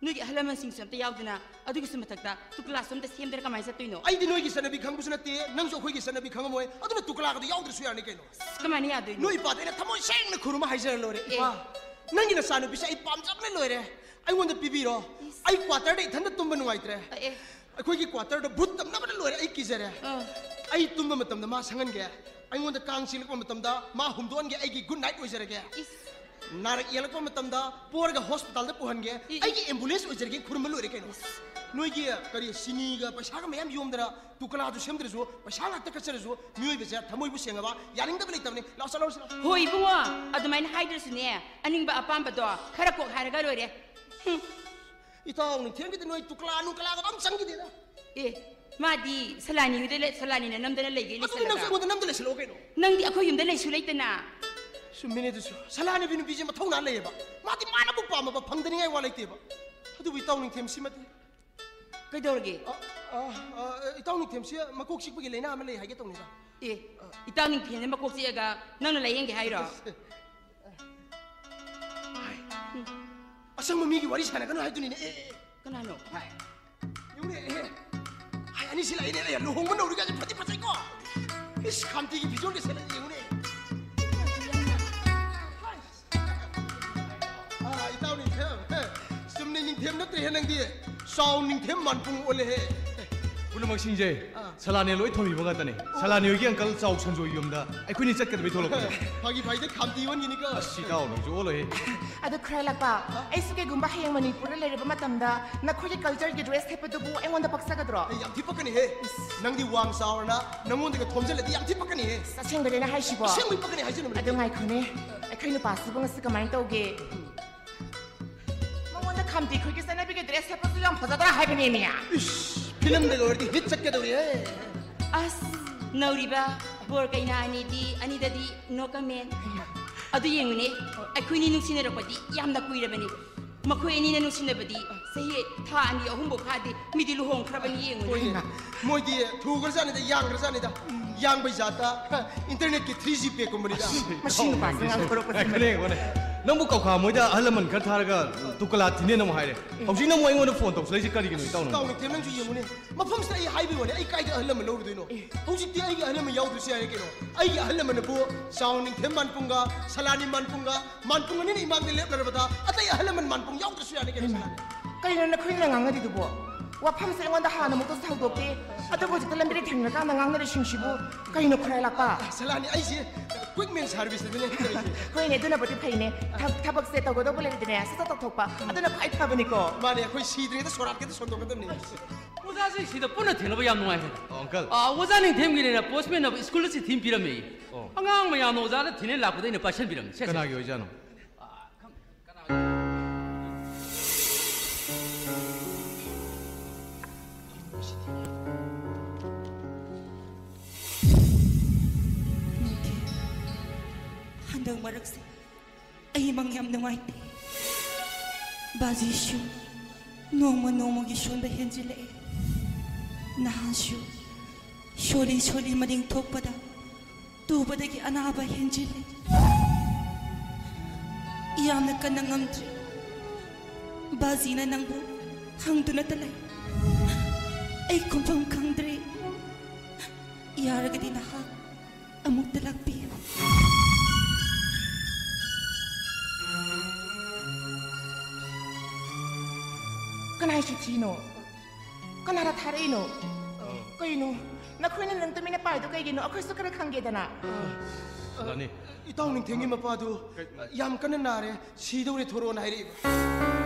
ꯅꯣꯏꯒꯤ ꯑꯍꯜ ꯂꯃꯟꯁꯤꯡꯁꯨ ꯑꯝꯇ ꯌꯥꯎꯗꯅ, ꯑꯗꯨꯒꯤꯁꯨ ꯃꯊꯛꯇ ꯇꯨꯀꯂꯥꯁꯨ ꯑꯝꯇ ꯁꯦꯝꯗꯅ ꯀꯃꯥꯏꯅ ꯆꯠꯇꯣꯏꯅꯣ? ꯑꯩꯗꯤ ꯅꯣꯏꯒꯤ ꯆꯠꯅꯕꯤ ꯈꯪꯕꯁꯨ ꯅꯠꯇꯦ, ꯅꯪꯁꯨ ꯑꯩꯈꯣꯏꯒꯤ ꯆꯠꯅꯕꯤ ꯈꯪꯉꯝꯃꯣꯏ, ꯑꯗꯨꯅ ꯇꯨꯀꯂꯥꯒꯗꯣ ꯌꯥꯎꯗ꯭ꯔꯁꯨ ꯌꯥꯔꯅꯤ ꯀꯩꯅꯣ꯫ ꯑꯁ, ꯀꯃꯥꯏꯅ ꯌꯥꯗꯣꯏꯅꯣ? ꯅꯣꯏ ꯏꯄꯥꯗ ꯑꯩꯅ ꯊꯃꯣꯏ ꯁꯦꯡꯅ ꯈꯨꯔꯨꯝꯃ ꯍꯥꯏꯖꯔ ꯂꯣꯏꯔꯦ꯫ ꯑꯦ꯫ "ꯏꯄꯥ, ꯅꯪꯒꯤ ꯅꯆꯥꯅꯨꯄꯤꯁꯦ ꯑꯩ ꯄꯥꯝꯖꯕꯅ ꯂꯣꯏꯔꯦ, ꯑꯩꯉꯣꯟꯗ ꯄꯤꯕꯤꯔꯣ꯫ ꯏꯁ꯫ ꯑꯩ ꯀ꯭ꯋꯥꯇꯔꯗ ꯏꯊꯟꯇ ꯇꯨꯝꯕ ꯅꯨꯡꯉꯥꯏꯇ꯭ꯔꯦ꯫ ꯑ, ꯑꯦ꯫ ꯑꯩꯈꯣꯏꯒꯤ ꯀ꯭ꯋꯥꯇꯔꯗ ꯚꯨꯠ ꯇꯝꯅꯕꯅ ꯂꯣꯏꯔꯦ, ꯑꯩ ꯀꯤꯖꯔꯦ꯫ ꯑ꯫ ꯑꯩ ꯇꯨꯝꯕ ꯃꯇꯝꯗ ꯃꯥ ꯁꯪꯍꯟꯒꯦ, ꯑꯩꯉꯣꯟꯗ ꯀꯥꯡ ꯆꯤꯛꯂꯛꯄ ꯃꯇꯝꯗ ꯃꯥ ꯍꯨꯝꯗꯣꯛꯍꯟꯒꯦ, ꯑꯩꯒꯤ ꯒꯨꯗ ꯅꯥꯏꯠ ꯑꯣꯏꯖꯔꯒꯦ꯫ ꯏꯁ꯫ ꯅꯥꯔꯛ ꯌꯦꯛꯂꯛꯄ ꯃꯇꯝꯗ ꯄꯣꯔꯒ ꯍꯣꯁꯄꯤꯇꯥꯜꯗ ꯄꯨꯍꯟꯒꯦ, ꯏ, ꯏ꯫ ꯑꯩꯒꯤ ꯑꯦꯝꯕꯨꯂꯦꯟꯁ ꯑꯣꯏꯖꯔꯒꯦ, ꯈꯨꯔꯨꯝꯕ ꯂꯣꯏꯔꯦ ꯀꯩꯅꯣ꯫ ꯏꯁ꯫ ꯅꯣꯏꯒꯤ ꯀꯔꯤ ꯁꯤꯅꯤꯒ ꯄꯩꯁꯥꯒ ꯃꯌꯥꯝ ꯌꯣꯝꯗꯅ ꯇꯨꯀꯂꯥꯗꯨ ꯁꯦꯝꯗ꯭ꯔꯁꯨ, ꯄꯩꯁꯥ ꯉꯥꯛꯇ ꯀꯠꯆꯔꯁꯨ, ꯃꯤꯑꯣꯏꯕꯁꯦ ꯊꯃꯣꯏꯕꯨ ꯁꯦꯡꯉꯕ ꯌꯥꯅꯤꯡꯗꯕ ꯂꯩꯇꯕꯅꯤ꯫ ꯂꯥꯛꯑꯣ, ꯆꯠꯂꯧꯔꯁꯤ, ꯂꯥꯛꯑꯣ꯫ ꯍꯣꯏ ꯏꯕꯨꯡꯉꯣ, ꯑꯗꯨꯃꯥꯏꯅ ꯍꯥꯏꯗ꯭ꯔꯁꯨꯅꯦ, ꯑꯅꯤꯡꯕ ꯑꯄꯥꯝꯕꯗꯣ ꯈꯔ ꯀꯣꯛ ꯍꯥꯏꯔꯒ ꯂꯣꯏꯔꯦ꯫ ꯍꯨꯝ꯫ ꯏꯇꯥꯎ ꯅꯤꯡꯊꯦꯝꯒꯤꯗꯤ ꯅꯣꯏ ꯇꯨꯀꯂꯥ ꯅꯨꯡꯀꯂꯥꯒ ꯑꯝ ꯆꯪꯈꯤꯗꯦꯗ꯫ ꯑꯦ, ꯃꯥꯗꯤ ꯁꯂꯥꯅꯤ ꯍꯣꯏꯗ ꯂꯩ-, ꯁꯂꯥꯅꯤꯅ ꯅꯝꯗꯅ ꯂꯩꯒꯦ ꯑꯗꯨꯗꯤ ꯅꯪꯁꯨ ꯂꯩꯁꯜꯂꯒ꯫ ꯑꯩꯉꯣꯟꯗ ꯅꯝꯗ ꯂꯩꯁꯜꯂꯛꯑꯣ ꯀꯩꯅꯣ꯫ ꯅꯪꯗꯤ ꯑꯩꯈꯣꯏ ꯌꯨꯝꯗ ꯂꯩꯁꯨ ꯂꯩꯇꯅ꯫ ꯆꯨꯝꯃꯤꯅꯦ ꯑꯗꯨꯁꯨ꯫ ꯁꯂꯥꯅꯕꯤ ꯅꯨꯄꯤꯁꯦ ꯃꯊꯧꯅꯥ ꯂꯩꯌꯦꯕ꯫ ꯃꯥꯗꯤ ꯃꯥꯅꯕꯨ ꯄꯥꯝꯃꯕ ꯐꯪꯗꯅꯤꯡꯉꯥꯏ ꯋꯥ ꯂꯩꯇꯦꯕ꯫ ꯑꯗꯨꯕꯨ ꯏꯇꯥꯎ ꯅꯤꯡꯊꯦꯝꯁꯤꯃꯗꯤ꯫ ꯀꯩꯗꯧꯔꯒꯦ? ꯑ, ꯑ, ꯑ, ꯏꯇꯥꯎ ꯅꯤꯡꯊꯦꯝꯁꯤ ꯃꯀꯣꯛ ꯆꯤꯛꯄꯒꯤ ꯂꯥꯏꯅꯥ ꯑꯃ ꯂꯩ ꯍꯥꯏꯒꯦ ꯇꯧꯅꯤꯗ꯫ ꯑꯦ, ꯏꯇꯥꯎ ꯅꯤꯡꯊꯦꯝꯁꯦ ꯃꯀꯣꯛ ꯆꯤꯛꯑꯒ ꯅꯪꯅ ꯂꯥꯏꯌꯦꯡꯒꯦ ꯍꯥꯏꯔꯣ? ꯍꯥꯏ꯫ ꯑꯁꯪꯕ ꯃꯤꯒꯤ ꯋꯥꯔꯤ ꯁꯥꯟꯅꯒꯅꯨ ꯍꯥꯏꯗꯨꯅꯤꯅꯦ꯫ ꯑꯦ, ꯑꯦ, ꯑꯦ꯫ ꯀꯅꯥꯅꯣ? ꯍꯥꯏ꯫ ꯌꯦꯡꯉꯨꯅꯦ, ꯑꯦ꯫ ꯍꯥꯏ, ꯑꯅꯤꯁꯤ ꯂꯥꯛꯏꯅꯦ꯫ ꯑꯦ, ꯂꯨꯍꯣꯡꯕ ꯅꯧꯔꯤꯀꯥꯟꯁꯦ ꯐꯗꯤ ꯐꯖꯩꯀꯣ꯫ ꯏꯁ, ꯈꯥꯝꯇꯤꯒꯤ ꯐꯤꯖꯣꯜꯒ ꯁꯦꯠꯂ ꯌꯦꯡꯉꯨꯅꯦ꯫ ꯊꯦꯝ ꯅꯠꯇ꯭ꯔꯦꯍꯦ ꯅꯪꯗꯤ꯫ ꯆꯥꯎ ꯅꯤꯡꯊꯦꯝ ꯃꯥꯟꯄꯨꯡ ꯑꯣꯜꯂꯦꯍꯦ꯫ ꯄꯨꯝꯅꯃꯛꯁꯤꯡꯁꯦ ꯑꯥ꯫ ꯁꯂꯥꯅꯦ ꯂꯣꯏ ꯊꯝꯕꯤꯕ ꯉꯥꯛꯇꯅꯦ꯫ ꯁꯂꯥꯅꯦ ꯍꯣꯏꯒꯤ ꯑꯪꯀꯜ ꯆꯥꯎ ꯁꯟꯖꯣꯏ ꯌꯨꯝꯗ ꯑꯩꯈꯣꯏꯅꯤ ꯆꯠꯀꯗꯕꯩ ꯊꯣꯛꯂꯛꯄꯅꯦ꯫ ꯐꯥꯒꯤ ꯐꯥꯒꯤꯗ ꯈꯥꯝꯇꯤ ꯑꯣꯟꯈꯤꯅꯤꯀꯣ꯫ ꯑꯁ, ꯏꯇꯥꯎ ꯅꯪꯁꯨ ꯑꯣꯜꯂꯣꯏꯍꯦ꯫ ꯑꯗꯨ ꯈꯔ ꯂꯥꯛꯄ, ꯑꯩꯁꯨ ꯀꯩꯒꯨꯝꯕ ꯍꯌꯦꯡ ꯃꯅꯤꯄꯨꯔꯗ ꯂꯩꯔꯕ ꯃꯇꯝꯗ ꯅꯈꯣꯏꯒꯤ ꯀꯜꯆꯔꯒꯤ ꯗ꯭ꯔꯦꯁ ꯁꯦꯠꯄꯗꯨꯕꯨ ꯑꯩꯉꯣꯟꯗ ꯄꯛꯆꯒꯗ꯭ꯔꯣ? ꯑꯩ ꯌꯥꯝ ꯊꯤ ꯄꯛꯀꯅꯤꯍꯦ꯫ ꯅꯪꯗꯤ ꯋꯥꯡ ꯆꯥꯎꯔꯅ ꯅꯪꯉꯣꯟꯗꯒ ꯊꯣꯝꯖꯤꯜꯂꯗꯤ ꯌꯥꯝ ꯊꯤ ꯄꯛꯀꯅꯤꯍꯦ꯫ ꯑꯁꯦꯡꯕꯅꯦꯅ ꯍꯥꯏꯁꯤꯕꯣ? ꯑꯁꯦꯡꯕꯩ ꯄꯛꯀꯅꯤ ꯍꯥꯏꯖꯅꯕꯅꯦ꯫ ꯑꯗꯨ ꯉꯥꯏꯈꯣꯅꯦ, ꯑꯩꯈꯣꯏ ꯅꯨꯄꯥꯁꯤꯕꯨ ꯉꯁꯤ ꯀꯃꯥꯏꯅ ꯇꯧꯒꯦ? ꯃꯉꯣꯟꯗ ꯈꯥꯝꯇꯤ ꯈꯨꯏꯒꯤ ꯆꯠꯅꯕꯤꯒꯤ ꯗ꯭ꯔꯦꯁ ꯁꯦꯠꯄꯁꯨ ꯌꯥꯝ ꯐꯖꯗ꯭ꯔꯥ ꯍꯥꯏꯕꯅꯦꯃꯤ꯫ ꯏꯁ, ꯐꯤꯂꯝꯗ ꯑꯣꯏꯔꯗꯤ ꯍꯤꯠ ꯆꯠꯀꯗꯧꯔꯤꯍꯦ꯫ ꯑꯁ, ꯅꯧꯔꯤꯕ ꯕꯣꯔ ꯀꯩꯅꯥ ꯑꯅꯤꯗꯤ, ꯑꯅꯤꯗꯗꯤ ꯅꯣ ꯀꯃꯦꯟ꯫ ꯑꯗꯨ ꯌꯦꯡꯉꯨꯅꯦ, ꯑꯩꯈꯣꯏꯅꯤ ꯅꯨꯡꯁꯤꯅꯔꯛꯄꯗꯤ ꯌꯥꯝꯅ ꯀꯨꯏꯔꯕꯅꯤ꯫ ꯃꯈꯣꯏ ꯑꯅꯤꯅ ꯅꯨꯡꯁꯤꯅꯕꯗꯤ ꯆꯍꯤ ꯊꯥ ꯑꯅꯤ ꯑꯍꯨꯝꯐꯥꯎ ꯐꯥꯗꯦ, ꯃꯤꯗꯤ ꯂꯨꯍꯣꯡꯈ꯭ꯔꯕꯅꯤ ꯌꯦꯡꯉꯨꯅꯦ꯫ ꯍꯣꯏꯅꯦ, ꯃꯣꯏꯗꯤ ꯊꯨꯈ꯭ꯔꯖꯥꯠꯅꯤꯗ, ꯌꯥꯡꯈ꯭ꯔꯖꯥꯠꯅꯤꯗ꯫ ꯌꯥꯡꯕꯩ ꯖꯥꯠꯇ, ꯍ, ꯏꯟꯇꯔꯅꯦꯠꯀꯤ ꯊ꯭ꯔꯤ ꯖꯤ ꯄꯦꯛꯀꯨꯝꯕꯅꯤꯗ꯫ ꯃꯁꯤ ꯅꯨꯄꯥꯁꯦ ꯉꯥꯡꯊꯣꯔꯛꯄꯁꯦ꯫ ꯉꯥꯏꯈꯣꯅꯦ, ꯉꯥꯏꯈꯣꯅꯦ꯫ ꯅꯪꯕꯨ ꯀꯧꯈꯥ ꯃꯣꯏꯗ ꯑꯍꯜ ꯂꯃꯟ ꯈꯔ ꯊꯥꯔꯒ ꯇꯨꯀꯂꯥ ꯊꯤꯅꯦꯅ ꯑꯃꯨꯛ ꯍꯥꯏꯔꯦ꯫ ꯍꯧꯖꯤꯛꯅ ꯑꯃꯨꯛ ꯑꯩꯉꯣꯟꯗ ꯐꯣꯟ ꯇꯧꯁꯤꯜꯂꯛꯏꯁꯦ ꯀꯔꯤꯒꯤꯅꯣ, ꯏꯇꯥꯎ ꯅꯪꯕꯨ? ꯏꯇꯥꯎ ꯅꯤꯡꯊꯦꯝ, ꯅꯪꯁꯨ ꯌꯦꯡꯉꯨꯅꯦ, ꯃꯐꯝꯁꯤꯗ ꯑꯩ ꯍꯥꯏꯕꯩ ꯋꯥꯅꯤ, ꯑꯩ ꯀꯥꯏꯗ ꯑꯍꯜ ꯂꯃꯟ ꯂꯧꯔꯨꯗꯣꯏꯅꯣ? ꯑꯦ꯫ ꯍꯧꯖꯤꯛꯇꯤ ꯑꯩꯒꯤ ꯑꯍꯜ ꯂꯃꯟ ꯌꯥꯎꯗ꯭ꯔꯁꯨ ꯌꯥꯔꯦ ꯀꯩꯅꯣ꯫ ꯑꯩꯒꯤ ꯑꯍꯜ ꯂꯃꯟ ꯑꯕꯨ ꯆꯥꯎ ꯅꯤꯡꯊꯦꯝ ꯃꯥꯟꯄꯨꯡꯒ ꯁꯂꯥꯅꯤ ꯃꯥꯟꯄꯨꯡꯒ ꯃꯥꯟꯄꯨꯡ ꯑꯅꯤꯅ ꯏꯃꯥꯡꯗ ꯂꯦꯞꯂꯔꯕꯗ ꯑꯇꯩ ꯑꯍꯜ ꯂꯃꯟ ꯃꯥꯟꯄꯨꯡ ꯌꯥꯎꯗ꯭ꯔꯁꯨ ꯌꯥꯅꯤ ꯀꯩꯅꯣ, ꯍꯩꯃꯥ, ꯁꯅꯥ? ꯀꯩꯅꯣ ꯅꯈꯣꯏꯅ ꯉꯥꯡꯅꯔꯤꯗꯨꯕꯣ? ꯋꯥꯐꯝꯁꯦ ꯑꯩꯉꯣꯟꯗ ꯍꯥꯟꯅ ꯑꯃꯨꯛꯇ ꯁꯧꯗꯣꯛꯇꯦ, ꯑꯗꯨꯕꯨ ꯍꯧꯖꯤꯛꯇ ꯂꯝꯕꯤꯗ ꯊꯦꯡꯅꯔꯀꯥꯟꯗ ꯉꯥꯡꯅꯔꯤꯁꯤꯡꯁꯤꯕꯨ ꯀꯩꯅꯣ ꯈꯨꯔꯥꯏ ꯂꯥꯛꯄ? ꯁꯂꯥꯅꯤ, ꯑꯩꯁꯦ ꯀ꯭ꯋꯤꯛ ꯃꯦꯟ ꯁꯥꯔꯚꯤꯁꯇꯅꯦ ꯇꯧꯔꯤꯁꯦ꯫ ꯍꯣꯏꯅꯦ, ꯑꯗꯨꯅꯕꯨꯗꯤ ꯐꯩꯅꯦ꯫ ꯊ-, ꯊꯕꯛꯁꯦ ꯇꯧꯒꯗꯧꯕ ꯂꯩꯔꯗꯤꯅꯦ, ꯁꯠ ꯁꯠ ꯇꯧꯊꯣꯛꯄ, ꯑꯗꯨꯅ ꯈ꯭ꯋꯥꯏ ꯐꯕꯅꯤꯀꯣ꯫ ꯃꯥꯅꯦ, ꯑꯩꯈꯣꯏ ꯁꯤꯗ꯭ꯔꯤꯉꯩꯗ ꯁꯣꯔꯥꯠꯀꯤꯗ ꯁꯣꯟꯗꯣꯛꯀꯗꯕꯅꯤ꯫ ꯑꯣꯖꯥꯁꯤꯡ ꯁꯤꯗ ꯄꯨꯟꯅ ꯊꯦꯡꯅꯕ ꯌꯥꯝ ꯅꯨꯡꯉꯥꯏꯔꯦ꯫ ꯑꯣ, ꯑꯪꯀꯜ꯫ ꯑꯥ, ꯑꯣꯖꯥ ꯅꯤꯡꯊꯦꯝꯒꯤꯅꯦꯅ ꯄꯣꯁꯃꯦꯟ ꯑꯃ ꯁ꯭ꯀꯨꯜ ꯑꯁꯤ ꯊꯤꯟ ꯄꯤꯔꯝꯃꯦ꯫ ꯑꯣ꯫ ꯑꯉꯥꯡ ꯃꯌꯥꯝꯅ ꯑꯣꯖꯥꯗ ꯊꯤꯟꯅ ꯂꯥꯛꯄꯗ ꯑꯩꯅ ꯄꯥꯏꯁꯟꯕꯤꯔꯝꯃꯦ꯫ ꯁꯦ, ꯁꯦ꯫ ꯀꯅꯥꯒꯤ ꯑꯣꯏꯖꯥꯠꯅꯣ? ꯅꯤꯡꯊꯦꯝ, ꯍꯟꯗꯛ ꯃꯔꯛꯁꯦ ꯑꯩ ꯃꯪ ꯌꯥꯝ ꯅꯨꯡꯉꯥꯏꯇꯦ꯫ ꯕꯥꯖꯤꯁꯨ ꯅꯣꯡꯃ ꯅꯣꯡꯃꯒꯤ ꯁꯣꯟꯕ ꯍꯦꯟꯖꯤꯜꯂꯛꯑꯦ꯫ ꯅꯍꯥꯟꯁꯨ ꯁꯣꯜꯂꯤ ꯁꯣꯜꯂꯤ ꯃꯅꯤꯡ ꯊꯣꯛꯄꯗ ꯇꯨꯕꯗꯒꯤ ꯑꯅꯥꯕ ꯍꯦꯟꯖꯤꯜꯂꯦ꯫ ꯌꯥꯝꯅ ꯀꯟꯅ ꯉꯝꯗ꯭ꯔꯦ꯫ ꯕꯥꯖꯤꯅ ꯅꯪꯕꯨ ꯍꯪꯗꯨꯅꯇ ꯂꯩ꯫ ꯑꯩ ꯈꯨꯝꯐꯝ ꯈꯪꯗ꯭ꯔꯦ꯫ ꯌꯥꯔꯒꯗꯤ ꯅꯍꯥꯛ ꯑꯃꯨꯛꯇ ꯂꯥꯛꯄꯤꯌꯨ꯫ ꯆꯤꯊꯤꯅꯣ? ꯀꯅꯥꯅ ꯊꯥꯔꯛꯏꯅꯣ? ꯀꯩꯅꯣ? ꯅꯈꯣꯏꯅ ꯅꯪ ꯇꯨꯃꯤꯟꯅ ꯄꯥꯏꯗꯣ ꯀꯩꯒꯤꯅꯣ? ꯑꯩꯈꯣꯏꯁꯨ ꯈꯔ ꯈꯪꯒꯦꯗꯅ꯫ ꯁꯂꯥꯅꯤ꯫ ꯏꯇꯥꯎ ꯅꯤꯡꯊꯦꯝꯒꯤ ꯃꯄꯥꯗꯨ ꯀꯩ- ꯌꯥꯝ ꯀꯟꯅ ꯅꯥꯔꯦ, ꯁꯤꯗꯧꯔꯦ, ꯊꯣꯔꯛꯑꯣꯅ ꯍꯥꯏꯔꯛꯏꯕ꯫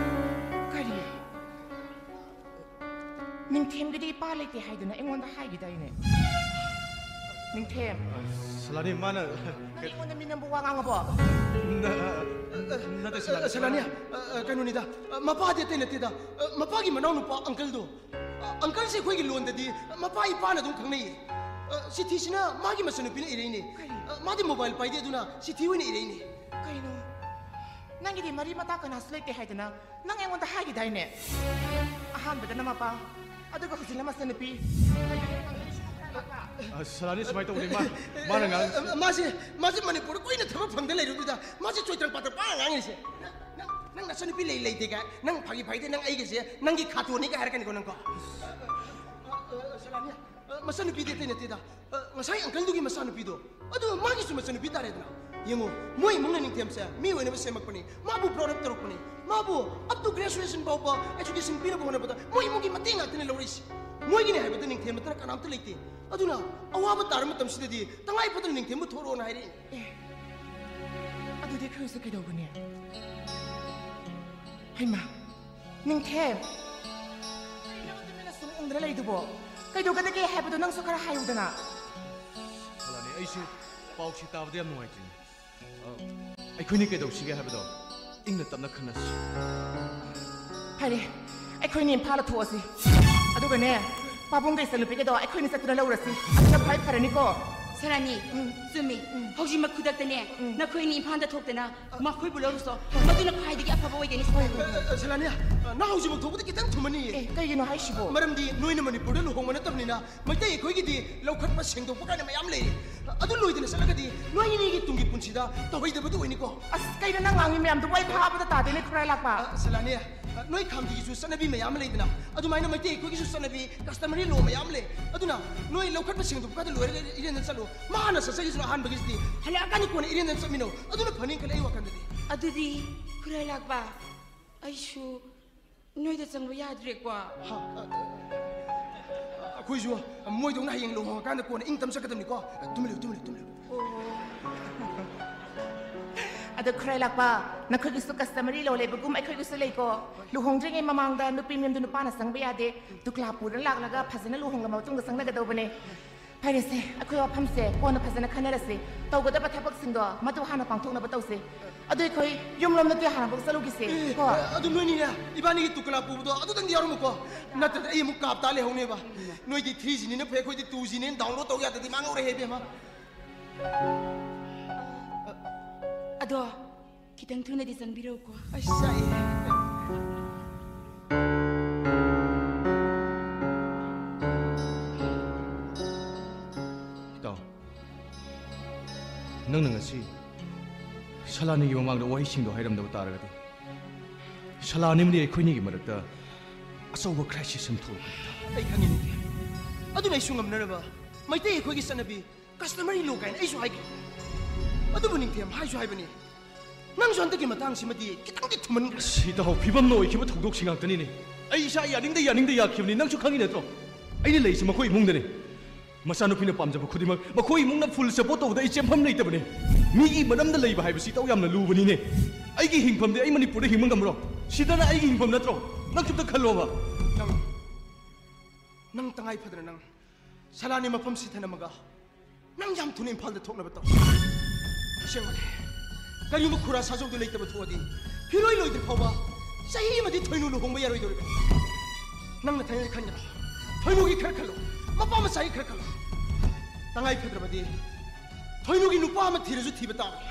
ꯀꯔꯤ? ꯅꯤꯡꯊꯦꯝꯒꯤꯗꯤ ꯏꯄꯥ ꯂꯩꯇꯦ ꯍꯥꯏꯗꯅ ꯑꯩꯉꯣꯟꯗ ꯍꯥꯏꯈꯤꯗꯥꯏꯅꯦ? ꯅꯤꯡꯊꯦꯝ꯫ ꯁꯂꯥꯅꯤ, ꯃꯥꯅ ꯅꯪ ꯑꯩꯉꯣꯟꯗ ꯃꯤ ꯅꯝꯕ ꯋꯥ ꯉꯥꯡꯉꯕꯣ? ꯅ-, ꯅꯠꯇꯦ, ꯁꯂꯥꯅꯤ꯫ ꯁꯂꯥꯅꯤ, ꯑ, ꯑ, ꯀꯩꯅꯣꯅꯤꯗ, ꯑ, ꯃꯄꯥꯗꯤ ꯑꯇꯩ ꯅꯠꯇꯦꯗ꯫ ꯑ, ꯃꯄꯥꯒꯤ ꯃꯅꯥꯎꯅꯨꯄꯥ ꯑꯪꯀꯜꯗꯣ꯫ ꯑ, ꯑꯪꯀꯜꯁꯦ ꯑꯩꯈꯣꯏꯒꯤ ꯂꯣꯟꯗꯗꯤ ꯃꯄꯥ ꯏꯄꯥꯅ ꯑꯗꯨꯝ ꯈꯪꯅꯩꯌꯦ꯫ ꯑ, ꯆꯤꯊꯤꯁꯤꯅ ꯃꯥꯒꯤ ꯃꯆꯟꯅꯨꯄꯤꯅ ꯏꯔꯛꯏꯅꯦ꯫ ꯀꯔꯤ? ꯑ, ꯃꯥꯗꯤ ꯃꯣꯕꯥꯏꯜ ꯄꯥꯏꯗꯦ, ꯑꯗꯨꯅ ꯆꯤꯊꯤ ꯑꯣꯏꯅ ꯏꯔꯛꯏꯅꯦ꯫ ꯀꯩꯅꯣ? ꯅꯪꯒꯤꯗꯤ ꯃꯔꯤ ꯃꯇꯥ ꯀꯅꯥꯁꯨ ꯂꯩꯇꯦ ꯍꯥꯏꯗꯅ ꯅꯪ ꯑꯩꯉꯣꯟꯗ ꯍꯥꯏꯈꯤꯗꯥꯏꯅꯦ? ꯑꯍꯥꯟꯕꯗ ꯅꯃꯄꯥ, ꯑꯗꯨꯒ ꯍꯧꯖꯤꯛꯅ ꯃꯆꯟꯅꯨꯄꯤ꯫ ꯑ, ꯁꯂꯥꯅꯤ, ꯁꯨꯃꯥꯏꯅ ꯇꯧꯕꯅꯤ, ꯃꯥ-, ꯃꯥꯅ ꯉꯥꯡ- ꯑ, ꯃꯥꯁꯦ, ꯃꯥꯁꯦ ꯃꯅꯤꯄꯨꯔꯗ ꯀꯨꯏꯅ ꯊꯕꯛ ꯐꯪꯗ ꯂꯩꯔꯨꯕꯗꯨꯗ ꯃꯥꯁꯦ ꯆꯣꯏꯇ꯭ꯔꯪ ꯄꯥꯇ꯭ꯔꯪ ꯄꯥꯉꯥꯡ ꯉꯥꯡꯉꯤꯁꯦ꯫ ꯅꯪ, ꯅꯪ ꯅꯆꯟꯅꯨꯄꯤ ꯂꯩ ꯂꯩꯇꯦ ꯀꯥꯏ, ꯅꯪ ꯐꯥꯒꯤ ꯐꯥꯒꯤꯗ ꯅꯪ ꯑꯩꯒꯁꯦ ꯅꯪꯒꯤ ꯈꯥꯇꯣꯟꯅꯤ ꯀꯥꯏ ꯍꯥꯏꯔꯛꯀꯅꯤꯀꯣ ꯅꯪꯀꯣ꯫ ꯑ, ꯑ, ꯑ, ꯁꯂꯥꯅꯤ, ꯑ, ꯃꯆꯟꯅꯨꯄꯤꯗꯤ ꯑꯇꯩ ꯅꯠꯇꯦꯗ꯫ ꯑ, ꯉꯁꯥꯏ ꯑꯪꯀꯜꯗꯨꯒꯤ ꯃꯆꯥꯅꯨꯄꯤꯗꯣ, ꯑꯗꯨ ꯃꯥꯒꯤꯁꯨ ꯃꯆꯟꯅꯨꯄꯤ ꯇꯥꯔꯦꯗꯅ꯫ ꯌꯦꯡꯉꯣ, ꯃꯣꯏ ꯏꯃꯨꯡꯅ ꯅꯤꯡꯊꯦꯝꯁꯦ ꯃꯤ ꯑꯣꯏꯅꯕ ꯁꯦꯝꯃꯛꯄꯅꯤ, ꯃꯥꯕꯨ brought up ꯇꯧꯔꯛꯄꯅꯤ, ꯃꯥꯕꯨ up to graduation ꯐꯥꯎꯕ education ꯄꯤꯅꯕ ꯍꯣꯠꯅꯕꯗ ꯃꯣꯏ ꯏꯃꯨꯡꯒꯤ ꯃꯇꯦꯡ ꯉꯥꯛꯇꯅꯤ ꯂꯧꯔꯛꯏꯁꯦ꯫ ꯃꯣꯏꯒꯤꯅꯤ ꯍꯥꯏꯕꯗ ꯅꯤꯡꯊꯦꯝ ꯅꯠꯇꯅ ꯀꯅꯥꯝꯇ ꯂꯩꯇꯦ꯫ ꯑꯗꯨꯅ ꯑꯋꯥꯕ ꯇꯥꯔ ꯃꯇꯝꯁꯤꯗꯗꯤ ꯇꯉꯥꯏ ꯐꯗꯅ ꯅꯤꯡꯊꯦꯝꯕꯨ ꯊꯣꯔꯛꯑꯣꯅ ꯍꯥꯏꯔꯛꯏꯅꯤ꯫ ꯑꯦ, ꯑꯗꯨꯗꯤ ꯑꯩꯈꯣꯏꯁꯨ ꯀꯩꯗꯧꯒꯅꯤ? ꯍꯩꯃꯥ, ꯅꯤꯡꯊꯦꯝ, ꯀꯩꯅꯣ ꯇꯨꯃꯤꯟꯅ ꯁꯨꯝ ꯎꯪꯗꯅ ꯂꯩꯗꯨꯕꯣ? ꯀꯩꯗꯧꯒꯗꯒꯦ ꯍꯥꯏꯕꯗꯣ ꯅꯪꯁꯨ ꯈꯔ ꯍꯥꯏꯌꯨꯗꯅ꯫ ꯁꯂꯥꯅꯤ, ꯑꯩꯁꯨ ꯄꯥꯎꯁꯤ ꯇꯥꯕꯗ ꯌꯥꯝ ꯅꯨꯡꯉꯥꯏꯇ꯭ꯔꯤꯅꯦ꯫ ꯑ, ꯑꯩꯈꯣꯏꯅꯤ ꯀꯩꯗꯧꯁꯤꯒꯦ ꯍꯥꯏꯕꯗꯣ ꯏꯪꯅ ꯇꯞꯅ ꯈꯟꯅꯁꯤ꯫ ꯐꯔꯦ, ꯑꯩꯈꯣꯏꯅꯤ ꯏꯝꯐꯥꯜꯗ ꯊꯣꯛꯑꯁꯤ꯫ ꯑꯗꯨꯒꯅꯦ, ꯄꯥꯕꯨꯡꯒ ꯏꯆꯟꯅꯨꯄꯤꯒꯗꯣ ꯑꯩꯈꯣꯏꯅꯤ ꯆꯠꯇꯨꯅ ꯂꯧꯔꯁꯤ꯫ ꯑꯗꯨꯅ ꯈ꯭ꯋꯥꯏ ꯐꯔꯅꯤꯀꯣ꯫ ꯁꯂꯥꯅꯤ, ꯎꯝ꯫ ꯆꯨꯝꯃꯤ꯫ ꯎꯝ꯫ ꯍꯧꯖꯤꯛꯃꯛ ꯈꯨꯗꯛꯇꯅꯦ, ꯎꯝ꯫ ꯅꯈꯣꯏꯅꯤ ꯏꯝꯐꯥꯜꯗ ꯊꯣꯛꯇꯅ ꯃꯈꯣꯏꯕꯨ ꯂꯧꯔꯨꯁꯣ꯫ ꯃꯗꯨꯅ ꯈ꯭ꯋꯥꯏꯗꯒꯤ ꯑꯐꯕ ꯑꯣꯏꯒꯅꯤ꯫ ꯍꯣꯏ, ꯍꯣꯏ, ꯍꯣꯏ꯫ ꯑ, ꯑ, ꯁꯂꯥꯅꯤ, ꯑ, ꯅꯪ ꯍꯧꯖꯤꯛꯃꯛ ꯊꯣꯛꯄꯗ ꯈꯤꯇꯪ ꯊꯨꯃꯟꯅꯤꯌꯦ꯫ ꯑꯦ, ꯀꯩꯒꯤꯅꯣ ꯍꯥꯏꯁꯤꯕꯣ? ꯃꯔꯝꯗꯤ ꯅꯣꯏꯅ ꯃꯅꯤꯄꯨꯔꯗ ꯂꯨꯍꯣꯡꯕ ꯅꯠꯇꯕꯅꯤꯅ, ꯃꯩꯇꯩ ꯑꯩꯈꯣꯏꯒꯤꯗꯤ ꯂꯧꯈꯠꯄ ꯁꯦꯡꯗꯣꯛꯄ ꯀꯥꯏꯅ ꯃꯌꯥꯝ ꯂꯩꯔꯤ꯫ ꯑꯗꯨ ꯂꯣꯏꯗꯅ ꯆꯠꯂꯒꯗꯤ ꯅꯣꯏ ꯑꯅꯤꯒꯤ ꯇꯨꯡꯒꯤ ꯄꯨꯟꯁꯤꯗ ꯇꯧꯍꯩꯗꯕꯗꯨ ꯑꯣꯏꯅꯤꯀꯣ꯫ ꯑꯁ, ꯀꯩꯅꯣ ꯅꯪ ꯉꯥꯡꯉꯤ ꯃꯌꯥꯝꯗꯨꯕꯨ? ꯑꯩ ꯚꯥꯕꯗ ꯇꯥꯗꯦꯅꯦ, ꯈꯨꯔꯥꯏ ꯂꯥꯛꯄ꯫ ꯑ, ꯁꯂꯥꯅꯤ, ꯑ, ꯅꯣꯏ ꯈꯥꯝꯗꯤꯒꯤꯁꯨ ꯆꯠꯅꯕꯤ ꯃꯌꯥꯝ ꯑꯃ ꯂꯩꯗꯅ, ꯑꯗꯨꯃꯥꯏꯅ ꯃꯩꯇꯩ ꯑꯩꯈꯣꯏꯒꯤꯁꯨ ꯆꯠꯅꯕꯤ, customary law ꯃꯌꯥꯝ ꯂꯩ꯫ ꯑꯗꯨꯅ ꯅꯣꯏ ꯂꯧꯈꯠꯄ ꯁꯦꯡꯗꯣꯛꯄ ꯀꯥꯟꯗ ꯂꯣꯏꯔꯒ ꯏꯔꯦꯟꯗꯅ ꯆꯠꯂꯨ꯫ ꯃꯥ ꯍꯥꯟꯅ ꯆꯠꯆꯈꯤꯁꯅꯨ ꯑꯍꯥꯟꯕꯒꯤꯁꯤꯗꯤ꯫ ꯍꯜꯂꯛꯑꯀꯥꯟꯗ ꯀꯣꯟꯅ ꯏꯔꯦꯟꯗꯅ ꯆꯠꯃꯤꯟꯅꯧ꯫ ꯑꯗꯨꯅ ꯐꯅꯤ ꯈꯜꯂꯦ ꯑꯩ ꯋꯥꯈꯜꯗꯗꯤ꯫ ꯑꯗꯨꯗꯤ ꯈꯨꯔꯥꯏ ꯂꯥꯛꯄ, ꯑꯩꯁꯨ ꯅꯣꯏꯗ ꯆꯪꯕ ꯌꯥꯗ꯭ꯔꯦꯀꯣ? ꯍꯥ? ꯑ, ꯑ, ꯑꯩꯈꯣꯏꯁꯨ ꯃꯣꯏꯗꯧꯅ ꯍꯌꯦꯡ ꯂꯨꯍꯣꯡꯉꯀꯥꯟꯗ ꯀꯣꯟꯅ ꯏꯪ ꯇꯝ ꯆꯠꯀꯗꯕꯅꯤꯀꯣ꯫ ꯇꯨꯃꯤꯜꯂꯨ, ꯇꯨꯃꯤꯜꯂꯨ, ꯇꯨꯃꯤꯜꯂꯨ꯫ ꯑꯣ꯫ ꯑꯗꯣ ꯈꯨꯔꯥꯏ ꯂꯥꯛꯄ, ꯅꯈꯣꯏꯒꯤꯁꯨ customary law ꯂꯩꯕꯒꯨꯝ ꯑꯩꯈꯣꯏꯒꯤꯁꯨ ꯂꯩꯀꯣ꯫ ꯂꯨꯍꯣꯡꯗ꯭ꯔꯤꯉꯩ ꯃꯃꯥꯡꯗ ꯅꯨꯄꯤ ꯃꯌꯨꯝꯗ ꯅꯨꯄꯥꯅ ꯆꯪꯕ ꯌꯥꯗꯦ꯫ ꯗꯨꯀ꯭ꯂꯥ ꯄꯨꯔꯒ ꯂꯥꯛꯂꯒ ꯐꯖꯅ ꯂꯨꯍꯣꯡꯂꯕ ꯃꯇꯨꯡꯗ ꯆꯪꯅꯒꯗꯧꯕꯅꯦ꯫ ꯐꯔꯦꯁꯦ, ꯑꯩꯈꯣꯏ ꯋꯥꯐꯝꯁꯦ ꯀꯣꯟꯅ ꯐꯖꯅ ꯈꯟꯅꯔꯁꯦ꯫ ꯇꯧꯒꯗꯕ ꯊꯕꯛꯁꯤꯡꯗꯣ ꯃꯗꯨ ꯍꯥꯟꯅ ꯄꯥꯡꯊꯣꯛꯅꯕ ꯇꯧꯁꯦ꯫ ꯑꯗꯨ ꯑꯩꯈꯣꯏ ꯌꯨꯝꯂꯣꯝꯗꯗꯤ ꯍꯥꯟꯅ ꯑꯃꯨꯛ ꯆꯠꯂꯨꯈꯤꯁꯦ꯫ ꯑꯦ, ꯀꯣ? ꯑꯗꯨ ꯅꯣꯏꯅꯤꯅꯦ, ꯏꯕꯥꯅꯤꯒꯤ ꯗꯨꯀ꯭ꯂꯥ ꯄꯨꯕꯗꯣ ꯑꯗꯨꯗꯪꯗꯤ ꯌꯥꯎꯔꯝꯃꯨꯀꯣ꯫ ꯅꯠꯇ꯭ꯔꯗꯤ ꯑꯩ ꯑꯃꯨꯛ ꯀꯥꯞ ꯇꯥ ꯂꯩꯍꯧꯅꯦꯕ꯫ ꯅꯣꯏꯗꯤ three G ꯅꯤꯅ ꯐꯩ, ꯑꯩꯈꯣꯏꯗꯤ two G ꯅꯤꯅ download ꯇꯧ ꯌꯥꯗ꯭ꯔꯗꯤ ꯃꯥꯡꯍꯧꯔꯦ ꯏꯕꯦꯝꯃ꯫ ꯑꯗꯣ ꯈꯤꯇꯪ ꯊꯨꯅꯗꯤ ꯆꯪꯕꯤꯔꯛꯎꯀꯣ꯫ ꯑꯁ, ꯆꯥꯛꯑꯦ꯫ ꯏꯇꯥꯎ, ꯅꯪꯅ ꯉꯁꯤ ꯁꯂꯥꯅꯤꯒꯤ ꯃꯃꯥꯡꯗ ꯋꯥꯍꯩꯁꯤꯡꯗꯣ ꯍꯥꯏꯔꯝꯗꯕ ꯇꯥꯔꯒꯗꯤ, ꯁꯂꯥꯅꯤꯃꯗꯤ ꯑꯩꯈꯣꯏꯅꯤꯒꯤ ꯃꯔꯛꯇ ꯑꯆꯧꯕ crisis ꯑꯃ ꯊꯣꯛꯂꯛꯀꯅꯤ꯫ ꯑꯩ ꯈꯪꯉꯤ, ꯅꯤꯡꯊꯦꯝ꯫ ꯑꯗꯨꯅ ꯑꯩꯁꯨ ꯉꯝꯅꯅꯕ ꯃꯩꯇꯩ ꯑꯩꯈꯣꯏꯒꯤ ꯆꯠꯅꯕꯤ customary law ꯀꯥꯏꯅ ꯑꯩꯁꯨ ꯍꯥꯏꯈꯤ꯫ ꯑꯗꯨꯕꯨ ꯅꯤꯡꯊꯦꯝ, ꯍꯥꯏꯁꯨ ꯍꯥꯏꯕꯅꯤ, ꯅꯪꯁꯨ ꯍꯟꯗꯛꯀꯤ ꯃꯇꯥꯡꯁꯤꯃꯗꯤ ꯈꯤꯇꯪꯗꯤ ꯊꯨꯃꯟꯈ꯭ꯔꯦ꯫ ꯑꯁ, ꯏꯇꯥꯎ, ꯐꯤꯕꯝꯅ ꯑꯣꯏꯈꯤꯕ ꯊꯧꯗꯣꯛꯁꯤꯡ ꯉꯥꯛꯇꯅꯤꯅꯦ꯫ ꯑꯩ ꯏꯁꯥ ꯌꯥꯅꯤꯡꯗ ꯌꯥꯅꯤꯡꯗ ꯌꯥꯈꯤꯕꯅꯤ, ꯅꯪꯁꯨ ꯈꯪꯉꯤ ꯅꯠꯇ꯭ꯔꯣ? ꯑꯩꯅ ꯂꯩꯔꯤꯁꯦ ꯃꯈꯣꯏ ꯏꯃꯨꯡꯗꯅꯦ꯫ ꯃꯆꯥꯅꯨꯄꯤꯅ ꯄꯥꯝꯖꯕ ꯈꯨꯗꯤꯡꯃꯛ ꯃꯈꯣꯏ ꯏꯃꯨꯡꯅ full support ꯇꯧꯕꯗ ꯑꯩ ꯆꯦꯟꯐꯝ ꯂꯩꯇꯕꯅꯦ꯫ ꯃꯤꯒꯤ ꯃꯔꯝꯗ ꯂꯩꯕ ꯍꯥꯏꯕꯁꯤ ꯏꯇꯥꯎ ꯌꯥꯝꯅ ꯂꯨꯕꯅꯤꯅꯦ꯫ ꯑꯩꯒꯤ ꯍꯤꯡꯐꯝꯗꯤ ꯑꯩ ꯃꯅꯤꯄꯨꯔꯗ ꯍꯤꯡꯕ ꯉꯝꯕ꯭ꯔꯣ? ꯁꯤꯗꯅ ꯑꯩꯒꯤ ꯍꯤꯡꯐꯝ ꯅꯠꯇ꯭ꯔꯣ? ꯅꯪꯁꯨ ꯑꯝꯇ ꯈꯜꯂꯣꯕ꯫ ꯅꯪ, ꯅꯪ ꯇꯉꯥꯏ ꯐꯗꯅ ꯅꯪ ꯁꯂꯥꯅꯤ ꯃꯐꯝꯁꯤ ꯊꯅꯝꯃꯒ ꯅꯪ ꯌꯥꯝ ꯊꯨꯅ ꯏꯝꯐꯥꯜꯗ ꯊꯣꯛꯅꯕ ꯇꯧ꯫ ꯑꯁꯦꯡꯕꯅꯦ, ꯀꯔꯤꯒꯨꯝꯕ ꯈꯨꯔꯥ ꯁꯥꯖꯧꯗꯨ ꯂꯩꯇꯕ ꯊꯣꯛꯑꯗꯤ ꯐꯤꯔꯣꯏ ꯂꯣꯏꯗ꯭ꯔꯤ ꯐꯥꯎꯕ ꯆꯍꯤ ꯑꯃꯗꯤ ꯊꯣꯏꯅꯨ ꯂꯨꯍꯣꯡꯕ ꯌꯥꯔꯣꯏꯗꯧꯔꯤꯕꯅꯤ꯫ ꯅꯪ ꯅꯊꯟꯗ ꯈꯟꯒꯅꯨ, ꯊꯣꯏꯅꯨꯒꯤ ꯈꯔ ꯈꯜꯂꯨ, ꯃꯄꯥ ꯃꯆꯥꯒꯤ ꯈꯔ ꯈꯜꯂꯨ꯫ ꯇꯉꯥꯏ ꯐꯗ꯭ꯔꯕꯗꯤ ꯊꯣꯏꯅꯨꯒꯤ ꯅꯨꯄꯥ ꯑꯃ ꯊꯤꯔꯁꯨ ꯊꯤꯕ ꯇꯥꯕꯅꯤ꯫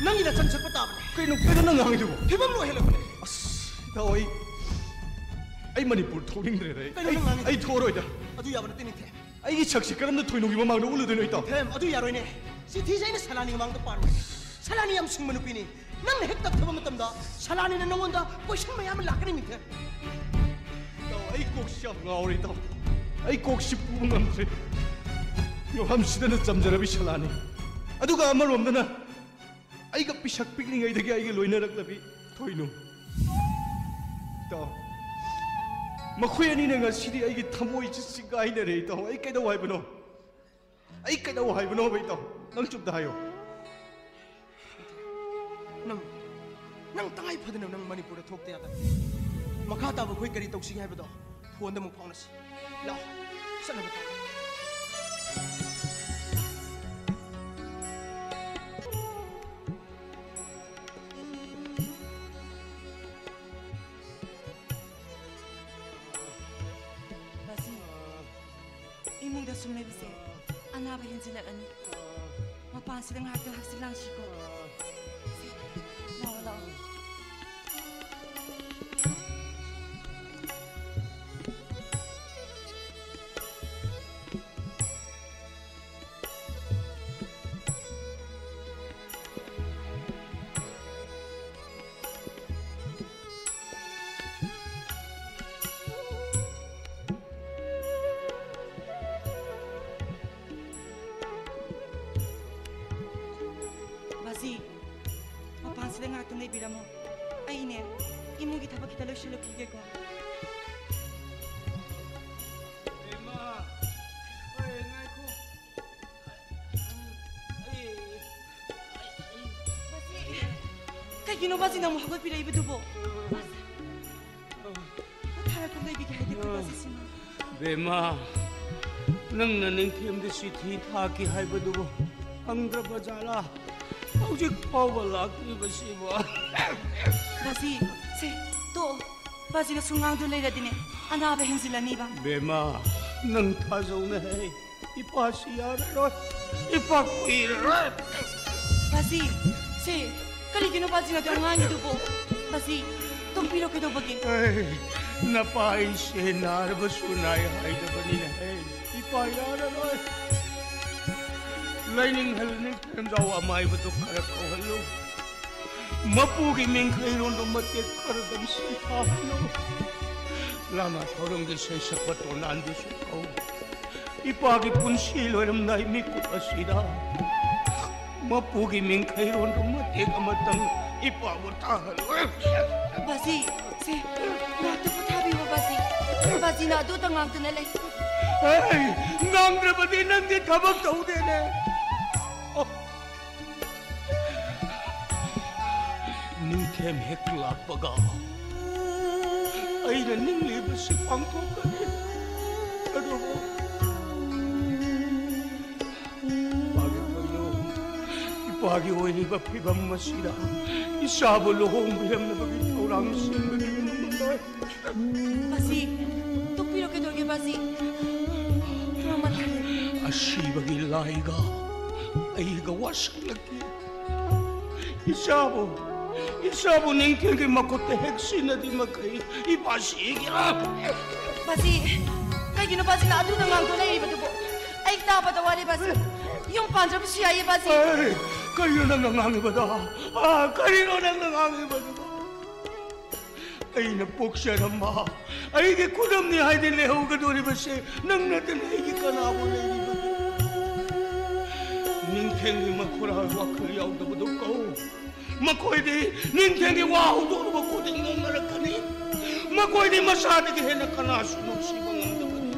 ꯅꯪꯒꯤ ꯅꯆꯟ ꯁꯛꯄ ꯇꯥꯕꯅꯤ꯫ ꯀꯩꯅꯣ, ꯀꯩꯅꯣ ꯅꯪ ꯉꯥꯡꯉꯤꯗꯨꯕꯣ? ꯐꯤꯕꯝ ꯂꯣꯏꯍꯜꯂꯛꯄꯅꯦ꯫ ꯑꯁ, ꯏꯇꯥꯎ, ꯑꯩ, ꯑꯩ ꯃꯅꯤꯄꯨꯔ ꯊꯣꯛꯅꯤꯡꯗ꯭ꯔꯦꯗ꯫ ꯑꯩ, ꯀꯩꯅꯣ ꯅꯪ ꯉꯥꯡꯉꯤꯗꯣ? ꯑꯩ ꯊꯣꯛꯑꯔꯣꯏꯗ꯫ ꯑꯗꯨ ꯌꯥꯕ ꯅꯠꯇꯦ, ꯅꯤꯡꯊꯦꯝ꯫ ꯑꯩꯒꯤ ꯁꯛꯁꯤ ꯀꯔꯝꯅ ꯊꯣꯏꯅꯨꯒꯤ ꯃꯃꯥꯡꯗ ꯎꯠꯂꯨꯗꯣꯏꯅꯣ, ꯏꯇꯥꯎ? ꯅꯤꯡꯊꯦꯝ, ꯑꯗꯨ ꯌꯥꯔꯣꯏꯅꯦ꯫ ꯆꯤꯊꯤꯁꯦ ꯑꯩꯅ ꯁꯂꯥꯅꯤ ꯃꯃꯥꯡꯗ ꯄꯥꯔꯣꯏ꯫ ꯁꯂꯥꯅꯤ ꯌꯥꯝ ꯁꯤꯡꯕ ꯅꯨꯄꯤꯅꯤ꯫ ꯅꯪꯅ ꯍꯦꯛ ꯇꯞꯊꯕ ꯃꯇꯝꯗ ꯁꯂꯥꯅꯤꯅ ꯅꯪꯉꯣꯟꯗ question ꯃꯌꯥꯝ ꯑꯃ ꯂꯥꯛꯀꯅꯤ, ꯅꯤꯡꯊꯦꯝ꯫ ꯏꯇꯥꯎ, ꯑꯩ ꯀꯣꯛꯁꯤ ꯌꯥꯝ ꯉꯥꯎꯔꯦ, ꯏꯇꯥꯎ꯫ ꯑꯩ ꯀꯣꯛꯁꯤ ꯄꯨꯕ ꯉꯝꯗ꯭ꯔꯦ꯫ ꯃꯐꯝꯁꯤꯗꯅ ꯆꯝꯖꯔꯕꯤ ꯁꯂꯥꯅꯤ, ꯑꯗꯨꯒ ꯑꯃꯔꯣꯝꯗꯅ ꯑꯩꯒ ꯄꯤꯁꯛ ꯄꯤꯛꯂꯤꯉꯩꯗꯒꯤ ꯑꯩꯒ ꯂꯣꯏꯅꯔꯛꯂꯕꯤ ꯊꯣꯏꯅꯨ꯫ ꯏꯇꯥꯎ, ꯃꯈꯣꯏ ꯑꯅꯤꯅ ꯉꯁꯤꯗꯤ ꯑꯩꯒꯤ ꯊꯃꯣꯏꯁꯤ ꯁꯤꯒꯥꯏꯅꯔꯦ꯫ ꯏꯇꯥꯎ, ꯑꯩ ꯀꯩꯗꯧ ꯍꯥꯏꯕꯅꯣ? ꯑꯩ ꯀꯩꯗꯧ ꯍꯥꯏꯕꯅꯣꯕ, ꯏꯇꯥꯎ? ꯅꯪ ꯆꯨꯞꯇ ꯍꯥꯏꯌꯣ꯫ ꯅꯪ, ꯅꯪ ꯇꯉꯥꯏ ꯐꯗꯅ ꯅꯪ ꯃꯅꯤꯄꯨꯔꯗ ꯊꯣꯛꯇ ꯌꯥꯗꯕ꯫ ꯃꯈꯥ ꯇꯥꯕ ꯑꯩꯈꯣꯏ ꯀꯔꯤ ꯇꯧꯁꯤꯒꯦ ꯍꯥꯏꯕꯗꯣ ꯐꯣꯟꯗ ꯑꯃꯨꯛ ꯐꯥꯎꯅꯁꯤ꯫ ꯂꯥꯛꯑꯣ, ꯆꯠꯅꯕ ꯇꯧꯔꯣ꯫ ꯕꯥꯖꯤ, ꯏꯃꯨꯡꯗ ꯁꯨꯝ ꯂꯩꯕꯁꯦ ꯑꯅꯥꯕ ꯍꯦꯟꯖꯤꯜꯂꯛꯑꯅꯤ꯫ ꯃꯄꯥꯟꯁꯤꯗ ꯉꯥꯏꯍꯥꯛꯇꯪ ꯍꯛꯆꯤꯛ ꯂꯥꯡꯁꯤꯀꯣ꯫ ꯁꯦ, ꯂꯥꯛꯑꯣ, ꯂꯥꯛꯑꯣ꯫ ꯕꯥꯖꯤ, ꯃꯄꯥꯟꯁꯤꯗ ꯉꯥꯏꯍꯥꯛꯇꯪ ꯂꯩꯕꯤꯔꯝꯃꯣ꯫ ꯑꯩꯅꯦ, ꯏꯃꯨꯡꯒꯤ ꯊꯕꯛ ꯈꯤꯇ ꯂꯣꯏꯁꯤꯜꯂꯨꯈꯤꯒꯦꯀꯣ꯫ ꯏꯃꯥ! ꯑꯩ, ꯉꯥꯏꯈꯣ꯫ ꯑꯩ, ꯑꯩ, ꯑꯩ, ꯕꯥꯖꯤ, ꯀꯩꯒꯤꯅꯣ ꯕꯥꯖꯤꯅ ꯑꯃꯨꯛ ꯍꯧꯒꯠꯄꯤꯔꯛꯏꯕꯗꯨꯕꯣ? ꯕꯥꯖꯤ, ꯄꯣꯊꯥꯔꯒ ꯂꯩꯕꯤꯒꯦ ꯍꯥꯏꯗꯤ ꯑꯩꯈꯣꯏ ꯕꯥꯖꯤꯁꯤꯅ꯫ ꯕꯦꯝꯃ, ꯅꯪꯅ ꯅꯤꯡꯊꯦꯝꯗ ꯆꯤꯊꯤ ꯊꯥꯈꯤ ꯍꯥꯏꯕꯗꯨꯕꯨ ꯐꯪꯗ꯭ꯔꯕ ꯖꯥꯠꯂꯥ? ꯍꯧꯖꯤꯛ ꯐꯥꯎꯕ ꯂꯥꯛꯇ꯭ꯔꯤꯕꯁꯤꯕꯨ? ꯕꯥꯖꯤ, ꯁꯦ, ꯇꯣꯛꯑꯣ꯫ ꯕꯥꯖꯤꯅ ꯁꯨꯝ ꯉꯥꯡꯗꯨ ꯂꯩꯔꯗꯤꯅꯦ, ꯑꯅꯥꯕ ꯍꯦꯟꯖꯤꯜꯂꯅꯤꯕ꯫ ꯕꯦꯝꯃ, ꯅꯪ ꯊꯥꯖꯧꯅꯦ ꯍꯦ꯫ ꯏꯄꯥꯁꯤ ꯌꯥꯔꯔꯣꯏ꯫ ꯏꯄꯥ ꯀꯨꯏꯔꯔꯣꯏ꯫ ꯕꯥꯖꯤ, ꯁꯦ, ꯀꯔꯤꯒꯤꯅꯣ ꯕꯥꯖꯤꯅ ꯑꯗꯨꯝ ꯉꯥꯡꯉꯤꯗꯨꯕꯣ? ꯕꯥꯖꯤ, ꯇꯣꯛꯄꯤꯔꯣ, ꯀꯩꯗꯧꯕꯒꯦ? ꯑꯦ, ꯅꯄꯥ ꯑꯩꯁꯦ ꯅꯥꯔꯕꯁꯨ ꯅꯥꯏ ꯍꯥꯏꯗꯕꯅꯤꯅꯦ ꯍꯦ꯫ ꯏꯄꯥ ꯌꯥꯔꯔꯣꯏ꯫ ꯂꯥꯏꯅꯤꯡꯍꯜ ꯅꯤꯡꯊꯦꯝꯖꯥꯎ ꯑꯃꯥꯏꯕꯗꯨ ꯈꯔ ꯀꯧꯍꯜꯂꯨ꯫ ꯃꯄꯨꯒꯤ ꯃꯤꯡꯈꯩꯔꯣꯟꯗꯨ ꯃꯇꯦꯛ ꯈꯔꯗꯪ ꯁꯤꯟꯊꯥꯍꯜꯂꯨ꯫ ꯂꯥꯃ ꯊꯧꯔꯝꯒꯤ ꯁꯩꯁꯛꯄ ꯇꯣꯅꯥꯟꯗꯨꯁꯨ ꯀꯧ꯫ ꯏꯄꯥꯒꯤ ꯄꯨꯟꯁꯤ ꯂꯣꯏꯔꯝꯗꯥꯏ ꯃꯤꯀꯨꯞ ꯑꯁꯤꯗ ꯃꯄꯨꯒꯤ ꯃꯤꯡꯈꯩꯔꯣꯟꯗꯨ ꯃꯇꯦꯛ ꯑꯃꯇꯪ ꯏꯄꯥꯕꯨ ꯇꯥꯍꯜꯂꯨ꯫ ꯕꯥꯖꯤ, ꯉꯥꯏꯍꯥꯛꯇ ꯄꯣꯊꯥꯕꯤꯌꯨ ꯕꯥꯖꯤ꯫ ꯕꯥꯖꯤꯅ ꯑꯗꯨꯇ ꯉꯥꯡꯗꯨꯅ ꯂꯩ꯫ ꯑꯩ ꯉꯥꯡꯗ꯭ꯔꯕꯗꯤ ꯅꯪꯗꯤ ꯊꯕꯛ ꯇꯧꯗꯦꯅꯦ꯫ ꯅꯤꯡꯊꯦꯝ ꯍꯦꯛ ꯂꯥꯛꯄꯒ ꯑꯩꯅ ꯅꯤꯡꯂꯤꯕꯁꯤ ꯄꯥꯡꯊꯣꯛꯀꯅꯤ꯫ ꯑꯗꯨꯕꯨ ꯏꯄꯥꯒꯤ ꯀꯣꯏꯅꯨ, ꯏꯄꯥꯒꯤ ꯑꯣꯏꯔꯤꯕ ꯐꯤꯕꯝ ꯑꯁꯤꯗ ꯏꯆꯥꯕꯨ ꯂꯨꯍꯣꯡꯕꯤꯔꯝꯅꯕꯒꯤ ꯊꯧꯔꯥꯡ ꯁꯤꯟꯕꯗꯤ ꯉꯝꯃꯔꯣꯏ꯫ ꯕꯥꯖꯤ, ꯇꯣꯛꯄꯤꯔꯣ, ꯀꯩꯗꯧꯔꯒꯦ ꯕꯥꯖꯤ? ꯉꯝꯃꯟꯈ꯭ꯔꯦ꯫ ꯑꯁꯤꯕꯒꯤ ꯂꯥꯏꯒ ꯑꯩꯒ ꯋꯥꯁꯛꯂꯛꯀꯦ꯫ ꯏꯆꯥꯕꯨ, ꯏꯆꯥꯕꯨ ꯅꯤꯡꯊꯦꯝꯒꯤ ꯃꯈꯨꯠꯇ ꯍꯦꯛ ꯁꯤꯟꯅꯗꯤ ꯃꯈꯩ ꯏꯄꯥ ꯁꯤꯒꯦꯔꯥ? ꯕꯥꯖꯤ, ꯀꯩꯒꯤꯅꯣ ꯕꯥꯖꯤꯅ ꯑꯗꯨꯗ ꯉꯥꯡꯗꯨꯅ ꯂꯩꯔꯤꯕꯗꯨꯕꯨ? ꯑꯩ ꯇꯥꯕꯗ ꯋꯥꯔꯦ ꯕꯥꯖꯤ꯫ ꯌꯨꯝ ꯄꯥꯟꯗ꯭ꯔꯕꯁꯨ ꯌꯥꯏꯌꯦ ꯕꯥꯖꯤ꯫ ꯑꯦ, ꯀꯔꯤꯅꯣ ꯅꯪꯅ ꯉꯥꯡꯉꯤꯕꯗꯣ? ꯑꯥ, ꯀꯔꯤꯅꯣ ꯅꯪꯅ ꯉꯥꯡꯉꯤꯕꯗꯨꯕꯨ? ꯑꯩꯅ ꯄꯣꯛꯆꯔꯝꯕ, ꯑꯩꯒꯤ ꯈꯨꯗꯝꯅꯤ ꯍꯥꯏꯗꯤ ꯂꯩꯍꯧꯒꯗꯧꯔꯤꯕꯁꯦ ꯅꯪ ꯅꯠꯇꯅ ꯑꯩꯒꯤ ꯀꯅꯥꯕꯨ ꯂꯩꯔꯤꯕꯒꯦ? ꯅꯤꯡꯊꯦꯝꯒꯤ ꯃꯈꯨꯔꯥ ꯋꯥꯈꯜ ꯌꯥꯎꯗꯕꯗꯨ ꯀꯧ꯫ ꯃꯈꯣꯏꯗꯤ ꯅꯤꯡꯊꯦꯝꯒꯤ ꯋꯥ ꯍꯧꯗꯣꯛꯂꯨꯕ ꯈꯨꯗꯤꯡ ꯉꯝꯅꯔꯛꯀꯅꯤ꯫ ꯃꯈꯣꯏꯗꯤ ꯃꯁꯥꯗꯒꯤ ꯍꯦꯟꯅ ꯀꯅꯥꯁꯨ ꯅꯨꯡꯁꯤꯕ ꯉꯝꯗꯕꯅꯤ꯫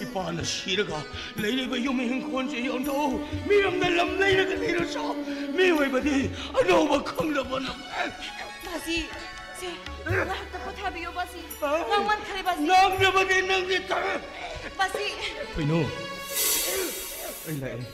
ꯏꯄꯥꯅ ꯁꯤꯔꯒ ꯂꯩꯔꯤꯕ ꯌꯨꯝ ꯏꯪꯈꯣꯜꯁꯦ ꯌꯣꯟꯊꯣꯛꯎ꯫ ꯃꯤꯔꯝꯗ ꯂꯝ ꯂꯩꯔꯒ ꯂꯩꯔꯁꯨ ꯃꯤꯑꯣꯏꯕꯗꯤ ꯑꯅꯧꯕ ꯈꯪꯗꯕꯅ꯫ ꯕꯥꯖꯤ, ꯁꯦ, ꯉꯥꯏꯍꯥꯛꯇ ꯄꯣꯊꯥꯕꯤꯌꯣ ꯕꯥꯖꯤ꯫ ꯉꯥꯡꯃꯟꯈ꯭ꯔꯦ ꯕꯥꯖꯤ꯫ ꯉꯥꯡꯗ꯭ꯔꯕꯗꯤ ꯅꯪꯒꯤ ꯊꯕꯛ꯫ ꯕꯥꯖꯤ꯫ ꯀꯩꯅꯣ? ꯑꯩ ꯂꯥꯛꯑꯦ꯫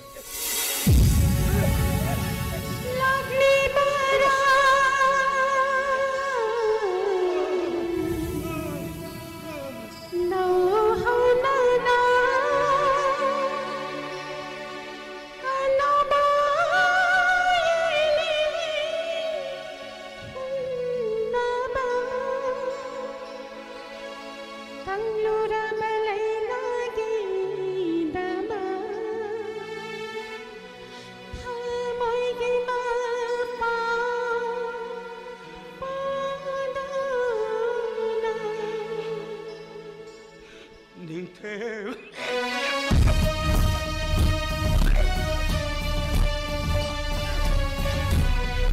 ꯅꯤꯡꯊꯦꯝ꯫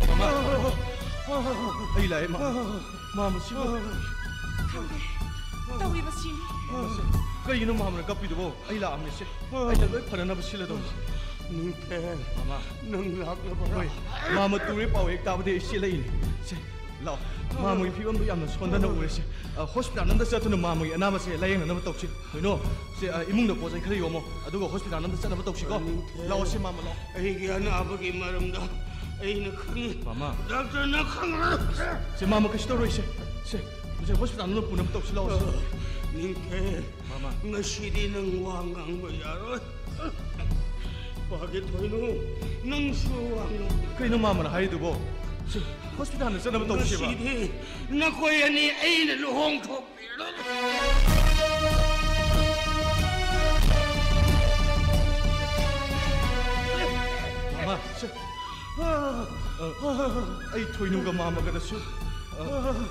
ꯃꯃꯥ, ꯑꯩ ꯂꯥꯛꯑꯦ, ꯃꯥ꯫ ꯃꯥ, ꯃꯁꯤ ꯈꯪꯗꯦ꯫ ꯇꯧꯔꯤꯕꯁꯤ꯫ ꯃꯥ, ꯃꯁꯤ꯫ ꯀꯩꯒꯤꯅꯣ ꯃꯥꯃꯅ ꯀꯞꯄꯤꯗꯨꯕꯣ? ꯑꯩ ꯂꯥꯛꯑꯝꯅꯦ, ꯁꯦ꯫ ꯑꯩꯅ ꯂꯣꯏ ꯐꯅꯅꯕ ꯁꯤꯜꯂꯗꯧꯅꯤ꯫ ꯅꯤꯡꯊꯦꯝ, ꯃꯥꯃ꯫ ꯅꯪ ꯂꯥꯛꯂꯕꯔꯥ? ꯍꯣꯏ꯫ ꯃꯥꯃ ꯇꯨꯔꯦ ꯄꯥꯎ ꯍꯦꯛ ꯇꯥꯕꯗꯤ ꯑꯩ ꯆꯦꯜꯂꯛꯏꯅꯦ꯫ ꯁꯦ, ꯂꯥꯛꯑꯣ꯫ ꯃꯥꯃꯒꯤ ꯐꯤꯕꯝꯗꯣ ꯌꯥꯝꯅ ꯁꯣꯟꯊꯅ ꯎꯔꯦ, ꯁꯦ꯫ ꯑ, ꯍꯣꯁꯄꯤꯇꯥꯜ ꯑꯝꯗ ꯆꯠꯇꯨꯅ ꯃꯥꯃꯒꯤ ꯑꯅꯥꯕꯁꯦ ꯂꯥꯌꯦꯡꯅꯅꯕ ꯇꯧꯁꯤ꯫ ꯀꯩꯅꯣ, ꯁꯦ, ꯑ, ꯏꯃꯨꯡꯗ ꯄꯣꯠ ꯆꯩ ꯈꯔ ꯌꯣꯝꯃꯣ, ꯑꯗꯨꯒ ꯍꯣꯁꯄꯤꯇꯥꯜ ꯑꯝꯗ ꯆꯠꯅꯕ ꯇꯧꯁꯤꯀꯣ꯫ ꯅꯤꯡꯊꯦꯝ꯫ ꯂꯥꯛꯑꯣ, ꯁꯦ, ꯃꯥꯃ, ꯂꯥꯛꯑꯣ꯫ ꯑꯩꯒꯤ ꯑꯅꯥꯕꯒꯤ ꯃꯔꯝꯗ ꯑꯩꯅ ꯈꯪꯉꯤ꯫ ꯃꯥꯃ꯫ ꯗꯥꯛꯇꯔꯅ ꯈꯪꯉꯤ꯫ ꯁꯦ, ꯃꯥꯃ, ꯀꯩꯁꯨ ꯇꯧꯔꯣꯏ, ꯁꯦ꯫ ꯁꯦ, ꯁꯦ, ꯍꯣꯁꯄꯤꯇꯥꯜ ꯑꯝꯗ ꯄꯨꯅꯕ ꯇꯧꯁꯤ, ꯂꯥꯛꯑꯣ, ꯁꯦ꯫ ꯅꯤꯡꯊꯦꯝ꯫ ꯃꯥꯃ꯫ ꯉꯁꯤꯗꯤ ꯅꯪ ꯋꯥ ꯉꯥꯡꯕ ꯌꯥꯔꯣꯏ꯫ ꯄꯥꯒꯦ ꯊꯣꯏꯅꯨ, ꯅꯪꯁꯨ ꯋꯥ ꯉꯥꯡꯕ ꯀꯩꯅꯣ ꯃꯥꯃꯅ ꯍꯥꯏꯔꯤꯗꯨꯕꯣ? ꯁꯦ, ꯍꯣꯁꯄꯤꯇꯥꯜꯗ ꯆꯠꯅꯕ ꯇꯧꯁꯦꯕ꯫ ꯉꯁꯤꯗꯤ ꯅꯈꯣꯏ ꯑꯅꯤ ꯑꯩꯅ ꯂꯨꯍꯣꯡꯊꯣꯛꯄꯤꯔꯅꯤ꯫ ꯃꯥꯃ, ꯁꯦ, ꯑ, ꯑꯩ ꯊꯣꯏꯅꯨꯒ ꯃꯥꯃꯒꯗꯁꯨ, ꯑ,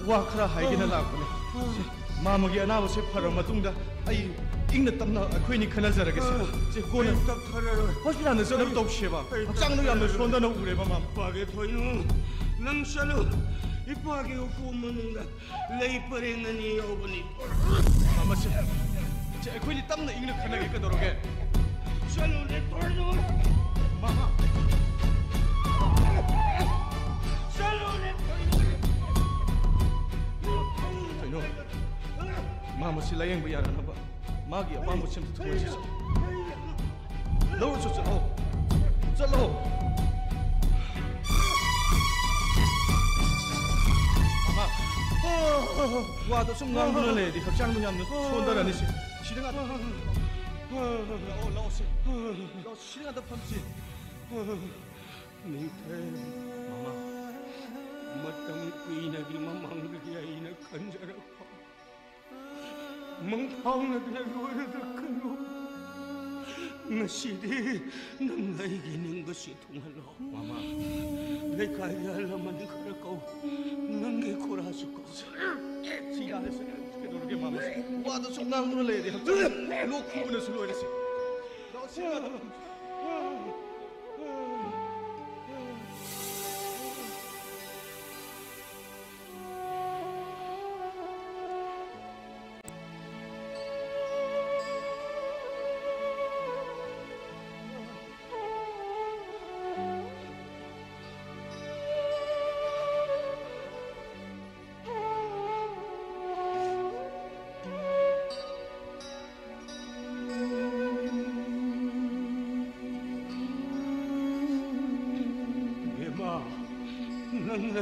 ꯋꯥ ꯈꯔ ꯍꯥꯏꯒꯦꯅ ꯂꯥꯛꯄꯅꯦ꯫ ꯁꯦ, ꯃꯥꯃꯒꯤ ꯑꯅꯥꯕꯁꯦ ꯐꯔꯕ ꯃꯇꯨꯡꯗ ꯑꯩ ꯏꯪꯅ ꯇꯞꯅ ꯑꯩꯈꯣꯏꯅꯤ ꯈꯟꯅꯖꯔꯒꯦ, ꯁꯦ꯫ ꯁꯦ, ꯀꯣꯟꯅ ꯑꯩ ꯇꯞꯊꯔꯔꯣꯏ꯫ ꯍꯣꯁꯄꯤꯇꯥꯜꯗ ꯆꯠꯅꯕ ꯇꯧꯁꯦꯕ꯫ ꯑꯩ ꯍꯛꯆꯥꯡꯗꯣ ꯌꯥꯝꯅ ꯇꯞꯊꯔꯔꯣꯏ꯫ ꯁꯣꯟꯊꯅ ꯎꯔꯦꯕ, ꯃꯥꯃ꯫ ꯄꯥꯒꯦ ꯊꯣꯏꯅꯨ, ꯅꯪ ꯆꯠꯂꯨ꯫ ꯏꯄꯥꯒꯤ ꯎꯄꯨ ꯃꯅꯨꯡꯗ ꯂꯩ ꯄꯔꯦꯡ ꯑꯅꯤ ꯌꯥꯎꯕꯅꯤ꯫ ꯃꯥꯃ, ꯁꯦ, ꯁꯦ, ꯑꯩꯈꯣꯏꯅꯤ ꯇꯞꯅ ꯏꯪꯅ ꯈꯟꯅꯒꯦ, ꯀꯩꯗꯧꯔꯒꯦ? ꯆꯠꯂꯨꯅꯦ, ꯊꯣꯏꯅꯨ꯫ ꯃꯥꯃ꯫ ꯆꯠꯂꯨꯅꯦ, ꯊꯣꯏꯅꯨ꯫ ꯊꯣꯏꯅꯨ꯫ ꯃꯥꯃꯁꯤ ꯂꯥꯌꯦꯡꯕ ꯌꯥꯅꯅꯕ ꯃꯥꯒꯤ ꯑꯄꯥꯝꯕ ꯁꯦꯝ ꯊꯨꯡꯍꯟꯁꯤꯁꯦ꯫ ꯂꯧꯔꯨꯆꯣ, ꯆꯠꯂꯣ꯫ ꯆꯠꯂꯣ꯫ ꯃꯥꯃ, ꯋꯥꯗꯣ ꯁꯨꯝ ꯉꯥꯡꯗꯨꯅ ꯂꯩꯔꯗꯤ ꯍꯛꯆꯥꯡꯗꯣ ꯌꯥꯝꯅ ꯁꯣꯟꯊꯔꯅꯤꯁꯦ꯫ ꯁꯤꯗ ꯉꯥꯛꯇ ꯂꯥꯛꯑꯣ, ꯂꯥꯛꯑꯣꯁꯦ꯫ ꯂꯥꯛꯑꯣ, ꯁꯤꯗ ꯉꯥꯛꯇ ꯐꯝꯁꯤ꯫ ꯅꯤꯡꯊꯦꯝ꯫ ꯃꯥꯃ꯫ ꯃꯇꯝ ꯀꯨꯏꯅꯒꯤ ꯃꯃꯥꯡꯗꯒꯤ ꯑꯩꯅ ꯈꯟꯖꯔꯛꯄ ꯃꯪꯐꯥꯎꯅꯗꯅ ꯂꯣꯏꯔꯗ꯭ꯔꯥ ꯈꯜꯂꯨ꯫ ꯉꯁꯤꯗꯤ ꯅꯪ ꯑꯩꯒꯤ ꯅꯤꯡꯕꯁꯤ ꯊꯨꯡꯍꯜꯂꯣ꯫ ꯃꯥꯃ꯫ ꯂꯩꯀꯥꯏꯒꯤ ꯑꯍꯜ ꯂꯃꯟ ꯈꯔ ꯀꯧ꯫ ꯅꯪꯒꯤ ꯈꯨꯔꯥꯁꯨ ꯀꯧ꯫ ꯁꯤ ꯌꯥꯔꯦ, ꯁꯤ ꯌꯥꯔꯦ꯫ ꯀꯩꯗꯧꯔꯒꯦ, ꯃꯥꯃ? ꯋꯥꯗꯣ ꯁꯨꯝ ꯉꯥꯡꯗꯨꯅ ꯂꯩꯔꯗꯤ ꯍꯛꯆꯥꯡ ꯂꯣꯛ ꯈꯨꯕꯅꯁꯨ ꯂꯣꯏꯔꯦ, ꯁꯤ꯫ ꯂꯥꯛꯑꯣ, ꯁꯤ ꯌꯥꯔꯦ꯫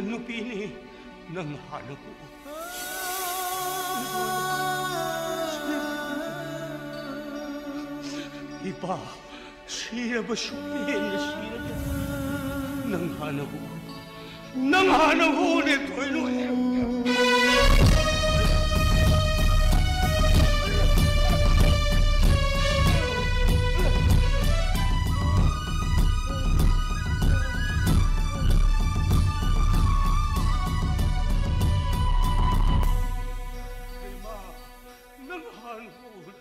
ꯅꯨꯄꯤꯅꯤ, ꯅꯪ ꯍꯥꯟꯅ ꯄꯣꯛꯎ꯫ ꯏꯄꯥ, ꯁꯤꯔꯕꯁꯨ ꯄꯦꯟꯅ ꯁꯤꯔꯒꯦ꯫ ꯅꯪ ꯍꯥꯟꯅ ꯍꯨ-, ꯅꯪ ꯍꯥꯟꯅ ꯍꯨꯅꯦ, ꯊꯣꯏꯅꯨ꯫ ꯅꯪ ꯍꯥꯟꯅ ꯍꯨꯅꯦ꯫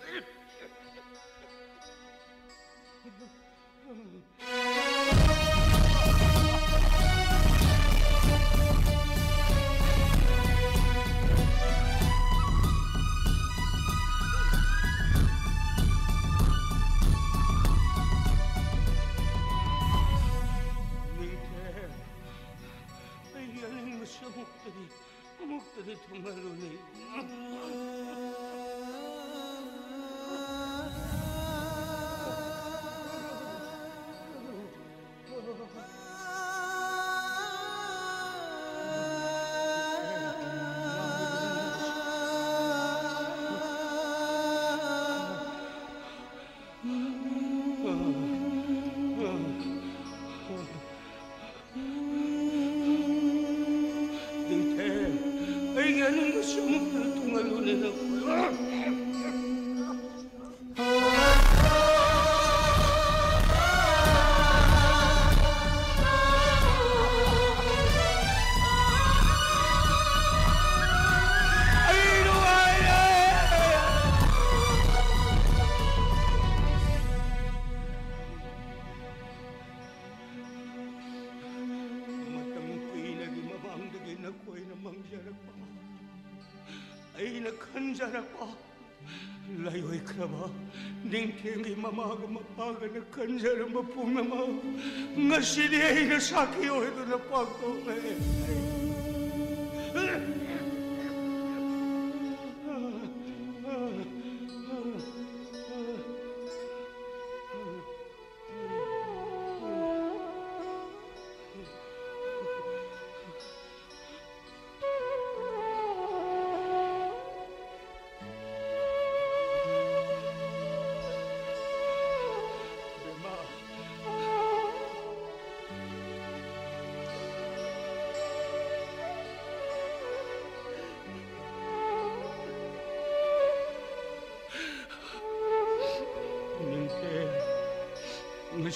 ꯅꯤꯡꯊꯦꯝ, ꯑꯩꯒꯤ ꯑꯅꯤꯡꯕ ꯁꯃꯨꯛꯇꯒꯤ ꯑꯃꯨꯛꯇꯗꯤ ꯊꯨꯡꯍꯜꯂꯨꯅꯦ꯫ ꯅꯤꯡꯊꯦꯝ, ꯑꯩꯒꯤ ꯑꯅꯤꯡꯕ ꯁꯃꯨꯛꯇꯨꯗ ꯊꯨꯡꯍꯜꯂꯨꯅꯦ ꯅꯪ꯫ ꯑꯩ ꯅꯨꯡꯉꯥꯏꯔꯦ꯫ ꯃꯇꯝ ꯀꯨꯏꯅꯒꯤ ꯃꯃꯥꯡꯗꯒꯤ ꯅꯈꯣꯏꯅ ꯃꯪꯖꯔꯛꯄ, ꯑꯩꯅ ꯈꯟꯖꯔꯛꯄ, ꯂꯥꯏꯑꯣꯏꯈ꯭ꯔꯕ ꯅꯤꯡꯊꯦꯝꯒꯤ ꯃꯃꯥꯒ ꯃꯄꯥꯒꯅ ꯈꯟꯖꯔꯝꯕ ꯄꯨꯝꯅꯃꯛ ꯉꯁꯤꯗꯤ ꯑꯩꯅ ꯁꯥꯈꯤ ꯑꯣꯏꯗꯨꯅ ꯄꯥꯡꯊꯣꯛꯂꯦ꯫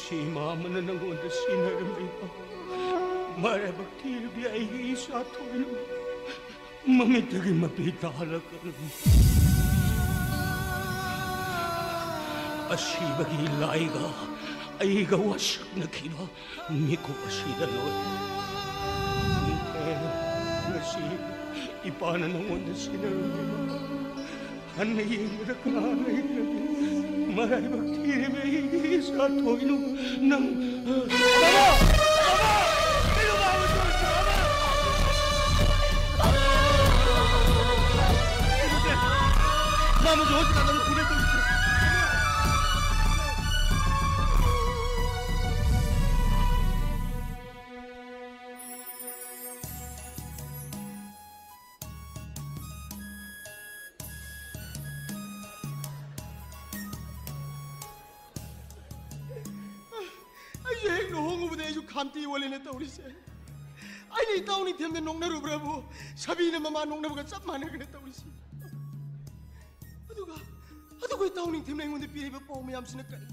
ꯁꯤꯃꯥ ꯑꯃꯅ ꯅꯪꯉꯣꯟꯗ ꯁꯤꯟꯅꯔꯝꯂꯤꯕ ꯃꯔꯥꯏꯕꯛ ꯊꯤꯔꯕꯤ ꯑꯩꯒꯤ ꯏꯆꯥ ꯊꯣꯏꯅ ꯃꯃꯤꯠꯇꯒꯤ ꯃꯄꯤ ꯇꯥꯍꯜꯂꯛꯀꯅꯨ꯫ ꯑꯁꯤꯕꯒꯤ ꯂꯥꯏꯒ ꯑꯩꯒ ꯋꯥꯁꯛꯅꯈꯤꯕ ꯃꯤꯀꯨꯞ ꯑꯁꯤꯗ ꯂꯣꯏꯔꯦ꯫ ꯉꯁꯤ ꯏꯄꯥꯅ ꯅꯉꯣꯟꯗ ꯁꯤꯟꯅꯔꯝꯂꯤꯕ ꯍꯟꯅ ꯌꯦꯡꯕꯗ ꯀꯅꯥ ꯂꯩꯇ꯭ꯔꯕꯤ ꯃꯔꯥꯏꯕꯛ ꯊꯤꯔꯕꯤ ꯑꯩꯒꯤ ꯏꯆꯥ ꯊꯣꯏꯅꯨ ꯅꯪ꯫ ꯕꯥꯕꯥ! ꯕꯥꯕꯥ! ꯀꯩꯅꯣ ꯕꯥꯕꯥ ꯇꯧꯔꯤꯁꯤꯕꯣ? ꯕꯥꯕꯥ! ꯀꯩꯅꯣꯁꯦ? ꯃꯥ ꯑꯃꯁꯨ ꯍꯣꯁꯄꯤꯇꯥꯜꯗ ꯑꯃꯨꯛ ꯄꯨꯅꯦ ꯇꯧꯔꯤꯁꯦ꯫ ꯑꯩꯁꯨ ꯍꯦꯛ ꯂꯨꯍꯣꯡꯉꯨꯕꯗ ꯑꯩꯁꯨ ꯈꯥꯝꯇꯤ ꯑꯣꯜꯂꯦꯅ ꯇꯧꯔꯤꯁꯦ꯫ ꯑꯩꯅ ꯏꯇꯥꯎ ꯅꯤꯡꯊꯦꯝꯗ ꯅꯣꯛꯅꯔꯨꯕ꯭ꯔꯥꯕꯨ ꯁꯥꯕꯤꯅ ꯃꯃꯥ ꯅꯣꯛꯅꯕꯒ ꯆꯞ ꯃꯥꯟꯅꯈ꯭ꯔꯦ ꯇꯧꯔꯤꯁꯦ꯫ ꯑꯗꯨꯒ ꯑꯗꯨꯒ ꯏꯇꯥꯎ ꯅꯤꯡꯊꯦꯝꯅ ꯑꯩꯉꯣꯟꯗ ꯄꯤꯔꯤꯕ ꯄꯥꯎ ꯃꯌꯥꯝꯁꯤꯅ ꯀꯔꯤ?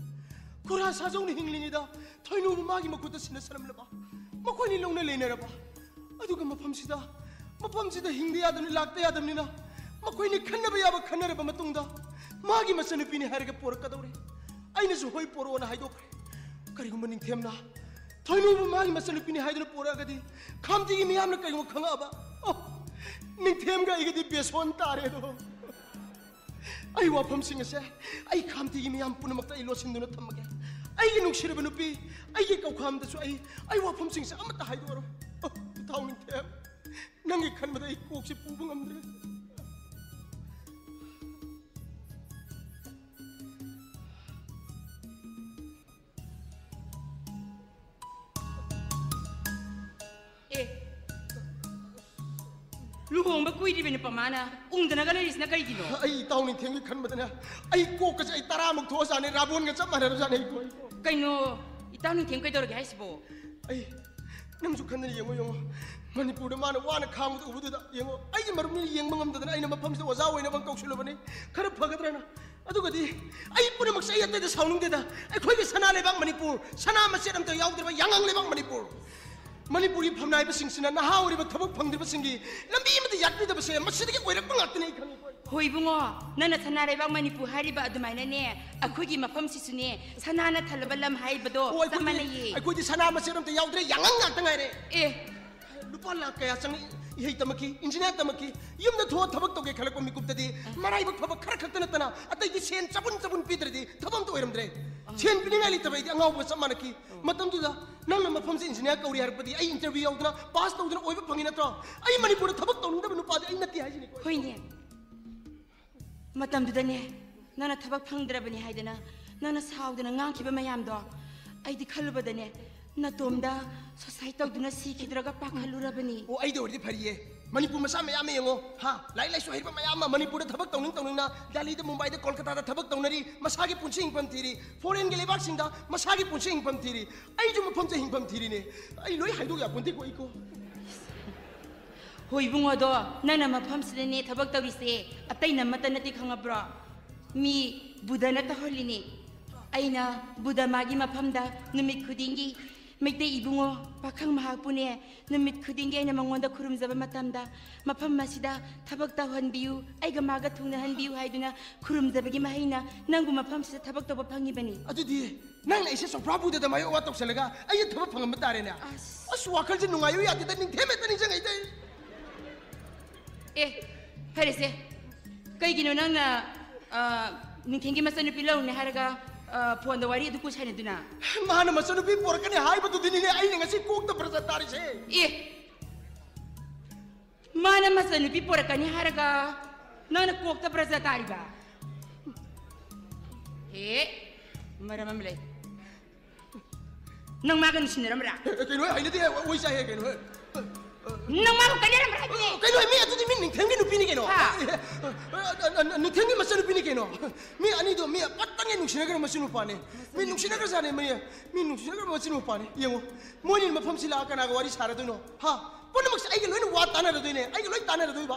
ꯈꯨꯔꯥ ꯁꯥꯖꯧꯅ ꯍꯤꯡꯂꯤꯉꯩꯗ ꯊꯣꯏꯅꯨꯕꯨ ꯃꯥꯒꯤ ꯃꯈꯨꯠꯇ ꯁꯤꯟꯅꯁꯜꯂꯝꯂꯕ, ꯃꯈꯣꯏꯅꯤ ꯂꯧꯅ ꯂꯩꯅꯔꯕ, ꯑꯗꯨꯒ ꯃꯐꯝꯁꯤꯗ, ꯃꯐꯝꯁꯤꯗ ꯍꯤꯡꯗ ꯌꯥꯗꯕꯅꯤ, ꯂꯥꯛꯇ ꯌꯥꯗꯕꯅꯤꯅ ꯃꯈꯣꯏꯅꯤ ꯈꯟꯅꯕ ꯌꯥꯕ ꯈꯟꯅꯔꯕ ꯃꯇꯨꯡꯗ ꯃꯥꯒꯤ ꯃꯆꯟꯅꯨꯄꯤꯅꯤ ꯍꯥꯏꯔꯒ ꯄꯣꯔꯛꯀꯗꯧꯔꯦ꯫ ꯑꯩꯅꯁꯨ ꯍꯣꯏ ꯄꯣꯔꯛꯑꯣꯅ ꯍꯥꯏꯗꯣꯛꯈ꯭ꯔꯦ꯫ ꯀꯔꯤꯒꯨꯝꯕ ꯅꯤꯡꯊꯦꯝꯅ ꯊꯣꯏꯅꯨꯕꯨ ꯃꯥꯒꯤ ꯃꯆꯟꯅꯨꯄꯤꯅꯤ ꯍꯥꯏꯗꯨꯅ ꯄꯣꯔꯛꯑꯒꯗꯤ ꯈꯥꯝꯇꯤꯒꯤ ꯃꯤꯌꯥꯝꯅ ꯀꯔꯤꯒꯨꯝꯕ ꯈꯪꯉꯛꯑꯕ, ꯑꯣ, ꯅꯤꯡꯊꯦꯝꯒ ꯑꯩꯒꯗꯤ ꯕꯦꯁꯣꯟ ꯇꯥꯔꯦ ꯑꯗꯣ꯫ ꯑꯩ ꯋꯥꯐꯝꯁꯤꯡ ꯑꯁꯦ ꯑꯩ ꯈꯥꯝꯇꯤꯒꯤ ꯃꯤꯌꯥꯝ ꯄꯨꯝꯅꯃꯛꯇ ꯑꯩ ꯂꯣꯠꯁꯤꯟꯗꯨꯅ ꯊꯝꯃꯒꯦ꯫ ꯑꯩꯒꯤ ꯅꯨꯡꯁꯤꯔꯕ ꯅꯨꯄꯤ, ꯑꯩꯒꯤ ꯀꯧꯈꯥꯝꯗꯁꯨ ꯑꯩ, ꯑꯩ ꯋꯥꯐꯝꯁꯤꯡꯁꯦ ꯑꯃꯠꯇ ꯍꯥꯏꯗꯣꯛꯑꯔꯣꯏ꯫ ꯑꯣ, ꯏꯇꯥꯎ ꯅꯤꯡꯊꯦꯝ, ꯅꯪꯒꯤ ꯈꯟꯕꯗ ꯑꯩ ꯀꯣꯛꯁꯦ ꯄꯨꯕ ꯉꯝꯗ꯭ꯔꯦ꯫ ꯑꯦ, ꯂꯨꯍꯣꯡꯕ ꯀꯨꯏꯗ꯭ꯔꯤꯕ ꯅꯨꯄꯥ ꯃꯥꯅ ꯎꯪꯗꯅꯒ ꯂꯩꯔꯤꯁꯤꯅ ꯀꯩꯒꯤꯅꯣ? ꯑꯩ ꯏꯇꯥꯎ ꯅꯤꯡꯊꯦꯝꯒꯤ ꯈꯟꯕꯗꯅꯦ, ꯑꯩ ꯀꯣꯛꯀꯁꯦ ꯑꯩ ꯇꯔꯥꯃꯨꯛ ꯊꯣꯛꯑꯖꯥꯠꯅꯤ, ꯔꯥꯕꯣꯟꯒ ꯆꯞ ꯃꯥꯟꯅꯔꯖꯥꯠꯅꯤ ꯑꯩ ꯀꯣꯛ꯫ ꯀꯩꯅꯣ, ꯏꯇꯥꯎ ꯅꯤꯡꯊꯦꯝ ꯀꯩꯗꯧꯔꯒꯦ ꯍꯥꯏꯁꯤꯕꯣ? ꯑꯩ, ꯅꯪꯁꯨ ꯈꯟꯗꯅ ꯌꯦꯡꯉꯣ, ꯌꯦꯡꯉꯣ, ꯃꯅꯤꯄꯨꯔꯗ ꯃꯥꯅ ꯋꯥꯅ ꯈꯥꯡꯕꯗꯨ ꯎꯕꯗꯨꯗ ꯌꯦꯡꯉꯣ, ꯑꯩꯒꯤ ꯃꯔꯨꯞꯅꯤꯅ ꯌꯦꯡꯕ ꯉꯝꯗꯗꯅ ꯑꯩꯅ ꯃꯐꯝꯁꯤꯗ ꯑꯣꯖꯥ ꯑꯣꯏꯅꯕ ꯀꯧꯁꯤꯜꯂꯨꯕꯅꯤ꯫ ꯈꯔ ꯐꯒꯗ꯭ꯔꯅ ꯑꯗꯨꯒꯗꯤ ꯑꯩ ꯄꯨꯝꯅꯃꯛꯁꯦ ꯑꯩ ꯑꯇꯩꯗ ꯁꯥꯎꯅꯤꯡꯗꯦꯗ꯫ ꯑꯩꯈꯣꯏꯒꯤ ꯁꯅꯥ ꯂꯩꯕꯥꯛ ꯃꯅꯤꯄꯨꯔ, ꯁꯅꯥ ꯃꯆꯦꯠ ꯑꯝꯇ ꯌꯥꯎꯗ꯭ꯔꯤꯕ ꯌꯥꯉꯥꯡ ꯂꯩꯕꯥꯛ ꯃꯅꯤꯄꯨꯔ, ꯃꯅꯤꯄꯨꯔꯒꯤ ꯐꯝꯅꯥꯏꯕꯁꯤꯡꯁꯤꯅ, ꯅꯍꯥ ꯑꯣꯏꯔꯤꯕ ꯊꯕꯛ ꯐꯪꯗ꯭ꯔꯤꯕꯁꯤꯡꯒꯤ ꯂꯝꯕꯤ ꯑꯃꯠꯇ ꯌꯥꯠꯄꯤꯗꯕꯁꯦ ꯃꯁꯤꯗꯒꯤ ꯑꯣꯏꯔꯛꯄ ꯉꯥꯛꯇꯅꯤ, ꯑꯩ ꯈꯪꯉꯤ꯫ ꯍꯣꯏ ꯏꯕꯨꯡꯉꯣ, ꯅꯪꯅ ꯁꯅꯥ ꯂꯩꯕꯥꯛ ꯃꯅꯤꯄꯨꯔ ꯍꯥꯏꯔꯤꯕ ꯑꯗꯨꯃꯥꯏꯅꯅꯦ, ꯑꯩꯈꯣꯏꯒꯤ ꯃꯐꯝꯁꯤꯁꯨꯅꯦ ꯁꯅꯥꯅ ꯊꯜꯂꯕ ꯂꯝ ꯍꯥꯏꯕꯗꯣ ꯑꯣ, ꯆꯞ ꯑꯩꯈꯣꯏꯗꯤ, ꯃꯥꯟꯅꯩꯌꯦ꯫ ꯑꯩꯈꯣꯏꯗꯤ ꯁꯅꯥ ꯃꯆꯦꯠ ꯑꯝꯇ ꯌꯥꯎꯗ꯭ꯔꯦ, ꯌꯥꯉꯥꯡ ꯉꯥꯛꯇ ꯉꯥꯏꯔꯦ꯫ ꯑꯦ, ꯂꯨꯄꯥ ꯂꯥꯛ ꯀꯌꯥ ꯆꯪꯉꯤ, ꯏꯍꯩ ꯇꯝꯃꯛꯈꯤ, ꯏꯟꯖꯤꯅꯤꯌꯥꯔ ꯇꯝꯃꯛꯈꯤ, ꯌꯨꯝꯗ ꯊꯣꯛꯑ ꯊꯕꯛ ꯇꯧꯒꯦ ꯈꯜꯂꯛꯄ ꯃꯤꯀꯨꯞꯇꯗꯤ ꯃꯔꯥꯏꯕꯛ ꯐꯕ ꯈꯔ ꯈꯛꯇ ꯅꯠꯇꯅ ꯑꯇꯩꯗꯤ ꯁꯦꯟ ꯆꯕꯨꯟ ꯆꯕꯨꯟ ꯄꯤꯗ꯭ꯔꯗꯤ ꯊꯕꯛ ꯑꯝꯇ ꯑꯣꯏꯔꯝꯗ꯭ꯔꯦ꯫ ꯁꯦꯟ ꯄꯤꯅꯤꯡꯉꯥꯏ ꯂꯩꯇꯕ ꯑꯩꯗꯤ ꯑꯉꯥꯎꯕꯒ ꯆꯞ ꯃꯥꯟꯅꯈꯤ꯫ ꯃꯇꯝꯗꯨꯗ ꯅꯪꯅ ꯃꯐꯝꯁꯦ ꯏꯟꯖꯤꯅꯤꯌꯥꯔ ꯀꯧꯔꯤ ꯍꯥꯏꯔꯛꯄꯗꯤ ꯑꯩ ꯏꯟꯇꯔꯚ꯭ꯌꯨ ꯌꯥꯎꯗꯅ ꯄꯥꯁ ꯇꯧꯗꯅ ꯑꯣꯏꯕ ꯐꯪꯉꯤ ꯅꯠꯇ꯭ꯔꯣ? ꯑꯩ ꯃꯅꯤꯄꯨꯔꯗ ꯊꯕꯛ ꯇꯧꯅꯤꯡꯗꯕ ꯅꯨꯄꯥꯗꯤ ꯑꯩ ꯅꯠꯇꯦ ꯍꯥꯏꯁꯤꯅꯤꯀꯣ꯫ ꯍꯣꯏꯅꯦ, ꯃꯇꯝꯗꯨꯗꯅꯦ ꯅꯪꯅ ꯊꯕꯛ ꯐꯪꯗ꯭ꯔꯕꯅꯤ ꯍꯥꯏꯗꯅ ꯅꯪꯅ ꯁꯥꯎꯗꯅ ꯉꯥꯡꯈꯤꯕ ꯃꯌꯥꯝꯗꯣ ꯑꯩꯗꯤ ꯈꯜꯂꯨꯕꯗꯅꯦ ꯅꯇꯣꯝꯗ ꯁꯨꯁꯥꯏꯠ ꯇꯧꯗꯨꯅ ꯁꯤꯈꯤꯗ꯭ꯔꯒ ꯄꯥꯈꯠꯂꯨꯔꯕꯅꯤ꯫ ꯑꯣ, ꯑꯩꯗ ꯑꯣꯏꯔꯗꯤ ꯐꯔꯤꯌꯦ꯫ ꯃꯅꯤꯄꯨꯔ ꯃꯆꯥ ꯃꯌꯥꯝ ꯑꯃ ꯌꯦꯡꯉꯣ, ꯍꯥ? ꯂꯥꯏꯔꯤꯛ ꯂꯥꯏꯁꯨ ꯍꯩꯔꯕ ꯃꯌꯥꯝ ꯑꯃ ꯃꯅꯤꯄꯨꯔꯗ ꯊꯕꯛ ꯇꯧꯅꯤꯡ ꯇꯧꯅꯤꯡꯅ ꯗꯦꯜꯂꯤꯗ, ꯃꯨꯝꯕꯥꯏꯗ, ꯀꯣꯜꯀꯇꯥꯗ ꯊꯕꯛ ꯇꯧꯅꯔꯤ, ꯃꯁꯥꯒꯤ ꯄꯨꯟꯁꯤ ꯍꯤꯡꯐꯝ ꯊꯤꯔꯤ꯫ ꯐꯣꯔꯦꯟꯒꯤ ꯂꯩꯕꯥꯛꯁꯤꯡꯗ ꯃꯁꯥꯒꯤ ꯄꯨꯟꯁꯤ ꯍꯤꯡꯐꯝ ꯊꯤꯔꯤ꯫ ꯑꯩꯁꯨ ꯃꯐꯝꯁꯦ ꯍꯤꯡꯐꯝ ꯊꯤꯔꯤꯅꯦ꯫ ꯑꯩ ꯂꯣꯏ ꯍꯥꯏꯗꯣꯛ ꯌꯥꯄꯣꯟꯇꯦꯀꯣ ꯑꯩꯀꯣ꯫ ꯍꯣꯏ ꯏꯕꯨꯡꯉꯣꯗꯣ, ꯅꯪꯅ ꯃꯐꯝꯁꯤꯗꯅꯦ ꯊꯕꯛ ꯇꯧꯔꯤꯁꯦ, ꯑꯇꯩꯅ ꯑꯃꯠꯇ ꯅꯠꯇꯦ, ꯈꯪꯉꯕ꯭ꯔꯣ? ꯃꯤ ꯕꯨꯙꯅ ꯇꯧꯍꯜꯂꯤꯅꯦ꯫ ꯑꯩꯅ ꯕꯨꯙ ꯃꯥꯒꯤ ꯃꯐꯝꯗ ꯅꯨꯃꯤꯠ ꯈꯨꯗꯤꯡꯒꯤ ꯃꯩꯇꯩ ꯏꯕꯨꯡꯉꯣ ꯄꯥꯈꯪ ꯃꯍꯥꯛꯄꯨꯅꯦ, ꯅꯨꯃꯤꯠ ꯈꯨꯗꯤꯡꯒꯤ ꯑꯩꯅ ꯃꯉꯣꯟꯗ ꯈꯨꯔꯨꯝꯖꯕ ꯃꯇꯝꯗ, ꯃꯐꯝ ꯑꯁꯤꯗ ꯊꯕꯛ ꯇꯧꯍꯟꯕꯤꯌꯨ, ꯑꯩꯒ ꯃꯥꯒ ꯊꯨꯡꯅꯍꯟꯕꯤꯌꯨ ꯍꯥꯏꯗꯨꯅ ꯈꯨꯔꯨꯝꯖꯕꯒꯤ ꯃꯍꯩꯅ ꯅꯪꯕꯨ ꯃꯐꯝꯁꯤꯗ ꯊꯕꯛ ꯇꯧꯕ ꯐꯪꯉꯤꯕꯅꯤ꯫ ꯑꯗꯨꯗꯤ ꯅꯪꯅ ꯑꯩꯁꯦ ꯆꯣꯄ꯭ꯔꯥ ꯕꯨꯙꯗ ꯃꯥꯏ ꯑꯣ ꯇꯧꯁꯜꯂꯒ ꯑꯩꯁꯦ ꯊꯕꯛ ꯐꯪꯍꯟꯕ ꯇꯥꯔꯦꯅꯦ꯫ ꯑꯁ꯫ ꯑꯁ, ꯋꯥꯈꯜꯁꯦ ꯅꯨꯡꯉꯥꯏꯌꯨ ꯌꯥꯗꯦꯗ, ꯅꯤꯡꯊꯦꯝ ꯍꯦꯛꯇ ꯅꯤꯡꯁꯤꯡꯉꯛꯏꯗ ꯑꯩ꯫ ꯑꯦ, ꯐꯔꯦꯁꯦ꯫ ꯀꯩꯒꯤꯅꯣ ꯅꯪꯅ, ꯑ, ꯅꯤꯡꯊꯦꯝꯒꯤ ꯃꯆꯟꯅꯨꯄꯤ ꯂꯧꯔꯨꯅꯦ ꯍꯥꯏꯔꯒ, ꯑ, ꯐꯣꯟꯗ ꯋꯥꯔꯤ ꯑꯗꯨ ꯀꯨꯏ ꯁꯥꯟꯅꯗꯨꯅ? ꯃꯥꯅ ꯃꯆꯟꯅꯨꯄꯤ ꯄꯣꯔꯛꯀꯅꯤ ꯍꯥꯏꯕꯗꯨꯗꯤꯅꯤꯅꯦ ꯑꯩꯅ ꯉꯁꯤ ꯀꯣꯛꯇ ꯄ꯭ꯔꯖꯥ ꯇꯥꯔꯤꯁꯦ꯫ ꯑꯦ, ꯃꯥꯅ ꯃꯆꯟꯅꯨꯄꯤ ꯄꯣꯔꯛꯀꯅꯤ ꯍꯥꯏꯔꯒ ꯅꯪꯅ ꯀꯣꯛꯇ ꯄ꯭ꯔꯖꯥ ꯇꯥꯔꯤꯕ? ꯍꯦ, ꯃꯔꯝ ꯑꯃ ꯂꯩ꯫ ꯅꯪ ꯃꯥꯒ ꯅꯨꯡꯁꯤꯅꯔꯝꯕ꯭ꯔꯥ? ꯑꯦ, ꯑꯦ, ꯀꯩꯅꯣ, ꯍꯩꯅꯗꯦ, ꯑꯣꯏ ꯆꯥꯏꯍꯦ, ꯀꯩꯅꯣ, ꯍꯦ꯫ ꯅꯪ ꯃꯥꯒ ꯀꯥꯏꯅꯔꯝꯕ꯭ꯔꯥ ꯍꯥꯏꯕꯅꯦ? ꯀꯩꯅꯣ, ꯃꯤ ꯑꯗꯨꯗꯤ ꯃꯤ ꯅꯤꯡꯊꯦꯝꯒꯤ ꯅꯨꯄꯤꯅꯤ ꯀꯩꯅꯣ꯫ ꯍꯥ? ꯑꯦ, ꯑꯦ, ꯑꯦ, ꯅꯤꯡꯊꯦꯝꯒꯤ ꯃꯆꯟꯅꯨꯄꯤꯅꯤ ꯀꯩꯅꯣ꯫ ꯃꯤ ꯑꯅꯤꯗꯣ ꯃꯤ ꯄꯠꯇꯪꯒ ꯅꯨꯡꯁꯤꯅꯈ꯭ꯔ ꯃꯆꯤꯟ ꯃꯧꯄꯥꯅꯦ꯫ ꯃꯤ ꯅꯨꯡꯁꯤꯅꯈ꯭ꯔꯖꯥꯠꯅꯦ, ꯃꯤ, ꯃꯤ ꯅꯨꯡꯁꯤꯅꯈ꯭ꯔ ꯃꯆꯤꯟ ꯃꯧꯄꯥꯅꯦ꯫ ꯌꯦꯡꯉꯣ, ꯃꯣꯏꯅꯤ ꯃꯐꯝꯁꯤ ꯂꯥꯛꯑ ꯀꯅꯥꯒ ꯋꯥꯔꯤ ꯁꯥꯔꯗꯣꯏꯅꯣ? ꯍꯥ? ꯄꯨꯝꯅꯃꯛꯁꯦ ꯑꯩꯒ ꯂꯣꯏꯅ ꯋꯥ ꯇꯥꯟꯅꯔꯗꯣꯏꯅꯦ, ꯑꯩꯒ ꯂꯣꯏ ꯇꯥꯟꯅꯔꯗꯣꯏꯕ꯫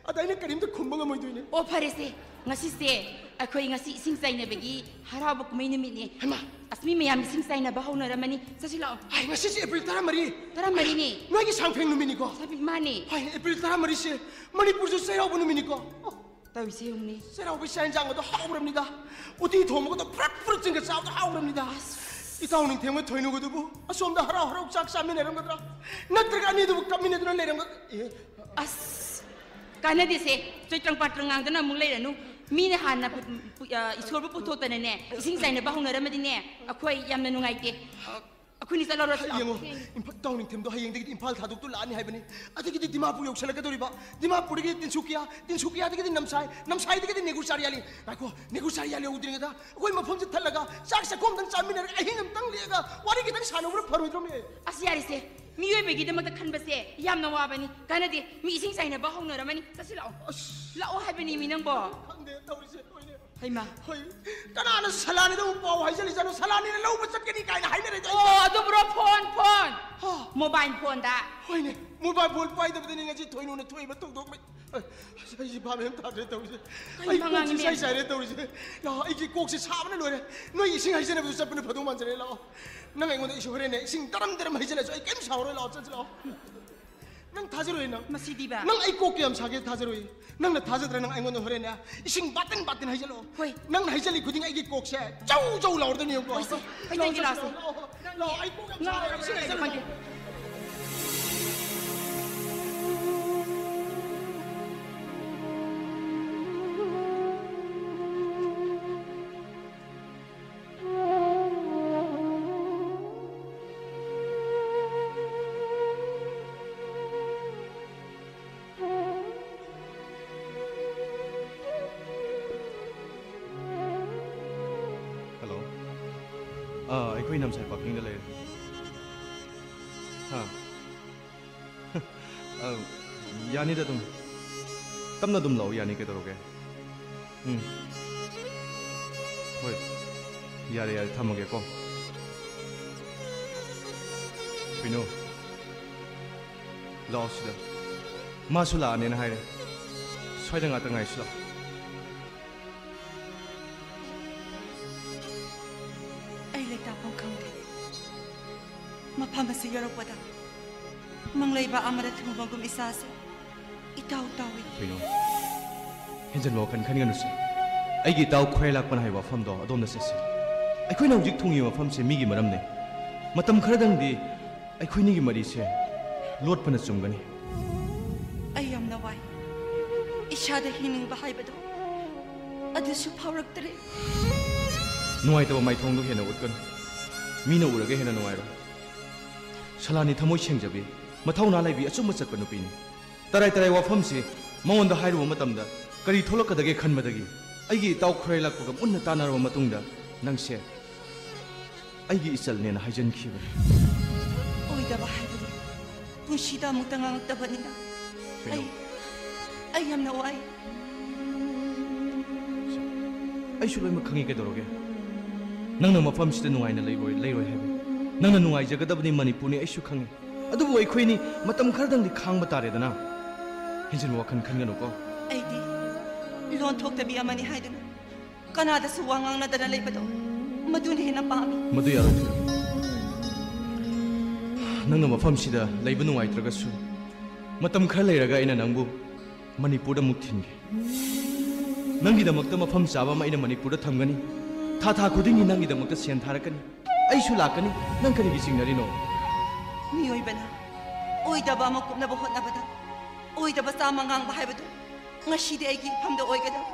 ꯑꯗ ꯑꯩꯅ ꯀꯔꯤꯝꯇ ꯈꯨꯝꯕ ꯉꯝꯃꯣꯏꯗꯣꯏꯅꯦ꯫ ꯑꯣ, ꯐꯔꯦꯁꯦ, ꯉꯁꯤꯁꯦ ꯑꯩꯈꯣꯏ ꯉꯁꯤ ꯏꯁꯤꯡ ꯆꯥꯏꯅꯕꯒꯤ ꯍꯔꯥꯎꯕ ꯀꯨꯝꯍꯩ ꯅꯨꯃꯤꯠꯅꯤ꯫ ꯍꯩꯃꯥ! ꯑꯁ, ꯃꯤ ꯃꯌꯥꯝ ꯏꯁꯤꯡ ꯆꯥꯏꯅꯕ ꯍꯧꯅꯔꯝꯃꯅꯤ꯫ ꯆꯠꯁꯤ ꯂꯥꯛꯑꯣ꯫ ꯍꯥꯏ, ꯉꯁꯤꯁꯦ ꯑꯦꯄ꯭ꯔꯤꯜ ꯇꯔꯥꯃꯔꯤ꯫ ꯇꯔꯥꯃꯔꯤꯅꯤ꯫ ꯅꯣꯏꯒꯤ ꯁꯥꯡꯐꯦꯡ ꯅꯨꯃꯤꯠꯅꯤꯀꯣ? ꯁꯥꯕꯤ-, ꯃꯥꯅꯤ꯫ ꯍꯥꯏ, ꯑꯦꯄ꯭ꯔꯤꯜ ꯇꯔꯥꯃꯔꯤꯁꯦ ꯃꯅꯤꯄꯨꯔꯁꯨ ꯆꯩꯔꯥꯎꯕ ꯅꯨꯃꯤꯠꯅꯤꯀꯣ? ꯇꯧꯔꯤꯁꯦ ꯌꯦꯡꯉꯨꯅꯦ꯫ ꯆꯩꯔꯥꯎꯕꯒꯤ ꯆꯥꯛ ꯏꯟꯖꯥꯡꯒꯗꯣ ꯍꯥꯎꯔꯝꯅꯤꯗ꯫ ꯎꯇꯤ ꯊꯣꯡꯕꯒꯗꯣ ꯐꯔꯛ ꯐꯔꯛ ꯆꯤꯡꯒ ꯆꯥꯕꯗꯣ ꯍꯥꯎꯔꯝꯅꯤꯗ꯫ ꯑꯁ꯫ ꯏꯇꯥꯎ ꯅꯤꯡꯊꯦꯝꯒ ꯊꯣꯏꯅꯨꯒꯗꯨꯕꯨ ꯑꯁꯣꯝꯗ ꯍꯔꯥꯎ ꯍꯔꯥꯎ ꯆꯥꯛ ꯆꯥꯃꯤꯟꯅꯔꯝꯒꯗ꯭ꯔꯥ? ꯅꯠꯇ꯭ꯔꯒ ꯑꯅꯤꯗꯨꯕꯨ ꯀꯞꯃꯤꯟꯅꯗꯨꯅ ꯂꯩꯔꯝꯒꯗ꯭ꯔꯥ? ꯑꯦ꯫ ꯑꯁ, ꯀꯥꯟꯅꯗꯦꯁꯦ꯫ ꯆꯣꯏꯇ꯭ꯔꯪ ꯄꯥꯇ꯭ꯔꯪ ꯉꯥꯡꯗꯅ ꯑꯃꯨꯛ ꯂꯩꯔꯅꯨ꯫ ꯃꯤꯅ ꯍꯥꯟꯅ ꯄꯨ-, ꯄꯨ-, ꯑ, ꯏꯁꯣꯔꯕꯨ ꯄꯨꯊꯣꯛꯇꯅꯅꯦ, ꯏꯁꯤꯡ ꯆꯥꯏꯅꯕ ꯍꯧꯅꯔꯝꯃꯗꯤꯅꯦ, ꯑꯩꯈꯣꯏ ꯌꯥꯝꯅ ꯅꯨꯡꯉꯥꯏꯇꯦ꯫ ꯑꯩꯈꯣꯏꯅꯤ ꯆꯠꯂꯧꯔꯁꯤ ꯂꯥꯎ꯫ ꯌꯦꯡꯉꯣ, ꯏꯝꯐꯥꯜ, ꯏꯇꯥꯎ ꯅꯤꯡꯊꯦꯝꯗꯣ ꯍꯌꯦꯡꯗꯒꯤꯗꯤ ꯏꯝꯐꯥꯜ ꯊꯥꯗꯣꯛꯇꯨ ꯂꯥꯛꯑꯅꯤ ꯍꯥꯏꯕꯅꯤ꯫ ꯑꯗꯒꯤꯗꯤ ꯗꯤꯃꯥꯄꯨꯔ ꯌꯧꯁꯜꯂꯛꯀꯗꯧꯔꯤꯕ꯫ ꯗꯤꯃꯥꯄꯨꯔꯗꯒꯤꯗꯤ ꯇꯤꯟꯁꯨꯀꯤꯌꯥ, ꯇꯤꯟꯁꯨꯀꯤꯌꯥꯗꯒꯤꯗꯤ ꯅꯝꯁꯥꯏ, ꯅꯝꯁꯥꯏꯗꯒꯤꯗꯤ ꯅꯦꯒꯨꯆꯥꯔꯤꯌꯥꯂꯤ꯫ ꯉꯥꯏꯈꯣ, ꯅꯦꯒꯨꯆꯥꯔꯤꯌꯥꯂꯤ ꯌꯧꯗ꯭ꯔꯤꯉꯩꯗ ꯑꯩꯈꯣꯏ ꯃꯐꯝꯁꯦ ꯊꯠꯂꯒ ꯆꯥꯛ ꯆꯥꯛꯈꯣꯝꯗꯪ ꯆꯥꯃꯤꯟꯅꯔꯒ ꯑꯍꯤꯡ ꯑꯃꯇꯪ ꯂꯦꯛꯑꯒ ꯋꯥꯔꯤ ꯈꯤꯇꯪ ꯁꯥꯟꯅꯧꯕꯅ ꯐꯔꯣꯏꯗ꯭ꯔꯣꯃꯦ? ꯑꯁ, ꯌꯥꯔꯦꯁꯦ꯫ ꯃꯤꯑꯣꯏꯕꯒꯤꯗꯃꯛꯇ ꯈꯟꯕꯁꯦ ꯌꯥꯝꯅ ꯋꯥꯕꯅꯤ꯫ ꯀꯥꯟꯅꯗꯦ꯫ ꯃꯤ ꯏꯁꯤꯡ ꯆꯥꯏꯅꯕ ꯍꯧꯅꯔꯝꯃꯅꯤ꯫ ꯆꯠꯁꯤ ꯂꯥꯛꯑꯣ꯫ ꯑꯁ꯫ ꯂꯥꯛꯑꯣ ꯍꯥꯏꯕꯅꯤ ꯃꯤ ꯅꯪꯕꯣ꯫ ꯈꯪꯗꯦ ꯇꯧꯔꯤꯁꯦ, ꯂꯣꯏꯔꯦ꯫ ꯍꯩꯃꯥ꯫ ꯍꯣꯏ, ꯀꯅꯥꯅ ꯁꯂꯥꯅꯤꯗ ꯑꯃꯨꯛ ꯄꯥꯎ ꯍꯥꯏꯖꯜꯂꯤꯖꯥꯠꯅꯣ? ꯁꯂꯥꯅꯤꯅ ꯂꯧꯕ ꯆꯠꯀꯅꯤ ꯀꯥꯏꯅ ꯍꯥꯏꯅꯔꯦ꯫ ꯑꯣ, ꯑꯗꯨꯕꯨꯔꯣ? Phone, phone. ꯍꯥ꯫ ꯃꯣꯕꯥꯏꯜ ꯐꯣꯟꯗ꯫ ꯍꯣꯏꯅꯦ, ꯃꯣꯕꯥꯏꯜ ꯐꯣꯟ ꯄꯥꯏꯗꯕꯗꯅꯤ ꯉꯁꯤ ꯊꯣꯏꯅꯨꯅ ꯊꯣꯛꯏꯕ ꯊꯧꯗꯣꯛ ꯃꯩ-, ꯑꯁ, ꯑꯩꯁꯦ ꯚꯥꯞ ꯌꯥꯝ ꯇꯥꯗ꯭ꯔꯦ ꯇꯧꯔꯤꯁꯦ꯫ ꯀꯩꯅꯣ ꯑꯩ ꯀꯣꯛꯁꯦ ꯑꯉꯥꯡꯅꯦ? ꯏꯁꯥꯏ ꯆꯥꯏꯔꯦ ꯇꯧꯔꯤꯁꯦ꯫ ꯂꯥꯛꯑꯣ, ꯑꯩꯒꯤ ꯀꯣꯛꯁꯦ ꯁꯥꯕꯅ ꯂꯣꯏꯔꯦ꯫ ꯅꯣꯏ ꯏꯁꯤꯡ ꯍꯩꯖꯅꯕꯗꯨ ꯆꯠꯄꯅ ꯐꯗꯧ ꯃꯥꯟꯖꯔꯦ꯫ ꯂꯥꯛꯑꯣ, ꯅꯪ ꯑꯩꯉꯣꯟꯗ ꯏꯁꯤꯡ ꯍꯣꯔꯦꯟꯅꯦ, ꯏꯁꯤꯡ ꯗꯔꯝ ꯗꯔꯝ ꯍꯩꯖꯤꯜꯂꯁꯨ ꯑꯩ ꯀꯩꯝ ꯁꯥꯎꯔꯣꯏ꯫ ꯂꯥꯛꯑꯣ, ꯆꯠꯁꯤ ꯂꯥꯛꯑꯣ꯫ ꯅꯪ ꯊꯥꯖꯔꯣꯏ ꯅꯪ꯫ ꯃꯁꯤꯗꯤꯕ꯫ ꯅꯪ ꯑꯩ ꯀꯣꯛ ꯀꯌꯥꯝ ꯁꯥꯒꯦ ꯊꯥꯖꯔꯣꯏ꯫ ꯅꯪꯅ ꯊꯥꯖꯗ꯭ꯔ ꯅꯪ ꯑꯩꯉꯣꯟꯗ ꯍꯣꯔꯦꯟꯅꯦ ꯏꯁꯤꯡ ꯕꯥꯇꯤꯟ ꯕꯥꯇꯤꯟ ꯍꯩꯖꯜꯂꯛꯑꯣ꯫ ꯍꯣꯏ꯫ ꯅꯪꯅ ꯍꯩꯖꯜꯂꯤ ꯈꯨꯗꯤꯡ ꯑꯩꯒꯤ ꯀꯣꯛꯁꯦ ꯖꯧ ꯖꯧ ꯂꯥꯎꯔꯗꯣꯏꯅꯤ ꯌꯦꯡꯉꯨꯀꯣ꯫ ꯍꯣꯏꯁꯦ, ꯍꯩꯖꯟꯒꯦ ꯂꯥꯛꯑꯣ, ꯂꯥꯛꯑꯣꯁꯦ꯫ ꯂꯥꯛꯑꯣ, ꯂꯥꯛꯑꯣ, ꯑꯩ ꯀꯣꯛ ꯌꯥꯝ ꯁꯥꯔꯦ꯫ ꯏꯁꯤꯡ ꯍꯩꯖꯜꯂꯛꯑꯣ꯫ ꯉꯥꯡꯉꯣ, ꯉꯥꯡꯉꯣ꯫ ꯍꯜꯂꯣ꯫ ꯑꯥ, ꯑꯩꯈꯣꯏ ꯅꯝꯁꯥꯏ ꯄꯥꯔꯀꯤꯡꯗ ꯂꯩꯔꯦ꯫ ꯍꯥ꯫ ꯑ, ꯌꯥꯅꯤꯗ ꯑꯗꯨꯝ꯫ ꯇꯞꯅ ꯑꯗꯨꯝ ꯂꯥꯛꯑꯣ, ꯌꯥꯅꯤ, ꯀꯩꯗꯧꯔꯒꯦ? ꯎꯝ꯫ ꯍꯣꯏ꯫ ꯌꯥꯔꯦ, ꯌꯥꯔꯦ, ꯊꯝꯃꯒꯦꯀꯣ꯫ ꯀꯩꯅꯣ? ꯂꯥꯛꯑꯣ ꯁꯤꯗ꯫ ꯃꯥꯁꯨ ꯂꯥꯛꯑꯅꯦꯅ ꯍꯥꯏꯔꯦ꯫ ꯁ꯭ꯋꯥꯏꯗ ꯉꯥꯛꯇ ꯉꯥꯏꯁꯤ ꯂꯥꯛꯑꯣ꯫ ꯂꯩꯇꯥꯐꯝ ꯈꯪꯗꯦ꯫ ꯃꯐꯝ ꯑꯁꯤ ꯌꯧꯔꯛꯄꯗ ꯃꯪꯂꯩꯕꯥꯛ ꯑꯃꯗ ꯊꯨꯡꯕꯒꯨꯝ ꯏꯁꯥꯁꯦ ꯏꯇꯥꯎ ꯇꯥꯎꯏ꯫ ꯀꯩꯅꯣ? ꯍꯦꯟꯖꯟꯕ ꯋꯥꯈꯜ ꯈꯟꯒꯅꯨꯁꯦ꯫ ꯑꯩꯒꯤ ꯏꯇꯥꯎ ꯈꯣꯏꯔꯥꯏ ꯂꯥꯛꯄꯅ ꯍꯥꯏꯕ ꯋꯥꯐꯝꯗꯣ ꯑꯗꯣꯝꯗ ꯆꯠꯁꯤ꯫ ꯑꯩꯈꯣꯏꯅ ꯍꯧꯖꯤꯛ ꯊꯨꯡꯉꯤꯕ ꯃꯐꯝꯁꯦ ꯃꯤꯒꯤ ꯃꯔꯝꯅꯦ꯫ ꯃꯇꯝ ꯈꯔꯗꯪꯗꯤ ꯑꯩꯈꯣꯏꯅꯤꯒꯤ ꯃꯔꯤꯁꯦ ꯂꯣꯠꯄꯅ ꯆꯨꯝꯒꯅꯤ꯫ ꯑꯩ ꯌꯥꯝꯅ ꯋꯥꯏ꯫ ꯏꯁꯥꯗ ꯍꯤꯡꯅꯤꯡꯕ ꯍꯥꯏꯕꯗꯣ ꯑꯗꯨꯁꯨ ꯐꯥꯎꯔꯛꯇ꯭ꯔꯦ꯫ ꯅꯨꯡꯉꯥꯏꯇꯕ ꯃꯥꯏꯊꯣꯡꯗꯣ ꯍꯦꯟꯅ ꯎꯠꯀꯅꯨ꯫ ꯃꯤꯅ ꯎꯔꯒ ꯍꯦꯟꯅ ꯅꯨꯡꯉꯥꯏꯔꯣꯏ꯫ ꯁꯂꯥꯅꯤ ꯊꯃꯣꯏ ꯁꯦꯡꯖꯕꯤ, ꯃꯊꯧꯅꯥ ꯂꯩꯕꯤ, ꯑꯆꯨꯝꯕ ꯆꯠꯄ ꯅꯨꯄꯤꯅꯤ꯫ ꯇꯔꯥꯏ ꯇꯔꯥꯏ ꯋꯥꯐꯝꯁꯤ ꯃꯉꯣꯟꯗ ꯍꯥꯏꯔꯨꯕ ꯃꯇꯝꯗ ꯀꯔꯤ ꯊꯣꯛꯂꯛꯀꯗꯒꯦ ꯈꯟꯕꯗꯒꯤ ꯑꯩꯒꯤ ꯏꯇꯥꯎ ꯈꯣꯏꯔꯥꯏ ꯂꯥꯛꯄꯒ ꯃꯨꯟꯅ ꯇꯥꯟꯅꯔꯕ ꯃꯇꯨꯡꯗ ꯅꯪꯁꯦ ꯑꯩꯒꯤ ꯏꯆꯜꯅꯦꯅ ꯍꯥꯏꯖꯟꯈꯤꯕꯅꯤ꯫ ꯑꯣꯏꯗꯕ ꯍꯥꯏꯕꯗꯨ ꯄꯨꯟꯁꯤꯗ ꯑꯃꯨꯛꯇ ꯉꯥꯡꯉꯛꯇꯕꯅꯤꯅ ꯀꯩꯅꯣ? ꯑꯩ, ꯑꯩ ꯌꯥꯝꯅ ꯋꯥꯏ꯫ ꯑꯩꯁꯨ ꯂꯣꯏꯅꯃꯛ ꯈꯪꯉꯤ, ꯀꯩꯗꯧꯔꯒꯦ? ꯅꯪꯅ ꯃꯐꯝꯁꯤꯗ ꯅꯨꯡꯉꯥꯏꯅ ꯂꯩꯔꯣꯏ, ꯂꯩꯔꯣꯏ ꯍꯥꯏꯕ꯫ ꯅꯪꯅ ꯅꯨꯡꯉꯥꯏꯖꯒꯗꯕꯅꯤ ꯃꯅꯤꯄꯨꯔꯅꯤ, ꯑꯩꯁꯨ ꯈꯪꯉꯤ꯫ ꯑꯗꯨꯕꯨ ꯑꯩꯈꯣꯏꯅꯤ ꯃꯇꯝ ꯈꯔꯗꯪꯗꯤ ꯈꯥꯡꯕ ꯇꯥꯔꯦꯗꯅ꯫ ꯍꯦꯟꯖꯤꯟꯕ ꯋꯥꯈꯜ ꯈꯟꯒꯅꯨꯀꯣ꯫ ꯑꯩꯗꯤ ꯂꯣꯟ ꯊꯣꯛꯇꯕꯤ ꯑꯃꯅꯤ ꯍꯥꯏꯗꯨꯅ ꯀꯅꯥꯗꯁꯨ ꯋꯥ ꯉꯥꯡꯅꯗꯅ ꯂꯩꯕꯗꯣ ꯃꯗꯨꯅ ꯍꯦꯟꯅ ꯄꯥꯝꯃꯤ꯫ ꯃꯗꯨ ꯌꯥꯔꯣꯏ ꯊꯣꯏꯔꯣ꯫ ꯅꯪꯅ ꯃꯐꯝꯁꯤꯗ ꯂꯩꯕ ꯅꯨꯡꯉꯥꯏꯇ꯭ꯔꯒꯁꯨ ꯃꯇꯝ ꯈꯔ ꯂꯩꯔꯒ ꯑꯩꯅ ꯅꯪꯕꯨ ꯃꯅꯤꯄꯨꯔꯗ ꯑꯃꯨꯛ ꯊꯤꯟꯒꯦ꯫ ꯅꯪꯒꯤꯗꯃꯛꯇ ꯃꯐꯝ ꯆꯥꯕ ꯑꯃ ꯑꯩꯅ ꯃꯅꯤꯄꯨꯔꯗ ꯊꯝꯒꯅꯤ꯫ ꯊꯥ ꯊꯥ ꯈꯨꯗꯤꯡꯒꯤ ꯅꯪꯒꯤꯗꯃꯛꯇ ꯁꯦꯟ ꯊꯥꯔꯛꯀꯅꯤ꯫ ꯑꯩꯁꯨ ꯂꯥꯛꯀꯅꯤ꯫ ꯅꯪ ꯀꯔꯤꯒꯤ ꯆꯤꯡꯅꯔꯤꯅꯣ? ꯃꯤꯑꯣꯏꯕꯅ ꯑꯣꯏꯗꯕ ꯑꯃ ꯀꯨꯞꯅꯕ ꯍꯣꯠꯅꯕꯗ ꯑꯣꯏꯗꯕ ꯆꯥꯝꯃ ꯉꯥꯡꯕ ꯍꯥꯏꯕꯗꯨ ꯉꯁꯤꯗꯤ ꯑꯩꯒꯤ ꯏꯐꯝꯗ ꯑꯣꯏꯒꯗꯧꯔꯤ꯫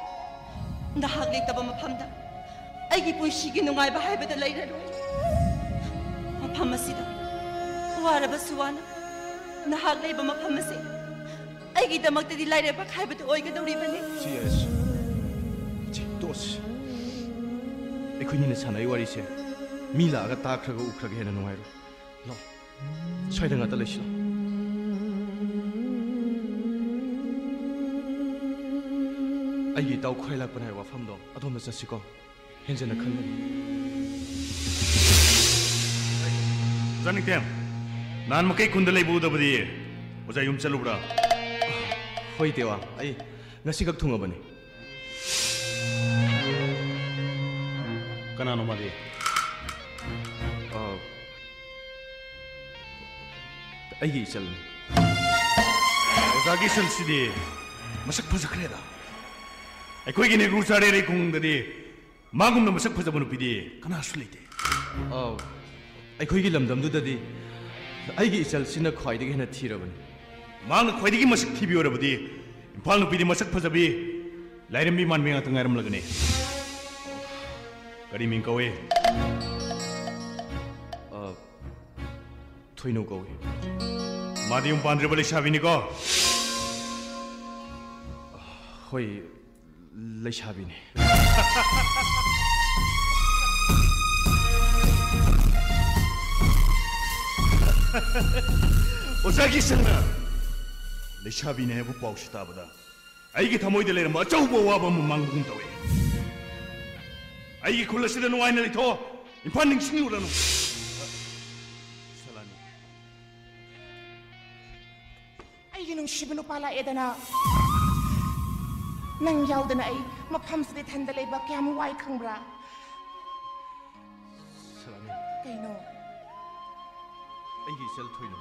ꯅꯍꯥꯛ ꯂꯩꯇꯕ ꯃꯐꯝꯗ ꯑꯩꯒꯤ ꯄꯨꯟꯁꯤꯒꯤ ꯅꯨꯡꯉꯥꯏꯕ ꯍꯥꯏꯕꯗꯨ ꯂꯩꯔꯔꯣꯏ꯫ ꯃꯐꯝ ꯑꯁꯤꯗ ꯋꯥꯔꯕꯁꯨ ꯋꯥꯅ ꯅꯍꯥꯛ ꯂꯩꯕ ꯃꯐꯝ ꯑꯁꯤ ꯑꯩꯒꯤꯗꯃꯛꯇꯗꯤ ꯂꯥꯏꯔꯩꯕꯥꯛ ꯍꯥꯏꯕꯗꯨ ꯑꯣꯏꯒꯗꯧꯔꯤꯕꯅꯤ꯫ ꯁꯤ ꯌꯥꯔꯦ, ꯁꯤ꯫ ꯁꯤ ꯇꯣꯛꯑꯁꯤ꯫ ꯑꯩꯈꯣꯏꯅꯤꯅ ꯁꯥꯟꯅꯔꯤ ꯋꯥꯔꯤꯁꯦ ꯃꯤ ꯂꯥꯛꯑꯒ ꯇꯥꯈ꯭ꯔꯒ ꯎꯈ꯭ꯔꯒ ꯍꯦꯟꯅ ꯅꯨꯡꯉꯥꯏꯔꯣꯏ꯫ ꯂꯥꯛꯑꯣ, ꯁ꯭ꯋꯥꯏꯗ ꯉꯥꯛꯇ ꯂꯩꯁꯤꯜꯂꯣ꯫ ꯑꯩꯒꯤ ꯏꯇꯥꯎ ꯈꯣꯏ ꯂꯥꯛꯄꯅꯦ ꯍꯥꯏꯕ ꯋꯥꯐꯝꯗꯣ ꯑꯗꯣꯝꯗ ꯆꯠꯁꯤꯀꯣ꯫ ꯍꯦꯟꯖꯟꯅ ꯈꯟꯒꯅꯨ꯫ ꯑꯣꯖꯥ ꯅꯤꯡꯊꯦꯝ, ꯅꯍꯥꯟ ꯃꯈꯩ ꯈꯨꯟꯗ ꯂꯩꯕ ꯎꯗꯕꯗꯤ ꯑꯣꯖꯥ ꯌꯨꯝ ꯆꯠꯂꯨꯕ꯭ꯔꯥ? ꯍꯣꯏ ꯇꯦꯋꯥ, ꯑꯩ ꯉꯁꯤꯈꯛ ꯊꯨꯡꯉꯕꯅꯤ꯫ ꯀꯅꯥꯅꯣ ꯃꯥꯗꯤ? ꯑ, ꯑꯩꯒꯤ ꯏꯆꯜꯅꯤ꯫ ꯑꯣꯖꯥꯒꯤ ꯏꯆꯜꯁꯤꯗꯤ ꯃꯁꯛ ꯐꯖꯈ꯭ꯔꯦꯗ꯫ ꯑꯩꯈꯣꯏꯒꯤ ꯅꯦꯒ꯭ꯔꯨ ꯆꯥꯔꯦꯔꯩ ꯈꯨꯡꯒꯪꯗꯗꯤ ꯃꯥꯒꯨꯝꯅ ꯃꯁꯛ ꯐꯖꯕ ꯅꯨꯄꯤꯗꯤ ꯀꯅꯥꯁꯨ ꯂꯩꯇꯦ꯫ ꯑ, ꯑꯩꯈꯣꯏꯒꯤ ꯂꯝꯗꯝꯗꯨꯗꯗꯤ ꯑꯩꯒꯤ ꯏꯆꯜꯁꯤꯅ ꯈ꯭ꯋꯥꯏꯗꯒꯤ ꯍꯦꯟꯅ ꯊꯤꯔꯕꯅꯤ꯫ ꯃꯍꯥꯛꯅ ꯈ꯭ꯋꯥꯏꯗꯒꯤ ꯃꯁꯛ ꯊꯤꯕꯤ ꯑꯣꯏꯔꯕꯗꯤ ꯏꯝꯐꯥꯜ ꯅꯨꯄꯤꯗꯤ ꯃꯁꯛ ꯐꯖꯕꯤ, ꯂꯥꯏꯔꯦꯝꯕꯤ ꯃꯥꯟꯕꯤ ꯉꯥꯛꯇ ꯉꯥꯏꯔꯝꯂꯒꯅꯤ꯫ ꯀꯔꯤ ꯃꯤꯡ ꯀꯧꯏ? ꯑ, ꯊꯣꯏꯅꯨ ꯀꯧꯏ꯫ ꯃꯥꯗꯤ ꯌꯨꯝ ꯄꯥꯟꯗ꯭ꯔꯤꯕ ꯂꯩꯁꯥꯕꯤꯅꯤꯀꯣ? ꯍꯣꯏ, ꯂꯩꯁꯥꯕꯤꯅꯤ꯫ ꯑꯣꯖꯥꯒꯤ ꯁꯟꯅ ꯂꯩꯁꯥꯕꯤꯅꯤ ꯍꯥꯏꯕ ꯄꯥꯎꯁꯤ ꯇꯥꯕꯗ ꯑꯩꯒꯤ ꯊꯃꯣꯏꯗ ꯂꯩꯔꯝꯕ ꯑꯆꯧꯕ ꯑꯋꯥꯕ ꯑꯃ ꯃꯥꯡꯕꯒꯨꯝ ꯇꯧꯏ꯫ ꯑꯩꯒꯤ ꯈꯨꯜ ꯑꯁꯤꯗ ꯅꯨꯡꯉꯥꯏꯅ ꯂꯩꯊꯣꯛꯑꯣ꯫ ꯏꯝꯐꯥꯜ ꯅꯤꯡꯁꯤꯡꯂꯨꯔꯅꯨ꯫ ꯁꯂꯥꯅꯤ꯫ ꯑꯩꯒꯤ ꯅꯨꯡꯁꯤꯕ ꯅꯨꯄꯥ ꯂꯥꯛꯑꯦꯗꯅ꯫ ꯅꯪ ꯌꯥꯎꯗꯅ ꯑꯩ ꯃꯐꯝꯁꯤꯗ ꯏꯊꯟꯗ ꯂꯩꯕ ꯀꯌꯥꯝ ꯋꯥꯏ ꯈꯪꯕ꯭ꯔꯥ? ꯁꯂꯥꯅꯤ꯫ ꯀꯩꯅꯣ? ꯑꯩꯒꯤ ꯏꯆꯜ ꯊꯣꯏꯅꯨ꯫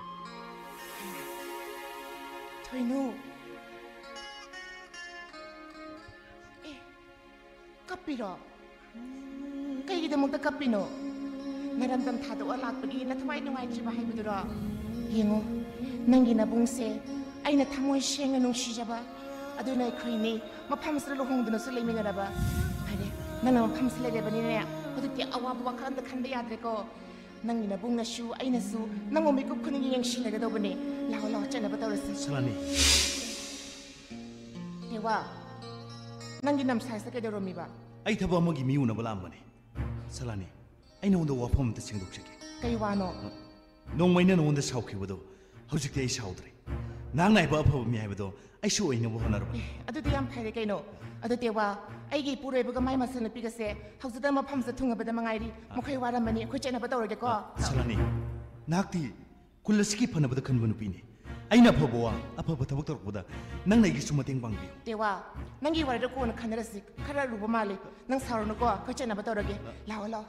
ꯊꯣꯏꯅꯨ꯫ ꯑꯦ, ꯀꯞꯄꯤꯔꯣ? ꯀꯩꯒꯤꯗꯃꯛꯇ ꯀꯞꯄꯤꯅꯣ? ꯅꯔꯝꯗꯝ ꯊꯥꯗꯣꯛꯑ ꯂꯥꯛꯄꯒꯤ ꯅꯊꯋꯥꯏ ꯅꯨꯡꯉꯥꯏꯇ꯭ꯔꯤꯕ ꯍꯥꯏꯕꯗꯨꯔꯣ? ꯌꯦꯡꯉꯣ, ꯅꯪꯒꯤ ꯅꯕꯨꯡꯁꯦ ꯑꯩꯅ ꯊꯃꯣꯏ ꯁꯦꯡꯅ ꯅꯨꯡꯁꯤꯖꯕ, ꯑꯗꯨꯅ ꯑꯩꯈꯣꯏꯅꯤ ꯃꯐꯝꯁꯤꯗ ꯂꯨꯍꯣꯡꯗꯨꯅꯁꯨ ꯂꯩꯃꯤꯟꯅꯔꯕ꯫ ꯐꯔꯦ, ꯅꯪꯅ ꯃꯐꯝꯁꯤ ꯂꯩꯔꯕꯅꯤꯅꯦ, ꯍꯧꯖꯤꯛꯇꯤ ꯑꯋꯥꯕ ꯋꯥꯈꯜ ꯑꯝꯇ ꯈꯟꯕ ꯌꯥꯗ꯭ꯔꯦꯀꯣ꯫ ꯅꯪꯒꯤ ꯅꯕꯨꯡꯅꯁꯨ ꯑꯩꯅꯁꯨ ꯅꯪꯕꯨ ꯃꯤꯀꯨꯞ ꯈꯨꯗꯤꯡꯒꯤ ꯌꯦꯡꯁꯤꯟꯅꯒꯗꯧꯕꯅꯦ꯫ ꯂꯥꯛꯑꯣ, ꯂꯥꯛꯑꯣ, ꯆꯠꯅꯕ ꯇꯧꯔꯁꯤ꯫ ꯁꯂꯥꯅꯤ꯫ ꯇꯦꯋꯥ, ꯅꯪꯒꯤ ꯅꯝꯁꯥꯏꯁꯇ ꯀꯩꯗꯧꯔꯝꯃꯤꯕ? ꯑꯩ ꯊꯕꯛ ꯑꯃꯒꯤ ꯃꯤ ꯎꯅꯕ ꯂꯥꯛꯑꯝꯕꯅꯦ꯫ ꯁꯂꯥꯅꯤ, ꯑꯩ ꯅꯉꯣꯟꯗ ꯋꯥꯐꯝ ꯑꯝꯇ ꯁꯦꯡꯗꯣꯛꯆꯒꯦ꯫ ꯀꯩ ꯋꯥꯅꯣ? ꯅꯣꯡꯃ ꯑꯩꯅ ꯅꯉꯣꯟꯗ ꯁꯥꯎꯈꯤꯕꯗꯣ ꯍꯧꯖꯤꯛꯇꯤ ꯑꯩ ꯁꯥꯎꯗ꯭ꯔꯦ꯫ ꯅꯍꯥꯛ ꯅꯥꯏꯕ ꯑꯐꯕ ꯃꯤ ꯍꯥꯏꯕꯗꯣ ꯑꯩꯁꯨ ꯑꯣꯏꯅꯕ ꯍꯣꯠꯅꯔꯕꯅꯤ꯫ ꯑꯦ, ꯑꯗꯨꯗꯤ ꯌꯥꯝ ꯐꯔꯦ ꯀꯩꯅꯣ꯫ ꯑꯗꯨ ꯇꯦꯋꯥ, ꯑꯩꯒꯤ ꯏꯄꯨꯔꯣꯏꯕꯒ ꯃꯥꯏ ꯃꯆꯟꯅꯨꯄꯤꯒꯁꯦ ꯍꯧꯖꯤꯛꯇ ꯃꯐꯝꯁꯤꯗ ꯊꯨꯡꯉꯕꯗ ꯃꯉꯥꯏꯔꯤ꯫ ꯃꯈꯣꯏ ꯋꯥꯔꯝꯃꯅꯤ, ꯑꯩꯈꯣꯏ ꯆꯠꯅꯕ ꯇꯧꯔꯒꯦꯀꯣ꯫ ꯑ, ꯁꯂꯥꯅꯤ, ꯅꯍꯥꯛꯇꯤ ꯈꯨꯜ ꯑꯁꯤꯒꯤ ꯐꯅꯕꯗ ꯈꯟꯕ ꯅꯨꯄꯤꯅꯤ꯫ ꯑꯩꯅ ꯑꯐꯕ ꯋꯥ, ꯑꯐꯕ ꯊꯕꯛ ꯇꯧꯔꯛꯄꯗ ꯅꯪꯅ ꯑꯩꯒꯤꯁꯨ ꯃꯇꯦꯡ ꯄꯥꯡꯕꯤꯌꯨ꯫ ꯇꯦꯋꯥ, ꯅꯪꯒꯤ ꯋꯥꯔꯤꯗꯣ ꯀꯣꯟꯅ ꯈꯟꯅꯔꯁꯤ꯫ ꯈꯔ ꯑꯔꯨꯕ ꯃꯥꯜꯂꯤ꯫ ꯅꯪ ꯁꯥꯎꯔꯅꯨꯀꯣ, ꯑꯩꯈꯣꯏ ꯆꯠꯅꯕ ꯇꯧꯔꯒꯦ꯫ ꯂꯥꯛꯑꯣ, ꯂꯥꯛꯑꯣ꯫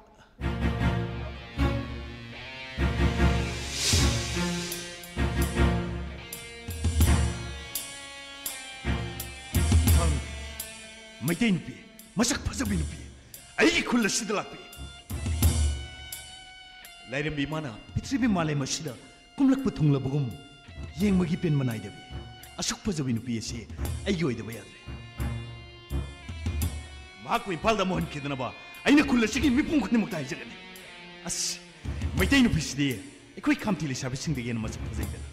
ꯃꯩꯇꯩ ꯅꯨꯄꯤ, ꯃꯁꯛ ꯐꯖꯕꯤ ꯅꯨꯄꯤ, ꯑꯩꯒꯤ ꯈꯨꯜ ꯑꯁꯤꯗ ꯂꯥꯛꯄꯤ꯫ ꯂꯥꯏꯔꯦꯝꯕꯤ ꯏꯃꯥꯅ ꯄ꯭ꯔꯤꯊꯤꯕꯤ ꯃꯥꯂꯦꯝ ꯑꯁꯤꯗ ꯀꯨꯝꯂꯛꯄ ꯊꯨꯡꯂꯕꯒꯨꯝ ꯌꯦꯡꯕꯒꯤ ꯄꯦꯟꯕ ꯅꯥꯏꯗꯕꯤ꯫ ꯑꯁꯨꯛ ꯐꯖꯕꯤ ꯅꯨꯄꯤ ꯑꯁꯤ ꯑꯩꯒꯤ ꯑꯣꯏꯗꯕ ꯌꯥꯗ꯭ꯔꯦ꯫ ꯃꯍꯥꯛꯄꯨ ꯏꯝꯐꯥꯜꯗ ꯑꯃꯨꯛ ꯍꯟꯈꯤꯗꯅꯕ ꯑꯩꯅ ꯈꯨꯜ ꯑꯁꯤꯒꯤ ꯃꯤꯄꯨꯝ ꯈꯨꯗꯤꯡꯃꯛꯇ ꯍꯥꯏꯖꯒꯅꯤ꯫ ꯑꯁ, ꯃꯩꯇꯩ ꯅꯨꯄꯤꯁꯤꯗꯤ ꯑꯩꯈꯣꯏ ꯈꯥꯝꯇꯤ ꯂꯩꯁꯥꯕꯤꯁꯤꯡꯗꯒꯤ ꯍꯦꯟꯅ ꯃꯁꯛ ꯐꯖꯩꯗꯅ꯫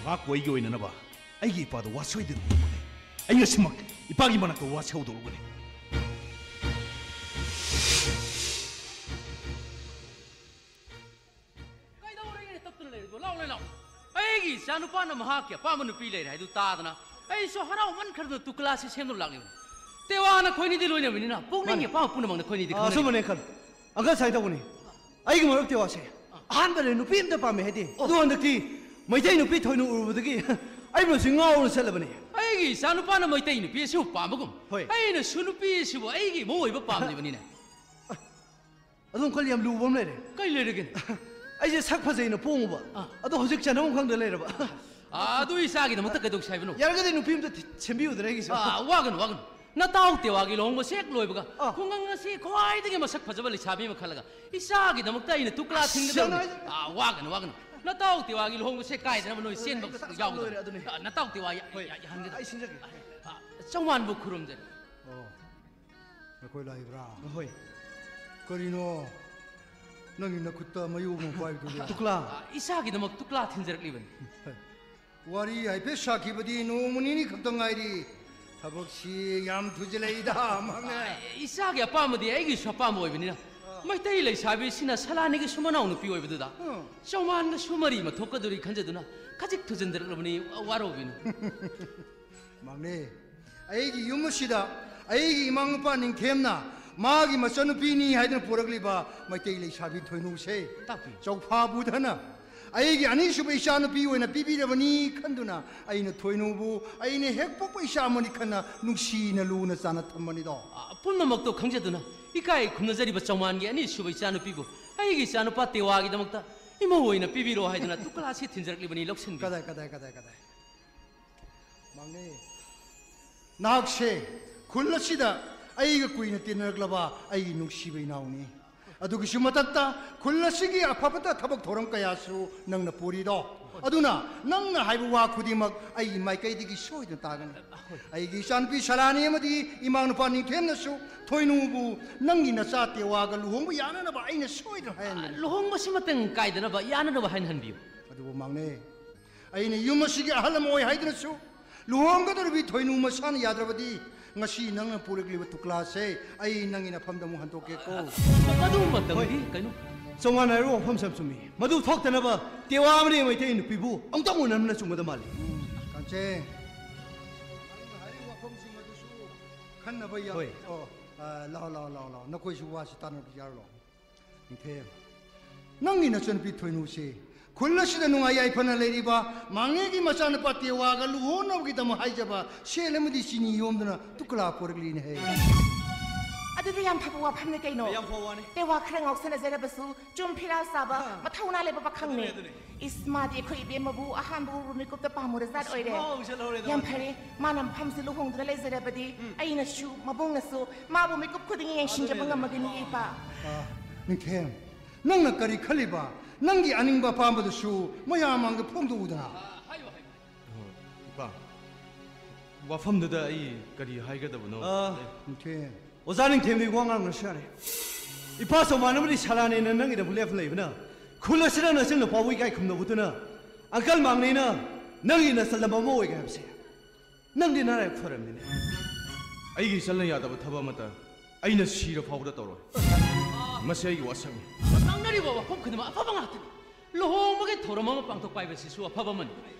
ꯃꯍꯥꯛꯄꯨ ꯑꯩꯒꯤ ꯑꯣꯏꯅꯅꯕ ꯑꯩꯒꯤ ꯏꯄꯥꯗ ꯋꯥ ꯁꯣꯏꯗꯅ ꯍꯧꯗꯣꯛꯎꯒꯅꯤ꯫ ꯑꯩ ꯉꯁꯤꯃꯛ ꯏꯄꯥꯒꯤ ꯃꯅꯥꯛꯇ ꯋꯥꯁꯦ ꯍꯧꯗꯣꯛꯎꯒꯅꯤ꯫ ꯀꯩꯗꯧꯔꯒꯦ ꯇꯞꯇꯅ ꯂꯩꯔꯤꯗꯣ? ꯂꯥꯎ, ꯂꯩ, ꯂꯥꯎ꯫ ꯑꯩꯒꯤ ꯏꯆꯥ ꯅꯨꯄꯥꯅ ꯃꯍꯥꯛꯀꯤ ꯑꯄꯥꯝꯕ ꯅꯨꯄꯤ ꯂꯩꯔꯦ ꯍꯥꯏꯗꯨ ꯇꯥꯗꯅ ꯑꯩꯁꯨ ꯍꯔꯥꯎꯃꯟꯈ꯭ꯔꯗꯅ ꯇꯨꯀꯂꯥꯁꯤ ꯁꯦꯝꯗꯨꯅ ꯂꯥꯛꯂꯤꯕꯅꯤ꯫ ꯇꯦꯋꯥ ꯅꯈꯣꯏꯅꯤꯗꯤ ꯂꯣꯏꯅꯕꯅꯤꯅ ꯄꯨꯛꯅꯤꯡꯒꯤ ꯃꯥꯅꯦ꯫ ꯑꯄꯥꯝꯕ ꯄꯨꯝꯅꯃꯛꯅ ꯑꯩꯈꯣꯏꯅꯤꯗꯤ ꯑꯥ, ꯈꯪꯅꯔꯦ꯫ ꯑꯆꯨꯝꯕꯅꯦ, ꯑꯪꯀꯜ꯫ ꯑꯪꯀꯜ, ꯁꯨꯃꯥꯏꯅ ꯇꯧꯕꯅꯤ꯫ ꯑꯩꯒꯤ ꯃꯔꯨꯞ ꯇꯦꯋꯥꯁꯦ ꯑꯍꯥꯟꯕꯗ ꯅꯨꯄꯤ ꯑꯝꯇ ꯄꯥꯝꯃꯦ ꯍꯥꯏꯗꯦ꯫ ꯑꯣ꯫ ꯑꯗꯣ ꯍꯟꯗꯛꯇꯤ ꯃꯩꯇꯩ ꯅꯨꯄꯤ ꯊꯣꯏꯅ ꯎꯔꯨꯕꯗꯒꯤ ꯑꯩ ꯃꯁꯤ ꯉꯥꯎꯔ ꯆꯠꯂꯕꯅꯦ꯫ ꯑꯩꯒꯤ ꯏꯆꯥ ꯅꯨꯄꯥꯅ ꯃꯩꯇꯩ ꯅꯨꯄꯤ ꯑꯁꯤꯕꯨ ꯄꯥꯝꯕꯒꯨꯝ ꯍꯣꯏ꯫ ꯑꯩꯅꯁꯨ ꯅꯨꯄꯤ ꯑꯁꯤꯕꯨ ꯑꯩꯒꯤ ꯃꯣꯏ ꯑꯣꯏꯕ ꯄꯥꯝꯂꯤꯕꯅꯤꯅꯦ꯫ ꯑꯗꯣ ꯑꯪꯀꯜ, ꯌꯥꯝ ꯂꯨꯕ ꯑꯃ ꯂꯩꯔꯦ꯫ ꯀꯩ ꯂꯩꯔꯒꯦꯅꯦ? ꯑꯩꯁꯦ ꯁꯛ ꯐꯖꯩꯅ ꯄꯣꯡꯉꯨꯕ꯫ ꯑꯥ꯫ ꯑꯗꯣ ꯍꯧꯖꯤꯛ ꯆꯟꯅꯐꯝ ꯈꯪꯗ ꯂꯩꯔꯕ꯫ ꯑꯥ, ꯑꯗꯨ ꯏꯆꯥꯒꯤꯗꯃꯛꯇ ꯀꯩꯗꯧꯁꯦ ꯍꯥꯏꯕꯅꯣ? ꯌꯥꯔꯒꯗꯤ ꯅꯨꯄꯤ ꯑꯝꯇ ꯊꯤ-, ꯁꯦꯝꯕꯤꯌꯨꯗꯅ ꯑꯩꯒꯤꯁꯨ꯫ ꯑꯥ, ꯋꯥꯒꯅꯨ, ꯋꯥꯒꯅꯨ꯫ ꯅꯇꯥꯎ ꯇꯦꯋꯥꯒꯤ ꯂꯨꯍꯣꯡꯕꯁꯦ ꯍꯦꯛ ꯂꯣꯏꯕꯒ ꯑꯥ꯫ ꯈꯨꯡꯒꯪ ꯑꯁꯤ ꯈ꯭ꯋꯥꯏꯗꯒꯤ ꯃꯁꯛ ꯐꯖꯕ ꯂꯩꯁꯥꯕꯤ ꯑꯃ ꯈꯜꯂꯒ ꯏꯆꯥꯒꯤꯗꯃꯛꯇ ꯑꯩꯅ ꯇꯨꯀꯂꯥ ꯑꯁ, ꯊꯤꯡꯒꯗꯕꯅꯤ꯫ ꯌꯥꯝ ꯅꯨꯡꯉꯥꯏ-, ꯑꯥ, ꯋꯥꯒꯅꯨ, ꯋꯥꯒꯅꯨ꯫ ꯅꯇꯥꯎ ꯇꯦꯋꯥꯒꯤ ꯂꯨꯍꯣꯡꯕꯁꯦ ꯀꯥꯏꯗꯅꯕ ꯅꯣꯏ ꯑꯗꯨꯅꯦ, ꯆꯦꯟꯕ ꯑꯩ ꯃꯇꯥꯡ ꯌꯥꯎꯒꯗꯕꯅꯤ꯫ ꯂꯣꯏꯔꯦ, ꯑꯗꯨꯅꯦ꯫ ꯑꯥ, ꯅꯇꯥꯎ ꯇꯦꯋꯥ ꯌꯥ-, ꯍꯣꯏ꯫ ꯌꯥ-, ꯌꯥꯍꯟꯒꯗꯕꯅꯤ꯫ ꯑꯩ ꯁꯤꯟꯖꯒꯦ꯫ ꯑꯥ, ꯆꯧꯃꯥꯟꯕꯨ ꯈꯨꯔꯨꯝꯖꯔꯤ꯫ ꯑꯣ, ꯅꯈꯣꯏ ꯂꯥꯛꯏꯕ꯭ꯔꯥ? ꯍꯣꯏ꯫ ꯀꯔꯤꯅꯣ ꯅꯪꯒꯤ ꯅꯈꯨꯠꯇ ꯃꯌꯣꯝ ꯑꯃ ꯄꯥꯏꯕꯗꯨꯗꯤ? ꯇꯨꯀꯂꯥ꯫ ꯑꯥ, ꯏꯆꯥꯒꯤꯗꯃꯛ ꯇꯨꯀꯂꯥ ꯊꯤꯟꯖꯔꯛꯂꯤꯕꯅꯤ꯫ ꯋꯥꯔꯤ ꯍꯥꯏꯐꯦꯠ ꯁꯥꯈꯤꯕꯗꯤ ꯅꯣꯡꯃ ꯅꯤꯅꯤ ꯈꯛꯇ ꯉꯥꯏꯔꯤ꯫ ꯊꯕꯛꯁꯤ ꯌꯥꯝ ꯊꯨꯖꯤꯜꯂꯛꯏꯗ, ꯃꯥꯡꯉꯦ꯫ ꯑꯥ, ꯏꯆꯥꯒꯤ ꯑꯄꯥꯝꯕꯗꯤ ꯑꯩꯒꯤꯁꯨ ꯑꯄꯥꯝꯕ ꯑꯣꯏꯕꯅꯤꯅ, ꯑꯥ꯫ ꯃꯩꯇꯩ ꯂꯩꯁꯥꯕꯤꯁꯤꯅ ꯁꯂꯥꯅꯤꯒꯤ ꯁꯨꯃꯅꯥꯎ ꯅꯨꯄꯤ ꯑꯣꯏꯕꯗꯨꯗ ꯑꯥ꯫ ꯆꯧꯃꯥꯟꯒꯁꯨ ꯃꯔꯤ ꯑꯃ ꯊꯣꯛꯀꯗꯧꯔꯤ ꯈꯟꯖꯗꯨꯅ ꯈꯖꯤꯛ ꯊꯨꯖꯤꯟꯖꯔꯛꯂꯕꯅꯤ, ꯋꯥꯔꯧꯕꯤꯅꯨ꯫ ꯃꯥꯡꯅꯦ, ꯑꯩꯒꯤ ꯌꯨꯝ ꯑꯁꯤꯗ ꯑꯩꯒꯤ ꯏꯃꯥ ꯅꯨꯄꯥ ꯅꯤꯡꯊꯦꯝꯅ ꯃꯥꯒꯤ ꯃꯆꯟꯅꯨꯄꯤꯅꯤ ꯍꯥꯏꯗꯨꯅ ꯄꯨꯔꯛꯂꯤꯕ ꯃꯩꯇꯩ ꯂꯩꯁꯥꯕꯤ ꯊꯣꯏꯅꯨꯁꯦ ꯇꯥꯛꯄꯤꯌꯨ꯫ ꯆꯧꯐꯥ ꯕꯨꯙꯅ ꯑꯩꯒꯤ ꯑꯅꯤꯁꯨꯕ ꯏꯆꯥꯅꯨꯄꯤ ꯑꯣꯏꯅ ꯄꯤꯕꯤꯔꯕꯅꯤ ꯈꯟꯗꯨꯅ ꯑꯩꯅ ꯊꯣꯏꯅꯨꯕꯨ ꯑꯩꯅ ꯍꯦꯛ ꯄꯣꯛꯄ ꯏꯆꯥ ꯑꯃꯅꯤ ꯈꯟꯅ ꯅꯨꯡꯁꯤꯅ ꯂꯨꯅ ꯆꯥꯟꯅ ꯊꯝꯕꯅꯤꯗꯣ꯫ ꯑ, ꯄꯨꯝꯅꯃꯛꯇꯣ ꯈꯪꯖꯗꯨꯅ ꯏꯀꯥꯏ ꯈꯨꯝꯅꯖꯔꯤꯕ ꯆꯧꯃꯥꯟꯒꯤ ꯑꯅꯤꯁꯨꯕ ꯏꯆꯥꯅꯨꯄꯤꯕꯨ ꯑꯩꯒꯤ ꯏꯆꯥꯅꯨꯄꯥ ꯇꯦꯋꯥꯒꯤ ꯗꯃꯛꯇ ꯏꯃꯧ ꯑꯣꯏꯅ ꯄꯤꯕꯤꯔꯣ ꯍꯥꯏꯗꯨꯅ ꯇꯨꯀꯂꯥꯁꯤ ꯊꯤꯟꯖꯔꯛꯂꯤꯕꯅꯤ, ꯂꯧꯁꯤꯟꯕꯤꯌꯨ꯫ ꯀꯗꯥꯏ, ꯀꯗꯥꯏ, ꯀꯗꯥꯏ, ꯀꯗꯥꯏ? ꯃꯥꯡꯅꯦ, ꯅꯍꯥꯛꯁꯦ ꯈꯨꯜ ꯑꯁꯤꯗ ꯑꯩꯒ ꯀꯨꯏꯅ ꯇꯤꯟꯅꯔꯛꯂꯕ ꯑꯩꯒꯤ ꯅꯨꯡꯁꯤꯕ ꯏꯅꯥꯎꯅꯤ꯫ ꯑꯗꯨꯒꯤꯁꯨ ꯃꯊꯛꯇ ꯈꯨꯜ ꯑꯁꯤꯒꯤ ꯑꯐꯕꯇ ꯊꯕꯛ ꯊꯧꯔꯝ ꯀꯌꯥꯁꯨ ꯅꯪꯅ ꯄꯨꯔꯤꯗꯣ꯫ ꯑꯗꯨꯅ ꯅꯪꯅ ꯍꯥꯏꯕ ꯋꯥ ꯈꯨꯗꯤꯡꯃꯛ ꯑꯩꯒꯤ ꯃꯥꯏꯀꯩꯗꯒꯤ ꯁꯣꯏꯗꯅ ꯇꯥꯒꯅꯤ꯫ ꯑꯩꯒꯤ ꯏꯆꯥꯅꯨꯄꯤ ꯁꯂꯥꯅꯤ ꯑꯃꯗꯤ ꯏꯃꯥ ꯅꯨꯄꯥ ꯅꯤꯡꯊꯦꯝꯅꯁꯨ ꯊꯣꯏꯅꯨꯕꯨ ꯅꯪꯒꯤ ꯅꯆꯥ ꯇꯦꯋꯥꯒ ꯂꯨꯍꯣꯡꯕ ꯌꯥꯅꯅꯕ ꯑꯩꯅ ꯁꯣꯏꯗꯅ ꯍꯥꯏꯍꯟꯒꯅꯤ꯫ ꯂꯨꯍꯣꯡꯕꯁꯤꯃꯇꯪ ꯀꯥꯏꯗꯅꯕ ꯌꯥꯅꯅꯕ ꯍꯥꯏꯅ ꯍꯟꯕꯤꯌꯨ꯫ ꯑꯗꯨꯕꯨ ꯃꯥꯡꯅꯦ, ꯑꯩꯅ ꯌꯨꯝ ꯑꯁꯤꯒꯤ ꯑꯍꯜ ꯑꯃ ꯑꯣꯏ ꯍꯥꯏꯗꯨꯅꯁꯨ ꯂꯨꯍꯣꯡꯒꯗꯧꯔꯤꯕꯤ ꯊꯣꯏꯅꯨ ꯃꯁꯥꯅ ꯌꯥꯗ꯭ꯔꯕꯗꯤ ꯉꯁꯤ ꯅꯪꯅ ꯄꯨꯔꯛꯂꯤꯕ ꯇꯨꯀ꯭ꯂꯥꯁꯦ ꯑꯩ ꯅꯪꯒꯤ ꯅꯐꯝꯗ ꯑꯃꯨꯛ ꯍꯟꯗꯣꯛꯀꯦꯀꯣ꯫ ꯃꯗꯨꯃꯛꯇꯪꯗꯤ ꯍꯣꯏ꯫ ꯀꯩꯅꯣ? ꯆꯧꯉꯥꯟꯅ ꯍꯥꯏꯔꯤꯕ ꯋꯥꯐꯝꯁꯦ ꯌꯥꯝ ꯆꯨꯝꯃꯤ꯫ ꯃꯗꯨ ꯊꯣꯛꯇꯅꯕ ꯇꯦꯋꯥ ꯑꯃꯗꯤ ꯃꯩꯇꯩ ꯅꯨꯄꯤꯕꯨ ꯑꯃꯨꯛꯇꯪ ꯎꯅꯕꯅ ꯆꯨꯝꯒꯗꯕ ꯃꯥꯜꯂꯤ꯫ ꯎꯝ, ꯀꯥꯡꯆꯦꯡ, ꯅꯪꯅ ꯍꯥꯏꯔꯤꯕ ꯋꯥꯐꯝꯁꯤꯡ ꯑꯗꯨꯁꯨ ꯈꯟꯅꯕ ꯌꯥ-, ꯍꯣꯏ꯫ ꯑꯣ, ꯑ, ꯂꯥꯛꯑꯣ, ꯂꯥꯛꯑꯣ, ꯂꯥꯛꯑꯣ, ꯂꯥꯛꯑꯣ꯫ ꯅꯈꯣꯏꯁꯨ ꯋꯥꯁꯤ ꯇꯥꯟꯅꯕ ꯌꯥꯔꯣ꯫ ꯅꯤꯡꯊꯦꯝ, ꯅꯪꯒꯤ ꯅꯆꯟꯅꯨꯄꯤ ꯊꯣꯏꯅꯨꯁꯤ ꯈꯨꯜ ꯑꯁꯤꯗ ꯅꯨꯡꯉꯥꯏ ꯌꯥꯏꯐꯅ ꯂꯩꯔꯤꯕ ꯃꯥꯡꯅꯦꯒꯤ ꯃꯆꯥꯅꯨꯄꯥ ꯇꯦꯋꯥꯒ ꯂꯨꯍꯣꯡꯅꯕꯒꯤꯗꯃꯛ ꯍꯥꯏꯖꯕ ꯁꯦꯜ ꯑꯃꯗꯤ ꯆꯤꯅꯤ ꯌꯣꯝꯗꯨꯅ ꯇꯨꯀꯂꯥ ꯄꯣꯔꯛꯂꯤꯅꯦꯍꯦ꯫ ꯑꯗꯨꯗꯤ ꯌꯥꯝ ꯐꯕ ꯋꯥꯐꯝꯅꯤ ꯀꯩꯅꯣ꯫ ꯌꯥꯝ ꯐꯕ ꯋꯥꯅꯤ꯫ ꯇꯦꯋꯥ ꯈꯔ ꯉꯥꯎꯁꯟꯅꯖꯔꯕꯁꯨ ꯆꯨꯝ ꯐꯤꯔꯥꯜ ꯆꯥꯕ, ꯑꯥ꯫ ꯃꯊꯧꯅꯥ ꯂꯩꯕ ꯄꯥꯈꯪꯅꯤ꯫ ꯑꯗꯨꯅꯦ, ꯑꯗꯨꯅꯦ꯫ ꯏꯁ, ꯃꯥꯗꯤ ꯑꯩꯈꯣꯏ ꯏꯕꯦꯝꯃꯕꯨ ꯑꯍꯥꯟꯕ ꯎꯔꯨ ꯃꯤꯀꯨꯞꯇ ꯄꯥꯝꯃꯨꯔ ꯖꯥꯠ ꯑꯁ, ꯑꯣꯏꯔꯦ꯫ ꯃꯥ ꯍꯧꯖꯤꯛ ꯂꯧꯔꯦꯗ ꯌꯥꯝ ꯃꯥꯗꯤ꯫ ꯐꯔꯦ, ꯃꯥꯅ ꯃꯐꯝꯁꯤ ꯂꯨꯍꯣꯡꯗꯨꯅ ꯂꯩꯖꯔꯕꯗꯤ ꯎꯝ꯫ ꯑꯩꯅꯁꯨ ꯃꯕꯨꯡꯅꯁꯨ ꯃꯥꯕꯨ ꯃꯤꯀꯨꯞ ꯈꯨꯗꯤꯡꯒꯤ ꯌꯦꯡꯁꯤꯟꯖꯕ ꯑꯗꯨꯅꯦ, ꯑꯗꯨꯅꯦ꯫ ꯉꯝꯃꯒꯅꯤ, ꯏꯄꯥ꯫ ꯑꯥ, ꯅꯤꯡꯊꯦꯝ, ꯅꯪꯅ ꯀꯔꯤ ꯈꯜꯂꯤꯕ? ꯅꯪꯒꯤ ꯑꯅꯤꯡꯕ ꯑꯄꯥꯝꯕꯗꯨꯁꯨ ꯃꯌꯥꯝ ꯃꯥꯡꯗ ꯐꯣꯡꯗꯣꯛꯎꯗꯅ꯫ ꯍꯥꯏꯌꯨ, ꯍꯥꯏꯌꯨ꯫ ꯍꯣꯏ, ꯏꯄꯥ, ꯋꯥꯐꯝꯗꯨꯗ ꯑꯩ ꯀꯔꯤ ꯍꯥꯏꯒꯗꯕꯅꯣ? ꯑꯥ, ꯅꯤꯡꯊꯦꯝ꯫ ꯑꯣꯖꯥ ꯅꯤꯡꯊꯦꯝꯗꯤ ꯋꯥ ꯉꯥꯡꯅꯁꯨ ꯌꯥꯔꯦ꯫ ꯏꯄꯥ ꯆꯧꯃꯥꯟ ꯑꯃꯗꯤ ꯁꯂꯥꯅꯦꯅ ꯅꯪꯒꯤꯗꯃꯛ ꯂꯦꯞꯄ ꯂꯩꯕꯅ ꯈꯨꯜ ꯑꯁꯤꯗ ꯅꯆꯟ ꯅꯨꯄꯥꯕꯨ ꯏꯀꯥꯏ ꯈꯨꯝꯅꯕꯗꯨꯅ ꯑꯪꯀꯜ ꯃꯥꯡꯅꯦꯅ ꯅꯪꯒꯤ ꯅꯆꯜ ꯑꯃ ꯑꯣꯏꯒꯦ ꯍꯥꯏꯕꯁꯦ ꯅꯪꯗꯤ ꯅꯔꯥꯏꯕꯛ ꯐꯔꯝꯃꯤꯅꯦ꯫ ꯑꯩꯒꯤ ꯏꯆꯜꯅ ꯌꯥꯗꯕ ꯊꯕꯛ ꯑꯃꯠꯇ ꯑꯩꯅ ꯁꯤꯔ ꯐꯥꯎꯕꯗ ꯇꯧꯔꯣꯏ꯫ ꯃꯁꯤ ꯑꯩꯒꯤ ꯋꯥꯁꯛꯅꯤ꯫ ꯉꯥꯡꯅꯔꯤꯕ ꯋꯥꯐꯝ ꯈꯨꯗꯤꯡꯃꯛ ꯑꯐꯕ ꯉꯥꯛꯇꯅꯤ꯫ ꯂꯨꯍꯣꯡꯕꯒꯤ ꯊꯧꯔꯝ ꯑꯃ ꯄꯥꯡꯊꯣꯛꯄ ꯍꯥꯏꯕꯁꯤꯁꯨ ꯑꯐꯕ ꯑꯃꯅꯤ꯫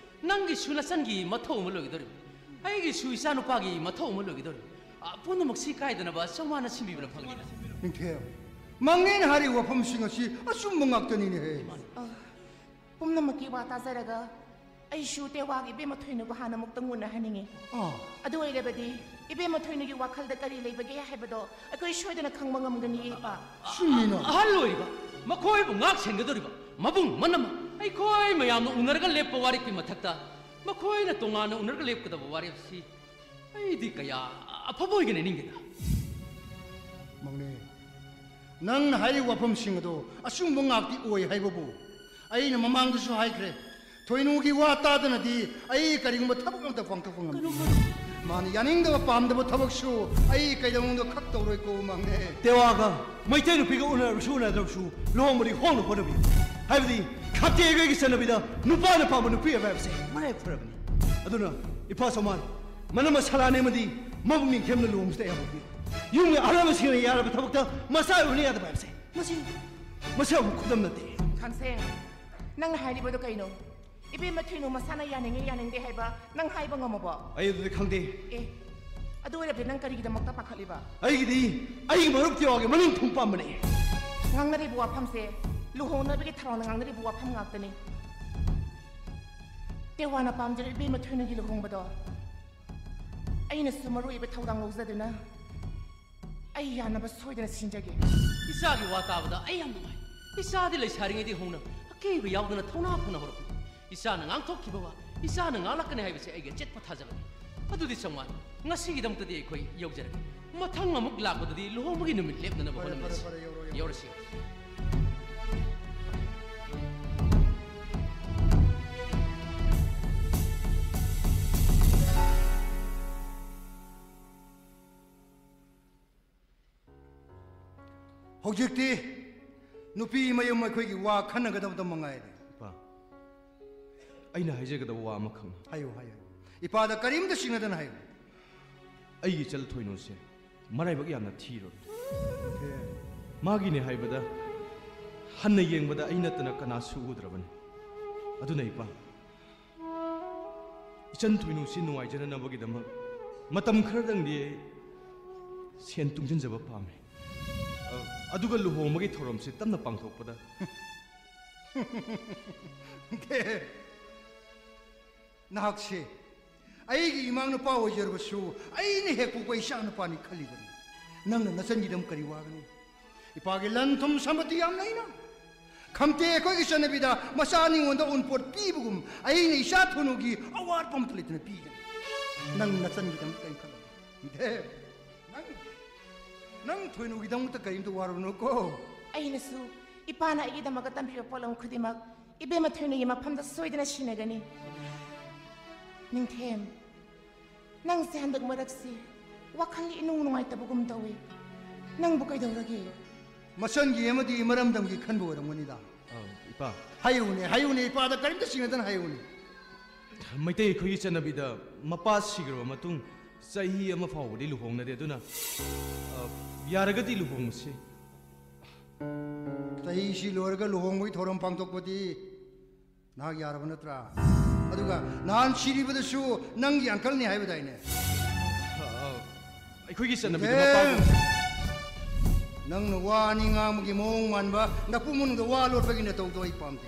ꯅꯪꯒꯤꯁꯨ ꯅꯆꯟꯒꯤ ꯃꯊꯧ ꯑꯃ ꯂꯣꯏꯒꯗꯧꯔꯤꯕꯅꯤ꯫ ꯑꯩꯒꯤꯁꯨ ꯏꯆꯥꯅꯨꯄꯥꯒꯤ ꯃꯊꯧ ꯑꯃ ꯂꯣꯏꯒꯗꯧꯔꯤꯕꯅꯤ꯫ ꯑ, ꯄꯨꯝꯅꯃꯛꯁꯤ ꯀꯥꯏꯗꯅꯕ ꯆꯧꯃꯥꯟꯅ ꯁꯤꯟꯕꯤꯕꯅ ꯐꯒꯅꯤꯗ꯫ ꯅꯤꯡꯊꯦꯝ, ꯃꯥꯡꯅꯦꯅ ꯍꯥꯏꯔꯤꯕ ꯋꯥꯐꯝꯁꯤꯡ ꯑꯁꯤ ꯑꯆꯨꯝꯕ ꯉꯥꯛꯇꯅꯤꯅꯦꯍꯦ꯫ ꯑ, ꯄꯨꯝꯅꯃꯛꯀꯤ ꯋꯥ ꯇꯥꯖꯔꯒ ꯑꯩꯁꯨ ꯇꯦꯋꯥꯒꯤ ꯏꯕꯦꯝꯃ ꯊꯣꯏꯅꯨꯕꯨ ꯍꯥꯟꯅ ꯑꯃꯨꯛꯇꯪ ꯎꯅꯍꯟꯅꯤꯡꯉꯤ꯫ ꯑꯥ꯫ ꯑꯗꯨ ꯑꯣꯏꯔꯕꯗꯤ ꯏꯕꯦꯝꯃ ꯊꯣꯏꯅꯨꯒꯤ ꯋꯥꯈꯜꯗ ꯀꯔꯤ ꯂꯩꯕꯒꯦ ꯍꯥꯏꯕꯗꯣ ꯑꯩꯈꯣꯏ ꯁꯣꯏꯗꯅ ꯈꯪꯕ ꯉꯝꯒꯅꯤ, ꯏꯄꯥ꯫ ꯆꯨꯝꯃꯤꯅ꯫ ꯑꯍꯜ ꯑꯣꯏꯔꯤꯕ, ꯃꯈꯣꯏꯕꯨ ꯉꯥꯛ ꯁꯦꯟꯒꯗꯧꯔꯤꯕ ꯃꯕꯨꯡ ꯃꯅꯝꯃ ꯑꯩꯈꯣꯏ ꯃꯌꯥꯝꯅ ꯎꯅꯔꯒ ꯂꯦꯞꯄ ꯋꯥꯔꯦꯞꯀꯤ ꯃꯊꯛꯇ ꯃꯈꯣꯏꯅ ꯇꯣꯉꯥꯟꯅ ꯎꯅꯔꯒ ꯂꯦꯞꯀꯗꯕ ꯋꯥꯔꯦꯞꯁꯤ ꯑꯩꯗꯤ ꯀꯌꯥ ꯑꯐꯕ ꯑꯣꯏꯒꯅꯤ ꯅꯤꯡꯗꯦꯗ꯫ ꯃꯪꯅꯦ, ꯅꯪꯅ ꯍꯥꯏꯔꯤꯕ ꯋꯥꯐꯝꯁꯤꯡ ꯑꯗꯣ ꯑꯆꯨꯝꯕ ꯉꯥꯛꯇꯤ ꯑꯣꯏ ꯍꯥꯏꯕꯕꯨ ꯑꯩꯅ ꯃꯃꯥꯡꯗꯁꯨ ꯍꯥꯏꯈ꯭ꯔꯦ꯫ ꯊꯣꯏꯅꯨꯒꯤ ꯋꯥ ꯇꯥꯗꯅꯗꯤ ꯑꯩ ꯀꯔꯤꯒꯨꯝꯕ ꯊꯕꯛ ꯑꯃꯠꯇ ꯄꯥꯡꯊꯣꯛꯄ ꯉꯝꯗꯦ꯫ ꯀꯩꯅꯣ? ꯃꯥꯅ ꯌꯥꯅꯤꯡꯗꯕ ꯄꯥꯝꯗꯕ ꯊꯕꯛꯁꯨ ꯑꯩ ꯀꯩꯗꯧꯅꯨꯡꯗ ꯈꯛ ꯇꯧꯔꯣꯏꯀꯣ, ꯃꯪꯅꯦ꯫ ꯇꯦꯋꯥꯒ ꯃꯩꯇꯩ ꯅꯨꯄꯤꯒ ꯎꯅꯔꯕꯁꯨ ꯎꯅꯗ꯭ꯔꯕꯁꯨ ꯂꯨꯍꯣꯡꯕꯗꯤ ꯍꯣꯡꯅ ꯍꯣꯠꯅꯕꯤꯌꯨ꯫ ꯍꯥꯏꯕꯗꯤ ꯈꯝꯇꯦ ꯑꯩꯈꯣꯏꯒꯤ ꯆꯠꯅꯕꯤꯗ ꯅꯨꯄꯥꯅ ꯄꯥꯝꯕ ꯅꯨꯄꯤ ꯑꯃ ꯍꯥꯏꯕꯁꯦ ꯃꯔꯥꯏꯕꯛ ꯐꯔꯕꯅꯤ꯫ ꯑꯗꯨꯅ ꯏꯄꯥ ꯁꯣꯃꯥꯟ, ꯃꯅꯝꯃ ꯁꯂꯥꯅꯦ ꯑꯃꯗꯤ ꯃꯕꯨꯡ ꯅꯤꯡꯊꯦꯝꯅ ꯂꯨꯍꯣꯡꯕꯁꯤꯗ ꯑꯌꯥꯕ ꯄꯤꯌꯨ꯫ ꯌꯨꯝꯒꯤ ꯑꯍꯜ ꯂꯃꯟꯁꯤꯡꯅ ꯌꯥꯔꯕ ꯊꯕꯛꯇ ꯃꯆꯥ ꯑꯣꯏꯍꯟꯕ ꯌꯥꯗꯕ ꯍꯥꯏꯕꯁꯦ ꯃꯁꯤ, ꯃꯁꯤ ꯑꯃꯨꯛ ꯈꯨꯗꯝ ꯅꯠꯇꯦ꯫ ꯈꯥꯟꯁꯦ, ꯅꯪꯅ ꯍꯥꯏꯔꯤꯕꯗꯣ ꯀꯩꯅꯣ? ꯏꯕꯦꯝꯃ ꯊꯣꯏꯅꯨ ꯃꯁꯥꯅ ꯌꯥꯅꯤꯡꯉꯤ ꯌꯥꯅꯤꯡꯗꯦ ꯍꯥꯏꯕ ꯅꯪ ꯍꯥꯏꯕ ꯉꯝꯃꯕꯣ? ꯑꯩ ꯑꯗꯨꯗꯤ ꯈꯪꯗꯦ꯫ ꯑꯦ, ꯑꯗꯨ ꯑꯣꯏꯔꯕꯗꯤ ꯅꯪ ꯀꯔꯤꯒꯤꯗꯃꯛꯇ ꯄꯥꯈꯠꯂꯤꯕ? ꯑꯩꯒꯤꯗꯤ ꯑꯩꯒꯤ ꯃꯔꯨꯞ ꯇꯤꯋꯥꯒꯤ ꯃꯅꯤꯡ ꯊꯨꯡ ꯄꯥꯝꯕꯅꯦ꯫ ꯉꯥꯡꯅꯔꯤꯕ ꯋꯥꯐꯝꯁꯦ ꯂꯨꯍꯣꯡꯅꯕꯒꯤ ꯊꯧꯔꯥꯡꯗ ꯉꯥꯡꯅꯔꯤꯕ ꯋꯥꯐꯝ ꯉꯥꯛꯇꯅꯤ꯫ ꯇꯦꯋꯥꯅ ꯄꯥꯝꯖꯔꯤꯕ ꯏꯕꯦꯝꯃ ꯊꯣꯏꯅꯨꯒꯤ ꯂꯨꯍꯣꯡꯕꯗꯣ ꯑꯩꯅꯁꯨ ꯃꯔꯨ ꯑꯣꯏꯕ ꯊꯧꯗꯥꯡ ꯂꯧꯖꯗꯨꯅ ꯑꯩ ꯌꯥꯅꯕ ꯁꯣꯏꯗꯅ ꯁꯤꯟꯖꯒꯦ꯫ ꯏꯆꯥꯒꯤ ꯋꯥ ꯇꯥꯕꯗ ꯑꯩ ꯌꯥꯝ ꯅꯨꯡꯉꯥꯏ꯫ ꯏꯆꯥꯗꯤ ꯂꯩꯁꯥꯔꯤꯉꯩꯗꯒꯤ ꯍꯧꯅ ꯑꯀꯦꯕ ꯌꯥꯎꯗꯅ ꯊꯧꯅꯥ ꯐꯅ ꯍꯧꯔꯛꯄꯅꯤ꯫ ꯏꯆꯥꯅ ꯉꯥꯡꯊꯣꯛꯈꯤꯕ ꯋꯥ ꯏꯆꯥꯅ ꯉꯥꯛꯂꯛꯀꯅꯤ ꯍꯥꯏꯕꯁꯦ ꯑꯩꯒꯤ ꯑꯆꯦꯠꯄ ꯊꯥꯖꯕꯅꯤ꯫ ꯑꯗꯨꯗꯤ ꯁꯣꯃꯥꯟ, ꯉꯁꯤꯒꯤꯗꯃꯛꯇꯗꯤ ꯑꯩꯈꯣꯏ ꯌꯧꯖꯔꯒꯦ꯫ ꯃꯊꯪ ꯑꯃꯨꯛ ꯂꯥꯛꯄꯗꯗꯤ ꯂꯨꯍꯣꯡꯕꯒꯤ ꯅꯨꯃꯤꯠ ꯂꯦꯞꯅꯅꯕ ꯐꯔꯦ, ꯐꯔꯦ, ꯍꯣꯠꯅꯃꯤꯟꯅꯁꯤ꯫ ꯐꯔꯦ, ꯌꯧꯔꯣ, ꯌꯧꯔꯣ꯫ ꯌꯧꯔꯁꯤ꯫ ꯍꯧꯖꯤꯛꯇꯤ ꯅꯨꯄꯤ ꯃꯌꯨꯝ ꯑꯩꯈꯣꯏꯒꯤ ꯋꯥ ꯈꯟꯅꯒꯗꯕꯗ ꯃꯉꯥꯏꯔꯦ꯫ ꯏꯄꯥ, ꯑꯩꯅ ꯍꯥꯏꯖꯒꯗꯕ ꯋꯥ ꯑꯃꯈꯛꯅꯤ꯫ ꯍꯥꯏꯌꯨ, ꯍꯥꯏꯌꯨ꯫ ꯏꯄꯥꯗ ꯀꯔꯤꯝꯇ ꯆꯤꯡꯅꯗꯅ ꯍꯥꯏꯌꯨ꯫ ꯑꯩꯒꯤ ꯏꯆꯜ ꯊꯣꯏꯅꯨꯁꯦ ꯃꯔꯥꯏꯕꯛ ꯌꯥꯝꯅ ꯊꯤꯔꯕꯅꯤ꯫ ꯑꯦ꯫ ꯃꯥꯒꯤꯅꯦ ꯍꯥꯏꯕꯗ ꯍꯟꯅ ꯌꯦꯡꯕꯗ ꯑꯩ ꯅꯠꯇꯅ ꯀꯅꯥꯁꯨ ꯎꯗ꯭ꯔꯕꯅꯤ꯫ ꯑꯗꯨꯅ ꯏꯄꯥ, ꯏꯆꯟ ꯊꯣꯏꯅꯨꯁꯤ ꯅꯨꯡꯉꯥꯏꯖꯅꯅꯕꯒꯤꯗꯃꯛ ꯃꯇꯝ ꯈꯔꯗꯪꯗꯤ ꯑꯩ ꯁꯦꯟ ꯇꯨꯡꯁꯤꯟꯖꯕ ꯄꯥꯝꯃꯤ꯫ ꯑ, ꯑꯗꯨꯒ ꯂꯨꯍꯣꯡꯕꯒꯤ ꯊꯧꯔꯝꯁꯤ ꯇꯞꯅ ꯄꯥꯡꯊꯣꯛꯄꯗ꯫ ꯅꯍꯥꯛꯁꯦ ꯑꯩꯒꯤ ꯏꯃꯥ ꯅꯨꯄꯥ ꯑꯣꯏꯖꯔꯕꯁꯨ ꯑꯩꯅ ꯍꯦꯛ ꯄꯣꯛꯄ ꯏꯆꯥ ꯅꯨꯄꯥꯅꯤ ꯈꯜꯂꯤꯕꯅꯤ꯫ ꯅꯪꯅ ꯅꯆꯟꯒꯤꯗꯃꯛ ꯀꯔꯤ ꯋꯥꯒꯅꯤ? ꯏꯄꯥꯒꯤ ꯂꯟ ꯊꯨꯝ ꯁꯝꯄꯇꯤ ꯌꯥꯝ ꯂꯩꯅ꯫ ꯈꯝꯇꯦ ꯑꯩꯈꯣꯏꯒꯤ ꯆꯠꯅꯕꯤꯗ ꯃꯆꯥ ꯅꯤꯉꯣꯟꯗ ꯎꯟꯄꯣꯠ ꯄꯤꯕꯒꯨꯝ ꯑꯩꯅ ꯏꯆꯥ ꯊꯣꯏꯅꯨꯒꯤ ꯑꯋꯥꯠꯄ ꯑꯃꯠꯇ ꯂꯩꯇꯅ ꯄꯤꯒꯅꯤ꯫ ꯅꯪ ꯅꯆꯟꯒꯤꯗꯃꯛꯇ ꯀꯔꯤꯝ ꯈꯜꯂꯨꯅꯨ꯫ ꯅꯤꯡꯊꯦꯝ, ꯅꯪ, ꯅꯪ ꯊꯣꯏꯅꯨꯒꯤꯗꯃꯛꯇ ꯀꯔꯤꯝꯇ ꯋꯥꯔꯨꯅꯨꯀꯣ꯫ ꯑꯩꯅꯁꯨ ꯏꯄꯥꯅ ꯑꯩꯒꯤꯗꯃꯛꯇ ꯇꯝꯕꯤꯕ ꯄꯣꯠꯂꯝ ꯈꯨꯗꯤꯡꯃꯛ ꯏꯕꯦꯝꯃ ꯊꯣꯏꯅꯨꯒꯤ ꯃꯐꯝꯗ ꯁꯣꯏꯗꯅ ꯁꯤꯟꯅꯒꯅꯤ꯫ ꯅꯤꯡꯊꯦꯝ, ꯅꯪꯁꯦ ꯍꯟꯗꯛ ꯃꯔꯛꯁꯤ ꯋꯥꯈꯜ ꯏꯅꯨꯡ ꯅꯨꯡꯉꯥꯏꯇꯕꯒꯨꯝ ꯇꯧꯏ꯫ ꯅꯪꯕꯨ ꯀꯩꯗꯧꯔꯒꯦ? ꯃꯆꯟꯒꯤ ꯑꯃꯗꯤ ꯃꯔꯝꯗꯝꯒꯤ ꯈꯟꯕ ꯑꯣꯏꯔꯝꯒꯅꯤꯗ꯫ ꯑ, ꯏꯄꯥ꯫ ꯍꯥꯏꯌꯨꯅꯦ, ꯍꯥꯏꯌꯨꯅꯦ, ꯏꯄꯥꯗ ꯀꯔꯤꯝꯇ ꯆꯤꯡꯅꯗꯅ ꯍꯥꯏꯌꯨꯅꯦ꯫ ꯃꯩꯇꯩ ꯑꯩꯈꯣꯏꯒꯤ ꯆꯠꯅꯕꯤꯗ ꯃꯄꯥ ꯁꯤꯈ꯭ꯔꯕ ꯃꯇꯨꯡ ꯆꯍꯤ ꯑꯃ ꯐꯥꯎꯕꯗꯤ ꯂꯨꯍꯣꯡꯅꯗꯦ꯫ ꯑꯗꯨꯅ, ꯑ, ꯌꯥꯔꯒꯗꯤ ꯂꯨꯍꯣꯡꯉꯁꯤ꯫ ꯆꯍꯤꯁꯤ ꯂꯣꯏꯔꯒ ꯂꯨꯍꯣꯡꯕꯒꯤ ꯊꯧꯔꯝ ꯄꯥꯡꯊꯣꯛꯄꯗꯤ ꯅꯍꯥꯛ ꯌꯥꯔꯕ ꯅꯠꯇ꯭ꯔꯥ? ꯑꯗꯨꯒ ꯅꯍꯥꯟ ꯁꯤꯔꯤꯕꯗꯨꯁꯨ ꯅꯪꯒꯤ ꯑꯪꯀꯜꯅꯤ ꯍꯥꯏꯕꯗꯥꯏꯅꯦ? ꯑ, ꯑ, ꯑꯩꯈꯣꯏꯒꯤ ꯆꯠꯅꯕꯤꯗ ꯅꯤꯡꯊꯦꯝ! ꯃꯄꯥꯕꯨ ꯅꯪꯅ ꯋꯥ ꯑꯅꯤ ꯉꯥꯡꯕꯒꯤ ꯃꯑꯣꯡ ꯃꯥꯟꯕ, ꯅꯄꯨ ꯃꯅꯨꯡꯗ ꯋꯥ ꯂꯣꯠꯄꯒꯤ ꯅꯇꯧꯗꯣ ꯑꯩ ꯄꯥꯝꯗꯦ꯫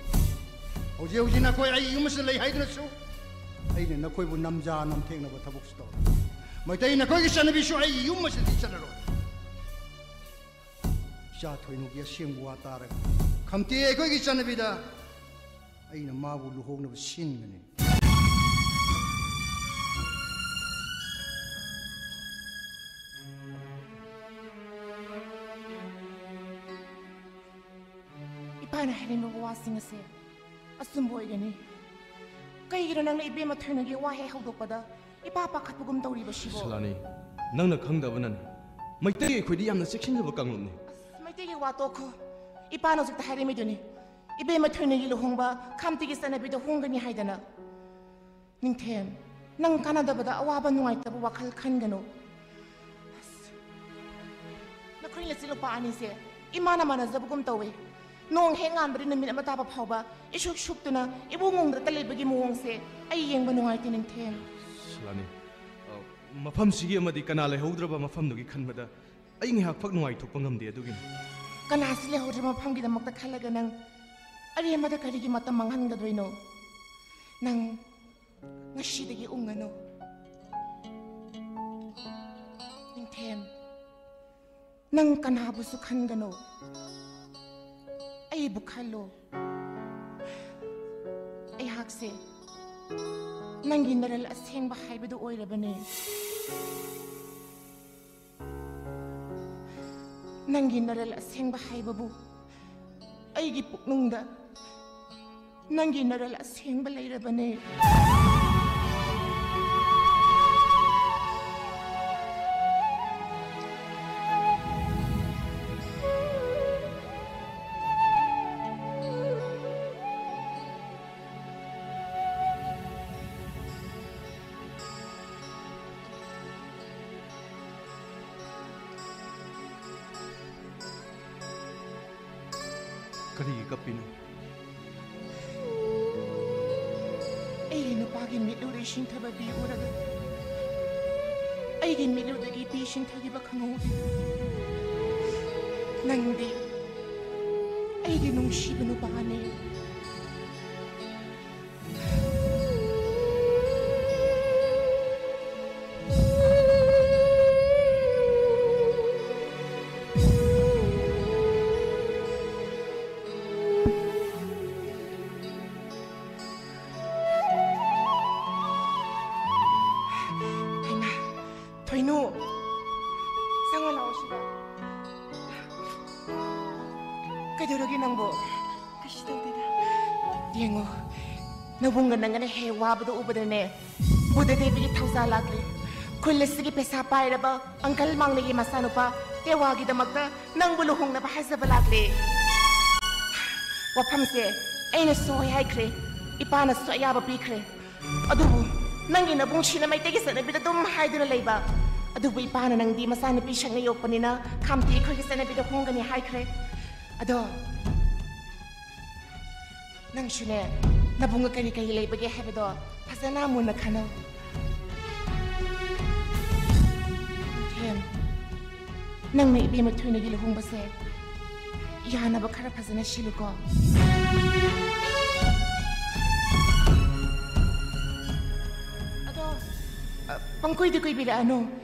ꯍꯧꯖꯤꯛ ꯍꯧꯖꯤꯛ ꯅꯈꯣꯏ ꯑꯩ ꯌꯨꯝ ꯑꯁꯤꯗ ꯂꯩ ꯍꯥꯏꯗꯨꯅꯁꯨ ꯑꯩꯅ ꯅꯈꯣꯏꯕꯨ ꯅꯝꯖꯥ ꯅꯝꯊꯦꯡꯅꯕ ꯊꯕꯛꯁꯨ ꯇꯧꯔꯣꯏ꯫ ꯃꯩꯇꯩ ꯅꯈꯣꯏꯒꯤ ꯆꯠꯅꯕꯤꯁꯨ ꯑꯩ ꯌꯨꯝ ꯑꯁꯤꯗꯤ ꯆꯠꯂꯔꯣꯏ꯫ ꯏꯆꯥ ꯊꯣꯏꯅꯨꯒꯤ ꯑꯁꯦꯡꯕ ꯋꯥ ꯇꯥꯔꯒ ꯈꯝꯇꯦ ꯑꯩꯈꯣꯏꯒꯤ ꯆꯠꯅꯕꯤꯗ ꯑꯩꯅ ꯃꯥꯕꯨ ꯂꯨꯍꯣꯡꯅꯕ ꯁꯤꯟꯒꯅꯤ꯫ ꯏꯄꯥꯅ ꯍꯥꯏꯔꯝꯃꯤꯕ ꯋꯥꯁꯤꯡ ꯑꯁꯦ ꯑꯆꯨꯝꯕ ꯑꯣꯏꯒꯅꯤ꯫ ꯀꯩꯒꯤꯅꯣ ꯅꯪꯅ ꯏꯕꯦꯝꯃ ꯊꯣꯏꯅꯨꯒꯤ ꯋꯥ ꯍꯦꯛ ꯍꯧꯗꯣꯛꯄꯗ ꯏꯄꯥ ꯄꯥꯈꯠꯄꯒꯨꯝ ꯇꯧꯔꯤꯕꯁꯤꯕꯣ? ꯁꯂꯥꯅꯤ, ꯅꯪꯅ ꯈꯪꯗꯕꯅꯅꯤ꯫ ꯃꯩꯇꯩ ꯑꯩꯈꯣꯏꯗꯤ ꯌꯥꯝꯅ ꯆꯦꯛꯁꯤꯟꯖꯕ ꯀꯥꯡꯂꯨꯞꯅꯤ꯫ ꯑꯁ, ꯃꯩꯇꯩꯒꯤ ꯋꯥ ꯇꯣꯛꯈꯣ꯫ ꯏꯄꯥꯅ ꯍꯧꯖꯤꯛꯇ ꯍꯥꯏꯔꯝꯃꯤꯗꯨꯅꯤ, ꯏꯕꯦꯝꯃ ꯊꯣꯏꯅꯨꯒꯤ ꯂꯨꯍꯣꯡꯕ ꯈꯥꯝꯇꯤꯒꯤ ꯆꯠꯅꯕꯤꯗ ꯍꯣꯡꯒꯅꯤ ꯍꯥꯏꯗꯅ꯫ ꯅꯤꯡꯊꯦꯝ, ꯅꯪ ꯀꯥꯟꯅꯗꯕꯗ ꯑꯋꯥꯕ ꯅꯨꯡꯉꯥꯏꯇꯕ ꯋꯥꯈꯜ ꯈꯟꯒꯅꯨ꯫ ꯑꯁ, ꯅꯈꯣꯏ ꯅꯆꯤꯜ ꯅꯨꯄꯥ ꯑꯅꯤꯁꯦ ꯏꯃꯥꯅ ꯃꯥꯟꯅꯖꯕꯒꯨꯝ ꯇꯧꯋꯦ꯫ ꯅꯣꯡ ꯍꯦꯛ ꯉꯥꯟꯕꯗꯤ ꯅꯨꯃꯤꯠ ꯑꯃ ꯇꯥꯕ ꯐꯥꯎꯕ ꯏꯁꯨꯛ ꯁꯨꯛꯇꯨꯅ ꯏꯕꯨꯡ ꯉꯣꯡꯗꯇ ꯂꯩꯕꯒꯤ ꯃꯑꯣꯡꯁꯦ ꯑꯩ ꯌꯦꯡꯕ ꯅꯨꯡꯉꯥꯏꯇꯦ, ꯅꯤꯡꯊꯦꯝ꯫ ꯁꯂꯥꯅꯤ, ꯑ, ꯃꯐꯝꯁꯤꯒꯤ ꯑꯃꯗꯤ ꯀꯅꯥ ꯂꯩꯍꯧꯗ꯭ꯔꯕ ꯃꯐꯝꯗꯨꯒꯤ ꯈꯟꯕꯗ ꯑꯩ ꯉꯥꯏꯍꯥꯛ ꯐꯥꯎ ꯅꯨꯡꯉꯥꯏꯊꯣꯛꯄ ꯉꯝꯗꯦ꯫ ꯑꯗꯨꯒꯤꯅꯤ꯫ ꯀꯅꯥꯁꯨ ꯂꯩꯍꯧꯗ꯭ꯔꯕ ꯃꯐꯝꯒꯤꯗꯃꯛꯇ ꯈꯜꯂꯒ ꯅꯪ ꯑꯔꯦꯝꯕꯗ ꯀꯔꯤꯒꯤ ꯃꯇꯝ ꯃꯥꯡꯍꯟꯒꯗꯣꯏꯅꯣ? ꯅꯪ ꯉꯁꯤꯗꯒꯤ ꯎꯪꯉꯅꯨ꯫ ꯅꯤꯡꯊꯦꯝ, ꯅꯪ ꯀꯅꯥꯕꯨꯁꯨ ꯈꯟꯒꯅꯨ꯫ ꯑꯩꯕꯨ ꯈꯜꯂꯣ꯫ ꯑꯩꯍꯥꯛꯁꯦ ꯅꯪꯒꯤ ꯅꯔꯜ ꯑꯁꯦꯡꯕ ꯍꯥꯏꯕꯗꯨ ꯑꯣꯏꯔꯕꯅꯦ꯫ ꯅꯪꯒꯤ ꯅꯔꯜ ꯑꯁꯦꯡꯕ ꯍꯥꯏꯕꯕꯨ ꯑꯩꯒꯤ ꯄꯨꯛꯅꯨꯡꯗ ꯅꯪꯒꯤ ꯅꯔꯜ ꯑꯁꯦꯡꯕ ꯂꯩꯔꯕꯅꯦ꯫ ꯀꯔꯤꯒꯤ ꯀꯞꯄꯤꯅꯣ? ꯑꯩꯒꯤ ꯅꯨꯄꯥꯒꯤ ꯃꯤꯠꯂꯨꯗꯒꯤ ꯁꯤꯡꯊꯕ ꯄꯤ ꯎꯔꯒ, ꯑꯩꯒꯤ ꯃꯤꯠꯂꯨꯗꯒꯤ ꯄꯤ ꯁꯤꯡꯊꯈꯤꯕ ꯈꯪꯍꯧꯗꯦ꯫ ꯅꯪꯗꯤ ꯑꯩꯒꯤ ꯅꯨꯡꯁꯤꯕ ꯅꯨꯄꯥꯅꯦ꯫ ꯍꯩꯃꯥ, ꯊꯣꯏꯅꯨ, ꯆꯪꯉꯣ ꯂꯥꯛꯑꯣ ꯁꯤꯗ꯫ ꯀꯩꯗꯧꯔꯒꯦ ꯅꯪꯕꯨ? ꯀꯩꯁꯨ ꯇꯧꯗꯦꯗ꯫ ꯌꯦꯡꯉꯣ, ꯅꯕꯨꯡꯒ ꯅꯪꯒꯅ ꯍꯦꯛ ꯋꯥꯕꯗꯣ ꯎꯕꯗꯅꯦ, ꯕꯨꯙ ꯗꯦꯕꯒꯤ ꯊꯧꯖꯥꯜ ꯂꯥꯛꯂꯦ꯫ ꯈꯨꯜ ꯑꯁꯤꯒꯤ ꯄꯩꯁꯥ ꯄꯥꯏꯔꯕ ꯑꯪꯀꯜ ꯃꯥꯡꯂꯩꯒꯤ ꯃꯆꯥꯅꯨꯄꯥ ꯇꯦꯋꯥꯒꯤꯗꯃꯛꯇ ꯅꯪꯕꯨ ꯂꯨꯍꯣꯡꯅꯕ ꯍꯥꯏꯖꯕ ꯂꯥꯛꯂꯦ꯫ ꯋꯥꯐꯝꯁꯦ ꯑꯩꯅꯁꯨ ꯍꯣꯏ ꯍꯥꯏꯈ꯭ꯔꯦ, ꯏꯄꯥꯅꯁꯨ ꯑꯌꯥꯕ ꯄꯤꯈ꯭ꯔꯦ꯫ ꯑꯗꯨꯕꯨ ꯅꯪꯒꯤ ꯅꯕꯨꯡꯁꯤꯅ ꯃꯩꯇꯩꯒꯤ ꯆꯠꯅꯕꯤꯗ ꯑꯗꯨꯝ ꯍꯥꯏꯗꯨꯅ ꯂꯩꯕ꯫ ꯑꯗꯨꯕꯨ ꯏꯄꯥꯅ ꯅꯪꯗꯤ ꯃꯆꯥꯅꯨꯄꯤ ꯁꯛꯅ ꯌꯣꯛꯄꯅꯤꯅ ꯈꯥꯝꯇꯤ ꯑꯩꯈꯣꯏꯒꯤ ꯆꯠꯅꯕꯤꯗ ꯍꯣꯡꯒꯅꯤ ꯍꯥꯏꯈ꯭ꯔꯦ꯫ ꯑꯗꯣ ꯅꯪꯁꯨꯅꯦ, ꯅꯕꯨꯡꯒ ꯀꯔꯤ ꯀꯔꯤ ꯂꯩꯕꯒꯦ ꯍꯥꯏꯕꯗꯣ ꯐꯖꯅ ꯃꯨꯟꯅ ꯈꯟꯅꯧ꯫ ꯊꯦꯝ, ꯅꯪꯅ ꯏꯕꯦꯝꯃ ꯊꯣꯏꯅꯒꯤ ꯂꯨꯍꯣꯡꯕꯁꯦ ꯌꯥꯅꯕ ꯈꯔ ꯐꯖꯅ ꯁꯤꯜꯂꯨꯀꯣ꯫ ꯑꯗꯣ, ꯑ, ꯄꯪꯀꯨꯏꯗꯤ ꯀꯨꯏꯕꯤꯔꯛꯑꯅꯨ꯫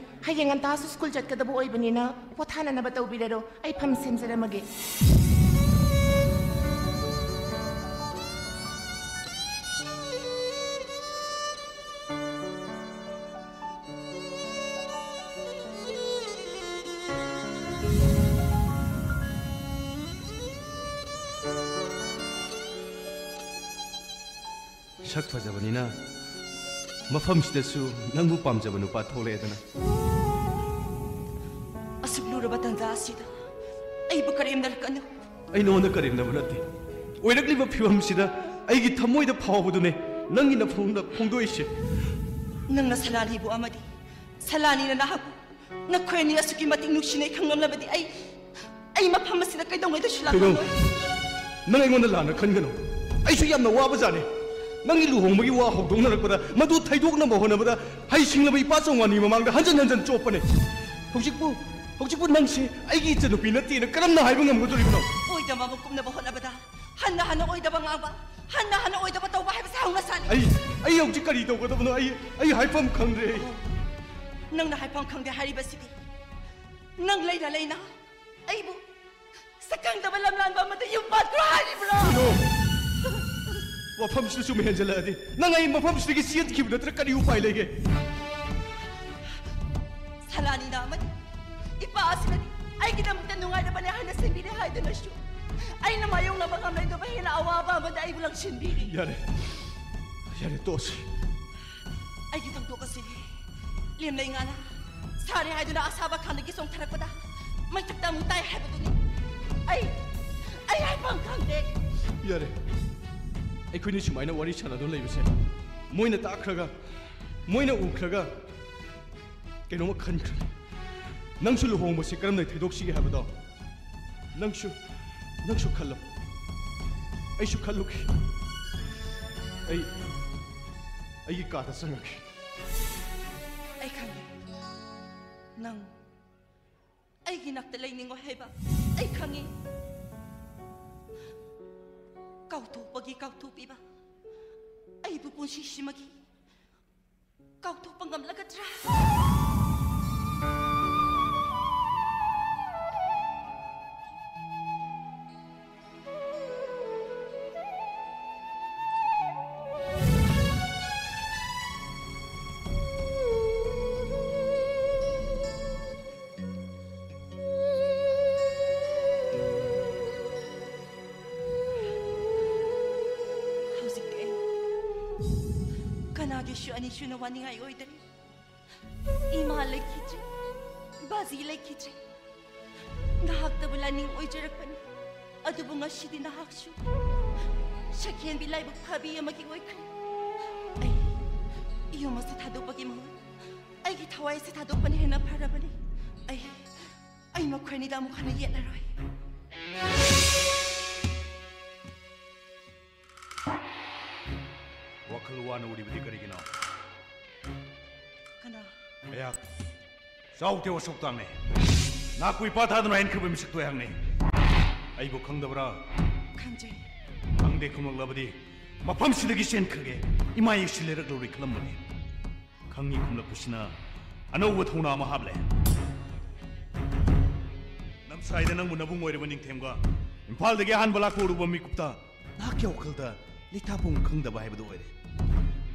ꯍꯌꯦꯡ ꯉꯟꯇꯥꯁꯨ ꯁ꯭ꯀꯨꯜ ꯆꯠꯀꯗꯕ ꯑꯣꯏꯕꯅꯤꯅ ꯄꯣꯊꯥꯅꯅꯕ ꯇꯧꯕꯤꯔꯔꯣ꯫ ꯑꯩ ꯐꯝ ꯁꯦꯝꯖꯔꯝꯃꯒꯦ꯫ ꯁꯛ ꯐꯖꯕꯅꯤꯅ ꯃꯐꯝꯁꯤꯗꯁꯨ ꯅꯪꯕꯨ ꯄꯥꯝꯖꯕ ꯅꯨꯄꯥ ꯊꯣꯛꯂꯛꯑꯦꯗꯅ꯫ ꯑꯁꯨꯛ ꯂꯨꯔꯕ ꯇꯥꯟꯖꯥ ꯑꯁꯤꯗ ꯑꯩꯕꯨ ꯀꯔꯦꯝꯅꯔꯛꯀꯅꯨ꯫ ꯑꯩ ꯅꯉꯣꯟꯗ ꯀꯔꯦꯝꯅꯕ ꯅꯠꯇꯦ꯫ ꯑꯣꯏꯔꯛꯂꯤꯕ ꯐꯤꯕꯝꯁꯤꯗ ꯑꯩꯒꯤ ꯊꯃꯣꯏꯗ ꯐꯥꯎꯕꯗꯨꯅꯦ ꯅꯪꯒꯤ ꯅꯐꯣꯡꯗ ꯐꯣꯡꯗꯣꯛꯏꯁꯦ꯫ ꯅꯪꯅ ꯁꯂꯥꯅꯤꯕꯨ ꯑꯃꯗꯤ ꯁꯂꯥꯅꯤꯅ ꯅꯍꯥꯛꯄꯨ ꯅꯈꯣꯏ ꯑꯅꯤ ꯑꯁꯨꯛꯀꯤ ꯃꯇꯤꯛ ꯅꯨꯡꯁꯤꯅꯩ ꯈꯪꯂꯝꯂꯕꯗꯤ ꯑꯩ, ꯑꯩ ꯃꯐꯝ ꯑꯁꯤꯗ ꯀꯩꯗꯧꯉꯩꯗꯁꯨ ꯀꯩꯅꯣ? ꯂꯥꯛꯂꯝꯂꯣꯏ꯫ ꯅꯪ ꯑꯩꯉꯣꯟꯗ ꯂꯥꯟꯅ ꯈꯟꯒꯅꯨ꯫ ꯑꯩꯁꯨ ꯌꯥꯝꯅ ꯋꯥꯕ ꯖꯥꯠꯅꯤ꯫ ꯅꯪꯒꯤ ꯂꯨꯍꯣꯡꯕꯒꯤ ꯋꯥ ꯍꯧꯗꯣꯛꯅꯔꯛꯄꯗ, ꯃꯗꯨ ꯊꯩꯗꯣꯛꯅꯕ ꯍꯣꯠꯅꯕꯗ ꯍꯩ ꯁꯤꯡꯂꯕ ꯏꯄꯥ ꯆꯧꯉꯥꯟꯒꯤ ꯃꯃꯥꯡꯗ ꯍꯟꯖꯟ ꯍꯟꯖꯟ ꯆꯣꯞꯄꯅꯦ꯫ ꯍꯧꯖꯤꯛꯄꯨ, ꯍꯧꯖꯤꯛꯄꯨ ꯅꯪꯁꯦ ꯑꯩꯒꯤ ꯏꯆꯟꯅꯨꯄꯤ ꯅꯠꯇꯦꯅ ꯀꯔꯝꯅ ꯍꯥꯏꯕ ꯉꯝꯒꯗꯧꯔꯤꯕꯅꯣ? ꯑꯣꯏꯗꯕ ꯑꯃ ꯀꯨꯝꯅꯕ ꯍꯣꯠꯅꯕꯗ ꯍꯟꯅ ꯍꯟꯅ ꯑꯣꯏꯗꯕ ꯉꯥꯡꯕ, ꯍꯟꯅ ꯍꯟꯅ ꯑꯣꯏꯗꯕ ꯇꯧꯕ ꯍꯥꯏꯕꯁꯦ ꯍꯧꯅ ꯁꯥꯅꯤ꯫ ꯑꯩ, ꯑꯩ ꯍꯧꯖꯤꯛ ꯀꯔꯤ ꯇꯧꯒꯗꯕꯅꯣ? ꯑꯩ, ꯑꯩ ꯍꯥꯏꯐꯝ ꯈꯪꯗ꯭ꯔꯦ꯫ ꯑꯩ ꯑꯣ, ꯅꯪꯅ ꯍꯥꯏꯐꯝ ꯈꯪꯗꯦ ꯍꯥꯏꯔꯤꯕꯁꯤꯗꯤ ꯅꯪ ꯂꯩꯅ ꯂꯩꯅ ꯑꯩꯕꯨ ꯁꯛꯈꯪꯗꯕ ꯂꯝꯂꯥꯟꯕ ꯑꯃꯗ ꯌꯨꯝ ꯄꯥꯟꯈ꯭ꯔꯣ ꯍꯥꯏꯔꯤꯕ꯭ꯔꯣ? ꯀꯩꯅꯣ? ꯋꯥꯐꯝꯁꯤꯗ ꯁꯨꯝ ꯍꯦꯟꯖꯜꯂꯛꯑꯗꯤ ꯅꯪ ꯑꯩ ꯃꯐꯝꯁꯤꯗꯒꯤ ꯆꯦꯟꯈꯤꯕ ꯅꯠꯇ꯭ꯔ ꯀꯔꯤ ꯎꯄꯥꯏ ꯂꯩꯒꯦ? ꯁꯂꯥꯅꯤꯅ ꯑꯃꯗꯤ ꯏꯄꯥ ꯑꯁꯤꯅꯗꯤ ꯑꯩꯒꯤꯗꯃꯛꯇ ꯅꯨꯡꯉꯥꯏꯔꯕꯅꯦ ꯍꯥꯏꯅ ꯁꯦꯝꯕꯤꯔꯦ ꯍꯥꯏꯗꯨꯅꯁꯨ ꯑꯩꯅ ꯃꯥꯌꯣꯛꯅꯕ ꯉꯝꯂꯣꯏꯗꯕ ꯍꯦꯟꯅ ꯑꯋꯥꯕ ꯑꯃꯗ ꯑꯩꯕꯨ ꯂꯪꯁꯤꯟꯕꯤꯔꯤ꯫ ꯌꯥꯔꯦ, ꯌꯥꯔꯦ, ꯇꯣꯛꯁꯤ꯫ ꯑꯩꯒꯤ ꯊꯧꯗꯣꯛ ꯑꯁꯤꯗꯤ ꯂꯦꯝꯂꯩ ꯉꯥꯅ ꯁꯥꯔꯦ ꯍꯥꯏꯗꯨꯅ ꯑꯁꯥꯕ ꯈꯥꯟꯗꯒꯤ ꯆꯣꯡꯊꯔꯛꯄꯗ ꯃꯩꯊꯛꯇ ꯑꯃꯨꯛ ꯇꯥꯏ ꯍꯥꯏꯕꯗꯨꯅꯤ꯫ ꯑꯩ, ꯑꯩ ꯍꯥꯏꯐꯝ ꯈꯪꯗꯦ꯫ ꯌꯥꯔꯦ, ꯑꯩꯈꯣꯏꯅꯤ ꯁꯨꯃꯥꯏꯅ ꯋꯥꯔꯤ ꯁꯥꯟꯅꯗꯨꯅ ꯂꯩꯕꯁꯦ ꯃꯣꯏꯅ ꯇꯥꯈ꯭ꯔꯒ, ꯃꯣꯏꯅ ꯎꯈ꯭ꯔꯒ ꯀꯩꯅꯣꯝꯃ ꯈꯟꯈ꯭ꯔꯅꯤ꯫ ꯅꯪꯁꯨ ꯂꯨꯍꯣꯡꯕꯁꯤ ꯀꯔꯝꯅ ꯊꯩꯗꯣꯛꯁꯤꯒꯦ ꯍꯥꯏꯕꯗꯣ ꯅꯪꯁꯨ, ꯅꯪꯁꯨ ꯈꯜꯂꯣ꯫ ꯑꯩꯁꯨ ꯈꯜꯂꯨꯈꯤ꯫ ꯑꯩ ꯑꯩꯒꯤ ꯀꯥꯗ ꯆꯪꯉꯒꯦ꯫ ꯑꯩ ꯈꯪꯉꯤ꯫ ꯅꯪ ꯑꯩꯒꯤ ꯅꯥꯛꯇ ꯂꯩꯅꯤꯡꯉꯣꯏ ꯍꯥꯏꯕ ꯑꯩ ꯈꯪꯉꯤ꯫ ꯀꯥꯎꯊꯣꯛꯄꯒꯤ ꯀꯥꯎꯊꯣꯛꯄꯤꯕ ꯑꯩꯕꯨ ꯄꯨꯟꯁꯤꯁꯤꯃꯒꯤ ꯀꯥꯎꯊꯣꯛꯄ ꯉꯝꯂꯒꯗ꯭ꯔꯥ? ꯍꯧꯖꯤꯛꯇꯤ ꯑꯩ ꯀꯩꯁꯨ ꯑꯅꯤꯁꯨꯅ ꯋꯥꯅꯤꯡꯉꯥꯏ ꯑꯣꯏꯗ꯭ꯔꯦ꯫ ꯏꯃꯥ ꯂꯩꯈꯤꯗ꯭ꯔꯦ, ꯕꯥꯖꯤ ꯂꯩꯈꯤꯗ꯭ꯔꯦ꯫ ꯉꯥꯏꯍꯥꯛꯇꯕꯨ ꯂꯥꯏꯅꯤꯡ ꯑꯣꯏꯖꯔꯛꯄꯅꯤ, ꯑꯗꯨꯕꯨ ꯉꯁꯤꯗꯤ ꯅꯍꯥꯛꯁꯨ ꯁꯛꯍꯦꯟꯕꯤ ꯂꯥꯏꯕꯛ ꯐꯕꯤ ꯑꯃꯒꯤ ꯑꯣꯏꯈ꯭ꯔꯦ꯫ ꯑꯩ ꯌꯨꯝ ꯑꯁꯤ ꯊꯥꯗꯣꯛꯄꯒꯤ ꯃꯍꯨꯠ ꯑꯩꯒꯤ ꯊꯋꯥꯏ ꯑꯁꯤ ꯊꯥꯗꯣꯛꯄꯅ ꯍꯦꯟꯅ ꯐꯔꯕꯅꯤ꯫ ꯑꯩ, ꯑꯩ ꯃꯈꯣꯏ ꯑꯅꯤꯗ ꯑꯃꯨꯛ ꯍꯟꯅ ꯌꯦꯠꯂꯔꯣꯏ꯫ ꯋꯥꯈꯜ ꯋꯥꯅ ꯎꯔꯤꯕꯗꯤ ꯀꯔꯤꯒꯤꯅꯣ? ꯀꯅꯥ? ꯑꯩꯍꯥꯛ ꯆꯥꯎꯇꯦ ꯋꯥꯁꯣꯛ ꯇꯥꯡꯅꯦ꯫ ꯅꯍꯥꯛꯄꯨ ꯏꯄꯥ ꯊꯥꯗꯨꯅ ꯍꯦꯟꯈ꯭ꯔꯕ ꯃꯤꯁꯛꯇꯣ ꯑꯩꯍꯥꯛꯅꯤ꯫ ꯑꯩꯕꯨ ꯈꯪꯗꯕ꯭ꯔꯥ? ꯈꯪꯖꯩ꯫ ꯈꯪꯗꯦ ꯈꯨꯝꯂꯛꯂꯕꯗꯤ ꯃꯐꯝꯁꯤꯗꯒꯤ ꯆꯦꯟꯈ꯭ꯔꯒꯦ꯫ ꯏꯃꯥ ꯌꯦꯛꯁꯤ ꯂꯩꯔꯛꯂꯔꯣꯏ ꯈꯜꯂꯝꯕꯅꯤ꯫ ꯈꯪꯉꯤ ꯈꯨꯝꯂꯛꯄꯁꯤꯅ ꯑꯅꯧꯕ ꯊꯧꯅꯥ ꯑꯃ ꯍꯥꯞꯂꯦ꯫ ꯅꯝꯁꯥꯏꯗ ꯅꯪꯕꯨ ꯅꯕꯨꯡ ꯑꯣꯏꯔꯤꯕ ꯅꯤꯡꯊꯦꯝꯒ ꯏꯝꯐꯥꯜꯗꯒꯤ ꯑꯍꯥꯟꯕ ꯂꯥꯛꯄ ꯎꯔꯨꯕ ꯃꯤꯀꯨꯞꯇ ꯅꯍꯥꯛꯀꯤ ꯋꯥꯈꯜꯗ ꯂꯩꯇꯥꯐꯝ ꯈꯪꯗꯕ ꯍꯥꯏꯕꯗꯨ ꯑꯣꯏꯔꯦ꯫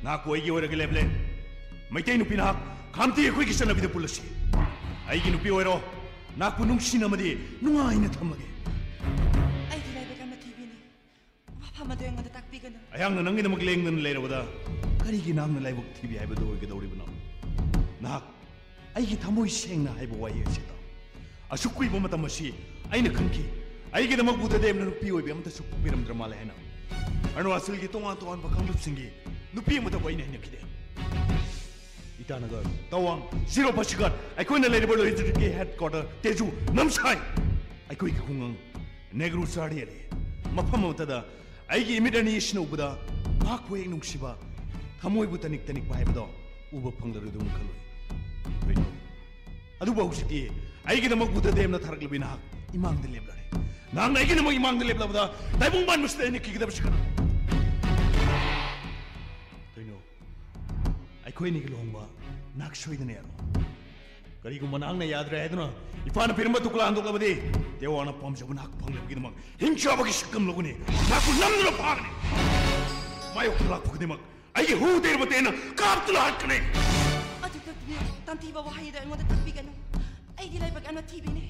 ꯅꯍꯥꯛꯄꯨ ꯑꯩꯒꯤ ꯑꯣꯏꯔꯒ ꯂꯦꯞꯂꯦ꯫ ꯃꯩꯇꯩ ꯅꯨꯄꯤ ꯅꯍꯥꯛ ꯈꯥꯝꯇꯤ ꯑꯩꯈꯣꯏꯒꯤ ꯆꯠꯅꯕꯤꯗ ꯄꯨꯜꯂꯁꯤ꯫ ꯑꯩꯒꯤ ꯅꯨꯄꯤ ꯑꯣꯏꯔꯣ, ꯅꯍꯥꯛꯄꯨ ꯅꯨꯡꯁꯤꯅ ꯑꯃꯗꯤ ꯅꯨꯡꯉꯥꯏꯅ ꯊꯝꯂꯒꯦ꯫ ꯑꯩꯒꯤ ꯂꯥꯏꯕꯛ ꯑꯃ ꯊꯤꯕꯤꯅꯤ꯫ ꯋꯥꯐꯝ ꯑꯗꯨ ꯑꯩꯉꯣꯟꯗ ꯇꯥꯛꯄꯤꯒꯅꯨ꯫ ꯑꯩꯍꯥꯛꯅ ꯅꯪꯒꯤꯗꯃꯛ ꯂꯦꯡꯗꯅ ꯂꯩꯔꯕꯗ ꯀꯔꯤꯒꯤ ꯅꯍꯥꯛꯅ ꯂꯥꯏꯕꯛ ꯊꯤꯕꯤ ꯍꯥꯏꯕꯗꯨ ꯑꯣꯏꯒꯗꯧꯔꯤꯕꯅꯣ? ꯅꯍꯥꯛ ꯑꯩꯒꯤ ꯊꯃꯣꯏ ꯁꯦꯡꯅ ꯍꯥꯏꯕ ꯋꯥꯍꯩ ꯑꯁꯤꯗ ꯑꯁꯨꯛ ꯀꯨꯏꯕ ꯃꯇꯝ ꯑꯁꯤ ꯑꯩꯅ ꯈꯟꯈꯤ, ꯑꯩꯒꯤꯗꯃꯛ ꯕꯨꯙꯗꯦꯕꯅ ꯅꯨꯄꯤ ꯑꯣꯏꯕꯤ ꯑꯃꯠꯇꯁꯨ ꯄꯣꯛꯄꯤꯔꯝꯗ꯭ꯔ ꯃꯥꯜꯂꯦ ꯍꯥꯏꯅ꯫ ꯑꯔꯨꯅꯥꯆꯜꯒꯤ ꯇꯣꯉꯥꯟ ꯇꯣꯉꯥꯟꯕ ꯀꯥꯡꯂꯨꯞꯁꯤꯡꯒꯤ ꯅꯨꯄꯤ ꯑꯃꯠꯇꯕꯨ ꯑꯩꯅ ꯍꯩꯅꯈꯤꯗꯦ꯫ ꯏꯇꯥꯅꯒꯔ, ꯇꯋꯥꯡ, ꯖꯤꯔꯣ ꯄꯥꯁꯤꯒꯥꯠ, ꯑꯩꯈꯣꯏꯅ ꯂꯩꯔꯤꯕ ꯂꯣꯏꯖꯤꯛꯀꯤ ꯍꯦꯗ ꯀ꯭ꯋꯥꯇꯔ ꯇꯦꯖꯨ, ꯅꯝꯁꯥꯏ, ꯑꯩꯈꯣꯏꯒꯤ ꯈꯨꯡꯒꯪ ꯅꯦꯒ꯭ꯔꯨ ꯆꯥꯔꯤꯌꯥꯂꯤ ꯃꯐꯝ ꯑꯃꯠꯇꯗ ꯑꯩꯒꯤ ꯏꯃꯤꯠ ꯑꯅꯤ ꯑꯁꯤꯅ ꯎꯕꯗ ꯃꯍꯥꯛꯄꯨ ꯍꯦꯛ ꯅꯨꯡꯁꯤꯕ, ꯊꯃꯣꯏꯕꯨ ꯇꯅꯤꯛ ꯇꯅꯤꯛꯄ ꯍꯥꯏꯕꯗꯣ ꯎꯕ ꯐꯪꯂꯔꯣꯏꯗꯧꯅ ꯈꯜꯂꯨꯏ꯫ ꯀꯩꯅꯣ? ꯑꯗꯨꯕꯨ ꯍꯧꯖꯤꯛꯇꯤ ꯑꯩꯒꯤꯗꯃꯛ ꯕꯨꯙꯗꯦꯕꯅ ꯊꯥꯔꯛꯂꯕꯤ ꯅꯍꯥꯛ ꯏꯃꯥꯡꯗ ꯂꯦꯞꯂꯔꯦ꯫ ꯅꯍꯥꯛꯅ ꯑꯩꯒꯤꯗꯃꯛ ꯏꯃꯥꯡꯗ ꯂꯦꯞꯂꯕꯗ ꯇꯥꯏꯕꯪ ꯄꯥꯟꯕꯁꯤꯗ ꯑꯩꯅ ꯀꯤꯒꯗꯕꯁꯤ ꯀꯅꯥ? ꯀꯩꯅꯣ? ꯑꯩꯈꯣꯏ ꯑꯅꯤꯒꯤ ꯂꯨꯍꯣꯡꯕ ꯅꯍꯥꯛ ꯁꯣꯏꯗꯅ ꯌꯥꯔꯣ꯫ ꯀꯔꯤꯒꯨꯝꯕ ꯅꯍꯥꯛꯅ ꯌꯥꯗ꯭ꯔꯦ ꯍꯥꯏꯗꯨꯅ ꯏꯄꯥꯅ ꯄꯤꯔꯝꯕ ꯇꯨꯀꯂꯥ ꯍꯟꯗꯣꯛꯂꯕꯗꯤ, ꯇꯦꯋꯥꯅ ꯄꯥꯝꯖꯕ ꯅꯍꯥꯛ ꯐꯪꯅꯕꯒꯤꯗꯃꯛ ꯍꯤꯡꯆꯥꯕꯒꯤ ꯁꯛꯇꯝ ꯂꯧꯒꯅꯤ꯫ ꯅꯍꯥꯛꯄꯨ ꯅꯝꯗꯨꯅ ꯐꯥꯒꯅꯤ꯫ ꯃꯥꯌꯣꯛꯇ ꯂꯥꯛꯄ ꯈꯨꯗꯤꯡꯃꯛ ꯑꯩꯒꯤ ꯍꯨ ꯇꯩꯔꯕ ꯇꯦꯟꯅ ꯀꯥꯞꯇꯨꯅ ꯍꯥꯠꯀꯅꯤ꯫ ꯑꯗꯨ ꯇꯝꯊꯤꯕ ꯋꯥꯍꯩꯗ ꯑꯩꯉꯣꯟꯗ ꯇꯥꯛꯄꯤꯒꯅꯨ꯫ ꯑꯩꯒꯤ ꯂꯥꯏꯕꯛ ꯌꯥꯝꯅ ꯊꯤꯕꯤꯅꯤ꯫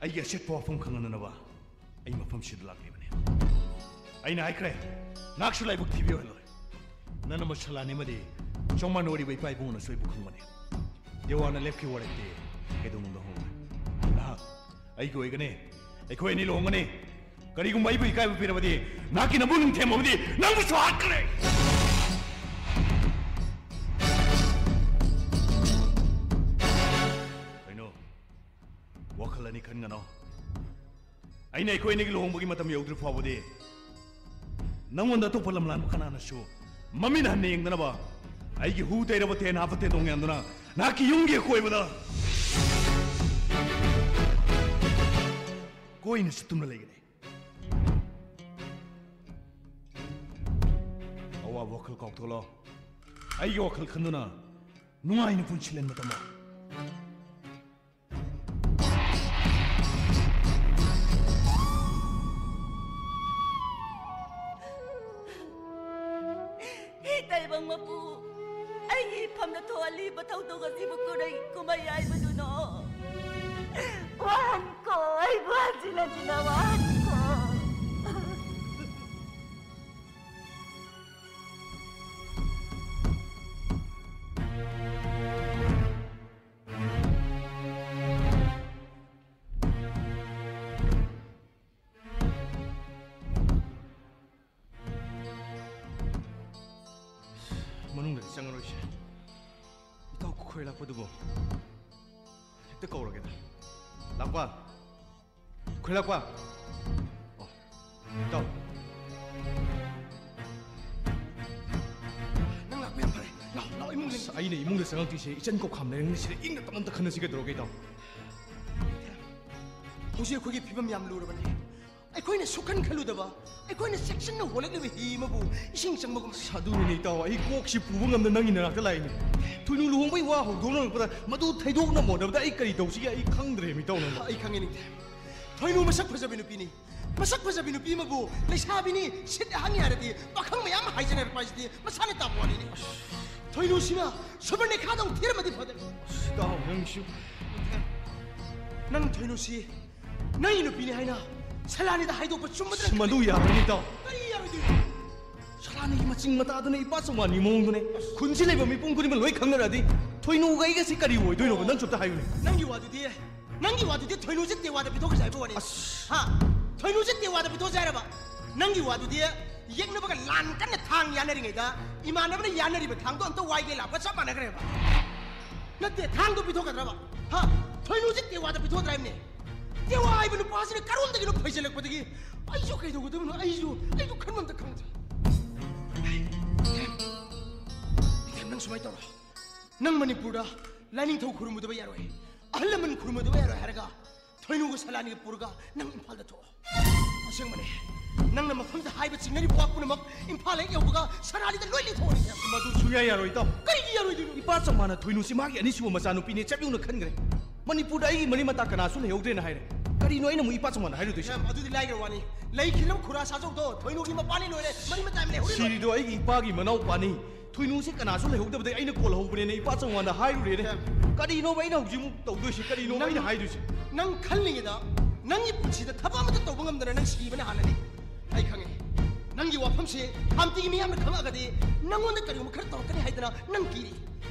ꯑꯩꯒꯤ ꯑꯆꯦꯠꯄ ꯋꯥꯐꯝ ꯈꯪꯍꯟꯅꯅꯕ ꯑꯩ ꯃꯐꯝꯁꯤꯗ ꯂꯥꯛꯂꯤꯕꯅꯤ꯫ ꯑꯩꯅ ꯍꯥꯏꯈ꯭ꯔꯦ, ꯅꯍꯥꯛꯁꯨ ꯂꯥꯏꯕꯛ ꯊꯤꯕꯤ ꯑꯣꯏꯍꯜꯂꯣꯏ꯫ ꯅꯅꯝꯃ ꯁꯂꯥꯅꯤ ꯑꯃꯗꯤ ꯆꯧꯃꯥꯟ ꯑꯣꯏꯔꯤꯕ ꯏꯄꯥ ꯏꯕꯨꯡꯉꯣꯅꯁꯨ ꯑꯩꯕꯨ ꯈꯪꯕꯅꯤ꯫ ꯗꯦꯋꯥꯅ ꯂꯦꯞꯈꯤꯕ ꯋꯥꯔꯦꯞꯇꯤ ꯀꯩꯗꯧꯅꯨꯡꯗ ꯍꯣꯡꯉꯣꯏ꯫ ꯅꯍꯥꯛ ꯑꯩꯒꯤ ꯑꯣꯏꯒꯅꯤ꯫ ꯑꯩꯈꯣꯏ ꯑꯅꯤ ꯂꯨꯍꯣꯡꯒꯅꯤ꯫ ꯀꯔꯤꯒꯨꯝꯕ ꯑꯩꯕꯨ ꯏꯀꯥꯏꯕ ꯄꯤꯔꯕꯗꯤ, ꯅꯍꯥꯛꯀꯤ ꯅꯕꯨꯡ ꯅꯤꯡꯊꯦꯝ ꯑꯃꯗꯤ ꯅꯪꯕꯨꯁꯨ ꯍꯥꯠꯀꯅꯤ꯫ ꯀꯩꯅꯣ? ꯋꯥꯈꯜ ꯑꯅꯤ ꯈꯟꯒꯅꯣ꯫ ꯑꯩꯅ ꯑꯩꯈꯣꯏ ꯑꯅꯤꯒꯤ ꯂꯨꯍꯣꯡꯕꯒꯤ ꯃꯇꯝ ꯌꯧꯗ꯭ꯔꯤ ꯐꯥꯎꯕꯗꯤ ꯅꯪꯉꯣꯟꯗ ꯑꯇꯣꯞꯄ ꯂꯝꯂꯥꯟꯕ ꯀꯅꯥꯅꯁꯨ ꯃꯃꯤꯠ ꯍꯟꯅ ꯌꯦꯡꯗꯅꯕ ꯑꯩꯒꯤ ꯍꯨ ꯇꯩꯔꯕ ꯇꯦꯟ ꯍꯥꯞꯄ ꯇꯦꯟꯗꯣꯡ ꯌꯥꯟꯗꯨꯅ ꯅꯍꯥꯛꯀꯤ ꯌꯨꯝꯒꯤ ꯑꯀꯣꯏꯕꯗ ꯀꯣꯏꯅ ꯆꯠꯇꯨꯅ ꯂꯩꯒꯅꯤ꯫ ꯑꯋꯥꯕ ꯋꯥꯈꯜ ꯀꯥꯎꯊꯣꯛꯂꯣ꯫ ꯑꯩꯒꯤ ꯋꯥꯈꯜ ꯈꯟꯗꯨꯅ ꯅꯨꯡꯉꯥꯏꯅ ꯄꯨꯟꯁꯤ ꯂꯦꯟꯕ ꯇꯝꯃꯣ꯫ ꯍꯤ ꯇꯥꯏꯕꯪ ꯃꯄꯨ, ꯑꯩꯒꯤ ꯏꯐꯝꯗ ꯊꯣꯛꯍꯜꯂꯤꯕ ꯊꯧꯗꯣꯛ ꯑꯁꯤꯕꯨ ꯀꯔꯤ ꯀꯨꯝꯍꯩ ꯍꯥꯏꯕꯗꯨꯅꯣ? ꯋꯥꯍꯟꯈꯣ, ꯑꯩꯕꯨ ꯍꯟꯖꯤꯟ ꯍꯟꯖꯤꯟꯅ ꯋꯥꯍꯟꯈꯣ꯫ ꯃꯅꯨꯡꯗꯗꯤ ꯆꯪꯉꯔꯣꯏꯁꯦ꯫ ꯏꯇꯥꯎ ꯈꯣꯏ ꯂꯥꯛꯄꯗꯨꯕꯨ ꯍꯦꯛꯇ ꯀꯧꯔꯒꯦꯗ꯫ ꯂꯥꯛꯄ꯫ ꯈꯣꯏ ꯂꯥꯛꯄ꯫ ꯑꯣ, ꯏꯇꯥꯎ꯫ ꯅꯪ ꯂꯥꯛꯄ ꯌꯥꯝ ꯐꯔꯦ꯫ ꯂꯥꯛꯑꯣ, ꯂꯥꯛꯑꯣ, ꯏꯃꯨꯡꯗ꯫ ꯑꯁ, ꯑꯩꯅ ꯏꯃꯨꯡꯗ ꯆꯪꯉꯛꯇꯣꯏꯁꯦ ꯏꯆꯟ ꯀꯧꯈꯥꯝ ꯂꯩꯔꯪꯅꯤ꯫ ꯁꯤꯗ ꯏꯪꯅ ꯇꯞꯅ ꯑꯝꯇ ꯈꯟꯅꯁꯤ ꯀꯩꯗꯧꯔꯒꯦ, ꯏꯇꯥꯎ? ꯍꯧꯖꯤꯛ ꯑꯩꯈꯣꯏꯒꯤ ꯐꯤꯕꯝ ꯌꯥꯝ ꯂꯨꯔꯕꯅꯦ꯫ ꯑꯩꯈꯣꯏꯅ ꯁꯨꯛꯈꯟ ꯈꯜꯂꯨꯗꯕ, ꯑꯩꯈꯣꯏꯅ ꯆꯦꯛꯁꯤꯟꯅ ꯍꯣꯜꯂꯛꯂꯤꯕ ꯍꯤ ꯑꯃꯕꯨ ꯏꯁꯤꯡ ꯆꯪꯕꯒꯨꯝ꯫ ꯑꯁ, ꯑꯗꯨꯅꯤꯅꯦ ꯏꯇꯥꯎ, ꯑꯩ ꯀꯣꯛꯁꯤ ꯄꯨꯕ ꯉꯝꯗ ꯅꯪꯒꯤ ꯅꯅꯥꯛꯇ ꯂꯥꯛꯏꯅꯦ꯫ ꯊꯣꯏꯅꯨ ꯂꯨꯍꯣꯡꯕꯒꯤ ꯋꯥ ꯍꯧꯗꯣꯛꯅꯔꯛꯄꯗ ꯃꯗꯨ ꯊꯩꯗꯣꯛꯅ ꯃꯣꯠꯅꯕꯗ ꯑꯩ ꯀꯔꯤ ꯇꯧꯁꯤꯒꯦ ꯑꯩ ꯈꯪꯗ꯭ꯔꯦ, ꯏꯇꯥꯎ, ꯅꯪꯕꯨ꯫ ꯑꯩ ꯈꯪꯉꯦ, ꯅꯤꯡꯊꯦꯝ꯫ ꯊꯣꯏꯅꯨ ꯃꯁꯛ ꯐꯖꯕꯤ ꯅꯨꯄꯤꯅꯤ꯫ ꯃꯁꯛ ꯐꯖꯕꯤ ꯅꯨꯄꯤ ꯑꯃꯕꯨ ꯂꯩꯁꯥꯕꯤꯅꯤ, ꯁꯤꯠ ꯍꯥꯡꯉꯤ ꯍꯥꯏꯔꯗꯤ ꯄꯥꯈꯪ ꯃꯌꯥꯝ ꯍꯥꯏꯖꯅꯔꯛꯄ ꯍꯥꯏꯁꯤꯗꯤ ꯃꯁꯥꯅ ꯇꯥꯕ ꯋꯥꯅꯤꯅꯦ꯫ ꯊꯣꯏꯅꯨꯁꯤꯅ ꯁꯨꯕꯔꯅꯦꯈꯥꯗꯧ ꯊꯤꯔꯝꯃꯗꯤ ꯐꯗꯧꯅꯤ꯫ ꯑꯁ, ꯏꯇꯥꯎ, ꯅꯪꯁꯨ꯫ ꯅꯪ ꯊꯣꯏꯅꯨꯁꯤ ꯅꯪꯒꯤ ꯅꯨꯄꯤꯅꯤ ꯍꯥꯏꯅ ꯁꯂꯥꯅꯤꯗ ꯍꯥꯏꯗꯣꯛꯄ ꯆꯨꯝꯕꯗ ꯃꯗꯨ ꯌꯥꯔꯣꯏꯅꯦ, ꯏꯇꯥꯎ꯫ ꯀꯔꯤ ꯌꯥꯔꯣꯏꯗꯣꯏꯅꯣ? ꯁꯂꯥꯅꯤꯒꯤ ꯃꯆꯤꯡ ꯃꯇꯥꯗꯨꯅ ꯏꯄꯥ ꯆꯧꯉꯥꯟꯒꯤ ꯃꯑꯣꯡꯗꯨꯅꯦ꯫ ꯈꯨꯟꯁꯤ ꯂꯩꯕ ꯃꯤꯄꯨꯝ ꯈꯨꯗꯤꯡꯃꯛ ꯂꯣꯏ ꯈꯪꯅꯔꯗꯤ ꯊꯣꯏꯅꯨꯒ ꯑꯩꯒꯁꯤ ꯀꯔꯤ ꯑꯣꯏꯗꯣꯏꯅꯣꯕ? ꯅꯪꯁꯨ ꯑꯝꯇ ꯍꯥꯏꯌꯨꯅꯦ꯫ ꯅꯪꯒꯤ ꯋꯥꯗꯨꯗꯤ, ꯅꯪꯒꯤ ꯋꯥꯗꯨꯗꯤ ꯊꯣꯏꯅꯨꯁꯦ ꯇꯦꯋꯥꯗ ꯄꯤꯊꯣꯛꯈ꯭ꯔꯁꯦ ꯍꯥꯏꯕ ꯋꯥꯅꯤ꯫ ꯑꯁ꯫ ꯍꯥ? ꯊꯣꯏꯅꯨꯁꯦ ꯇꯦꯋꯥꯗ ꯄꯤꯊꯣꯛꯁꯦ ꯍꯥꯏꯔꯕ? ꯅꯪꯒꯤ ꯋꯥꯗꯨꯗꯤ ꯌꯦꯛꯅꯕꯒ ꯂꯥꯟ ꯀꯟꯅ ꯊꯥꯡ ꯌꯥꯅꯔꯤꯉꯩꯗ ꯏꯃꯥꯟꯅꯕꯅ ꯌꯥꯅꯔꯤꯕ ꯊꯥꯡꯗꯣ ꯑꯝꯇ ꯋꯥꯏꯒꯦ ꯂꯥꯛꯄ ꯆꯞ ꯃꯥꯟꯅꯈ꯭ꯔꯦꯕ꯫ ꯅꯠꯇꯦ, ꯊꯥꯡꯗꯣ ꯄꯤꯊꯣꯛꯀꯗ꯭ꯔꯕ? ꯍꯥ? ꯊꯣꯏꯅꯨꯁꯦ ꯇꯦꯋꯥꯗ ꯄꯤꯊꯣꯛꯀꯗ꯭ꯔꯥ ꯍꯥꯏꯕꯅꯦ꯫ ꯇꯦꯋꯥ ꯍꯥꯏꯕ ꯅꯨꯄꯥꯁꯤꯅ ꯀꯔꯣꯝꯗꯒꯤꯅꯣ ꯐꯩꯖꯜꯂꯛꯄꯗꯒꯤ ꯑꯩꯁꯨ ꯀꯩꯗꯧꯒꯗꯕꯅꯣ, ꯑꯩꯁꯨ, ꯑꯩꯁꯨ ꯈꯟꯕ ꯑꯝꯇ ꯈꯪꯗ꯭ꯔꯦ꯫ ꯏꯊꯦꯝ, ꯏꯊꯦꯝ, ꯅꯪ ꯁꯨꯃꯥꯏꯅ ꯇꯧꯔꯣ꯫ ꯅꯪ ꯃꯅꯤꯄꯨꯔꯗ ꯂꯥꯏꯅꯤꯡꯊꯧ ꯈꯨꯔꯨꯝꯃꯨꯗꯕ ꯌꯥꯔꯣꯏ, ꯑꯍꯜ ꯂꯃꯟ ꯈꯨꯔꯨꯝꯃꯨꯗꯕ ꯌꯥꯔꯣꯏ ꯍꯥꯏꯔꯒ ꯊꯣꯏꯅꯨꯒ ꯁꯂꯥꯅꯤꯒ ꯄꯨꯔꯒ ꯅꯪ ꯏꯝꯐꯥꯜꯗ ꯊꯣꯛꯑꯣ꯫ ꯑꯁꯦꯡꯕꯅꯦ, ꯅꯪꯅ ꯃꯐꯝꯗ ꯍꯥꯏꯕ ꯆꯤꯡꯅꯔꯤꯕ ꯋꯥ ꯄꯨꯝꯅꯃꯛ ꯏꯝꯐꯥꯜ ꯍꯦꯛ ꯌꯧꯕꯒ ꯁꯅꯥꯂꯤꯗ ꯂꯣꯏ ꯂꯤꯊꯣꯛꯑꯅꯤ꯫ ꯃꯗꯨ ꯁꯨꯡꯌꯥ ꯌꯥꯔꯣꯏ, ꯏꯇꯥꯎ꯫ ꯀꯔꯤꯒꯤ ꯌꯥꯔꯣꯏꯗꯣꯏꯅꯣ? ꯏꯄꯥ ꯆꯧꯉꯥꯟꯅ ꯊꯣꯏꯅꯨꯁꯤ ꯃꯥꯒꯤ ꯑꯅꯤꯁꯨꯕ ꯃꯆꯥꯅꯨꯄꯤꯅꯦ ꯆꯞ ꯌꯨꯡꯅ ꯈꯟꯈ꯭ꯔꯦ꯫ ꯃꯅꯤꯄꯨꯔꯗ ꯑꯩꯒꯤ ꯃꯔꯤ ꯃꯇꯥ ꯀꯅꯥꯁꯨ ꯂꯩꯍꯧꯗ꯭ꯔꯦꯅ ꯍꯥꯏꯔꯦ꯫ ꯀꯔꯤꯅꯣ ꯑꯩꯅ ꯑꯃꯨꯛ ꯏꯄꯥ ꯆꯧꯉꯥꯟꯗ ꯍꯥꯏꯔꯨꯗꯣꯏꯁꯦ? ꯏꯌꯥꯝꯕ, ꯑꯗꯨꯗꯤ ꯂꯥꯏꯈ꯭ꯔ ꯋꯥꯅꯤ꯫ ꯂꯩꯈꯤꯗ꯭ꯔꯕ ꯈꯨꯔꯥ ꯁꯥꯖꯧꯗꯣ ꯊꯣꯏꯅꯨꯒꯤ ꯃꯄꯥꯅꯤ ꯂꯣꯏꯔꯦ, ꯃꯔꯤ ꯃꯇꯥ ꯂꯩꯍꯧꯔꯦ꯫ ꯁꯤꯔꯤꯗꯣ ꯑꯩꯒꯤ ꯏꯄꯥꯒꯤ ꯃꯅꯥꯎꯄꯥꯅꯤ꯫ ꯊꯣꯏꯅꯨꯁꯦ ꯀꯅꯥꯁꯨ ꯂꯩꯍꯧꯗꯕꯗꯒꯤ ꯑꯩꯅ ꯀꯣꯜꯍꯧꯕꯅꯦꯅ ꯏꯄꯥ ꯆꯧꯉꯥꯟꯗ ꯍꯥꯏꯔꯨꯔꯦꯅꯦ꯫ ꯏꯌꯥꯝꯕ꯫ ꯀꯔꯤꯅꯣꯕ ꯑꯩꯅ ꯍꯧꯖꯤꯛꯃꯨꯛ ꯇꯧꯗꯣꯏꯁꯦ? ꯀꯔꯤꯅꯣꯕ ꯅꯪ, ꯑꯩꯅ ꯍꯥꯏꯗꯣꯏꯁꯦ? ꯅꯪ ꯈꯜꯂꯤꯉꯩꯗ ꯅꯪꯒꯤ ꯄꯨꯟꯁꯤꯗ ꯊꯕꯛ ꯑꯃꯠꯇ ꯇꯧꯕ ꯉꯝꯗꯅ ꯅꯪ ꯁꯤꯕꯅ ꯍꯥꯟꯅꯅꯤ꯫ ꯑꯩ ꯈꯪꯉꯦ꯫ ꯅꯪꯒꯤ ꯋꯥꯐꯝꯁꯦ ꯈꯥꯝꯇꯤꯒꯤ ꯃꯤꯌꯥꯝꯅ ꯈꯪꯉꯛꯑꯒꯗꯤ ꯅꯪꯉꯣꯟꯗ ꯀꯔꯤꯒꯨꯝꯕ ꯈꯔ ꯇꯧꯔꯛꯀꯅꯤ ꯍꯥꯏꯗꯅ ꯅꯪ ꯀꯤꯔꯤ꯫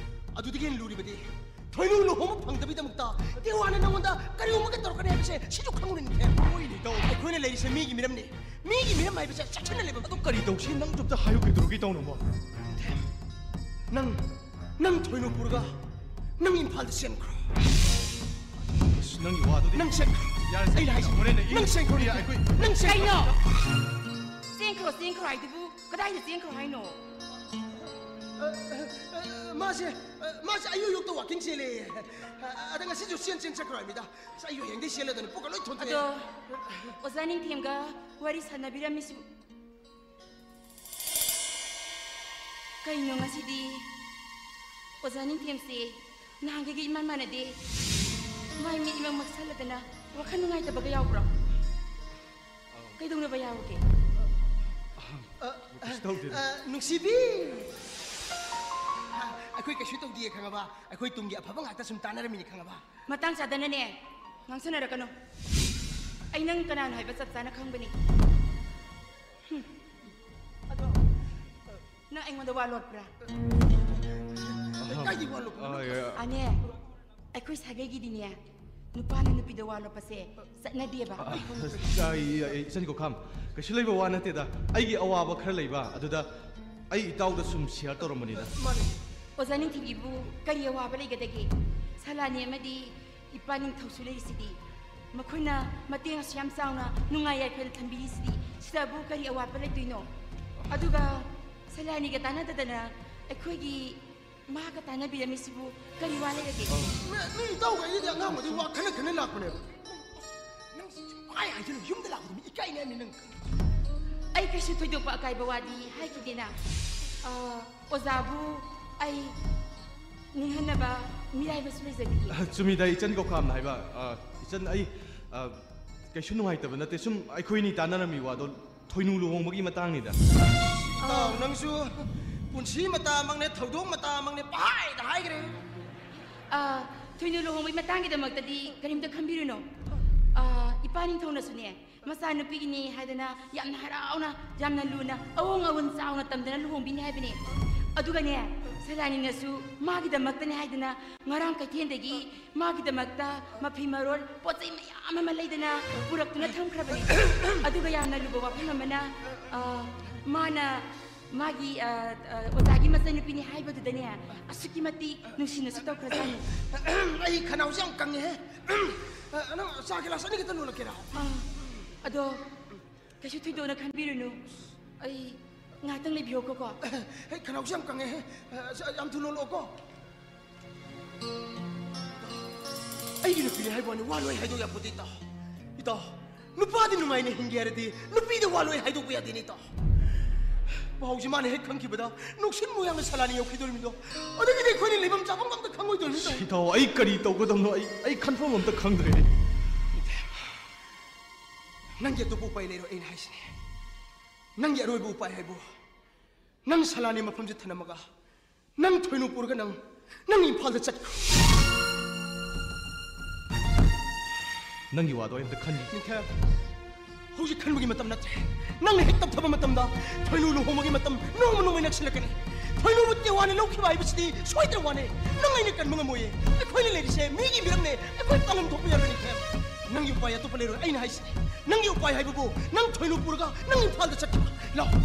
ꯑꯗꯨꯗꯒꯤ ꯍꯦꯟꯅ ꯂꯨꯔꯤꯕꯗꯤ ꯊꯣꯏꯅꯨ ꯂꯨꯍꯣꯡꯕ ꯐꯪꯗꯕꯒꯤꯗꯃꯛꯇ ꯇꯦꯋꯥꯅ ꯅꯪꯉꯣꯟꯗ ꯀꯔꯤꯒꯨꯝꯕ ꯈꯔ ꯇꯧꯔꯛꯀꯅꯤ ꯍꯥꯏꯕꯁꯦ ꯁꯤꯁꯨ ꯈꯪꯉꯨꯅꯦ ꯅꯤꯡꯊꯦꯝ꯫ ꯍꯣꯏꯅꯦ, ꯏꯇꯥꯎ꯫ ꯑꯩꯈꯣꯏꯅ ꯂꯩꯔꯤꯁꯦ ꯃꯤꯒꯤ ꯃꯤꯔꯝꯅꯤ꯫ ꯃꯤꯒꯤ ꯃꯤꯔꯝ ꯍꯥꯏꯕꯁꯦ ꯆꯦꯛꯁꯤꯟꯅ ꯂꯩꯕ ꯑꯗꯨ ꯀꯔꯤ ꯇꯧꯁꯤ? ꯅꯪꯁꯨ ꯑꯝꯇ ꯍꯥꯏꯌꯨ, ꯀꯩꯗꯧꯔꯒꯦ ꯏꯇꯥꯎꯅꯣꯕꯣ? ꯅꯪ, ꯅꯪ ꯊꯣꯏꯅꯨ ꯄꯨꯔꯒ ꯅꯪ ꯏꯝꯐꯥꯜꯗ ꯆꯦꯟꯈ꯭ꯔꯣ꯫ ꯑꯁ, ꯅꯪꯒꯤ ꯋꯥꯗꯨꯗꯤ ꯅꯪ ꯆꯦꯟꯈ꯭ꯔꯣ꯫ ꯌꯥꯔꯦ, ꯑꯩꯅ ꯍꯥꯏꯁꯦ꯫ ꯍꯣꯔꯦꯟ ꯑꯩ ꯅꯪ ꯆꯦꯟꯈ꯭ꯔꯣ꯫ ꯑꯩ, ꯑꯩꯈꯣꯏ ꯅꯪ ꯆꯦꯟꯈ꯭ꯔꯣ꯫ ꯀꯩꯅꯣ? ꯆꯦꯟꯈ꯭ꯔꯣ, ꯆꯦꯟꯈ꯭ꯔꯣ ꯍꯥꯏꯗꯨꯕꯨ ꯀꯗꯥꯏꯗ ꯆꯦꯟꯈ꯭ꯔꯣ ꯍꯥꯏꯅꯣ? ꯑ, ꯑ, ꯑ, ꯃꯥꯁꯦ, ꯑ, ꯃꯥꯁꯦ ꯑꯌꯨꯛ ꯑꯌꯨꯛꯇ walking ꯆꯦꯜꯂꯦ꯫ ꯑ, ꯑꯗ ꯉꯁꯤꯁꯨ ꯆꯦꯟ ꯆꯦꯟ ꯆꯠꯈ꯭ꯔꯣ ꯍꯥꯏꯕꯅꯤꯗ꯫ ꯑꯁ, ꯑꯩ ꯍꯌꯦꯡꯗꯩ ꯆꯦꯜꯂꯗꯣꯏꯅꯤ, ꯄꯨꯛꯀ ꯂꯣꯏ ꯊꯣꯟꯇꯣꯛꯑꯦ꯫ ꯑꯗꯣ ꯑꯣꯖꯥ ꯅꯤꯡꯊꯦꯝꯒ ꯋꯥꯔꯤ ꯁꯥꯟꯅꯕꯤꯔꯝꯃꯤꯁꯤꯕꯨ? ꯀꯩꯅꯣ ꯉꯁꯤꯗꯤ ꯑꯣꯖꯥ ꯅꯤꯡꯊꯦꯝꯁꯦ ꯅꯍꯥꯟꯈꯩꯒ ꯏꯃꯥꯟ ꯃꯥꯟꯅꯗꯦ? ꯃꯥꯏ ꯃꯤꯠ ꯏꯃꯛ ꯃꯛꯁꯜꯂꯗꯅ ꯋꯥꯈꯜ ꯅꯨꯡꯉꯥꯏꯇꯕꯒ ꯌꯥꯎꯕ꯭ꯔꯣ? ꯀꯩꯗꯧꯅꯕ ꯌꯥꯎꯒꯦ? ꯑ, ꯀꯩꯁꯨ ꯇꯧꯗꯦꯗ꯫ ꯑ, ꯅꯨꯡꯁꯤꯕꯤ! ꯑꯩꯈꯣꯏ ꯀꯩꯁꯨ ꯇꯧꯗꯤꯌꯦ, ꯈꯪꯉꯕ? ꯑꯩꯈꯣꯏ ꯇꯨꯡꯒꯤ ꯑꯐꯕ ꯉꯥꯛꯇ ꯁꯨꯝ ꯇꯥꯟꯅꯔꯝꯃꯤꯅꯤ, ꯈꯪꯉꯕ? ꯃꯇꯥꯡ ꯆꯥꯗꯅꯅꯦ ꯉꯥꯡꯁꯟꯅꯔꯛꯀꯅꯨ꯫ ꯑꯩ ꯅꯪ ꯀꯅꯥꯅꯣ ꯍꯥꯏꯕ ꯆꯞ ꯆꯥꯅ ꯈꯪꯕꯅꯤ꯫ ꯍꯨꯝ꯫ ꯑꯗꯣ, ꯅꯪ ꯑꯩꯉꯣꯟꯗ ꯋꯥ ꯂꯣꯠꯄ꯭ꯔꯥ? ꯀꯥꯏꯗꯤ ꯋꯥ ꯂꯣꯠꯄꯅꯣ? ꯑꯅꯦ, ꯑꯩꯈꯣꯏ ꯁꯥꯒꯩꯒꯤꯗꯤꯅꯦ, ꯅꯨꯄꯥꯅ ꯅꯨꯄꯤꯗ ꯋꯥ ꯂꯣꯠꯄꯁꯦ ꯆꯠꯅꯗꯦꯕ꯫ ꯏꯆꯟ ꯀꯣꯈꯥꯝ, ꯀꯩꯁꯨ ꯂꯩꯕ ꯋꯥ ꯅꯠꯇꯦꯗ꯫ ꯑꯩꯒꯤ ꯑꯋꯥꯕ ꯈꯔ ꯂꯩꯕ, ꯑꯗꯨꯗ ꯑꯩ ꯏꯇꯥꯎꯗ ꯁꯨꯝ ꯁꯤꯌꯔ ꯇꯧꯔꯝꯕꯅꯤꯗ꯫ ꯑꯣꯖꯥ ꯅꯤꯡꯊꯤꯕꯤꯕꯨ ꯀꯔꯤ ꯑꯋꯥꯕ ꯂꯩꯒꯗꯒꯦ? ꯁꯂꯥꯅꯤ ꯑꯃꯗꯤ ꯏꯄꯥ ꯅꯤꯡꯊꯧꯁꯨ ꯂꯩꯔꯤꯁꯤꯗꯤ꯫ ꯃꯈꯣꯏꯅ ꯃꯇꯦꯡ ꯑꯁꯨꯛ ꯌꯥꯝ ꯆꯥꯎꯅ ꯅꯨꯡꯉꯥꯏ ꯌꯥꯏꯐꯅ ꯊꯝꯕꯤꯔꯤꯁꯤꯗꯤ, ꯁꯤꯗꯕꯨ ꯀꯔꯤ ꯑꯋꯥꯠꯄ ꯂꯩꯗꯣꯏꯅꯣ? ꯑꯗꯨꯒ ꯁꯂꯥꯅꯤꯒ ꯇꯥꯟꯅꯗꯗꯅ ꯑꯩꯈꯣꯏꯒꯤ ꯃꯥꯒ ꯇꯥꯟꯅꯕꯤꯔꯝꯃꯤꯁꯤꯕꯨ ꯀꯔꯤ ꯋꯥ ꯂꯩꯔꯒꯦ? ꯃꯤ ꯏꯇꯥꯎꯒ ꯑꯩꯒꯗꯤ ꯑꯉꯥꯡꯕꯗꯤ ꯋꯥ ꯈꯟꯅ ꯈꯟꯅ ꯂꯥꯛꯄꯅꯦꯕ꯫ ꯅꯪ ꯁꯨꯝ ꯍꯥꯏ ꯍꯥꯏꯖꯤꯜꯂ ꯌꯨꯝꯗ ꯂꯥꯛꯄꯗ ꯃꯤ ꯏꯀꯥꯏꯅꯤ ꯍꯥꯏꯕꯅꯤ ꯅꯪ꯫ ꯑꯩ ꯀꯩꯁꯨ ꯊꯣꯏꯗꯣꯛꯄ ꯑꯀꯥꯏꯕ ꯋꯥꯗꯤ ꯍꯥꯏꯈꯤꯗꯦꯅ꯫ ꯑ, ꯑꯣꯖꯥꯕꯨ ꯑꯩ ꯅꯤꯡꯍꯟꯅꯕ ꯃꯤꯔꯥꯏꯕꯁꯨ ꯂꯩꯖꯗꯤꯌꯦ꯫ ꯆꯨꯝꯃꯤꯗ ꯏꯆꯟ ꯀꯣꯈꯥꯝꯅ ꯍꯥꯏꯕ꯫ ꯑ, ꯏꯆꯟ, ꯑꯩ, ꯑ, ꯀꯩꯁꯨ ꯅꯨꯡꯉꯥꯏꯇꯕ ꯅꯠꯇꯦ꯫ ꯁꯨꯝ ꯑꯩꯈꯣꯏꯅꯤ ꯇꯥꯟꯅꯔꯝꯃꯤ ꯋꯥꯗꯣ ꯊꯣꯏꯅꯨ ꯂꯨꯍꯣꯡꯕꯒꯤ ꯃꯇꯥꯡꯅꯤꯗ꯫ ꯏꯇꯥꯎ, ꯅꯪꯁꯨ ꯄꯨꯟꯁꯤ ꯃꯇꯥꯃꯛꯅꯦ, ꯊꯧꯗꯣꯛ ꯃꯇꯥꯃꯛꯅꯦ, ꯄꯍꯥꯏꯗ ꯍꯥꯏꯈ꯭ꯔꯦ꯫ ꯑ, ꯊꯣꯏꯅꯨ ꯂꯨꯍꯣꯡꯕꯒꯤ ꯃꯇꯥꯡꯒꯤꯗꯃꯛꯇꯗꯤ ꯀꯔꯤꯝꯇ ꯈꯟꯕꯤꯔꯨꯅꯨ꯫ ꯑ, ꯏꯄꯥ ꯅꯤꯡꯊꯧꯅꯁꯨꯅꯦ, ꯃꯆꯥꯅꯨꯄꯤꯒꯤꯅꯤ ꯍꯥꯏꯗꯅ ꯌꯥꯝꯅ ꯍꯔꯥꯎꯅ, ꯌꯥꯝꯅ ꯂꯨꯅ, ꯑꯑꯣꯡ ꯑꯑꯣꯟ ꯆꯥꯎꯅ ꯇꯝꯗꯅ ꯂꯨꯍꯣꯡꯕꯤꯅꯤ ꯍꯥꯏꯕꯅꯦ꯫ ꯑꯗꯨꯒꯅꯦ, ꯁꯂꯥꯅꯤꯅꯁꯨ ꯃꯥꯒꯤꯗꯃꯛꯇꯅꯦ ꯍꯥꯏꯗꯅ ꯉꯔꯥꯡ ꯀꯩꯊꯦꯜꯗꯒꯤ ꯃꯥꯒꯤꯗꯃꯛꯇ ꯃꯐꯤ ꯃꯔꯣꯜ, ꯄꯣꯠ ꯆꯩ ꯃꯌꯥꯝ ꯑꯃ ꯂꯩꯗꯅ ꯄꯨꯔꯛꯇꯨꯅ ꯊꯝꯈ꯭ꯔꯕꯅꯦ꯫ ꯑꯗꯨꯒ ꯌꯥꯝꯅ ꯂꯨꯕ ꯋꯥꯐꯝ ꯑꯃꯅ, ꯑ, ꯃꯥꯅ ꯃꯥꯒꯤ, ꯑ, ꯑ, ꯑꯣꯖꯥꯒꯤ ꯃꯆꯟꯅꯨꯄꯤꯅꯤ ꯍꯥꯏꯕꯗꯨꯗꯅꯦ ꯑꯁꯨꯛꯀꯤ ꯃꯇꯤꯛ ꯅꯨꯡꯁꯤꯅꯁꯨ ꯇꯧꯈ꯭ꯔꯖꯥꯠꯅꯤ꯫ ꯑꯩ ꯈꯅꯥꯎꯁꯦ ꯌꯥꯝ ꯀꯪꯉꯦꯍꯦ꯫ ꯅꯪ ꯆꯥ ꯒꯤꯂꯥꯁ ꯑꯅꯤꯈꯛꯇ ꯂꯣꯜꯂꯛꯀꯦꯔꯥ? ꯑ, ꯑꯗꯣ ꯀꯩꯁꯨ ꯊꯣꯏꯗꯣꯛꯅ ꯈꯟꯕꯤꯔꯨꯅꯨ꯫ ꯑꯩ ꯉꯥꯏꯍꯥꯛꯇꯪ ꯂꯩꯕꯤꯌꯣꯀꯣ꯫ ꯍꯦ, ꯈꯅꯥꯎꯁꯦ ꯌꯥꯝ ꯀꯪꯉꯦꯍꯦ꯫ ꯌꯥꯝ ꯊꯨꯅ ꯂꯣꯜꯂꯛꯑꯣꯀꯣ꯫ ꯑꯩꯒꯤ ꯅꯨꯄꯤꯅꯦ ꯍꯥꯏꯕ ꯋꯥꯅꯤ, ꯋꯥ ꯂꯣꯏ ꯍꯥꯏꯗꯣꯛ ꯌꯥꯄꯣꯠꯇꯦ ꯏꯇꯥꯎ꯫ ꯏꯇꯥꯎ, ꯅꯨꯄꯥꯗꯤ ꯅꯨꯡꯉꯥꯏꯅ ꯍꯤꯡꯒꯦ ꯍꯥꯏꯔꯗꯤ ꯅꯨꯄꯤꯗ ꯋꯥ ꯂꯣꯏ ꯍꯥꯏꯗꯣꯛꯄ ꯌꯥꯗꯦꯅꯦ ꯏꯇꯥꯎ꯫ ꯄꯥꯎꯁꯤ ꯃꯥꯅ ꯍꯦꯛ ꯈꯪꯈꯤꯕꯗ ꯅꯣꯛꯁꯤꯟ ꯃꯣꯌꯥꯡꯅ ꯁꯂꯥꯅꯤ ꯌꯧꯈꯤꯗꯣꯔꯤꯃꯤꯗꯣ꯫ ꯑꯗꯒꯤꯗꯤ ꯑꯩꯈꯣꯏꯅ ꯂꯩꯐꯝ ꯆꯥꯐꯝ ꯑꯝꯇ ꯈꯪꯉꯣꯏꯗꯣꯔꯤꯃꯤ ꯏꯇꯥꯎ꯫ ꯏꯇꯥꯎ, ꯑꯩ ꯀꯔꯤ ꯇꯧꯒꯗꯕꯅꯣ ꯑꯩ, ꯑꯩ ꯈꯟꯐꯝ ꯑꯝꯇ ꯈꯪꯗ꯭ꯔꯦꯅꯦ꯫ ꯅꯪꯒꯤ ꯑꯇꯣꯞꯄ ꯎꯄꯥꯏ ꯂꯩꯔꯣꯏ, ꯑꯩꯅ ꯍꯥꯏꯁꯤꯅꯦ꯫ ꯅꯪꯒꯤ ꯑꯔꯣꯏꯕ ꯎꯄꯥꯏ ꯍꯥꯏꯕꯨ ꯅꯪ ꯁꯂꯥꯅꯤ ꯃꯐꯝꯁꯤ ꯊꯅꯝꯃꯒ ꯅꯪ ꯊꯣꯏꯅꯨ ꯄꯨꯔꯒ ꯅꯪ, ꯅꯪ ꯏꯝꯐꯥꯜꯗ ꯆꯠꯈ꯭ꯔꯣ꯫ ꯅꯪꯒꯤ ꯋꯥꯗꯣ ꯑꯩ ꯑꯝꯇ ꯈꯟꯒꯦ꯫ ꯅꯤꯡꯊꯦꯝ, ꯍꯧꯖꯤꯛ ꯈꯟꯕꯒꯤ ꯃꯇꯝ ꯅꯠꯇ꯭ꯔꯦ꯫ ꯅꯪꯅ ꯍꯦꯛ ꯇꯞꯊꯕ ꯃꯇꯝꯗ ꯊꯣꯏꯅꯨ ꯂꯨꯍꯣꯡꯕꯒꯤ ꯃꯇꯝ ꯅꯣꯡꯃ ꯅꯣꯡꯃꯩ ꯅꯛꯁꯤꯜꯂꯛꯀꯅꯤ꯫ ꯊꯣꯏꯅꯨꯕꯨ ꯇꯦꯋꯥꯅ ꯂꯧꯈꯤꯕ ꯍꯥꯏꯕꯁꯤꯗꯤ ꯁꯣꯏꯗ꯭ꯔꯕ ꯋꯥꯅꯤ꯫ ꯅꯪ ꯑꯩꯅ ꯀꯟꯕ ꯉꯝꯃꯣꯏꯌꯦ꯫ ꯑꯩꯈꯣꯏꯅ ꯂꯩꯔꯤꯁꯦ ꯃꯤꯒꯤ ꯃꯤꯔꯛꯅꯦ꯫ ꯑꯩꯈꯣꯏ ꯄꯥꯡꯒꯜ ꯊꯣꯛꯄ ꯌꯥꯔꯣꯏ, ꯅꯤꯡꯊꯦꯝ꯫ ꯅꯪꯒꯤ ꯎꯄꯥꯏ ꯑꯇꯣꯞꯄ ꯂꯩꯔꯣꯏ꯫ ꯑꯩꯅ ꯍꯥꯏꯁꯤꯅꯦ, ꯅꯪꯒꯤ ꯎꯄꯥꯏ ꯍꯥꯏꯕꯕꯨ ꯅꯪ ꯊꯣꯏꯅꯨ ꯄꯨꯔꯒ ꯅꯪ ꯏꯝꯐꯥꯜꯗ ꯆꯠꯈꯤꯕ꯫ ꯂꯥꯛꯑꯣ꯫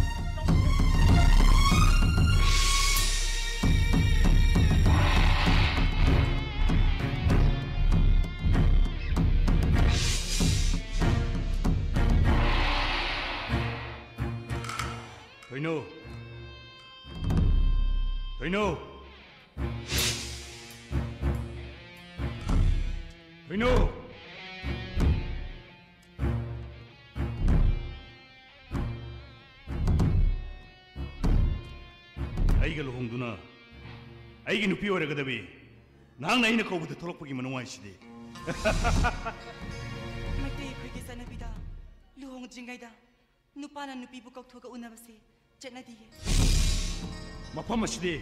ꯊꯣꯏꯅꯨ! ꯊꯣꯏꯅꯨ! ꯊꯣꯏꯅꯨ! ꯑꯩꯒ ꯂꯨꯍꯣꯡꯗꯨꯅ ꯑꯩꯒꯤ ꯅꯨꯄꯤ ꯑꯣꯏꯔꯒꯗꯕꯤ ꯅꯍꯥꯛꯅ ꯑꯩꯅ ꯀꯧꯕꯗ ꯊꯣꯛꯂꯛꯄꯒꯤ ꯃꯅꯨꯡ ꯍꯥꯏꯁꯤꯗꯤ꯫ ꯃꯩꯇꯩ ꯑꯩꯈꯣꯏꯒꯤ ꯆꯠꯅꯕꯤꯗ ꯂꯨꯍꯣꯡꯗ꯭ꯔꯤꯉꯩꯗ ꯅꯨꯄꯥꯅ ꯅꯨꯄꯤꯕꯨ ꯀꯧꯊꯣꯛꯑꯒ ꯎꯅꯕꯁꯦ ꯆꯠꯅꯗꯤꯌꯦ꯫ ꯃꯐꯝ ꯑꯁꯤꯗꯤ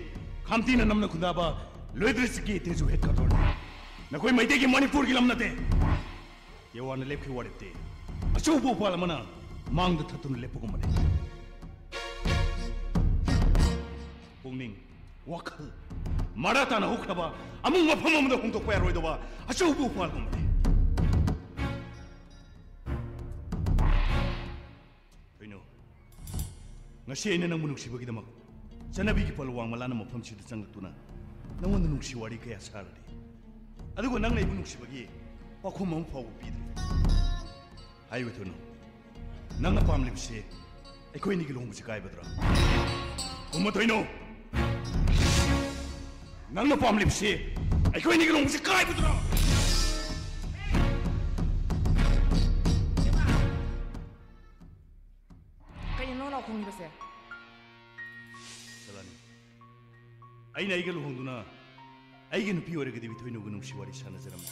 ꯈꯥꯝꯇꯤꯅ ꯅꯝꯅ ꯈꯨꯟꯗꯥꯕ ꯂꯣꯏꯗ꯭ꯔꯤꯁꯤꯒꯤ ꯇꯦꯖꯨ ꯍꯦꯗ ꯀ꯭ꯋꯥꯇꯔꯅꯤ꯫ ꯅꯈꯣꯏ ꯃꯩꯇꯩꯒꯤ ꯃꯅꯤꯄꯨꯔꯒꯤ ꯂꯝ ꯅꯠꯇꯦ꯫ ꯌꯦꯋꯥꯅ ꯂꯦꯞꯈꯤꯕ ꯋꯥꯔꯦꯞꯇꯤ ꯑꯆꯧꯕ ꯎꯄꯥꯜ ꯑꯃꯅ ꯃꯥꯡꯗ ꯊꯠꯇꯨꯅ ꯂꯦꯞꯄꯒꯨꯝꯕꯅꯤ꯫ ꯄꯨꯛꯅꯤꯡ, ꯋꯥꯈꯜ ꯃꯔꯥ ꯇꯥꯅ ꯍꯧꯈ꯭ꯔꯕ ꯑꯃꯨꯛ ꯃꯐꯝ ꯑꯃꯗ ꯍꯣꯡꯗꯣꯛꯄ ꯌꯥꯔꯣꯏꯗꯕ ꯑꯆꯧꯕ ꯎꯄꯥꯜꯒꯨꯝꯕꯅꯤ꯫ ꯊꯣꯏꯅꯨ, ꯉꯁꯤ ꯑꯩꯅ ꯅꯪꯕꯨ ꯅꯨꯡꯁꯤꯕꯒꯤꯗꯃꯛ ꯆꯠꯅꯕꯤꯒꯤ ꯄꯜ ꯋꯥꯡꯃ ꯂꯥꯟꯅ ꯃꯐꯝꯁꯤꯗ ꯆꯪꯂꯛꯇꯨꯅ ꯅꯪꯉꯣꯟꯗ ꯅꯨꯡꯁꯤ ꯋꯥꯔꯤ ꯀꯌꯥ ꯁꯥꯔꯔꯤ꯫ ꯑꯗꯨꯒ ꯅꯪꯅ ꯑꯩꯕꯨ ꯅꯨꯡꯁꯤꯕꯒꯤ ꯄꯥꯎꯈꯨꯝ ꯑꯃ ꯐꯥꯎꯕ ꯄꯤꯗ꯭ꯔꯤ꯫ ꯍꯥꯏꯌꯨ ꯊꯣꯏꯅꯨ, ꯅꯪꯅ ꯄꯥꯝꯂꯤꯕꯁꯤ ꯑꯩꯈꯣꯏ ꯑꯅꯤꯒꯤ ꯂꯨꯍꯣꯡꯕꯁꯤ ꯀꯥꯏꯕꯗꯨꯔꯥ? ꯈꯨꯝꯃꯨ ꯊꯣꯏꯅꯨ, ꯅꯪꯅ ꯄꯥꯝꯂꯤꯕꯁꯤ ꯑꯩꯈꯣꯏ ꯑꯅꯤꯒꯤ ꯂꯨꯍꯣꯡꯕꯁꯤ ꯀꯥꯏꯕꯗꯨꯔꯥ? ꯀꯩꯅꯣ ꯅꯪ ꯂꯥꯎ ꯈꯣꯡꯉꯤꯕꯁꯦ? ꯁꯂꯥꯅꯤ, ꯑꯩꯅ ꯑꯩꯒ ꯂꯨꯍꯣꯡꯗꯨꯅ ꯑꯩꯒꯤ ꯅꯨꯄꯤ ꯑꯣꯏꯔꯒꯗꯤ ꯊꯣꯏꯅꯨꯒ ꯅꯨꯡꯁꯤ ꯋꯥꯔꯤ ꯁꯥꯟꯅꯖꯔꯝꯃꯤ꯫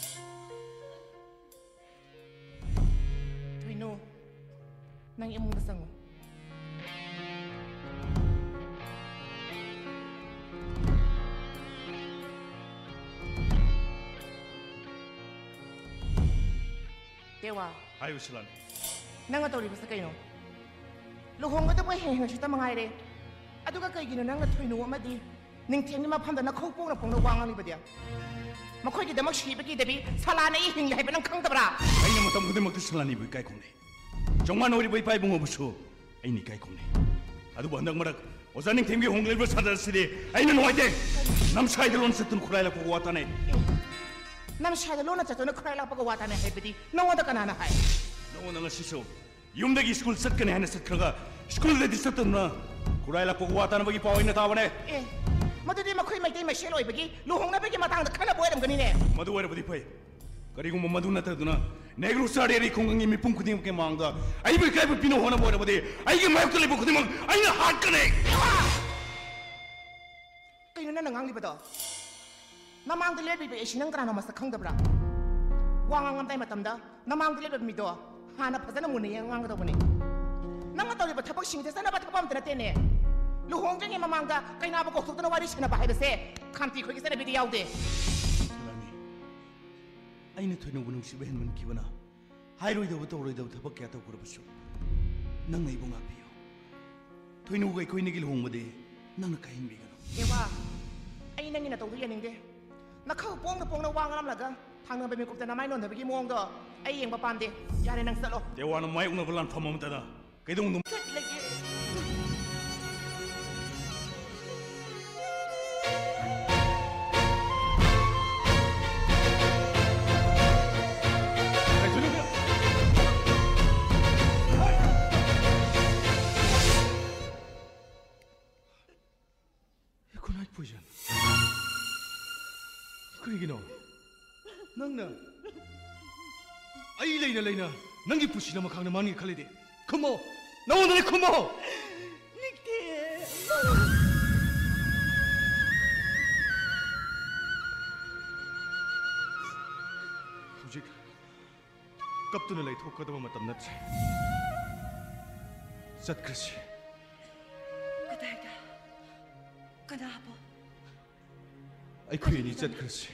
ꯊꯣꯏꯅꯨ, ꯅꯪ ꯏꯃꯨꯡꯗ ꯆꯪꯉꯨ꯫ ꯇꯦꯋꯥ꯫ ꯍꯥꯏꯌꯨ ꯁꯂꯥꯅꯤ꯫ ꯅꯪꯅ ꯇꯧꯔꯤꯕꯁꯦ ꯀꯩꯅꯣ? ꯂꯨꯍꯣꯡꯒꯗꯕ ꯍꯦꯟꯅ ꯍꯦꯟꯅ ꯁꯤꯠꯇ ꯃꯉꯥꯏꯔꯦ꯫ ꯑꯗꯨꯒ ꯀꯩꯒꯤꯅꯣ ꯅꯪꯅ ꯊꯣꯏꯅꯨ ꯑꯃꯗꯤ ꯅꯤꯡꯊꯦꯝꯒꯤ ꯃꯐꯝꯗ ꯅꯈꯧ ꯄꯣꯡꯅ ꯄꯣꯡꯅ ꯋꯥ ꯉꯥꯡꯂꯤꯕꯗꯤ? ꯃꯈꯣꯏꯒꯤꯗꯃꯛ ꯁꯤꯕ ꯀꯤꯗꯕꯤ ꯁꯂꯥꯅ ꯑꯩ ꯍꯤꯡꯂꯤ ꯍꯥꯏꯕ ꯅꯪ ꯈꯪꯗꯕ꯭ꯔꯥ? ꯑꯩꯅ ꯃꯇꯝ ꯈꯨꯗꯤꯡꯃꯛꯇ ꯁꯂꯥꯅꯤꯕꯨ ꯏꯀꯥꯏ ꯈꯨꯝꯅꯩ꯫ ꯆꯧꯉꯥꯟ ꯑꯣꯏꯔꯤꯕ ꯏꯄꯥ ꯏꯕꯨꯡꯉꯣꯕꯨꯁꯨ ꯑꯩꯅ ꯏꯀꯥꯏ ꯈꯨꯝꯅꯩ꯫ ꯑꯗꯨꯕꯨ ꯍꯟꯗꯛ ꯃꯔꯛ ꯑꯣꯖꯥ ꯅꯤꯡꯊꯦꯝꯒꯤ ꯍꯣꯡꯂꯤꯕ ꯁꯥꯇ꯭ꯔ ꯑꯁꯤꯗꯤ ꯑꯩꯅ ꯅꯨꯡꯉꯥꯏꯇꯦ꯫ ꯅꯝꯁꯥꯏꯗ ꯂꯣꯟ ꯆꯠꯇꯨꯅ ꯈꯨꯔꯥꯏ ꯂꯥꯛꯄꯒ ꯋꯥ ꯇꯥꯅꯩ꯫ ꯅꯝꯁꯥꯏꯗ ꯂꯣꯟꯅ ꯆꯠꯇꯨꯅ ꯈꯨꯔꯥꯏ ꯂꯥꯛꯄꯒ ꯋꯥ ꯇꯥꯅꯩ ꯍꯥꯏꯕꯗꯤ ꯅꯉꯣꯟꯗ ꯀꯅꯥꯅ ꯍꯥꯏ? ꯅꯉꯣꯟꯗ ꯉꯁꯤꯁꯨ ꯌꯨꯝꯗꯒꯤ ꯁ꯭ꯀꯨꯜ ꯆꯠꯀꯅꯤ ꯍꯥꯏꯅ ꯆꯠꯈ꯭ꯔꯒ ꯁ꯭ꯀꯨꯜꯗꯗꯤ ꯆꯠꯇꯗꯨꯅ ꯈꯨꯔꯥꯏ ꯂꯥꯛꯄꯒ ꯋꯥ ꯇꯥꯅꯕꯒꯤ ꯄꯥꯎ ꯑꯩꯅ ꯇꯥꯕꯅꯦ꯫ ꯑꯦ, ꯃꯗꯨꯗꯤ ꯃꯈꯣꯏ ꯃꯩꯇꯩ ꯃꯁꯦꯜ ꯑꯣꯏꯕꯒꯤ ꯂꯨꯍꯣꯡꯅꯕꯒꯤ ꯃꯇꯥꯡꯗ ꯈꯟꯅꯕ ꯑꯣꯏꯔꯝꯒꯅꯤꯅꯦ꯫ ꯃꯗꯨ ꯑꯣꯏꯔꯕꯗꯤ ꯐꯩ꯫ ꯀꯔꯤꯒꯨꯝꯕ ꯃꯗꯨ ꯅꯠꯇꯗꯨꯅ ꯅꯦꯒ꯭ꯔꯣ ꯆꯥꯔꯦꯔꯤ ꯈꯨꯡꯒꯪꯒꯤ ꯃꯤꯄꯨꯝ ꯈꯨꯗꯤꯡꯃꯛꯀꯤ ꯃꯥꯡꯗ ꯑꯩꯕꯨ ꯏꯀꯥꯏꯕ ꯄꯤꯅ ꯍꯣꯠꯅꯕ ꯑꯣꯏꯔꯕꯗꯤ ꯑꯩꯒꯤ ꯃꯥꯌꯣꯛꯇ ꯂꯩꯕ ꯈꯨꯗꯤꯡꯃꯛ ꯑꯩꯅ ꯍꯥꯠꯀꯅꯤ꯫ ꯀꯩꯅꯣ ꯅꯪꯅ ꯉꯥꯡꯂꯤꯕꯗꯣ? ꯅꯃꯥꯡꯗ ꯂꯦꯞꯂꯤꯕ ꯑꯩꯁꯤ ꯅꯪ ꯀꯅꯥꯅꯣ ꯃꯁꯛ ꯈꯪꯗꯕ꯭ꯔꯥ? ꯋꯥ ꯉꯥꯡꯂꯝꯗꯥꯏ ꯃꯇꯝꯗ ꯅꯃꯥꯡꯗ ꯂꯦꯞꯂꯤꯕ ꯃꯤꯗꯣ ꯍꯥꯟꯅ ꯐꯖꯅ ꯃꯨꯟꯅ ꯌꯦꯡꯉ ꯉꯥꯡꯒꯗꯧꯕꯅꯤ꯫ ꯅꯪꯅ ꯇꯧꯔꯤꯕ ꯊꯕꯛꯁꯤꯡꯁꯦ ꯆꯠꯅꯕ ꯊꯕꯛ ꯑꯝꯇ ꯅꯠꯇꯦꯅꯦ꯫ ꯂꯨꯍꯣꯡꯗ꯭ꯔꯤꯉꯩ ꯃꯃꯥꯡꯗ ꯀꯩꯅꯥꯕ ꯀꯧꯊꯣꯛꯇꯅ ꯋꯥꯔꯤ ꯁꯥꯟꯅꯕ ꯍꯥꯏꯕꯁꯦ ꯈꯥꯝꯇꯤ ꯑꯩꯈꯣꯏꯒꯤ ꯆꯠꯅꯕꯤꯗ ꯌꯥꯎꯗꯦ꯫ ꯁꯂꯥꯃꯤ, ꯑꯩꯅ ꯊꯣꯏꯅꯧꯕꯨ ꯅꯨꯡꯁꯤꯕ ꯍꯦꯟꯃꯟꯈꯤꯕꯅ ꯍꯥꯏꯔꯣꯏꯗꯕ ꯇꯧꯔꯣꯏꯗꯕ ꯊꯕꯛ ꯀꯌꯥ ꯇꯧꯈ꯭ꯔꯕꯁꯨ ꯅꯪꯅ ꯑꯩꯕꯨ ꯉꯥꯛꯄꯤꯌꯨ꯫ ꯊꯣꯏꯅꯧꯒ ꯑꯩꯈꯣꯏ ꯑꯅꯤꯒꯤ ꯂꯨꯍꯣꯡꯕꯗꯤ ꯅꯪꯅ ꯀꯥꯏꯍꯟꯕꯤꯒꯅꯨ꯫ ꯑꯦ ꯋꯥ, ꯑꯩ ꯅꯪꯒꯤ ꯅꯇꯧꯗꯣ ꯌꯦꯡꯅꯤꯡꯗꯦ꯫ ꯅꯈꯧ ꯄꯣꯡꯅ ꯄꯣꯡꯅ ꯋꯥ ꯉꯥꯡꯂꯝꯂꯒ ꯊꯥꯡꯅꯕ ꯃꯤꯀꯨꯞꯇ ꯅꯃꯥꯏ ꯅꯣꯟꯊꯕꯒꯤ ꯃꯑꯣꯡꯗꯣ ꯑꯩ ꯌꯦꯡꯕ ꯄꯥꯝꯗꯦ꯫ ꯌꯥꯔꯦ, ꯅꯪ ꯆꯠꯂꯣ꯫ ꯗꯦꯋꯥꯅ ꯃꯥꯌꯣꯛꯅꯕ ꯂꯥꯟꯐꯝ ꯑꯃꯇꯗ ꯀꯩꯗꯧꯅꯨꯡꯗ ꯆꯠꯂꯒꯦ꯫ ꯈꯨꯟꯅꯥꯏ ꯄꯣꯏꯖꯟ꯫ ꯀꯔꯤꯒꯤꯅꯣ? ꯅꯪꯅ ꯑꯩ ꯂꯩꯅ ꯂꯩꯅ ꯅꯪꯒꯤ ꯄꯨꯟꯁꯤꯅ ꯃꯈꯥꯗ ꯃꯥꯡꯒꯦ ꯈꯜꯂꯤꯗꯤ? ꯈꯨꯝꯃꯣ! ꯅꯉꯣꯟꯗꯅꯦ, ꯈꯨꯝꯃꯣ! ꯅꯤꯡꯊꯦꯝ! ꯍꯧꯖꯤꯛ ꯀꯞꯇꯨꯅ ꯂꯩꯊꯣꯛꯀꯗꯕ ꯃꯇꯝ ꯅꯠꯇ꯭ꯔꯦ꯫ ꯆꯠꯈ꯭ꯔꯁꯤ꯫ ꯀꯗꯥꯏꯗ? ꯀꯅꯥꯕꯨ? ꯑꯩꯈꯣꯏ ꯑꯅꯤ ꯆꯠꯈ꯭ꯔꯁꯤ꯫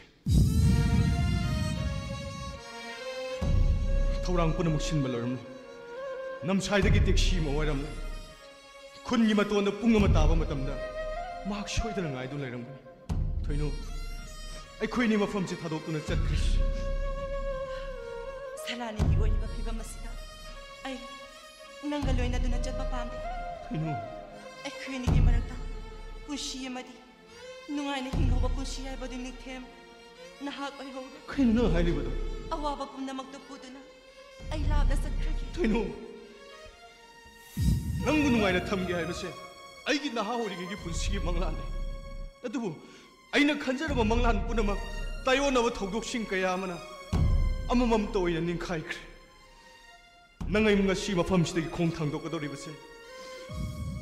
ꯊꯧꯔꯥꯡ ꯄꯨꯝꯅꯃꯛ ꯁꯤꯟꯕ ꯂꯣꯏꯔꯝꯂꯣ꯫ ꯅꯝꯁꯥꯏꯗꯒꯤ ꯇꯦꯛꯁꯤ ꯑꯃ ꯋꯥꯏꯔꯝꯂꯦ꯫ ꯈꯨꯟꯒꯤ ꯃꯇꯣꯟꯗ ꯄꯨꯡ ꯑꯃ ꯇꯥꯕ ꯃꯇꯝꯗ ꯃꯍꯥꯛ ꯁꯣꯏꯗꯅ ꯉꯥꯏꯗꯨꯅ ꯂꯩꯔꯝꯒꯅꯤ꯫ ꯊꯣꯏꯅꯨ, ꯑꯩꯈꯣꯏꯅꯤ ꯃꯐꯝꯁꯤ ꯊꯥꯗꯣꯛꯇꯨꯅ ꯆꯠꯈ꯭ꯔꯁꯤ꯫ ꯁꯂꯥꯅꯤꯒꯤ ꯑꯣꯏꯔꯤꯕ ꯐꯤꯕꯝ ꯑꯁꯤꯗ ꯑꯩ ꯅꯪꯒ ꯂꯣꯏꯅꯗꯨꯅ ꯆꯠꯄ ꯄꯥꯝꯗꯦ꯫ ꯊꯣꯏꯅꯨ꯫ ꯑꯩꯈꯣꯏ ꯑꯅꯤꯒꯤ ꯃꯔꯛꯇ ꯄꯨꯟꯁꯤ ꯑꯃꯗꯤ ꯅꯨꯡꯉꯥꯏꯅ ꯍꯤꯡꯍꯧꯕ ꯄꯨꯟꯁꯤ ꯍꯥꯏꯕꯗꯨ ꯅꯤꯡꯊꯦꯝ ꯅꯍꯥꯛ ꯑꯣꯏꯍꯧꯔꯣ꯫ ꯀꯩꯅꯣ ꯅꯪ ꯍꯥꯏꯔꯤꯕꯗꯣ? ꯑꯋꯥꯕ ꯄꯨꯝꯅꯃꯛꯇꯨ ꯄꯨꯗꯨꯅ ꯑꯩ ꯂꯥꯞꯅ ꯆꯠꯈ꯭ꯔꯒꯦ꯫ ꯊꯣꯏꯅꯨ, ꯅꯪꯕꯨ ꯅꯨꯡꯉꯥꯏꯅ ꯊꯝꯒꯦ ꯍꯥꯏꯕꯁꯦ ꯑꯩꯒꯤ ꯅꯍꯥ ꯑꯣꯏꯔꯤꯉꯩꯒꯤ ꯄꯨꯟꯁꯤꯒꯤ ꯃꯪꯂꯥꯟꯅꯤ꯫ ꯑꯗꯨꯕꯨ ꯑꯩꯅ ꯈꯟꯖꯔꯕ ꯃꯪꯂꯥꯟ ꯄꯨꯝꯅꯃꯛ ꯇꯥꯏꯑꯣꯟꯅꯕ ꯊꯧꯗꯣꯛꯁꯤꯡ ꯀꯌꯥ ꯑꯃꯅ ꯑꯃꯃꯝꯇ ꯑꯣꯏꯅ ꯅꯤꯡꯈꯥꯏꯈ꯭ꯔꯦ꯫ ꯅꯪ ꯑꯩ ꯉꯁꯤ ꯃꯐꯝꯁꯤꯗꯒꯤ ꯈꯣꯡ ꯊꯥꯡꯗꯣꯛꯀꯗꯧꯔꯤꯕꯁꯦ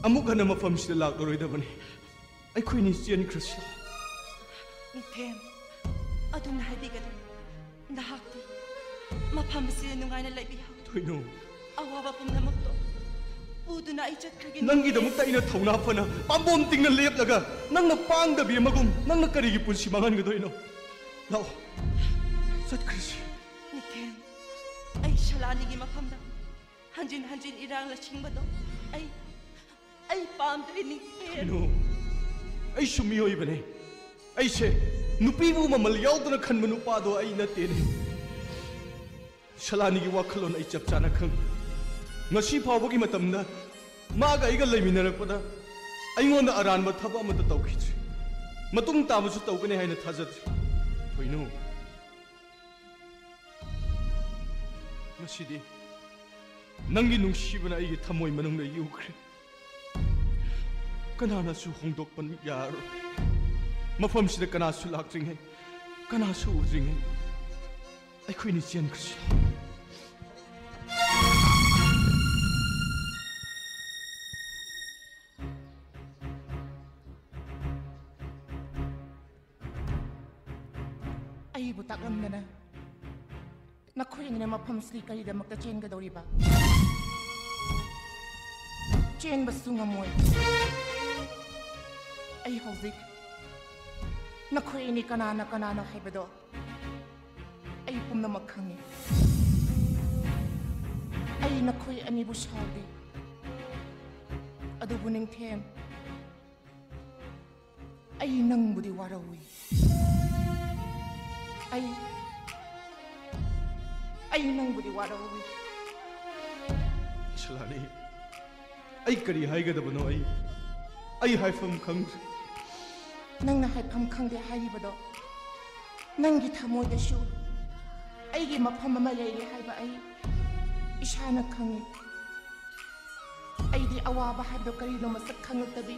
ꯑꯃꯨꯛ ꯍꯟꯅ ꯃꯐꯝꯁꯤꯗ ꯂꯥꯛꯂꯔꯣꯏꯗꯕꯅꯤ꯫ ꯑꯩꯈꯣꯏꯅꯤ ꯆꯦꯟꯈ꯭ꯔꯁꯤ꯫ ꯅꯤꯡꯊꯦꯝ, ꯑꯗꯨꯝꯅ ꯍꯥꯏꯕꯤꯒꯅꯨ꯫ ꯅꯍꯥꯛꯇꯤ ꯃꯐꯝ ꯑꯁꯤꯗ ꯅꯨꯡꯉꯥꯏꯅ ꯂꯩꯕꯤꯌꯨ꯫ ꯊꯣꯏꯅꯨ꯫ ꯑꯋꯥꯕ ꯄꯨꯝꯅꯃꯛꯇꯣ ꯄꯨꯗꯨꯅ ꯑꯩ ꯆꯠꯈ꯭ꯔꯒꯦ꯫ ꯅꯪꯒꯤꯗꯃꯛꯇ ꯑꯩꯅ ꯊꯧꯅꯥ ꯐꯅ ꯄꯥꯝꯕꯣꯝ ꯇꯤꯡꯅ ꯂꯦꯞꯂꯒ ꯅꯪꯅ ꯄꯥꯡꯗꯕꯤ ꯑꯃꯒꯨꯝ ꯅꯪꯅ ꯀꯔꯤꯒꯤ ꯄꯨꯟꯁꯤ ꯃꯥꯡꯍꯟꯒꯗꯣꯏꯅꯣ? ꯂꯥꯛꯑꯣ, ꯆꯠꯈ꯭ꯔꯁꯤ꯫ ꯅꯤꯡꯊꯦꯝ, ꯑꯩ ꯁꯂꯥꯅꯤꯒꯤ ꯃꯐꯝꯗ ꯍꯟꯖꯤꯟ ꯍꯟꯖꯤꯟ ꯏꯔꯥꯡ ꯂꯩꯁꯤꯟꯕꯗꯣ ꯑꯩ, ꯑꯩ ꯄꯥꯝꯗ꯭ꯔꯦ ꯅꯤꯡꯊꯦꯝ꯫ ꯀꯩꯅꯣ? ꯑꯩꯁꯨ ꯃꯤꯑꯣꯏꯕꯅꯦ꯫ ꯑꯩꯁꯦ ꯅꯨꯄꯤꯕꯨ ꯃꯃꯜ ꯌꯥꯎꯗꯅ ꯈꯟꯕ ꯅꯨꯄꯥꯗꯣ ꯑꯩ ꯅꯠꯇꯦꯅꯦ꯫ ꯁꯂꯥꯅꯤꯒꯤ ꯋꯥꯈꯜꯂꯣꯟ ꯑꯩ ꯆꯞ ꯆꯥꯅ ꯈꯪꯉꯤ꯫ ꯉꯁꯤ ꯐꯥꯎꯕꯒꯤ ꯃꯇꯝꯗ ꯃꯥꯒ ꯑꯩꯒ ꯂꯩꯃꯤꯟꯅꯔꯛꯄꯗ ꯑꯩꯉꯣꯟꯗ ꯑꯔꯥꯟꯕ ꯊꯕꯛ ꯑꯃꯠꯇ ꯇꯧꯈꯤꯗ꯭ꯔꯤ꯫ ꯃꯇꯨꯡ ꯇꯥꯕꯁꯨ ꯇꯧꯒꯅꯤ ꯍꯥꯏꯅ ꯊꯥꯖꯗ꯭ꯔꯤ꯫ ꯊꯣꯏꯅꯨ, ꯉꯁꯤꯗꯤ ꯅꯪꯒꯤ ꯅꯨꯡꯁꯤꯕꯅ ꯑꯩꯒꯤ ꯊꯃꯣꯏ ꯃꯅꯨꯡꯗ ꯌꯨꯈ꯭ꯔꯦ꯫ ꯀꯅꯥꯅꯁꯨ ꯍꯣꯡꯗꯣꯛꯄ ꯌꯥꯔꯣꯏ꯫ ꯃꯐꯝꯁꯤꯗ ꯀꯅꯥꯁꯨ ꯂꯥꯛꯇ꯭ꯔꯤꯉꯩ, ꯀꯅꯥꯁꯨ ꯎꯗ꯭ꯔꯤꯉꯩ ꯑꯩꯈꯣꯏꯅꯤ ꯆꯦꯟꯈ꯭ꯔꯁꯤ꯫ ꯑꯩꯕꯨ ꯇꯥꯛꯂꯝꯗꯅ ꯅꯈꯣꯏ ꯑꯅꯤꯅ ꯃꯐꯝꯁꯤꯗꯒꯤ ꯀꯔꯤꯗꯃꯛꯇ ꯆꯦꯟꯒꯗꯧꯔꯤꯕ? ꯆꯦꯟꯕꯁꯨ ꯉꯝꯃꯣꯏ꯫ ꯑꯩ ꯍꯧꯖꯤꯛ ꯅꯈꯣꯏ ꯑꯅꯤ ꯀꯅꯥꯅ ꯀꯅꯥꯅꯣ ꯍꯥꯏꯕꯗꯣ ꯑꯩ ꯄꯨꯝꯅꯃꯛ ꯈꯪꯉꯤ꯫ ꯑꯩ ꯅꯈꯣꯏ ꯑꯅꯤꯕꯨ ꯁꯥꯎꯗꯦ, ꯑꯗꯨꯕꯨ ꯅꯤꯡꯊꯦꯝ, ꯑꯩ ꯅꯪꯕꯨꯗꯤ ꯋꯥꯔꯧꯏ꯫ ꯑꯩ, ꯑꯩ ꯅꯪꯕꯨꯗꯤ ꯋꯥꯔꯧꯏ꯫ ꯁꯂꯥꯅꯤ, ꯑꯩ ꯀꯔꯤ ꯍꯥꯏꯒꯗꯕꯅꯣ? ꯑꯩ, ꯑꯩ ꯍꯥꯏꯐꯝ ꯈꯪꯗ꯭ꯔꯦ꯫ ꯅꯪꯅ ꯍꯥꯏꯐꯝ ꯈꯪꯗꯦ ꯍꯥꯏꯔꯤꯕꯗꯣ, ꯅꯪꯒꯤ ꯊꯃꯣꯏꯗꯁꯨ ꯑꯩꯒꯤ ꯃꯐꯝ ꯑꯃ ꯂꯩꯔꯦ ꯍꯥꯏꯕ ꯑꯩ ꯏꯁꯥꯅ ꯈꯪꯏ꯫ ꯑꯩꯗꯤ ꯑꯋꯥꯕ ꯍꯥꯏꯕꯗꯣ ꯀꯔꯤꯅꯣ ꯃꯁꯛ ꯈꯪꯂꯛꯇꯕꯤ,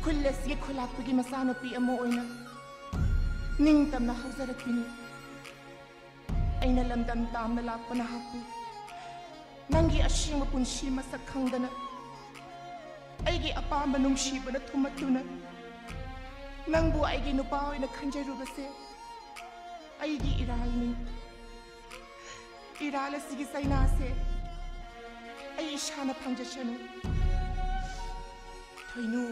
ꯈꯨꯜ ꯑꯁꯤꯒꯤ ꯈꯨꯂꯥꯛꯄꯒꯤ ꯃꯆꯥꯅꯨꯄꯤ ꯑꯃ ꯑꯣꯏꯅ ꯅꯤꯡꯇꯝꯅ ꯍꯧꯖꯔꯛꯄꯤꯅꯤ꯫ ꯑꯩꯅ ꯂꯝꯗꯝ ꯇꯥꯝꯅ ꯂꯥꯛꯄ ꯅꯍꯥꯛꯄꯨ ꯅꯪꯒꯤ ꯑꯁꯦꯡꯕ ꯄꯨꯟꯁꯤ ꯃꯁꯛ ꯈꯪꯗꯅ, ꯑꯩꯒꯤ ꯑꯄꯥꯝꯕ ꯅꯨꯡꯁꯤꯕꯅ ꯊꯨꯝꯃꯠꯇꯨꯅ, ꯅꯪꯕꯨ ꯑꯩꯒꯤ ꯅꯨꯄꯥ ꯑꯣꯏꯅ ꯈꯟꯖꯔꯨꯕꯁꯦ ꯑꯩꯒꯤ ꯏꯔꯥꯜꯅꯤ꯫ ꯏꯔꯥꯜ ꯑꯁꯤꯒꯤ ꯆꯩꯅꯥꯁꯦ ꯑꯩ ꯏꯁꯥꯅ ꯐꯪꯖꯁꯅꯨ꯫ ꯊꯣꯏꯅꯨ,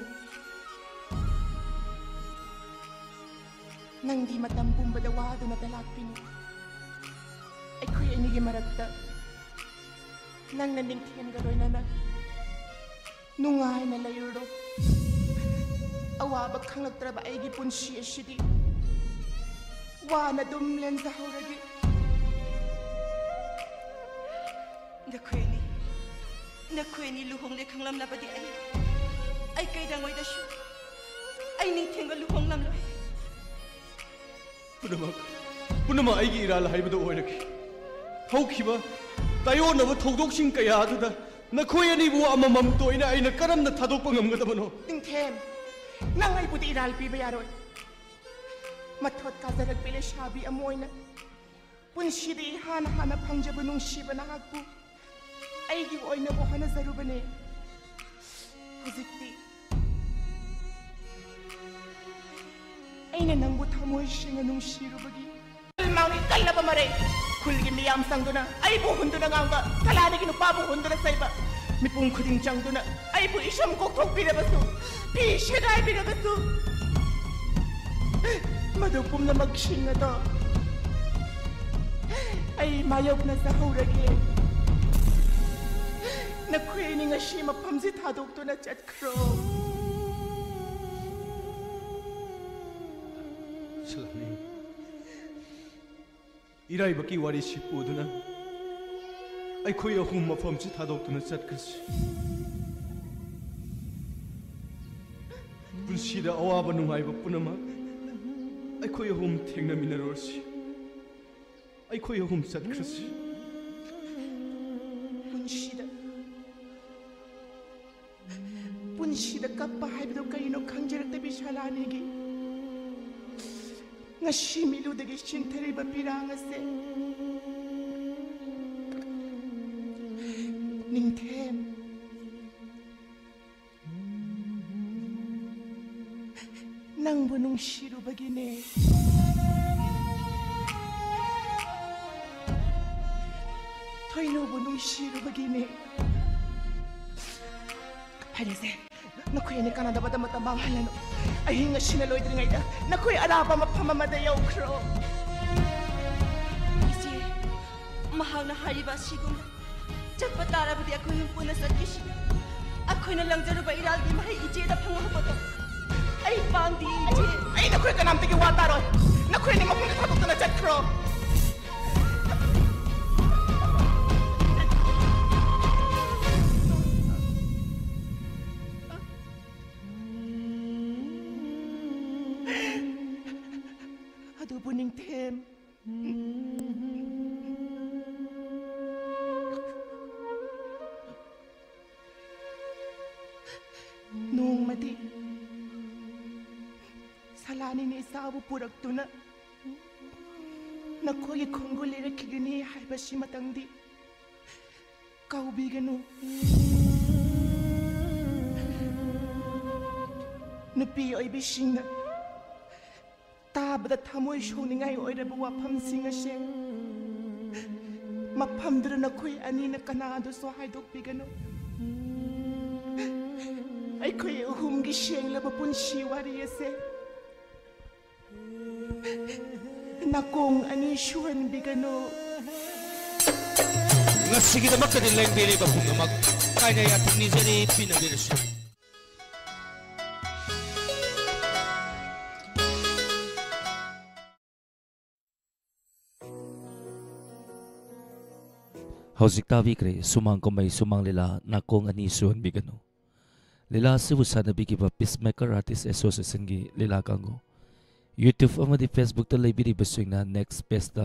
ꯅꯪꯗꯤ ꯃꯇꯝ ꯄꯨꯝꯕꯗ ꯋꯥꯗꯨꯅꯇ ꯂꯥꯛꯄꯤꯅꯤ꯫ ꯑꯩꯈꯣꯏ ꯑꯅꯤꯒꯤ ꯃꯔꯛꯇ ꯅꯪꯅ ꯅꯤꯡꯊꯦꯝꯒ ꯂꯣꯏꯅꯅ ꯅꯨꯡꯉꯥꯏꯅ ꯂꯩꯔꯨꯔꯣ꯫ ꯑꯋꯥꯕ ꯈꯪꯂꯛꯇ꯭ꯔꯕ ꯑꯩꯒꯤ ꯄꯨꯟꯁꯤ ꯑꯁꯤꯗꯤ ꯋꯥꯅ ꯑꯗꯨꯝ ꯂꯦꯟꯖꯍꯧꯔꯒꯦ꯫ ꯅꯈꯣꯏ ꯑꯅꯤ, ꯅꯈꯣꯏ ꯑꯅꯤ ꯂꯨꯍꯣꯡꯂꯦ ꯈꯪꯂꯝꯂꯕꯗꯤ ꯑꯩ, ꯑꯩ ꯀꯩꯗꯧꯉꯩꯗꯁꯨ ꯑꯩ ꯅꯤꯡꯊꯦꯝꯒ ꯂꯨꯍꯣꯡꯂꯝꯂꯣꯏ꯫ ꯄꯨꯝꯅꯃꯛ, ꯄꯨꯝꯅꯃꯛ ꯑꯩꯒꯤ ꯏꯔꯥꯜ ꯍꯥꯏꯕꯗꯨ ꯑꯣꯏꯔꯒꯦ꯫ ꯍꯧꯈꯤꯕ ꯇꯥꯏꯑꯣꯟꯅꯕ ꯊꯧꯗꯣꯛꯁꯤꯡ ꯀꯌꯥ ꯑꯗꯨꯗ ꯅꯈꯣꯏ ꯑꯅꯤꯕꯨ ꯑꯃꯃꯝꯇ ꯑꯣꯏꯅ ꯑꯩꯅ ꯀꯔꯝꯅ ꯊꯥꯗꯣꯛꯄ ꯉꯝꯒꯗꯕꯅꯣ? ꯅꯤꯡꯊꯦꯝ, ꯅꯪ ꯑꯩꯕꯨꯗꯤ ꯏꯔꯥꯜ ꯄꯤꯕ ꯌꯥꯔꯣꯏ꯫ ꯃꯊꯣꯠ ꯀꯥꯖꯔꯛꯄꯤ ꯂꯩꯁꯥꯕꯤ ꯑꯃ ꯑꯣꯏꯅ ꯄꯨꯟꯁꯤꯗ ꯏꯍꯥꯟ ꯍꯥꯟꯅ ꯐꯪꯖꯕ ꯅꯨꯡꯁꯤꯕ ꯅꯍꯥꯛꯄꯨ ꯑꯩꯒꯤ ꯑꯣꯏꯅꯕ ꯍꯣꯠꯅꯖꯔꯨꯕꯅꯦ꯫ ꯍꯧꯖꯤꯛꯇꯤ ꯑꯩꯅ ꯅꯪꯕꯨ ꯊꯃꯣꯏ ꯁꯦꯡꯅ ꯅꯨꯡꯁꯤꯔꯨꯕꯒꯤ ꯃꯥꯡꯒꯤ ꯀꯜꯂꯕ ꯃꯔꯩ, ꯈꯨꯜꯒꯤ ꯃꯤꯌꯥꯝ ꯆꯪꯗꯨꯅ ꯑꯩꯕꯨ ꯍꯨꯟꯗꯨꯅ ꯉꯥꯡꯕ, ꯀꯂꯥꯗꯒꯤ ꯅꯨꯄꯥꯕꯨ ꯍꯨꯟꯗꯨꯅ ꯆꯩꯕ, ꯃꯤꯄꯨꯝ ꯈꯨꯗꯤꯡ ꯆꯪꯗꯨꯅ ꯑꯩꯕꯨ ꯏꯁꯝ ꯀꯣꯛꯊꯣꯛꯄꯤꯔꯕꯁꯨ, ꯐꯤ ꯁꯦꯒꯥꯏꯕꯤꯔꯕꯁꯨ, ꯃꯗꯨ ꯄꯨꯝꯅꯃꯛꯁꯤꯡ ꯑꯗꯣ ꯑꯩ ꯃꯥꯌꯣꯛꯅꯖꯍꯧꯔꯒꯦ꯫ ꯅꯈꯣꯏ ꯑꯅꯤ ꯉꯁꯤ ꯃꯐꯝꯁꯤ ꯊꯥꯗꯣꯛꯇꯨꯅ ꯆꯠꯈ꯭ꯔꯣ꯫ ꯁꯂꯥꯅꯤ, ꯏꯔꯥꯏꯕꯛꯀꯤ ꯋꯥꯔꯤꯁꯤ ꯄꯨꯗꯨꯅ ꯑꯩꯈꯣꯏ ꯑꯍꯨꯝ ꯃꯐꯝꯁꯤ ꯊꯥꯗꯣꯛꯇꯨꯅ ꯆꯠꯈ꯭ꯔꯁꯤ꯫ ꯄꯨꯟꯁꯤꯗ ꯑꯋꯥꯕ ꯅꯨꯡꯉꯥꯏꯕ ꯄꯨꯝꯅꯃꯛ ꯑꯩꯈꯣꯏ ꯑꯍꯨꯝ ꯊꯦꯡꯅꯃꯤꯟꯅꯔꯨꯔꯁꯤ꯫ ꯑꯩꯈꯣꯏ ꯑꯍꯨꯝ ꯆꯠꯈ꯭ꯔꯁꯤ꯫ ꯄꯨꯟꯁꯤꯗ, ꯄꯨꯟꯁꯤꯗ ꯀꯞꯄ ꯍꯥꯏꯕꯗꯨ ꯀꯔꯤꯅꯣ ꯈꯪꯖꯔꯛꯇꯕꯤ ꯁꯂꯥꯅꯤꯒꯤ ꯉꯁꯤ ꯃꯤꯠꯂꯨꯗꯒꯤ ꯆꯦꯟꯊꯔꯤꯕ ꯄꯤꯔꯥꯡ ꯑꯁꯦ꯫ ꯅꯤꯡꯊꯦꯝ, ꯅꯪꯕꯨ ꯅꯨꯡꯁꯤꯔꯨꯕꯒꯤꯅꯦ꯫ ꯊꯣꯏꯅꯨꯕꯨ ꯅꯨꯡꯁꯤꯔꯨꯕꯒꯤꯅꯦ꯫ ꯐꯔꯦꯁꯦ, ꯅꯈꯣꯏ ꯑꯅꯤ ꯀꯥꯟꯅꯗꯕꯗ ꯃꯇꯝ ꯃꯥꯡꯍꯜꯂꯅꯨ꯫ ꯑꯍꯤꯡ ꯑꯁꯤꯅ ꯂꯣꯏꯗ꯭ꯔꯤꯉꯩꯗ ꯅꯈꯣꯏ ꯑꯔꯥꯞꯄ ꯃꯐꯝ ꯑꯃꯗ ꯌꯧꯈ꯭ꯔꯣ꯫ ꯏꯆꯦ, ꯃꯍꯥꯛꯅ ꯍꯥꯏꯔꯤꯕ ꯑꯁꯤꯒꯨꯝꯅ ꯆꯠꯄ ꯇꯥꯔꯕꯗꯤ ꯑꯩꯈꯣꯏ ꯑꯍꯨꯝ ꯄꯨꯟꯅ ꯆꯠꯈꯤꯁꯤ꯫ ꯑꯩꯈꯣꯏꯅ ꯂꯪꯖꯔꯨꯕ ꯏꯔꯥꯜꯒꯤ ꯃꯍꯩ ꯏꯆꯦꯗ ꯐꯪꯍꯧꯕꯗꯣ ꯑꯩ ꯄꯥꯝꯗꯦ, ꯏꯆꯦ꯫ ꯑꯩ ꯅꯈꯣꯏ ꯀꯅꯥꯝꯇꯒꯤ ꯋꯥ ꯇꯥꯔꯣꯏ꯫ ꯅꯈꯣꯏ ꯑꯅꯤ ꯃꯐꯝꯗ ꯊꯥꯗꯣꯛꯇꯨꯅ ꯆꯠꯈ꯭ꯔꯣ꯫ ꯑꯗꯨꯕꯨ ꯅꯤꯡꯊꯦꯝ, ꯅꯣꯡꯃꯗꯤ ꯁꯂꯥꯅꯤꯅ ꯏꯆꯥꯕꯨ ꯄꯨꯔꯛꯇꯨꯅ ꯅꯈꯣꯏꯒꯤ ꯈꯣꯡꯒꯨꯜ ꯂꯤꯔꯛꯈꯤꯒꯅꯤ ꯍꯥꯏꯕꯁꯤꯃꯇꯪꯗꯤ ꯀꯥꯎꯕꯤꯒꯅꯨ꯫ ꯅꯨꯄꯤ ꯑꯣꯏꯕꯤꯁꯤꯡꯅ ꯇꯥꯕꯗ ꯊꯃꯣꯏ ꯁꯣꯛꯅꯤꯡꯉꯥꯏ ꯑꯣꯏꯔꯕ ꯋꯥꯐꯝꯁꯤꯡ ꯑꯁꯦ ꯃꯐꯝꯗꯨꯗ ꯅꯈꯣꯏ ꯑꯅꯤꯅ ꯀꯅꯥꯗꯁꯨ ꯍꯥꯏꯗꯣꯛꯄꯤꯒꯅꯨ꯫ ꯑꯩꯈꯣꯏ ꯑꯍꯨꯝꯒꯤ ꯁꯦꯡꯂꯕ ꯄꯨꯟꯁꯤ ꯋꯥꯔꯤ ꯑꯁꯦ ꯅꯥꯀꯣꯡ ꯑꯅꯤ ꯁꯨꯍꯟꯕꯤꯒꯅꯨ꯫ ꯉꯁꯤꯒꯤꯗꯃꯛꯇꯗꯤ ꯂꯦꯡꯕꯤꯔꯤꯕ ꯄꯨꯝꯅꯃꯛ ꯀꯥꯏꯅ ꯌꯥꯊꯪ ꯅꯤꯖꯔꯤ, ꯄꯤꯅꯕꯤꯔꯁꯨ꯫ ꯍꯧꯖꯤꯛ ꯇꯥꯕꯤꯈ꯭ꯔꯦ ꯁꯨꯃꯥꯡ ꯀꯨꯝꯍꯩ ꯁꯨꯃꯥꯡ ꯂꯤꯂꯥ ꯅꯥꯀꯣꯡ ꯑꯅꯤ ꯁꯨꯍꯟꯕꯤꯒꯅꯨ꯫ ꯂꯤꯂꯥ ꯑꯁꯤꯕꯨ ꯁꯥꯟꯅꯕꯤꯈꯤꯕ Peacemaker Artist Associationꯒꯤ ꯂꯤꯂꯥ ꯀꯥꯡꯕꯨ꯫ YouTube ꯑꯃꯗꯤ Facebookꯇ ꯂꯩꯕꯤꯔꯤꯕꯁꯤꯡꯅ next pageꯇ